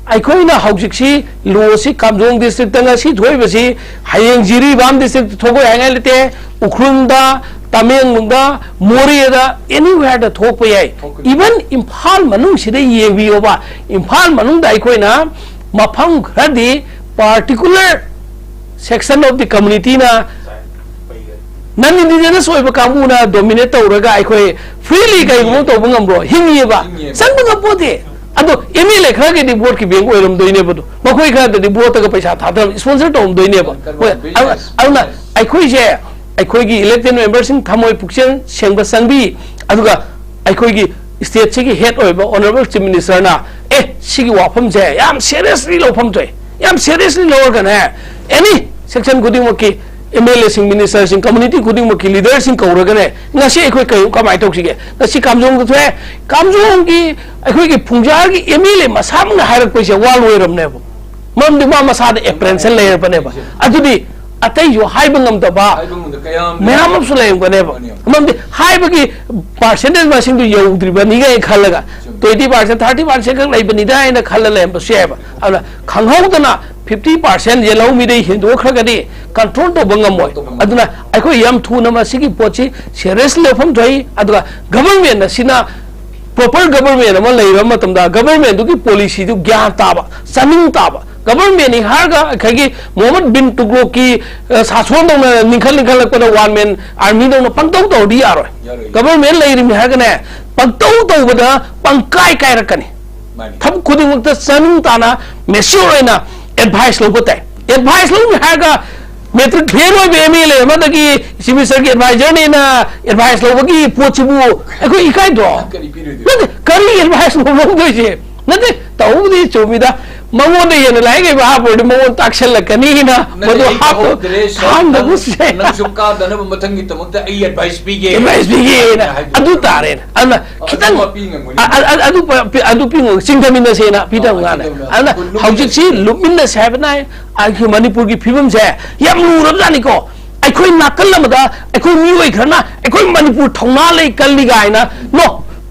ꯑꯩꯈꯣꯏꯅ ꯍꯧꯖꯤꯛꯁꯤ ꯂꯣꯁꯤ ꯀꯥꯝꯖꯣꯡ ꯗꯤꯁꯇ꯭ꯔꯤꯛꯇ ꯉꯁꯤ ꯊꯣꯛꯏꯕꯁꯤ ꯍꯌꯦꯡ ꯖꯤꯔꯤꯕꯥꯝ ꯗꯤꯁꯇ꯭ꯔꯤꯛꯇ ꯊꯣꯛꯄ ꯌꯥꯏꯉꯥꯏ ꯂꯩꯇꯦ, ꯎꯈ꯭ꯔꯨꯜꯗ, ꯇꯃꯦꯡꯂꯣꯡꯗ, ꯃꯣꯔꯦꯗ, ꯑꯦꯅꯤꯋꯦꯌꯔꯗ ꯊꯣꯛꯄ ꯌꯥꯏ꯫ ꯊꯣꯛꯀꯅꯤ꯫ ꯏꯚꯟ ꯏꯝꯐꯥꯜ ꯃꯅꯨꯡꯁꯤꯗ ꯌꯦꯡꯕꯤꯌꯣꯕ, ꯏꯝꯐꯥꯜ ꯃꯅꯨꯡꯗ ꯑꯩꯈꯣꯏꯅ ꯃꯐꯝ ꯈꯔꯗꯤ particular section of the communityꯅ, non indigenous ꯑꯣꯏꯕ ꯀꯥꯡꯕꯨꯅ dominate ꯇꯧꯔꯒ ꯑꯩꯈꯣꯏ freely ꯀꯩꯒꯨꯝꯕ ꯇꯧꯕ ꯉꯝꯕ꯭ꯔꯣ? ꯍꯤꯡꯉꯤꯑꯕ꯫ ꯍꯤꯡꯉꯤꯑꯕ꯫ ꯆꯪꯕ ꯉꯝꯄꯣꯠꯇꯦ꯫ ꯑꯗꯣ ꯑꯦꯝ ꯑꯦꯜ ꯑꯦ ꯈꯔꯒꯤꯗꯤ ꯚꯣꯠꯀꯤ ꯕꯦꯡ ꯑꯣꯏꯔꯝꯗꯣꯏꯅꯦꯕ꯫ ꯑꯗꯣ ꯃꯈꯣꯏ ꯈꯔꯗꯗꯤ ꯚꯣꯠꯇꯒ ꯄꯩꯁꯥ ꯊꯥꯗꯔ sponsor ꯇꯧꯔꯝꯗꯣꯏꯅꯦꯕ꯫ ꯀꯔꯕꯥꯔ ꯍꯣꯏ, ꯑꯗꯨ- business꯫ ꯑꯗꯨꯅ ꯑꯩꯈꯣꯏꯁꯦ, ꯑꯩꯈꯣꯏꯒꯤ elected memberꯁꯤꯡ ꯊꯃꯣꯏ ꯄꯨꯛꯆꯦꯜ ꯁꯦꯡꯕ ꯆꯪꯕꯤ, ꯑꯗꯨꯒ ꯑꯩꯈꯣꯏꯒꯤ stateꯁꯤꯒꯤ head ꯑꯣꯏꯕ honourable chief ministerꯅ, "ꯑꯦ, ꯁꯤꯒꯤ ꯋꯥꯐꯝꯁꯦ ꯌꯥꯝ seriously ꯂꯧꯐꯝ ꯊꯣꯛꯑꯦ, ꯌꯥꯝ seriously ꯂꯧꯔꯒꯅꯦ, any section ꯈꯨꯗꯤꯡꯃꯛꯀꯤ ꯑꯦꯝ ꯑꯦꯜ ꯑꯦꯁꯤꯡ, ministerꯁꯤꯡ, community ꯈꯨꯗꯤꯡꯃꯛꯀꯤ leaderꯁꯤꯡ ꯀꯧꯔꯒꯅꯦ, ꯉꯁꯤ ꯑꯩꯈꯣꯏ ꯀꯩ, ꯀꯃꯥꯏꯅ ꯇꯧꯁꯤꯒꯦ? ꯉꯁꯤ ꯀꯥꯝꯖꯣꯡꯗ ꯊꯣꯛꯑꯦ, ꯀꯥꯝꯖꯣꯡꯒꯤ ꯑꯩꯈꯣꯏꯒꯤ ꯐꯨꯡꯖꯥꯔꯒꯤ ꯑꯦꯝ ꯑꯦꯜ ꯑꯦ ꯃꯁꯥꯃꯛꯅ ꯍꯥꯏꯔꯛꯄꯁꯦ ꯋꯥ ꯂꯣꯏꯔꯕꯅꯦꯕ꯫ ꯃꯔꯝꯗꯤ ꯃꯥ ꯃꯁꯥꯗ apprehension ꯂꯩꯔꯕꯅꯦꯕ꯫ ꯑꯗꯨꯗꯤ ꯑꯇꯩꯁꯨ ꯍꯥꯏꯕ ꯉꯝꯗꯕ ꯍꯥꯏꯕ ꯉꯝꯗ ꯀꯌꯥꯝ ꯃꯌꯥꯝ ꯑꯃꯁꯨ ꯂꯩꯔꯝꯒꯅꯦꯕ꯫ ꯂꯩꯔꯝꯒꯅꯦꯕ꯫ ꯃꯔꯝꯗꯤ ꯍꯥꯏꯕꯒꯤ percentage ꯃꯁꯤꯡꯗꯨ ꯌꯧꯗ꯭ꯔꯤꯕꯅꯤꯒ ꯈꯜꯂꯒ, ꯆꯨꯝꯃꯤ꯫ Twenty percent, thirty percent ꯈꯛ ꯂꯩꯕꯅꯤꯗ ꯍꯥꯏꯅ ꯈꯜꯂ ꯂꯩꯔꯝꯕꯁꯨ ꯌꯥꯏꯕ꯫ ꯑꯗꯨꯅ ꯈꯪꯍꯧꯗꯅ fifty percentꯁꯦ ꯂꯧꯃꯤꯗꯩ ꯍꯦꯟꯗꯣꯛꯈ꯭ꯔꯒꯗꯤ control ꯇꯧꯕ ꯉꯝꯃꯣꯏ꯫ ꯇꯧꯕ ꯉꯝꯃꯣꯏ꯫ ꯑꯗꯨꯅ ꯑꯩꯈꯣꯏ ꯌꯥꯝ ꯊꯨꯅ ꯃꯁꯤꯒꯤ ꯄꯣꯠꯁꯤ seriously ꯂꯧꯐꯝ ꯊꯣꯛꯏ꯫ ꯑꯗꯨꯒ government ꯑꯁꯤꯅ proper government ꯑꯃ ꯂꯩꯕ ꯃꯇꯝꯗ governmentꯗꯨꯒꯤ policyꯗꯨ ꯒ꯭ꯌꯥꯟ ꯇꯥꯕ, ꯆꯥꯅꯤꯡ ꯇꯥꯕ, governmentꯅꯤ ꯍꯥꯏꯔꯒ ꯑꯩꯈꯣꯏꯒꯤ ꯃꯣꯍꯝꯃꯗ ꯕꯤꯟ ꯇꯨꯒ꯭ꯂꯣꯛꯀꯤ, ꯑ, ꯁꯥꯁꯣꯟꯗꯧꯅ ꯅꯤꯡꯈꯠ ꯅꯤꯡꯈꯠꯂꯛꯄꯗ one man armyꯗꯧꯅ ꯄꯪꯇꯧ ꯇꯧꯔꯗꯤ ꯌꯥꯔꯣꯏ꯫ ꯌꯥꯔꯣꯏ꯫ Government ꯂꯩꯔꯤꯕꯅꯤ ꯍꯥꯏꯔꯒꯅꯦ, ꯄꯪꯇꯧ ꯇꯧꯕꯗ ꯄꯪꯀꯥꯏ ꯀꯥꯏꯔꯛꯀꯅꯤ꯫ ꯃꯥꯅꯤ꯫ ꯊꯕꯛ ꯈꯨꯗꯤꯡꯃꯛꯇ ꯆꯥꯅꯤꯡ ꯇꯥꯅ mature ꯑꯣꯏꯅ advice ꯂꯧꯕ ꯇꯥꯏ꯫ Advice ꯂꯧꯅꯤ ꯍꯥꯏꯔꯒ matric fail ꯑꯣꯏꯕ ꯑꯦꯝ ꯑꯦꯜ ꯑꯦ ꯑꯃꯗꯒꯤ chief ministerꯒꯤ advisorꯅꯦꯅ advice ꯂꯧꯕꯒꯤ ꯄꯣꯠꯁꯤꯕꯨ ꯑꯩꯈꯣꯏ ꯏꯀꯥꯏꯗ꯭ꯔꯣ? ꯀꯔꯤ ꯄꯤꯔꯣꯏꯗꯣꯏꯅꯣ? ꯅꯠꯇꯦ, ꯀꯔꯤ advice ꯂꯧꯗꯣꯏꯁꯦ? ꯅꯠꯇꯦ, ꯇꯧꯕꯗꯤ ꯆꯨꯝꯃꯤꯗ꯫ ꯃꯉꯣꯟꯗ ꯍꯦꯟꯅ ꯂꯥꯏꯔꯤꯛ ꯍꯩꯕ ꯍꯥꯞꯄꯨꯔꯗꯤ ꯃꯉꯣꯟ ꯇꯥꯛꯁꯜꯂꯛꯀꯅꯤꯅ ꯅꯪ ꯃꯗꯨ ꯑꯩ ꯍꯥꯞꯇ-, ꯀꯧꯍꯧꯗ꯭ꯔꯦ, ꯁꯣꯝ ꯍꯥꯞꯅꯕꯁꯦ ꯅꯪ, ꯅꯪ ꯁꯨꯝ ꯀꯥꯗꯅꯕ ꯃꯊꯪꯒꯤꯗꯃꯛꯇ ꯑꯩ advice ꯄꯤꯒꯦ꯫ Advice ꯄꯤꯒꯦꯅ꯫ ꯍꯥꯏꯗꯣ꯫ ꯑꯗꯨ ꯇꯥꯔꯦꯅꯦ꯫ ꯑꯗꯨꯅ ꯑꯗꯨ ꯈꯤꯇꯪ ꯃꯄꯤ ꯉꯝꯒꯅꯤ꯫ ꯑ-, ꯑ-, ꯑ-, ꯑꯗꯨ ꯄ-, ꯄꯤ-, ꯑꯗꯨ ꯄꯤꯉꯝꯒꯅꯤ꯫ ꯆꯤꯡꯗꯃꯤꯟꯅꯁꯦꯅ ꯄꯤꯗꯧ ꯑ, ꯉꯥꯏꯔꯦ꯫ ꯆꯤꯡꯗꯃꯤꯟꯅ-, ꯑꯗꯨꯅ ꯑꯩꯈꯣꯏ ꯂꯨꯞꯃꯤꯟꯅꯁꯤ꯫ ꯍꯧꯖꯤꯛꯁꯤ ꯂꯨꯞꯃꯤꯟꯅꯁꯦ ꯍꯥꯏꯕꯅ ꯑꯩ, ꯑꯩꯈꯣꯏ ꯃꯅꯤꯄꯨꯔꯒꯤ ꯐꯤꯕꯝꯁꯦ ꯌꯥꯝ ꯂꯨꯔꯕꯖꯥꯠꯅꯤꯀꯣ꯫ ꯑꯩꯈꯣꯏ ꯅꯥꯀꯜ ꯑꯃꯗ ꯑꯩꯈꯣꯏ ꯃꯤꯑꯣꯏ ꯈꯔꯅ ꯑꯩꯈꯣꯏ ꯃꯅꯤꯄꯨꯔ ꯊꯧꯅꯥ ꯂꯩ ꯀꯜꯂꯤ ꯀꯥꯏꯅ, ꯅꯣ,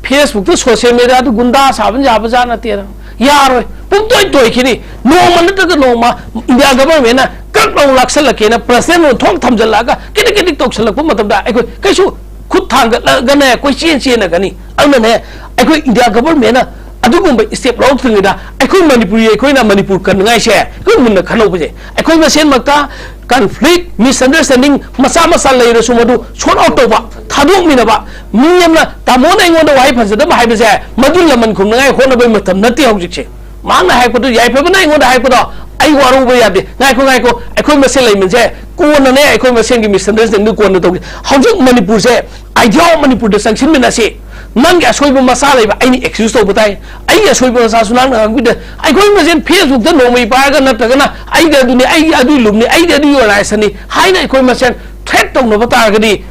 Facebook-ꯇ, social media-ꯗ ꯒꯨꯟꯗꯥ ꯁꯥꯕꯅ ꯌꯥꯕꯖꯥꯠ ꯅꯠꯇꯦꯗ꯫ ꯌꯥꯔꯣꯏ꯫ ꯄꯨꯡꯇꯣꯏ ꯇꯣꯏꯈꯤꯅꯤ꯫ ꯅꯣꯡꯃ ꯅꯠꯇ꯭ꯔꯒ ꯅꯣꯡꯃ India government-ꯅ ꯀ꯭ꯔꯛ ꯂꯥꯎ ꯂꯥꯛꯁꯜꯂꯛꯀꯦꯅ president-ꯅ ꯊꯣꯛ ꯊꯝꯖꯤꯜꯂꯛꯑꯒ ꯀꯤꯗꯤꯛ ꯀꯤꯗꯤꯛ ꯇꯧꯁꯜꯂꯛꯄ ꯃꯇꯝꯗ ꯑꯩꯈꯣꯏ ꯀꯩꯁꯨ ꯈꯨꯠ ꯊꯥꯡꯒꯠꯂꯒꯅꯦ ꯀꯣꯏꯆꯦꯟ ꯆꯦꯟꯅꯒꯅꯤ꯫ ꯑꯗꯨꯅꯅꯦ ꯑꯩꯈꯣꯏ India government-ꯅ ꯑꯗꯨꯒꯨꯝꯕ step ꯂꯧꯔꯛꯇ꯭ꯔꯤꯉꯩꯗ ꯑꯩꯈꯣꯏ ꯃꯅꯤꯄꯨꯔꯤ ꯑꯩꯈꯣꯏꯅ ꯃꯅꯤꯄꯨꯔ ꯀꯟꯅꯉꯥꯏꯁꯦ ꯑꯩꯈꯣꯏ ꯃꯨꯟꯅ ꯈꯟꯍꯧꯕꯁꯦ꯫ ꯑꯩꯈꯣꯏ ꯃꯁꯦꯟꯃꯛꯇ conflict, misunderstanding ꯃꯆꯥ ꯃꯆꯥ ꯂꯩꯔꯁꯨ ꯃꯗꯨ sort out ꯇꯧꯕ, ꯊꯥꯗꯣꯛꯃꯤꯟꯅꯕ꯫ ꯃꯤ ꯑꯃꯅ "ꯇꯥꯃꯣꯅ ꯑꯩꯉꯣꯟꯗ ꯋꯥꯍꯩ ꯐꯖꯗꯕ ꯍꯥꯏꯕꯁꯦ", ꯃꯗꯨ ꯂꯃꯟ ꯈꯨꯝꯅꯉꯥꯏ ꯍꯣꯠꯅꯕꯒꯤ ꯃꯇꯝ ꯅꯠꯇꯦ ꯍꯧꯖꯤꯛꯁꯦ꯫ ꯃꯍꯥꯛꯅ ꯍꯥꯏꯔꯛꯄꯗꯨ, ꯌꯥꯏꯐꯕꯅ ꯑꯩꯉꯣꯟꯗ ꯍꯥꯏꯔꯛꯄꯗꯣ ꯑꯩ ꯋꯥꯔꯧꯕ ꯌꯥꯗꯦ꯫ "ꯉꯥꯏꯈꯣ, ꯉꯥꯏꯈꯣ, ꯑꯩꯈꯣꯏ ꯃꯁꯦꯟ ꯂꯩꯃꯤꯟꯁꯦ, ꯀꯣꯟꯅꯅꯦ, ꯑꯩꯈꯣꯏ ꯃꯁꯦꯟꯒꯤ misunderstanding ꯀꯣꯟꯅ ꯇꯧꯒꯦ꯫ ꯍꯧꯖꯤꯛ ꯃꯅꯤꯄꯨꯔꯁꯦ idea of ꯃꯅꯤꯄꯨꯔꯗ ꯆꯪꯁꯤꯟꯃꯤꯟꯅꯁꯤ꯫ ꯅꯪꯒꯤ ꯑꯁꯣꯏꯕ ꯃꯆꯥ ꯂꯩꯕ ꯑꯩꯅ excuse ꯇꯧꯕ ꯇꯥꯏ꯫ ꯑꯩꯒꯤ ꯑꯁꯣꯏꯕ ꯃꯆꯥꯁꯨ ꯅꯪꯅ ꯉꯥꯡꯕꯤꯗꯦ꯫ ꯑꯩꯈꯣꯏ ꯃꯁꯦꯟ Facebook-ꯇ ꯅꯣꯡꯃꯩ ꯄꯥꯏꯔꯒ ꯅꯠꯇ꯭ꯔꯒꯅ ꯑꯩꯗꯤ ꯑꯗꯨꯅꯤ, ꯑꯩꯒꯤ ꯑꯗꯨꯒꯤ ꯂꯨꯞꯅꯤ, ꯑꯩꯗꯤ ꯑꯗꯨꯒꯤ organization-ꯅꯤ" ꯍꯥꯏꯅ ꯑꯩꯈꯣꯏ ꯃꯁꯦꯟ threat ꯇꯧꯅꯕ ꯇꯥꯔꯒꯗꯤ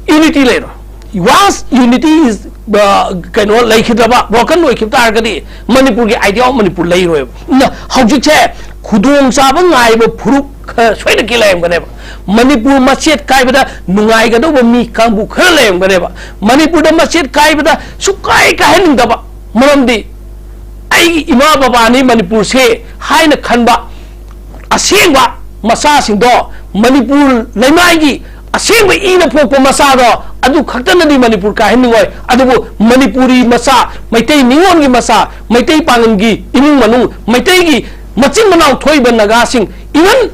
unity ꯂꯩꯔꯣꯏ꯫ Once unity is, ꯑ, ꯀꯩꯅꯣ ꯂꯩꯈꯤꯗ꯭ꯔꯕ, broken ꯑꯣꯏꯈꯤꯕ ꯇꯥꯔꯒꯗꯤ ꯃꯅꯤꯄꯨꯔꯒꯤ idea of ꯃꯅꯤꯄꯨꯔ ꯂꯩꯔꯣꯏꯕ꯫ ꯑꯗꯨꯅ ꯍꯧꯖꯤꯛꯁꯦ ꯈꯨꯗꯣꯡꯆꯥꯕ ꯉꯥꯏꯕ ꯐꯨꯔꯨꯞ ꯈꯔ ꯁꯣꯏꯗꯅꯀꯤ ꯂꯩꯔꯝꯒꯅꯦꯕ꯫ ꯃꯅꯤꯄꯨꯔ ꯃꯆꯦꯠ ꯀꯥꯏꯕꯗ ꯅꯨꯡꯉꯥꯏꯒꯗꯧꯕ ꯃꯤ ꯀꯥꯡꯕꯨ ꯈꯔ ꯂꯩꯔꯝꯒꯅꯦꯕ꯫ ꯃꯅꯤꯄꯨꯔꯗ ꯃꯆꯦꯠ ꯀꯥꯏꯕꯗ ꯁꯨꯛꯀꯥꯏ ꯀꯥꯏꯍꯟꯅꯤꯡꯗꯕ, ꯃꯔꯝꯗꯤ ꯑꯩꯒꯤ ꯏꯃꯥ ꯕꯕꯥꯅꯤ ꯃꯅꯤꯄꯨꯔꯁꯦ ꯍꯥꯏꯅ ꯈꯟꯕ ꯑꯁꯦꯡꯕ ꯃꯆꯥꯁꯤꯡꯗꯣ, ꯃꯅꯤꯄꯨꯔ ꯂꯩꯃꯥꯏꯒꯤ ꯑꯁꯦꯡꯕ ꯏꯅ ꯄꯣꯛꯄ ꯃꯆꯥꯗꯣ, ꯑꯗꯨ ꯈꯛꯇꯅꯗꯤ ꯃꯅꯤꯄꯨꯔ ꯀꯥꯏꯍꯟꯅꯤꯡꯉꯣꯏ꯫ ꯑꯗꯨꯕꯨ ꯃꯅꯤꯄꯨꯔꯤ ꯃꯆꯥ, ꯃꯩꯇꯩ ꯅꯤꯉꯣꯜꯒꯤ ꯃꯆꯥ, ꯃꯩꯇꯩ ꯄꯥꯉꯜꯒꯤ ꯏꯃꯨꯡ ꯃꯅꯨꯡ, ꯃꯩꯇꯩꯒꯤ ꯃꯆꯤꯟ ꯃꯅꯥꯎ ꯊꯣꯛꯏꯕ ꯅꯥꯒꯥꯁꯤꯡ, even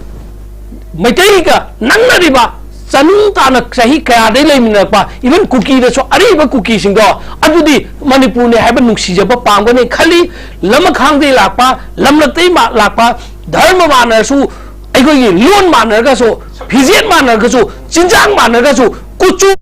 ꯃꯩꯇꯩꯒ ꯅꯛꯅꯔꯤꯕ ꯆꯅꯨꯡ ꯇꯥꯅ ꯆꯍꯤ ꯀꯌꯥꯗꯩ ꯂꯩꯃꯤꯟꯅꯔꯛꯄ, even ꯀꯨꯀꯤꯗꯁꯨ ꯑꯔꯤꯕ ꯀꯨꯀꯤꯁꯤꯡꯗꯣ, ꯑꯗꯨꯗꯤ ꯃꯅꯤꯄꯨꯔꯅꯤ ꯍꯥꯏꯕ ꯅꯨꯡꯁꯤꯖꯕ ꯄꯥꯝꯒꯅꯤ ꯈꯜꯂꯤ꯫ ꯂꯃꯈꯥꯡꯗꯩ ꯂꯥꯛꯄ, ꯂꯝꯂꯛꯇꯩ ꯃꯥ-, ꯂꯥꯛꯄ, ꯙꯔꯃ ꯃꯥꯟꯅꯔꯁꯨ, ꯑꯩꯈꯣꯏꯒꯤ ꯂꯣꯟ ꯃꯥꯟꯅꯔꯒꯁꯨ, ꯐꯤꯖꯦꯠ ꯃꯥꯟꯅꯔꯒꯁꯨ, ꯆꯤꯟꯖꯥꯛ ꯃꯥꯟꯅꯔꯒꯁꯨ, ꯀꯨꯆꯨ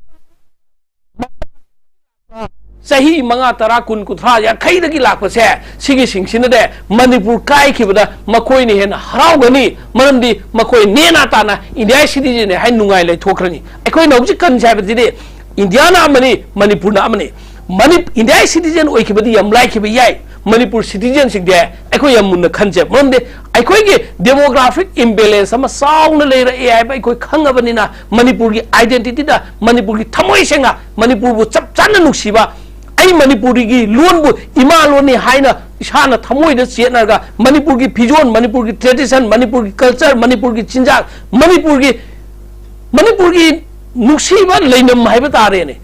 ꯆꯍꯤ ꯃꯉꯥ, ꯇꯔꯥ, ꯀꯨꯟ, ꯀꯨꯟꯊ꯭ꯔꯥ, ꯌꯥꯡꯈꯩꯗꯒꯤ ꯂꯥꯛꯄꯁꯦ, ꯁꯤꯒꯤꯁꯤꯡꯁꯤꯅꯗꯤ ꯃꯅꯤꯄꯨꯔ ꯀꯥꯏꯈꯤꯕꯗ ꯃꯈꯣꯏꯅ ꯍꯦꯟꯅ ꯍꯔꯥꯎꯒꯅꯤ꯫ ꯃꯔꯝꯗꯤ ꯃꯈꯣꯏ ꯅꯦꯅꯥ ꯇꯥꯅ ꯏꯟꯗꯤꯌꯥ ꯁꯤꯇꯤꯖꯦꯟꯅꯤ ꯍꯥꯏ ꯅꯨꯡꯉꯥꯏ ꯂꯩꯊꯣꯛꯈ꯭ꯔꯅꯤ꯫ ꯑꯩꯈꯣꯏꯅ ꯍꯧꯖꯤꯛ ꯀꯟꯁꯦ ꯍꯥꯏꯕꯁꯤꯗꯤ ꯏꯟꯗꯤꯌꯥꯅ ꯑꯃꯅꯤ, ꯃꯅꯤꯄꯨꯔꯅ ꯑꯃꯅꯤ꯫ ꯃꯅꯤ-, ꯏꯟꯗꯤꯌꯥ ꯁꯤꯇꯤꯖꯦꯟ ꯑꯣꯏꯈꯤꯕꯗꯤ ꯌꯥꯝ ꯂꯥꯏꯈꯤꯕ ꯌꯥꯏ꯫ ꯃꯅꯤꯄꯨꯔ ꯁꯤꯇꯤꯖꯦꯟꯁꯤꯡꯗꯤ ꯑꯩꯈꯣꯏ ꯌꯥꯝ ꯃꯨꯟꯅ ꯈꯟꯁꯦ꯫ ꯃꯔꯝꯗꯤ ꯑꯩꯈꯣꯏꯒꯤ demographic imbalance ꯑꯃ ꯆꯥꯎꯅ ꯂꯩꯔꯛꯑꯦ ꯍꯥꯏꯕ ꯑꯩꯈꯣꯏ ꯈꯪꯉꯕꯅꯤꯅ, ꯃꯅꯤꯄꯨꯔꯒꯤ identityꯗ, ꯃꯅꯤꯄꯨꯔꯒꯤ ꯊꯃꯣꯏ ꯁꯦꯡꯅ, ꯃꯅꯤꯄꯨꯔꯕꯨ ꯆꯞ ꯆꯥꯅ ꯅꯨꯡꯁꯤꯕ, ꯑꯩ ꯃꯅꯤꯄꯨꯔꯤꯒꯤ ꯂꯣꯟꯕꯨ ꯏꯃꯥ ꯂꯣꯟꯅꯤ ꯍꯥꯏꯅ ꯏꯁꯥꯅ ꯊꯃꯣꯏꯗ ꯆꯦꯠꯅꯔꯒ, ꯃꯅꯤꯄꯨꯔꯒꯤ ꯐꯤꯖꯣꯜ, ꯃꯅꯤꯄꯨꯔꯒꯤ tradition, ꯃꯅꯤꯄꯨꯔꯒꯤ culture, ꯃꯅꯤꯄꯨꯔꯒꯤ ꯆꯤꯟꯖꯥꯛ, ꯃꯅꯤꯄꯨꯔꯒꯤ, ꯃꯅꯤꯄꯨꯔꯒꯤ ꯅꯨꯡꯁꯤꯕ ꯂꯩꯅꯝ ꯍꯥꯏꯕ ꯇꯥꯔꯦꯅꯦ꯫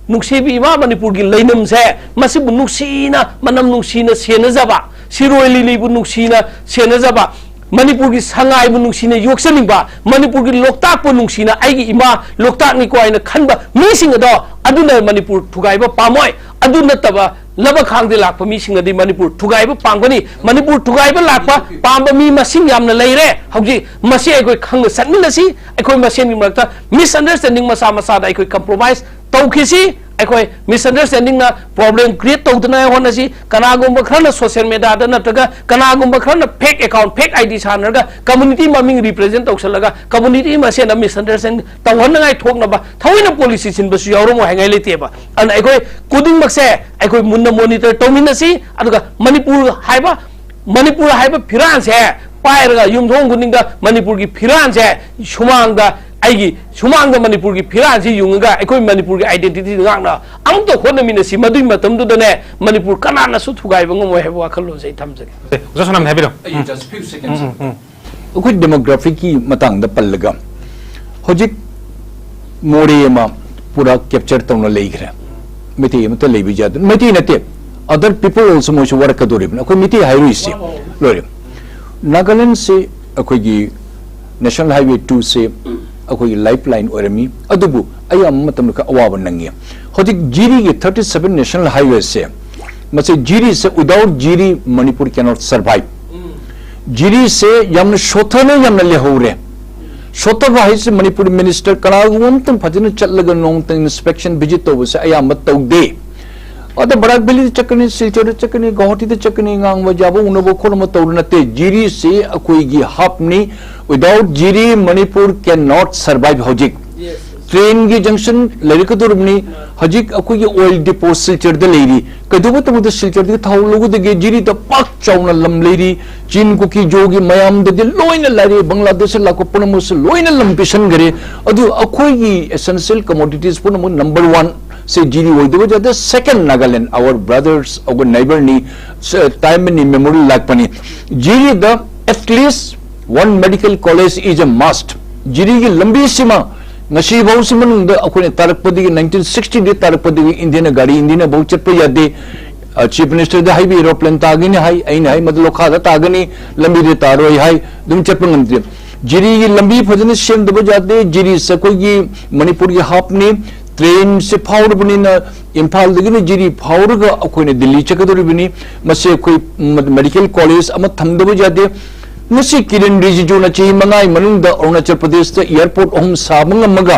ꯅꯨꯡꯁꯤꯕꯤ ꯏꯃꯥ ꯃꯅꯤꯄꯨꯔꯒꯤ ꯂꯩꯅꯝꯁꯦ, ꯃꯁꯤꯕꯨ ꯅꯨꯡꯁꯤꯅ, ꯃꯅꯝ ꯅꯨꯡꯁꯤꯅ ꯁꯦꯟꯅꯖꯕ, ꯁꯤꯔꯣꯏ ꯂꯤꯂꯤꯕꯨ ꯅꯨꯡꯁꯤꯅ ꯁꯦꯟꯅꯖꯕ, ꯃꯅꯤꯄꯨꯔꯒꯤ ꯁꯉꯥꯏꯕꯨ ꯅꯨꯡꯁꯤꯅ ꯌꯣꯛꯆꯅꯤꯡꯕ, ꯃꯅꯤꯄꯨꯔꯒꯤ ꯂꯣꯛꯇꯥꯛꯄꯨ ꯅꯨꯡꯁꯤꯅ ꯑꯩꯒꯤ ꯏꯃꯥ ꯂꯣꯛꯇꯥꯛꯅꯤꯀꯣ ꯍꯥꯏꯅ ꯈꯟꯕ ꯃꯤꯁꯤꯡ ꯑꯗꯣ, ꯑꯗꯨꯅ ꯃꯅꯤꯄꯨꯔ ꯊꯨꯒꯥꯏꯕ ꯄꯥꯝꯃꯣꯏ꯫ ꯑꯗꯨ ꯅꯠꯇꯕ ꯂꯕꯈꯥꯡꯗ ꯂꯥꯛꯄ ꯃꯤꯁꯤꯡꯅꯗꯤ ꯃꯅꯤꯄꯨꯔ ꯊꯨꯒꯥꯏꯕ ꯄꯥꯝꯒꯅꯤ꯫ ꯃꯅꯤꯄꯨꯔ ꯊꯨꯒꯥꯏꯕ ꯂꯥꯛꯄ ꯄꯥꯝꯕ ꯃꯤ ꯃꯁꯤꯡ ꯌꯥꯝꯅ ꯂꯩꯔꯦ꯫ ꯍꯧꯖꯤꯛ ꯃꯁꯤ ꯑꯩꯈꯣꯏ ꯈꯪꯅ ꯆꯠꯃꯤꯟꯅꯁꯤ꯫ ꯑꯩꯈꯣꯏ ꯃꯁꯦꯟꯒꯤ ꯃꯔꯛꯇ misunderstanding ꯃꯆꯥ ꯃꯆꯥꯗ ꯑꯩꯈꯣꯏ compromise ꯇꯧꯈꯤꯁꯤ꯫ ꯑꯩꯈꯣꯏ misunderstandingꯅ problem create ꯇꯧꯗꯅꯉꯥꯏ ꯍꯣꯠꯅꯁꯤ꯫ ꯀꯅꯥꯒꯨꯝꯕ ꯈꯔꯅ social mediaꯗ ꯅꯠꯇ꯭ꯔꯒ ꯀꯅꯥꯒꯨꯝꯕ ꯈꯔꯅ fake account, fake ID ꯁꯥꯟꯅꯔꯒ community ꯃꯃꯤꯡ represent ꯇꯧꯁꯜꯂꯒ community ꯃꯁꯦꯟꯗ misunderstanding ꯇꯧꯍꯟꯅꯉꯥꯏ ꯊꯣꯛꯅꯕ ꯊꯑꯣꯏꯅ policy ꯁꯤꯟꯕꯁꯨ ꯌꯥꯎꯔꯝꯃꯣꯏ ꯍꯥꯏꯉꯥꯏ ꯂꯩꯇꯦꯕ꯫ ꯑꯗꯨꯅ ꯑꯩꯈꯣꯏ ꯈꯨꯗꯤꯡꯃꯛꯁꯦ ꯑꯩꯈꯣꯏ ꯃꯨꯟꯅ monitor ꯇꯧꯃꯤꯟꯅꯁꯤ꯫ ꯑꯗꯨꯒ ꯃꯅꯤꯄꯨꯔ ꯍꯥꯏꯕ, ꯃꯅꯤꯄꯨꯔ ꯍꯥꯏꯕ ꯐꯤꯔꯥꯟꯁꯦ ꯄꯥꯏꯔꯒ ꯌꯨꯝꯊꯣꯡ ꯈꯨꯗꯤꯡꯗ ꯃꯅꯤꯄꯨꯔꯒꯤ ꯐꯤꯔꯥꯟꯁꯦ ꯁꯨꯃꯥꯡꯗ, ꯑꯩꯒꯤ ꯁꯨꯃꯥꯡꯗ ꯃꯅꯤꯄꯨꯔꯒꯤ ꯐꯤꯔꯥꯟꯁꯤ ꯌꯨꯡꯉꯒ ꯑꯩꯈꯣꯏ ꯃꯅꯤꯄꯨꯔꯒꯤ identity ꯉꯥꯛꯅ ꯑꯃꯨꯛꯇ ꯍꯣꯠꯅꯃꯤꯟꯅꯁꯤ꯫ ꯃꯗꯨꯒꯤ ꯃꯇꯝꯗꯨꯗꯅꯦ ꯃꯅꯤꯄꯨꯔ ꯀꯅꯥꯅꯁꯨ ꯊꯨꯒꯥꯏꯕ ꯉꯝꯃꯣꯏ ꯍꯥꯏꯕ ꯋꯥꯈꯜꯂꯣꯟꯁꯦ ꯑꯩ ꯊꯝꯖꯒꯦ꯫ ꯑꯣꯖꯥ ꯁꯣꯅꯥꯝꯅ ꯍꯥꯏꯕꯤꯔꯣ꯫ ꯑꯩ ꯎꯝ, just few seconds꯫ ꯎꯝ, ꯎꯝ, ꯎꯝ꯫ ꯑꯩꯈꯣꯏ demographyꯒꯤ ꯃꯇꯥꯡꯗ ꯄꯜꯂꯒ, ꯍꯧꯖꯤꯛ ꯃꯣꯔꯦ ꯑꯃ ꯄꯨꯔꯥ capture ꯇꯧꯅ ꯂꯩꯈ꯭ꯔꯦ꯫ ꯃꯩꯇꯩ ꯑꯃꯠꯇ ꯂꯩꯕ ꯌꯥꯗꯦ꯫ ꯃꯩꯇꯩ ꯅꯠꯇꯦ, other people also ꯃꯣꯏꯁꯨ ꯋꯥꯔꯛꯀꯗꯧꯔꯤꯕꯅꯤ꯫ ꯑꯩꯈꯣꯏ ꯃꯩꯇꯩ ꯍꯥꯏꯔꯨꯏꯁꯦ ꯂꯣꯏꯔꯦ꯫ ꯅꯥꯒꯥꯂꯦꯟꯁꯦ ꯑꯩꯈꯣꯏꯒꯤ National Highway twoꯁꯦ ꯑꯩꯈꯣꯏꯒꯤ lifeline ꯑꯣꯏꯔꯝꯃꯤ, ꯑꯗꯨꯕꯨ ꯑꯌꯥꯝꯕ ꯃꯇꯝꯗ ꯈꯔ ꯑꯋꯥꯕ ꯅꯪꯉꯤ꯫ ꯍꯧꯖꯤꯛ ꯖꯤꯔꯤꯒꯤ thirty seven National Highwayꯁꯦ, ꯃꯁꯤ ꯖꯤꯔꯤꯁꯦ, without ꯖꯤꯔꯤ Manipur cannot survive꯫ ꯖꯤꯔꯤꯁꯦ ꯌꯥꯝꯅ ꯁꯣꯠꯊꯅ ꯌꯥꯝꯅ ꯂꯩꯍꯧꯔꯦ꯫ ꯁꯣꯠꯊꯕ ꯍꯥꯏꯁꯦ ꯃꯅꯤꯄꯨꯔ minister ꯀꯅꯥꯒꯨꯝꯕ ꯑꯝꯇꯪ ꯐꯖꯅ ꯆꯠꯂꯒ ꯅꯣꯡꯃꯇꯪ inspection visit ꯇꯧꯕꯁꯦ ꯑꯌꯥꯝꯕ ꯇꯧꯗꯦ꯫ ꯑꯗ ꯕꯔꯥꯛ ꯚꯦꯂꯤꯗ ꯆꯠꯀꯅꯤ, ꯁꯤꯜꯆꯔꯗ ꯆꯠꯀꯅꯤ, ꯒꯧꯍꯥꯇꯤꯗ ꯆꯠꯀꯅꯤ, ꯉꯥꯡꯕ ꯌꯥꯕ ꯎꯅꯕ ꯈꯣꯠꯅꯕ ꯇꯧꯔ ꯅꯠꯇꯦ꯫ ꯖꯤꯔꯤꯁꯤ ꯑꯩꯈꯣꯏꯒꯤ ꯍꯕꯅꯤ꯫ Without ꯖꯤꯔꯤ, Manipur cannot survive ꯍꯧꯖꯤꯛ꯫ ꯇ꯭ꯔꯦꯟꯒꯤ ꯖꯪꯁꯟ ꯂꯩꯔꯛꯀꯗꯧꯔꯕꯅꯤ꯫ ꯍꯧꯖꯤꯛ ꯑꯩꯈꯣꯏꯒꯤ ꯑꯣꯏꯜ ꯗꯤꯄꯣ ꯁꯤꯜꯆꯔꯗ ꯂꯩꯔꯤ꯫ ꯀꯩꯗꯧꯕ ꯃꯇꯝꯗ ꯁꯤꯜꯆꯔꯗꯒꯤ ꯊꯥꯎ ꯂꯧꯒꯗꯒꯦ? ꯖꯤꯔꯤꯗ ꯄꯥꯛ ꯆꯥꯎꯅ ꯂꯝ ꯂꯩꯔꯤ꯫ ꯆꯤꯟ, ꯀꯨꯀꯤ, ꯖꯣꯒꯤ ꯃꯌꯥꯝꯗꯗꯤ ꯂꯣꯏꯅ ꯂꯩꯔꯦ꯫ ꯕꯪꯒ꯭ꯂꯥꯗꯦꯁꯇ ꯂꯥꯛꯄ ꯄꯨꯝꯅꯃꯛꯁꯨ ꯂꯣꯏꯅ ꯂꯝ ꯄꯤꯁꯟꯈ꯭ꯔꯦ꯫ ꯑꯗꯨ ꯑꯩꯈꯣꯏꯒꯤ essential commodities ꯄꯨꯝꯅꯃꯛ number one ꯁꯦ ꯖꯤꯔꯤ ꯑꯣꯏꯗꯕ ꯌꯥꯗꯦ꯫ Second Nagaland, our brothers, our neighbor ꯅꯤ, ꯁ-, time ꯅꯤ, memorial ꯂꯥꯛꯄꯅꯤ꯫ ꯖꯤꯔꯤꯗ at least one medical college is a must꯫ ꯖꯤꯔꯤꯒꯤ ꯂꯝꯕꯤꯁꯤꯃ ꯉꯁꯤ ꯐꯥꯎꯁꯤ ꯃꯅꯨꯡꯗ ꯑꯩꯈꯣꯏꯅ ꯇꯥꯔꯛꯄꯗꯒꯤ, nineteen sixty ꯗꯒꯤ ꯇꯥꯔꯛꯄꯗꯒꯤ ꯏꯟꯗꯤꯌꯥꯅ ꯒꯥꯔꯤ ꯏꯟꯗꯤꯌꯥꯅ ꯐꯥꯎ ꯆꯠꯄ ꯌꯥꯗꯦ꯫ ꯑ, ꯆꯤꯐ ꯃꯤꯅꯤꯁꯇꯔꯗ ꯍꯥꯏꯕꯤꯔꯣ, ꯄ꯭ꯂꯦꯟ ꯇꯥꯒꯅꯤ ꯍꯥꯏ, ꯑꯩꯅ ꯍꯥꯏ ꯃꯗꯨ ꯂꯣꯈꯥꯗ ꯇꯥꯒꯅꯤ, ꯂꯝꯕꯤꯗ ꯇꯥꯔꯣꯏ ꯍꯥꯏ, ꯑꯗꯨꯝ ꯆꯠꯄ ꯉꯝꯗꯦ꯫ ꯖꯤꯔꯤꯒꯤ ꯂꯝꯕꯤ ꯐꯖꯅ ꯁꯦꯝꯗꯕ ꯌꯥꯗꯦ꯫ ꯖꯤꯔꯤꯁꯦ ꯑꯩꯈꯣꯏꯒꯤ ꯃꯅꯤꯄꯨꯔꯒꯤ ꯍꯕꯅꯤ꯫ ꯇ꯭ꯔꯦꯟꯁꯦ ꯐꯥꯎꯔꯕꯅꯤꯅ ꯏꯝꯐꯥꯜꯗꯒꯤꯅ ꯖꯤꯔꯤ ꯐꯥꯎꯔꯒ ꯑꯩꯈꯣꯏꯅ ꯗꯤꯜꯂꯤ ꯆꯠꯀꯗꯧꯔꯤꯕꯅꯤ꯫ ꯃꯁꯤ ꯑꯩꯈꯣꯏ ꯃ-, ꯃꯦꯗꯤꯀꯦꯜ ꯀꯣꯂꯦꯖ ꯑꯃ ꯊꯝꯗꯕ ꯌꯥꯗꯦ꯫ ꯉꯁꯤ ꯀꯤꯔꯦꯟ ꯔꯤꯖꯤꯖꯨꯅ ꯆꯍꯤ ꯃꯉꯥꯒꯤ ꯃꯅꯨꯡꯗ ꯑꯔꯨꯅꯥꯆꯜ ꯄ꯭ꯔꯗꯦꯁꯇ ꯑꯦꯌꯥꯔꯄꯣꯔꯠ ꯑꯍꯨꯝ ꯁꯥꯕ ꯉꯝꯃꯒ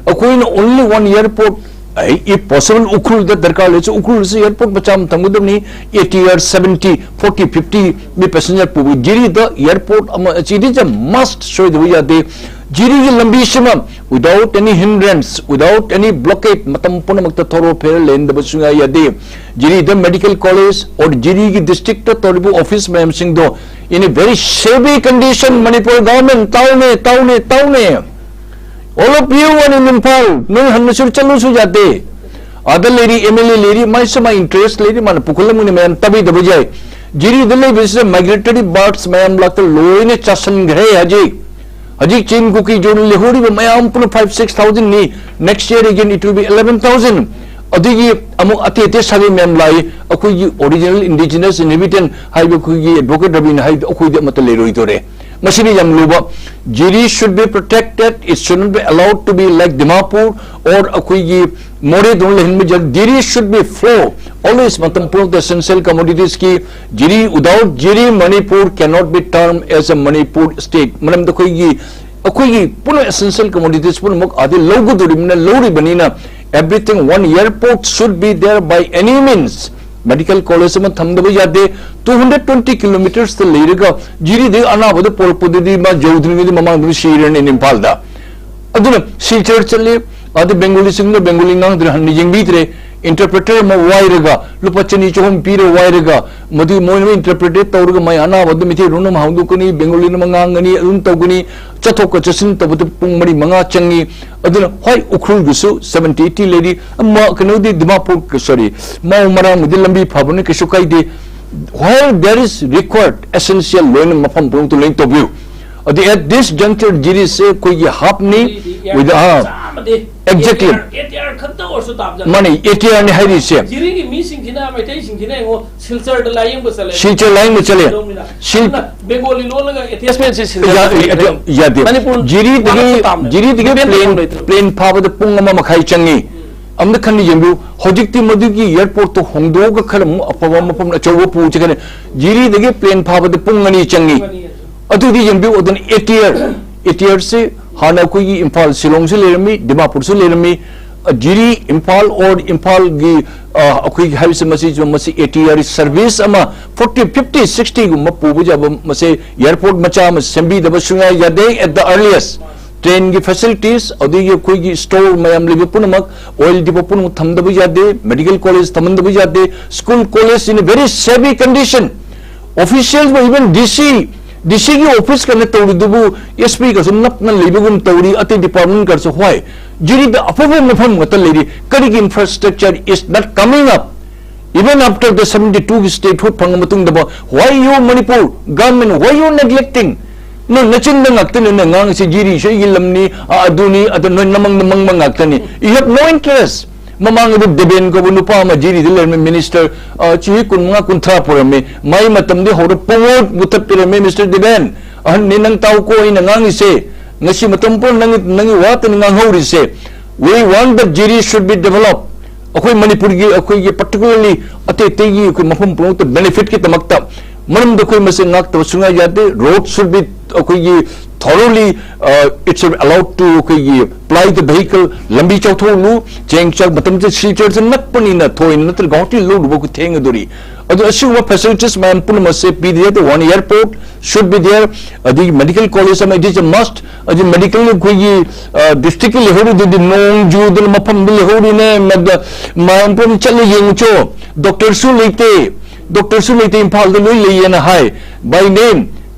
ꯑꯩꯈꯣꯏꯅ only one airport, ꯑꯩ, if possible, ꯎꯈ꯭ꯔꯨꯜꯗ ꯗꯔꯀꯥꯔ ꯂꯩꯔꯁꯨ ꯎꯈ꯭ꯔꯨꯜꯗꯁꯨ ꯑꯦꯌꯥꯔꯄꯣꯔꯠ ꯃꯆꯥ ꯑꯃ ꯊꯝꯒꯗꯕꯅꯤ꯫ ATR seventy, forty, fifty ꯃꯤ ꯄꯦꯁꯦꯟꯖꯔ ꯄꯨꯕ ꯖꯤꯔꯤꯗ ꯑꯦꯌꯥꯔꯄꯣꯔꯠ ꯑꯃ, it is a must, ꯁꯣꯏꯗꯕ ꯌꯥꯗꯦ꯫ ꯖꯤꯔꯤꯒꯤ ꯂꯝꯕꯤꯁꯤꯃ without any hindrance, without any blockade, ꯃꯇꯝ ꯄꯨꯝꯅꯃꯛꯇ ꯊꯣꯔꯣꯐꯦꯌꯔ ꯂꯩꯍꯟꯗꯕ ꯁꯨꯡꯌꯥ ꯌꯥꯗꯦ꯫ ꯖꯤꯔꯤꯗ ꯃꯦꯗꯤꯀꯦꯜ ꯀꯣꯂꯦꯖ or ꯖꯤꯔꯤꯒꯤ ꯗꯤꯁꯇ꯭ꯔꯤꯛꯇ ꯇꯧꯔꯤꯕ ꯑꯣꯐꯤꯁ ꯃꯌꯥꯝꯁꯤꯡꯗꯣ in a very shabby condition, Manipur government, ꯇꯥꯎꯅꯦ, ꯇꯥꯎꯅꯦ, ꯇꯥꯎꯅꯦ꯫ All of you are in Imphal, ꯅꯣꯏ ꯍꯟꯅꯁꯨ ꯆꯠꯂꯨꯁꯨ ꯌꯥꯗꯦ꯫ ꯑꯥꯗ ꯂꯩꯔꯤ, ꯑꯦꯝ ꯑꯦꯜ ꯑꯦ ꯂꯩꯔꯤ, ꯃꯥꯏꯁꯨ ꯃꯥꯏ ꯏꯟꯇꯔꯦꯁ ꯂꯩꯔꯤ, ꯃꯥꯅ ꯄꯨꯈꯠꯂꯝꯒꯅꯤ, ꯃꯌꯥꯝ ꯇꯥꯕꯤꯗꯕ ꯌꯥꯏ꯫ ꯖꯤꯔꯤꯗ ꯂꯩꯕꯁꯤꯗ ꯃꯥꯏꯒ꯭ꯔꯦꯇꯔꯤ ꯕꯥꯔꯗꯁ ꯃꯌꯥꯝ ꯂꯥꯛꯇ ꯂꯣꯏꯅ ꯆꯥꯁꯟꯈ꯭ꯔꯦ ꯍꯧꯖꯤꯛ꯫ ꯍꯧꯖꯤꯛ ꯆꯤꯡ ꯀꯨꯀꯤ ꯖꯣꯟ ꯂꯩꯍꯧꯔꯤꯕ ꯃꯌꯥꯝ ꯄꯨꯟꯅ five, six thousand ꯅꯤ꯫ Next year again it will be eleven thousand꯫ ꯑꯗꯒꯤ ꯑꯃꯨꯛ ꯑꯇꯩ ꯑꯇꯩ ꯁꯥꯒꯩ ꯃꯌꯥꯝ ꯂꯥꯛꯏ꯫ ꯑꯩꯈꯣꯏꯒꯤ original indigenous inhabitant ꯍꯥꯏꯕ ꯑꯩꯈꯣꯏꯒꯤ ꯑꯦꯗꯚꯣꯀꯦꯠ ꯔꯕꯤꯅ ꯍꯥꯏꯕꯗꯣ ꯑꯩꯈꯣꯏꯗꯤ ꯑꯃꯠꯇ ꯂꯩꯔꯣꯏꯗꯣꯔꯦ꯫ ꯃꯁꯤꯅ ꯌꯥꯝ ꯂꯨꯕ꯫ Jiri should be protected, it should not be allowed to be like Dimapur or ꯑꯩꯈꯣꯏꯒꯤ ꯃꯣꯔꯦꯗꯧꯅ ꯂꯩꯍꯟꯕ ꯌꯥꯗꯦ꯫ Jiri should be flow always, ꯃꯇꯝ ꯄꯨꯝꯅꯃꯛꯇ essential commoditiesꯀꯤ꯫ Jiri, without Jiri, Manipur cannot be termed as a Manipur state꯫ ꯃꯔꯝꯗꯤ ꯑꯩꯈꯣꯏꯒꯤ, ꯑꯩꯈꯣꯏꯒꯤ ꯄꯨꯝꯅꯃꯛ essential commodities ꯄꯨꯝꯅꯃꯛ ꯑꯥꯗ ꯂꯧꯒꯗꯧꯔꯤꯕꯅꯤꯅ, ꯂꯧꯔꯤꯕꯅꯤꯅ, Everything, one airport should be there by any means. Medical college ꯑꯃ ꯊꯝꯗꯕ ꯌꯥꯗꯦ. Two hundred twenty kilometers ꯇ ꯂꯩꯔꯒ ꯖꯤꯔꯤꯗꯒꯤ ꯑꯅꯥꯕꯗ ꯄꯣꯔꯛꯄꯗꯨꯗꯤ ꯃꯥ ꯌꯧꯗ꯭ꯔꯤꯉꯩꯗꯤ ꯃꯃꯥꯡꯗ ꯁꯤꯔꯅꯤ ꯏꯝꯐꯥꯜꯗ. ꯑꯗꯨꯅ ꯁꯤꯜꯆꯔ ꯆꯠꯂꯤ, ꯑꯗ ꯕꯦꯡꯒꯣꯂꯤꯁꯤꯡꯅ ꯕꯦꯡꯒꯣꯂꯤ ꯉꯥꯡꯗ꯭ꯔꯦ, ꯍꯟꯅ ꯌꯦꯡꯕꯤꯗ꯭ꯔꯦ. Interpreter ꯑꯃ ꯋꯥꯏꯔꯒ ꯂꯨꯄꯥ ꯆꯅꯤ ꯆꯍꯨꯝ ꯄꯤꯔ ꯋꯥꯏꯔꯒ ꯃꯗꯨ ꯃꯣꯏꯅ interpret ꯇꯧꯔꯒ ꯃꯥꯏ ꯑꯅꯥꯕꯗꯨ ꯃꯩꯇꯩꯂꯣꯟ ꯑꯃ ꯍꯥꯡꯗꯣꯛꯀꯅꯤ, ꯕꯦꯡꯒꯣꯂꯤ ꯑꯃ ꯉꯥꯡꯒꯅꯤ, ꯑꯗꯨꯝ ꯇꯧꯒꯅꯤ. ꯆꯠꯊꯣꯛꯀ ꯆꯠꯁꯤꯟ ꯇꯧꯕꯗ ꯄꯨꯡ ꯃꯔꯤ ꯃꯉꯥ ꯆꯪꯉꯤ. ꯑꯗꯨꯅ ꯍꯣꯏ, ꯎꯈ꯭ꯔꯨꯜꯒꯤꯁꯨ seventy eighty ꯂꯩꯔꯤ, ꯑꯃ ꯀꯩꯅꯣꯗꯤ ꯗꯤꯃꯥꯄꯨꯔ, sorry, ꯃꯥꯎ ꯃꯔꯥꯡꯒꯤꯗꯤ ꯂꯝꯕꯤ ꯐꯕꯅꯤ, ꯀꯩꯁꯨ ꯀꯥꯏꯗꯦ. Where there is required essential ꯂꯣꯏꯅ ꯃꯐꯝ ꯄꯨꯝꯅꯃꯛꯇ ꯂꯣꯏꯅ ꯇꯧꯕꯤꯌꯨ. ꯑꯗꯨ at this juncture ꯖꯤꯔꯤꯁꯦ ꯑꯩꯈꯣꯏꯒꯤ hub ꯅꯤ. ꯖꯤꯔꯤꯗꯤ air with-, ah, ꯆꯥꯝꯃꯗꯤ exactly. ATR, ATR ꯈꯛꯇ ꯑꯣꯏꯔꯁꯨ ꯇꯥꯕꯖꯥꯠꯅꯤ. ꯃꯥꯅꯤ, ATR ꯅꯤ ꯍꯥꯏꯔꯤꯁꯦ. ꯖꯤꯔꯤꯒꯤ ꯃꯤꯁꯤꯡꯁꯤꯅ, ꯃꯩꯇꯩꯁꯤꯡꯁꯤꯅ ꯌꯦꯡꯉꯣ, ꯁꯤꯜꯆꯔꯗ ꯂꯥꯌꯦꯡꯕ ꯆꯠꯂꯦ. ꯁꯤꯜꯆꯔ ꯂꯥꯌꯦꯡꯕ ꯆꯠꯂꯦ. ꯁꯤꯜ- ꯑꯗꯨꯅ ꯕꯦꯡꯒꯣꯂꯤ ꯂꯣꯜꯂꯒ attachment ꯁꯦ ꯁꯤꯜꯆꯔꯗ ꯌꯥ-, ꯂꯩꯇ꯭ꯔꯦ. ꯌꯥ-, ꯌꯥꯗꯦ. ꯃꯅꯤꯄꯨꯔ ꯖꯤꯔꯤꯗꯒꯤ, ꯃꯔꯛꯇ ꯇꯥꯕꯅꯦ. ꯖꯤꯔꯤꯗꯒꯤ ꯗꯤꯕꯦꯠ plane, ꯇꯧꯐꯝ ꯂꯩꯇ꯭ꯔꯦ. Plane ꯐꯥꯕꯗ ꯄꯨꯡ ꯑꯃ ꯃꯈꯥꯏ ꯆꯪꯉꯤ. ꯑꯝꯇ ꯈꯟꯅ ꯌꯦꯡꯕꯤꯌꯨ, ꯍꯧꯖꯤꯛꯇꯤ ꯃꯗꯨꯒꯤ airport ꯇꯣ ꯍꯣꯡꯗꯣꯛꯑꯒ ꯈꯔ ꯑꯃꯨꯛ ꯑꯐꯕ ꯃꯐꯝ ꯑꯆꯧꯕ ꯄꯨꯁꯤ ꯈꯟꯅ, ꯖꯤꯔꯤꯗꯒꯤ plane ꯐꯥꯕꯗ ꯄꯨꯡ ꯑꯅꯤ ꯆꯪꯉꯤ꯫ ꯑꯗꯨꯗꯤ ꯌꯦꯡꯕꯤꯌꯨ, ꯑꯗꯨꯅ ATR, ATR ꯁꯤ ꯍꯥꯟꯅ ꯑꯩꯈꯣꯏꯒꯤ ꯏꯝꯐꯥꯜ, ꯁꯤꯂꯣꯡꯁꯨ ꯂꯩꯔꯝꯃꯤ, ꯗꯤꯃꯥꯄꯨꯔꯁꯨ ꯂꯩꯔꯝꯃꯤ, ꯑ, ꯖꯤꯔꯤ, ꯏꯝꯐꯥꯜ or ꯏꯝꯐꯥꯜꯒꯤ, ꯑ, ꯑꯩꯈꯣꯏꯒꯤ ꯍꯥꯏꯔꯤꯁꯦ ꯃꯁꯤ, ꯃꯁꯤ ATR service ꯑꯃ forty, fifty, sixty ꯒꯨꯝꯕ ꯄꯨꯕ ꯌꯥꯕ ꯃꯁꯤ airport ꯃꯆꯥ ꯑꯃ ꯁꯦꯝꯕꯤꯗꯕ ꯁꯨꯡꯌꯥ ꯌꯥꯗꯦ at the earliest. Train ꯒꯤ facilities, ꯑꯗꯒꯤ ꯑꯩꯈꯣꯏꯒꯤ store ꯃꯌꯥꯝ ꯂꯩꯕ ꯄꯨꯝꯅꯃꯛ, oil depot ꯄꯨꯝꯅꯃꯛ ꯊꯝꯗꯕ ꯌꯥꯗꯦ, medical college ꯊꯝꯍꯟꯗꯕ ꯌꯥꯗꯦ, school college in a very shabby condition. Officials ꯕꯨ, even DC, DC ꯒꯤ office ꯀꯟꯅ ꯇꯧꯔꯤꯗꯨꯕꯨ SP ꯒꯁꯨ ꯅꯞꯅ ꯂꯩꯕꯒꯨꯝ ꯇꯧꯔꯤ, ꯑꯇꯩ department ꯒꯁꯨ꯫ ꯍꯣꯏ, ꯖꯤꯔꯤꯗ ꯑꯐꯕ ꯃꯐꯝ ꯉꯥꯛꯇ ꯂꯩꯔꯤ, ꯀꯔꯤꯒꯤ infrastructure is not coming up? Even after the seventy two ꯒꯤ statehood ꯐꯪꯉ ꯃꯇꯨꯡꯗ, why you Manipur government, why you neglecting? ꯅꯣꯏ ꯅꯆꯤꯟꯗ ꯉꯥꯛꯇꯅꯤ ꯅꯣꯏ ꯉꯥꯡꯉꯤꯁꯦ, ꯖꯤꯔꯤꯁꯨ ꯑꯩꯒꯤ ꯂꯝꯅꯤ, ꯑ, ꯑꯗꯨꯅꯤ, ꯑꯗ ꯅꯣꯏ ꯅꯃꯪꯗ ꯃꯪꯕ ꯉꯥꯛꯇꯅꯤ. You have no interest. ꯃꯃꯥꯡꯗ ꯗꯦꯕꯦꯟ ꯀꯧꯕ ꯅꯨꯄꯥ ꯑꯃ ꯖꯤꯔꯤꯗ ꯂꯩꯔꯝꯃꯤ, minister, ꯑ, ꯆꯍꯤ ꯀꯨꯟꯃꯉꯥ ꯀꯨꯟꯊ꯭ꯔꯥ ꯄꯨꯔꯝꯃꯤ. ꯃꯥꯏ ꯃꯇꯝꯗꯤ ꯍꯧꯔ ꯄꯨꯡꯃꯨꯠ ꯃꯨꯊꯠꯄꯤꯔꯝꯃꯤ, Mister ꯗꯦꯕꯦꯟ꯫ ꯑꯍꯟꯅꯤ, ꯅꯪ ꯇꯥꯎꯀꯣ ꯑꯩꯅ ꯉꯥꯡꯉꯤꯁꯦ. ꯉꯁꯤ ꯃꯇꯝ ꯄꯨꯝꯕ ꯅꯪꯒꯤ, ꯅꯪꯒꯤ ꯋꯥꯇꯅꯤ ꯉꯥꯡꯍꯧꯔꯤꯁꯦ. We want that Jiri should be developed. ꯑꯩꯈꯣꯏ ꯃꯅꯤꯄꯨꯔꯒꯤ, ꯑꯩꯈꯣꯏꯒꯤ particularly ꯑꯇꯩ ꯑꯇꯩꯒꯤ ꯑꯩꯈꯣꯏ ꯃꯐꯝ ꯄꯨꯝꯅꯃꯛꯇ benefit ꯀꯤꯗꯃꯛꯇ, ꯃꯔꯝꯗꯤ ꯑꯩꯈꯣꯏ ꯃꯁꯦ ꯉꯥꯛꯇꯕ ꯁꯨꯡꯌꯥ ꯌꯥꯗꯦ. Road should be, ꯑꯩꯈꯣꯏꯒꯤ thoroughly, uh, it's allowed to ꯑꯩꯈꯣꯏꯒꯤ ply the vehicle, ꯂꯝꯕꯤ ꯆꯥꯎꯊꯣꯛꯍꯜꯂꯨ, ꯆꯦꯡ ꯆꯥꯛ ꯃꯇꯝꯁꯤꯗ ꯁꯤꯜꯆꯔꯁꯦ ꯅꯛꯄꯅꯤꯅ ꯊꯣꯏꯅ ꯅꯠꯇ꯭ꯔꯒ ꯒꯨꯋꯥꯍꯥꯇꯤ ꯂꯧꯔꯨꯕ ꯑꯩꯈꯣꯏ ꯊꯦꯡꯒꯗꯧꯔꯤ꯫ ꯑꯗꯨ ꯑꯁꯤꯒꯨꯝꯕ facilities ꯃꯌꯥꯝ ꯄꯨꯝꯅꯃꯛꯁꯦ ꯄꯤꯗ ꯌꯥꯗꯦ꯫ One airport should be there, ꯑꯗꯒꯤ medical college ꯑꯃ, it is a must꯫ ꯑꯗꯨ medical ꯑꯩꯈꯣꯏꯒꯤ districtꯀꯤ ꯂꯩꯍꯧꯔꯤꯗꯨꯗꯤ ꯅꯣꯡ ꯆꯨꯗꯅ ꯃꯐꯝꯗ ꯂꯩꯍꯧꯔꯤꯅꯦ꯫ ꯃꯗ ꯃꯌꯥꯝ ꯄꯨꯝꯅꯃꯛ ꯆꯠꯂ ꯌꯦꯡꯉꯨꯆꯣ꯫ Doctorꯁꯨ ꯂꯩꯇꯦ, doctorꯁꯨ ꯂꯩꯇꯦ, ꯏꯝꯐꯥꯜꯗ ꯂꯣꯏ ꯂꯩꯌꯦꯅ ꯍꯥꯏ꯫ By name,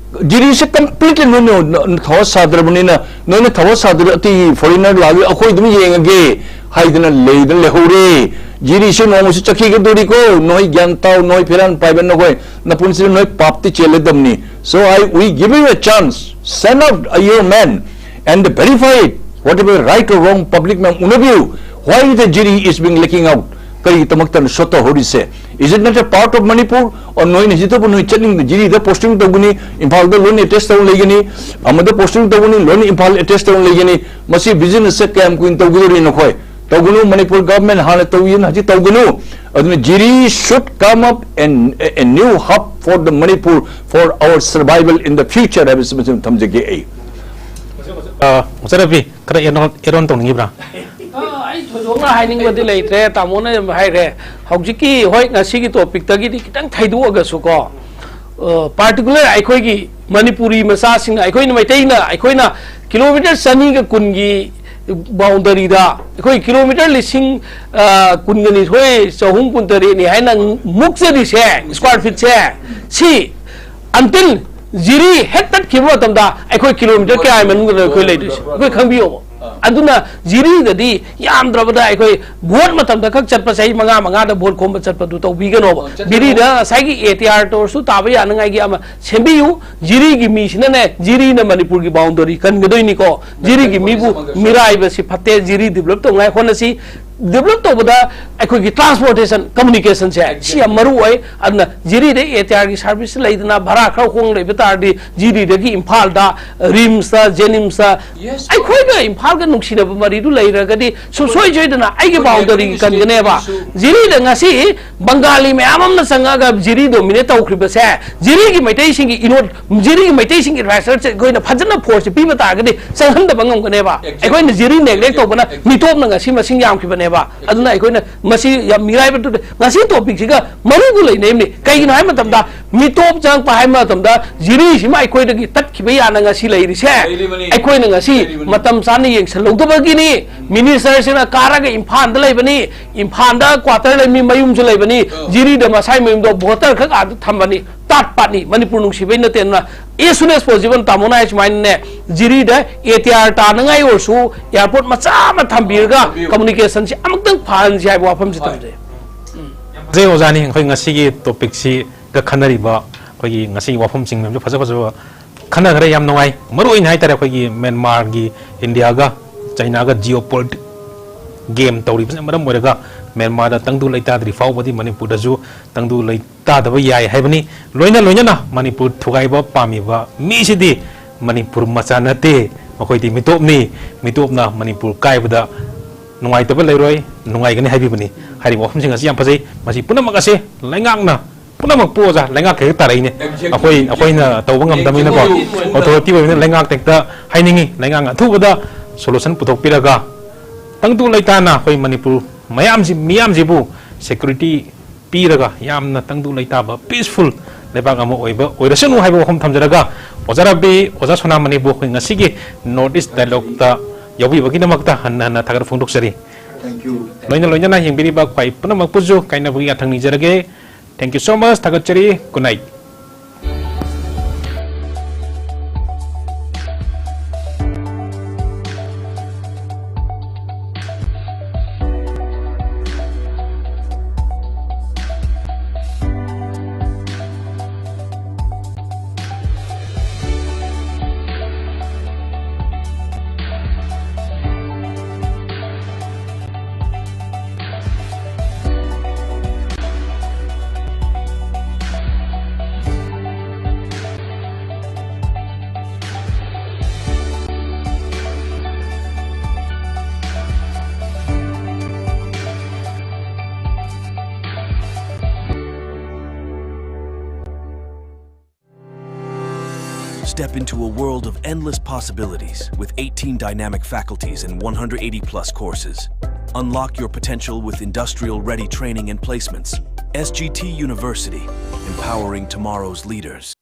ꯖꯤꯔꯤꯁꯦ completely ꯅꯣꯏꯅ ꯊꯋꯥ ꯁꯥꯗ꯭ꯔꯕꯅꯤꯅ, ꯅꯣꯏꯅ ꯊꯋꯥ ꯁꯥꯗ꯭ꯔ ꯑꯇꯩ foreigner ꯂꯥꯛꯑꯒ ꯑꯩꯈꯣꯏ ꯑꯗꯨꯝ ꯌꯦꯡꯉꯒꯦ ꯍꯥꯏꯗꯅ ꯂꯩꯗꯅ ꯂꯩꯍꯧꯔꯦ꯫ ꯖꯤꯔꯤꯁꯦ ꯅꯣꯡꯃꯁꯨ ꯆꯠꯈꯤꯒꯗꯧꯔꯤꯀꯣ, ꯅꯣꯏ ꯒ꯭ꯌꯥꯟ ꯇꯥꯎ, ꯅꯣꯏ ꯐꯤꯔꯥꯟ ꯄꯥꯏꯕ ꯅꯈꯣꯏ ꯅꯄꯨꯟꯁꯤꯗ ꯅꯣꯏ ꯄꯥꯞꯇꯤ ꯆꯦꯜꯂꯗꯕꯅꯤ꯫ So I, we give you a chance, send out your man and verify it, whatever right or wrong, public ꯃꯌꯥꯝ ꯎꯅꯕꯤꯌꯨ꯫ Why the Jiri is being leaking out? ꯀꯔꯤꯒꯤꯗꯃꯛꯇꯅ shot ꯇꯧꯍꯧꯔꯤꯁꯦ? Is it not a part of Manipur? Or ꯅꯣꯏꯅ ꯁꯤꯗꯕꯨ ꯅꯣꯏ ꯆꯠꯅꯤꯡꯗ ꯖꯤꯔꯤꯗ posting ꯇꯧꯒꯅꯤ, ꯏꯝꯐꯥꯜꯗ ꯂꯣꯏꯅ attach ꯇꯧꯔ ꯂꯩꯒꯅꯤ, ꯑꯃꯗ posting ꯇꯧꯒꯅꯤ, ꯂꯣꯏꯅ ꯏꯝꯐꯥꯜ attach ꯇꯧꯔ ꯂꯩꯒꯅꯤ꯫ ꯃꯁꯤ businessꯁꯦ ꯀꯌꯥꯝ ꯀꯨꯏꯅ ꯇꯧꯒꯗꯧꯔꯤ ꯅꯈꯣꯏ? ꯇꯧꯒꯅꯨ, ꯃꯅꯤꯄꯨꯔ government ꯍꯥꯟꯅ ꯇꯧꯏꯅ ꯍꯧꯖꯤꯛ ꯇꯧꯒꯅꯨ꯫ ꯑꯗꯨꯅ Jiri should come up and a new hub for the Manipur for our survival in the future ꯍꯥꯏꯕꯁꯤ ꯃꯁꯤ ꯊꯝꯖꯒꯦ ꯑꯩ꯫ ꯃꯨꯆꯔꯕꯤ, ꯈꯔ add on, add on ꯇꯧꯅꯤꯡꯉꯤꯕ꯭ꯔꯥ? ꯑ, ꯑꯩ ꯊꯣꯏꯗꯣꯛꯅ ꯍꯥꯏꯅꯤꯡꯕꯗꯤ ꯂꯩꯇ꯭ꯔꯦ, ꯇꯥꯃꯣꯅ ꯌꯥꯝ ꯍꯥꯏꯈ꯭ꯔꯦ꯫ ꯍꯧꯖꯤꯛꯀꯤ, ꯍꯣꯏ, ꯉꯁꯤꯒꯤ topicꯇꯒꯤꯗꯤ ꯈꯤꯇꯪ ꯊꯩꯗꯣꯛꯑꯒꯁꯨꯀꯣ, ꯑ, particular ꯑꯩꯈꯣꯏꯒꯤ ꯃꯅꯤꯄꯨꯔꯤ ꯃꯆꯥꯁꯤꯡꯅ, ꯑꯩꯈꯣꯏꯅ ꯃꯩꯇꯩꯅ, ꯑꯩꯈꯣꯏꯅ kilometre ꯆꯅꯤꯒ ꯀꯨꯟꯒꯤ boundaryꯗ ꯑꯩꯈꯣꯏ kilometre ꯂꯤꯁꯤꯡ, ꯑ, ꯀꯨꯟꯒ ꯅꯤꯊꯣꯏ ꯆꯍꯨꯝ ꯀꯨꯟꯇꯔꯦꯠꯅꯤ ꯍꯥꯏꯅ ꯃꯨꯛꯆꯔꯤꯁꯦ, square feetꯁꯦ, ꯁꯤ until ꯖꯤꯔꯤ ꯍꯦꯛ ꯇꯠꯈꯤꯕ ꯃꯇꯝꯗ ꯑꯩꯈꯣꯏ kilometre ꯀꯌꯥꯒꯤ ꯃꯅꯨꯡꯗ ꯑꯩꯈꯣꯏ ꯂꯩꯗꯣꯏꯁꯦ? ꯑꯩꯈꯣꯏ ꯈꯪꯕꯤꯌꯣꯕ꯫ ꯑꯗꯨꯅ ꯖꯤꯔꯤꯗꯗꯤ ꯌꯥꯝꯗ꯭ꯔꯕꯗ ꯑꯩꯈꯣꯏ vote ꯃꯇꯝꯗ ꯈꯛ ꯆꯠꯄ, ꯆꯍꯤ ꯃꯉꯥ ꯃꯉꯥꯗ vote ꯈꯣꯝꯕ ꯆꯠꯄꯗꯨ ꯇꯧꯕꯤꯒꯅꯣꯕ꯫ ꯖꯤꯔꯤꯗ ꯉꯁꯥꯏꯒꯤ ATR ꯇꯧꯔꯁꯨ ꯇꯥꯕ ꯌꯥꯅꯉꯥꯏꯒꯤ ꯑꯃ ꯁꯦꯝꯕꯤꯌꯨ꯫ ꯖꯤꯔꯤꯒꯤ ꯃꯤꯁꯤꯅꯅꯦ, ꯖꯤꯔꯤꯅ ꯃꯅꯤꯄꯨꯔꯒꯤ boundary ꯀꯟꯒꯗꯣꯏꯅꯤꯀꯣ꯫ ꯖꯤꯔꯤꯒꯤ ꯃꯤꯕꯨ ꯃꯤꯔꯥꯏꯕꯁꯤ ꯐꯠꯇꯦ꯫ ꯖꯤꯔꯤ develop ꯇꯧꯅꯉꯥꯏ ꯍꯣꯠꯅꯁꯤ꯫ ꯗꯤꯕꯂꯞ ꯇꯧꯕꯗ ꯑꯩꯈꯣꯏꯒꯤ ꯇ꯭ꯔꯥꯟꯁꯄꯣꯔꯇꯦꯁꯟ, ꯀꯝꯃꯨꯅꯤꯀꯦꯁꯟꯁꯦ ꯁꯤ ꯌꯥꯝ ꯃꯔꯨ ꯑꯣꯏ꯫ ꯑꯗꯨꯅ ꯖꯤꯔꯤꯗ ꯑꯦ ꯇꯤ ꯑꯥꯔꯒꯤ ꯁꯥꯔꯚꯤꯁ ꯂꯩꯗꯅ, ꯚꯔꯥ ꯈꯔ ꯍꯣꯡ ꯂꯩꯕ ꯇꯥꯔꯗꯤ ꯖꯤꯔꯤꯗꯒꯤ ꯏꯝꯐꯥꯜꯗ, ꯔꯤꯝꯁꯇ, ꯖꯦꯅꯤꯝꯁꯇ, ꯑꯩꯈꯣꯏꯒ ꯏꯝꯐꯥꯜꯒ ꯅꯨꯡꯁꯤꯅꯕ ꯃꯔꯤꯗꯨ ꯂꯩꯔꯒꯗꯤ ꯁꯨꯡꯁꯣꯏ ꯁꯣꯏꯗꯅ ꯑꯩꯒꯤ ꯕꯥꯎꯟꯗꯔꯤ ꯀꯟꯒꯅꯦꯕ꯫ ꯖꯤꯔꯤꯗ ꯉꯁꯤ ꯕꯪꯒꯥꯂꯤ ꯃꯌꯥꯝ ꯑꯃꯅ ꯆꯪꯉꯒ ꯖꯤꯔꯤ ꯗꯣꯃꯤꯅꯦꯠ ꯇꯧꯈ꯭ꯔꯤꯕꯁꯦ, ꯖꯤꯔꯤꯒꯤ ꯃꯩꯇꯩꯁꯤꯡꯒꯤ ꯏꯅꯣꯠ, ꯖꯤꯔꯤꯒꯤ ꯃꯩꯇꯩꯁꯤꯡꯒꯤ ꯔꯥꯏꯁꯔꯁꯦ ꯑꯩꯈꯣꯏꯅ ꯐꯖꯅ ꯐꯣꯔꯁꯁꯦ ꯄꯤꯕ ꯇꯥꯔꯒꯗꯤ ꯆꯪꯍꯟꯗꯕ ꯉꯝꯒꯅꯦꯕ꯫ ꯑꯩꯈꯣꯏꯅ ꯖꯤꯔꯤ ꯅꯦꯒ꯭ꯂꯦꯛ ꯇꯧꯕꯅ ꯃꯤꯇꯣꯞꯅ ꯉꯁꯤ ꯃꯁꯤꯡ ꯌꯥꯝꯈꯤꯕꯅꯦꯕ꯫ ꯑꯗꯨꯅ ꯑꯩꯈꯣꯏꯅ ꯃꯁꯤ ꯌꯥꯝ ꯃꯤꯔꯥꯏꯕ ꯇꯨꯗꯦ꯫ ꯉꯁꯤ ꯇꯣꯄꯤꯛꯁꯤꯒ ꯃꯔꯨ ꯂꯩꯅꯩꯅꯤ꯫ ꯀꯩꯒꯤꯅꯣ ꯍꯥꯏꯕ ꯃꯇꯝꯗ, ꯃꯤꯇꯣꯞ ꯆꯪꯉꯛꯄ ꯍꯥꯏꯕ ꯃꯇꯝꯗ ꯖꯤꯔꯤꯁꯤꯃ ꯑꯩꯈꯣꯏꯗꯒꯤ ꯇꯠꯈꯤꯕ ꯌꯥꯅ ꯉꯁꯤ ꯂꯩꯔꯤꯁꯦ ꯑꯩꯈꯣꯏꯅ ꯉꯁꯤ ꯃꯇꯝ ꯆꯥꯅ ꯌꯦꯡꯁꯜꯍꯧꯗꯕꯒꯤꯅꯤ꯫ ꯃꯤꯅꯤꯁꯇꯔꯁꯤꯅ ꯀꯥꯔꯒ ꯏꯝꯐꯥꯜꯗ ꯂꯩꯕꯅꯤ, ꯏꯝꯐꯥꯜꯗ ꯀ꯭ꯋꯥꯇꯔ ꯂꯩ, ꯃꯤ ꯃꯌꯨꯝꯁꯨ ꯂꯩꯕꯅꯤ, ꯖꯤꯔꯤꯗ ꯃꯁꯥꯏ ꯃꯌꯨꯝꯗꯣ ꯚꯣꯇꯔ ꯈꯛ ꯑꯥꯗ ꯊꯝꯕꯅꯤ꯫ ꯇꯥꯠ ꯄꯥꯠꯅꯤ, ꯃꯅꯤꯄꯨꯔ ꯅꯨꯡꯁꯤꯕꯩ ꯅꯠꯇꯦ꯫ ꯑꯗꯨꯅ as soon as possible ꯇꯥꯃꯣꯅ ꯍꯥꯏ ꯁꯨꯃꯥꯏꯅꯅꯦ, ꯖꯤꯔꯤꯗ ꯑꯦ ꯇꯤ ꯑꯥꯔ ꯇꯥꯅꯉꯥꯏ ꯑꯣꯏꯔꯁꯨ, ꯑꯦꯌꯥꯔꯄꯣꯔꯠ ꯃꯆꯥ ꯑꯃ ꯊꯝꯕꯤꯔꯒ ꯀꯝꯃꯨꯅꯤꯀꯦꯁꯟꯁꯤ ꯑꯃꯨꯛꯇꯪ ꯐꯍꯟꯁꯤ ꯍꯥꯏꯕ ꯋꯥꯐꯝꯁꯤ ꯊꯝꯖꯩ꯫ ꯐꯖꯩ ꯑꯣꯖꯥꯅꯤ, ꯑꯩꯈꯣꯏ ꯉꯁꯤꯒꯤ ꯇꯣꯄꯤꯛꯁꯤꯒ ꯈꯟꯅꯔꯤꯕ ꯑꯩꯈꯣꯏꯒꯤ ꯉꯁꯤꯒꯤ ꯋꯥꯐꯝꯁꯤꯡ ꯃꯌꯥꯝꯁꯨ ꯐꯖ ꯐꯖꯕ ꯈꯟꯅꯈ꯭ꯔꯦ, ꯌꯥꯝ ꯅꯨꯡꯉꯥꯏ꯫ ꯃꯔꯨ ꯑꯣꯏꯅ ꯍꯥꯏꯇꯥꯔꯦ, ꯑꯩꯈꯣꯏꯒꯤ ꯃ꯭ꯌꯥꯟꯃꯥꯔꯒꯤ ꯏꯟꯗꯤꯌꯥꯒ ꯆꯩꯅꯥꯒ ꯖꯤꯑꯣ ꯄꯣꯂꯤꯇꯤꯛ ꯒꯦꯝ ꯇꯧꯔꯤꯕꯁꯤꯅ ꯃꯔꯝ ꯑꯣꯏꯔꯒ ꯃ꯭ꯌꯥꯟꯃꯥꯔꯗ ꯇꯪꯗꯨ ꯂꯩꯇꯥꯗ꯭ꯔꯤ ꯐꯥꯎꯕꯗꯤ ꯃꯅꯤꯄꯨꯔꯗꯁꯨ ꯇꯪꯗꯨ ꯂꯩꯇꯥꯗꯕ ꯌꯥꯏ ꯍꯥꯏꯕꯅꯤ꯫ ꯂꯣꯏꯅ ꯂꯣꯏꯅꯅ ꯃꯅꯤꯄꯨꯔ ꯊꯨꯒꯥꯏꯕ ꯄꯥꯝꯃꯤꯕ ꯃꯤꯁꯤꯗꯤ ꯃꯅꯤꯄꯨꯔ ꯃꯆꯥ ꯅꯠꯇꯦ, ꯃꯈꯣꯏꯗꯤ ꯃꯤꯇꯣꯞꯅꯤ꯫ ꯃꯤꯇꯣꯞꯅ ꯃꯅꯤꯄꯨꯔ ꯀꯥꯏꯕꯗ ꯅꯨꯡꯉꯥꯏꯇꯕ ꯂꯩꯔꯣꯏ, ꯅꯨꯡꯉꯥꯏꯒꯅꯤ ꯍꯥꯏꯕꯤꯕꯅꯤ꯫ ꯍꯥꯏꯔꯤꯕ ꯋꯥꯐꯝꯁꯤꯡ ꯑꯁꯤ ꯌꯥꯝ ꯐꯖꯩ꯫ ꯃꯁꯤ ꯄꯨꯝꯅꯃꯛ ꯑꯁꯦ ꯂꯩꯉꯥꯛꯅ, ꯄꯨꯝꯅꯃꯛꯄꯨ ꯑꯣꯖꯥ, ꯂꯩꯉꯥꯛꯀ ꯍꯦꯛ ꯇꯥꯔꯛꯏꯅꯦ꯫ ꯑꯩꯈꯣꯏ, ꯑꯩꯈꯣꯏꯅ ꯇꯧꯕ ꯉꯝꯗꯕꯅꯤꯅꯀꯣ, ꯑꯣꯊꯣꯔꯤꯇꯤ ꯑꯣꯏꯕꯅꯤꯅ ꯂꯩꯉꯥꯛꯇ ꯍꯦꯛꯇ ꯍꯥꯏꯅꯤꯡꯉꯤ, ꯂꯩꯉꯥꯛꯅ ꯑꯊꯨꯕꯗ ꯁꯣꯂꯨꯁꯟ ꯄꯨꯊꯣꯛꯄꯤꯔꯒ ꯇꯪꯗꯨ ꯂꯩꯇꯥꯅ ꯑꯩꯈꯣꯏ ꯃꯅꯤꯄꯨꯔ ꯃꯌꯥꯝꯁꯤ, ꯃꯤꯌꯥꯝꯁꯤꯕꯨ ꯁꯦꯀ꯭ꯌꯨꯔꯤꯇꯤ ꯄꯤꯔꯒ ꯌꯥꯝꯅ ꯇꯪꯗꯨ ꯂꯩꯇꯥꯕ, ꯄꯤꯁꯐꯨꯜ ꯂꯩꯕꯥꯛ ꯑꯃ ꯑꯣꯏꯕ ꯑꯣꯏꯔꯁꯅꯨ ꯍꯥꯏꯕ ꯋꯥꯐꯝ ꯊꯝꯖꯔꯒ, ꯑꯣꯖꯥ ꯔꯕꯤ, ꯑꯣꯖꯥ ꯁꯣꯅꯥꯃꯅꯤꯕꯨ ꯑꯩꯈꯣꯏ ꯉꯁꯤꯒꯤ ꯅꯣꯔꯠ ꯏꯁ ꯗꯥꯏꯂꯣꯛꯇ ꯌꯥꯎꯕꯤꯕꯒꯤꯗꯃꯛꯇ ꯍꯟꯅ ꯍꯟꯅ ꯊꯥꯒꯠ ꯐꯣꯡꯗꯣꯛꯆꯔꯤ꯫ ꯂꯣꯏꯅ ꯂꯣꯏꯅꯅ ꯌꯦꯡꯕꯤꯔꯤꯕ ꯈ꯭ꯋꯥꯏ ꯄꯨꯝꯅꯃꯛꯄꯨꯁꯨ ꯀꯥꯏꯅꯕꯒꯤ ꯌꯥꯊꯪ ꯅꯤꯖꯔꯒꯦ꯫ Thank you so much, ꯊꯥꯒꯠꯆꯔꯤ꯫ Good night꯫ Step into a world of endless possibilities with eighteen dynamic faculties and one hundred eighty plus courses. Unlock your potential with industrial ready training and placements. S G T University, empowering tomorrow's leaders.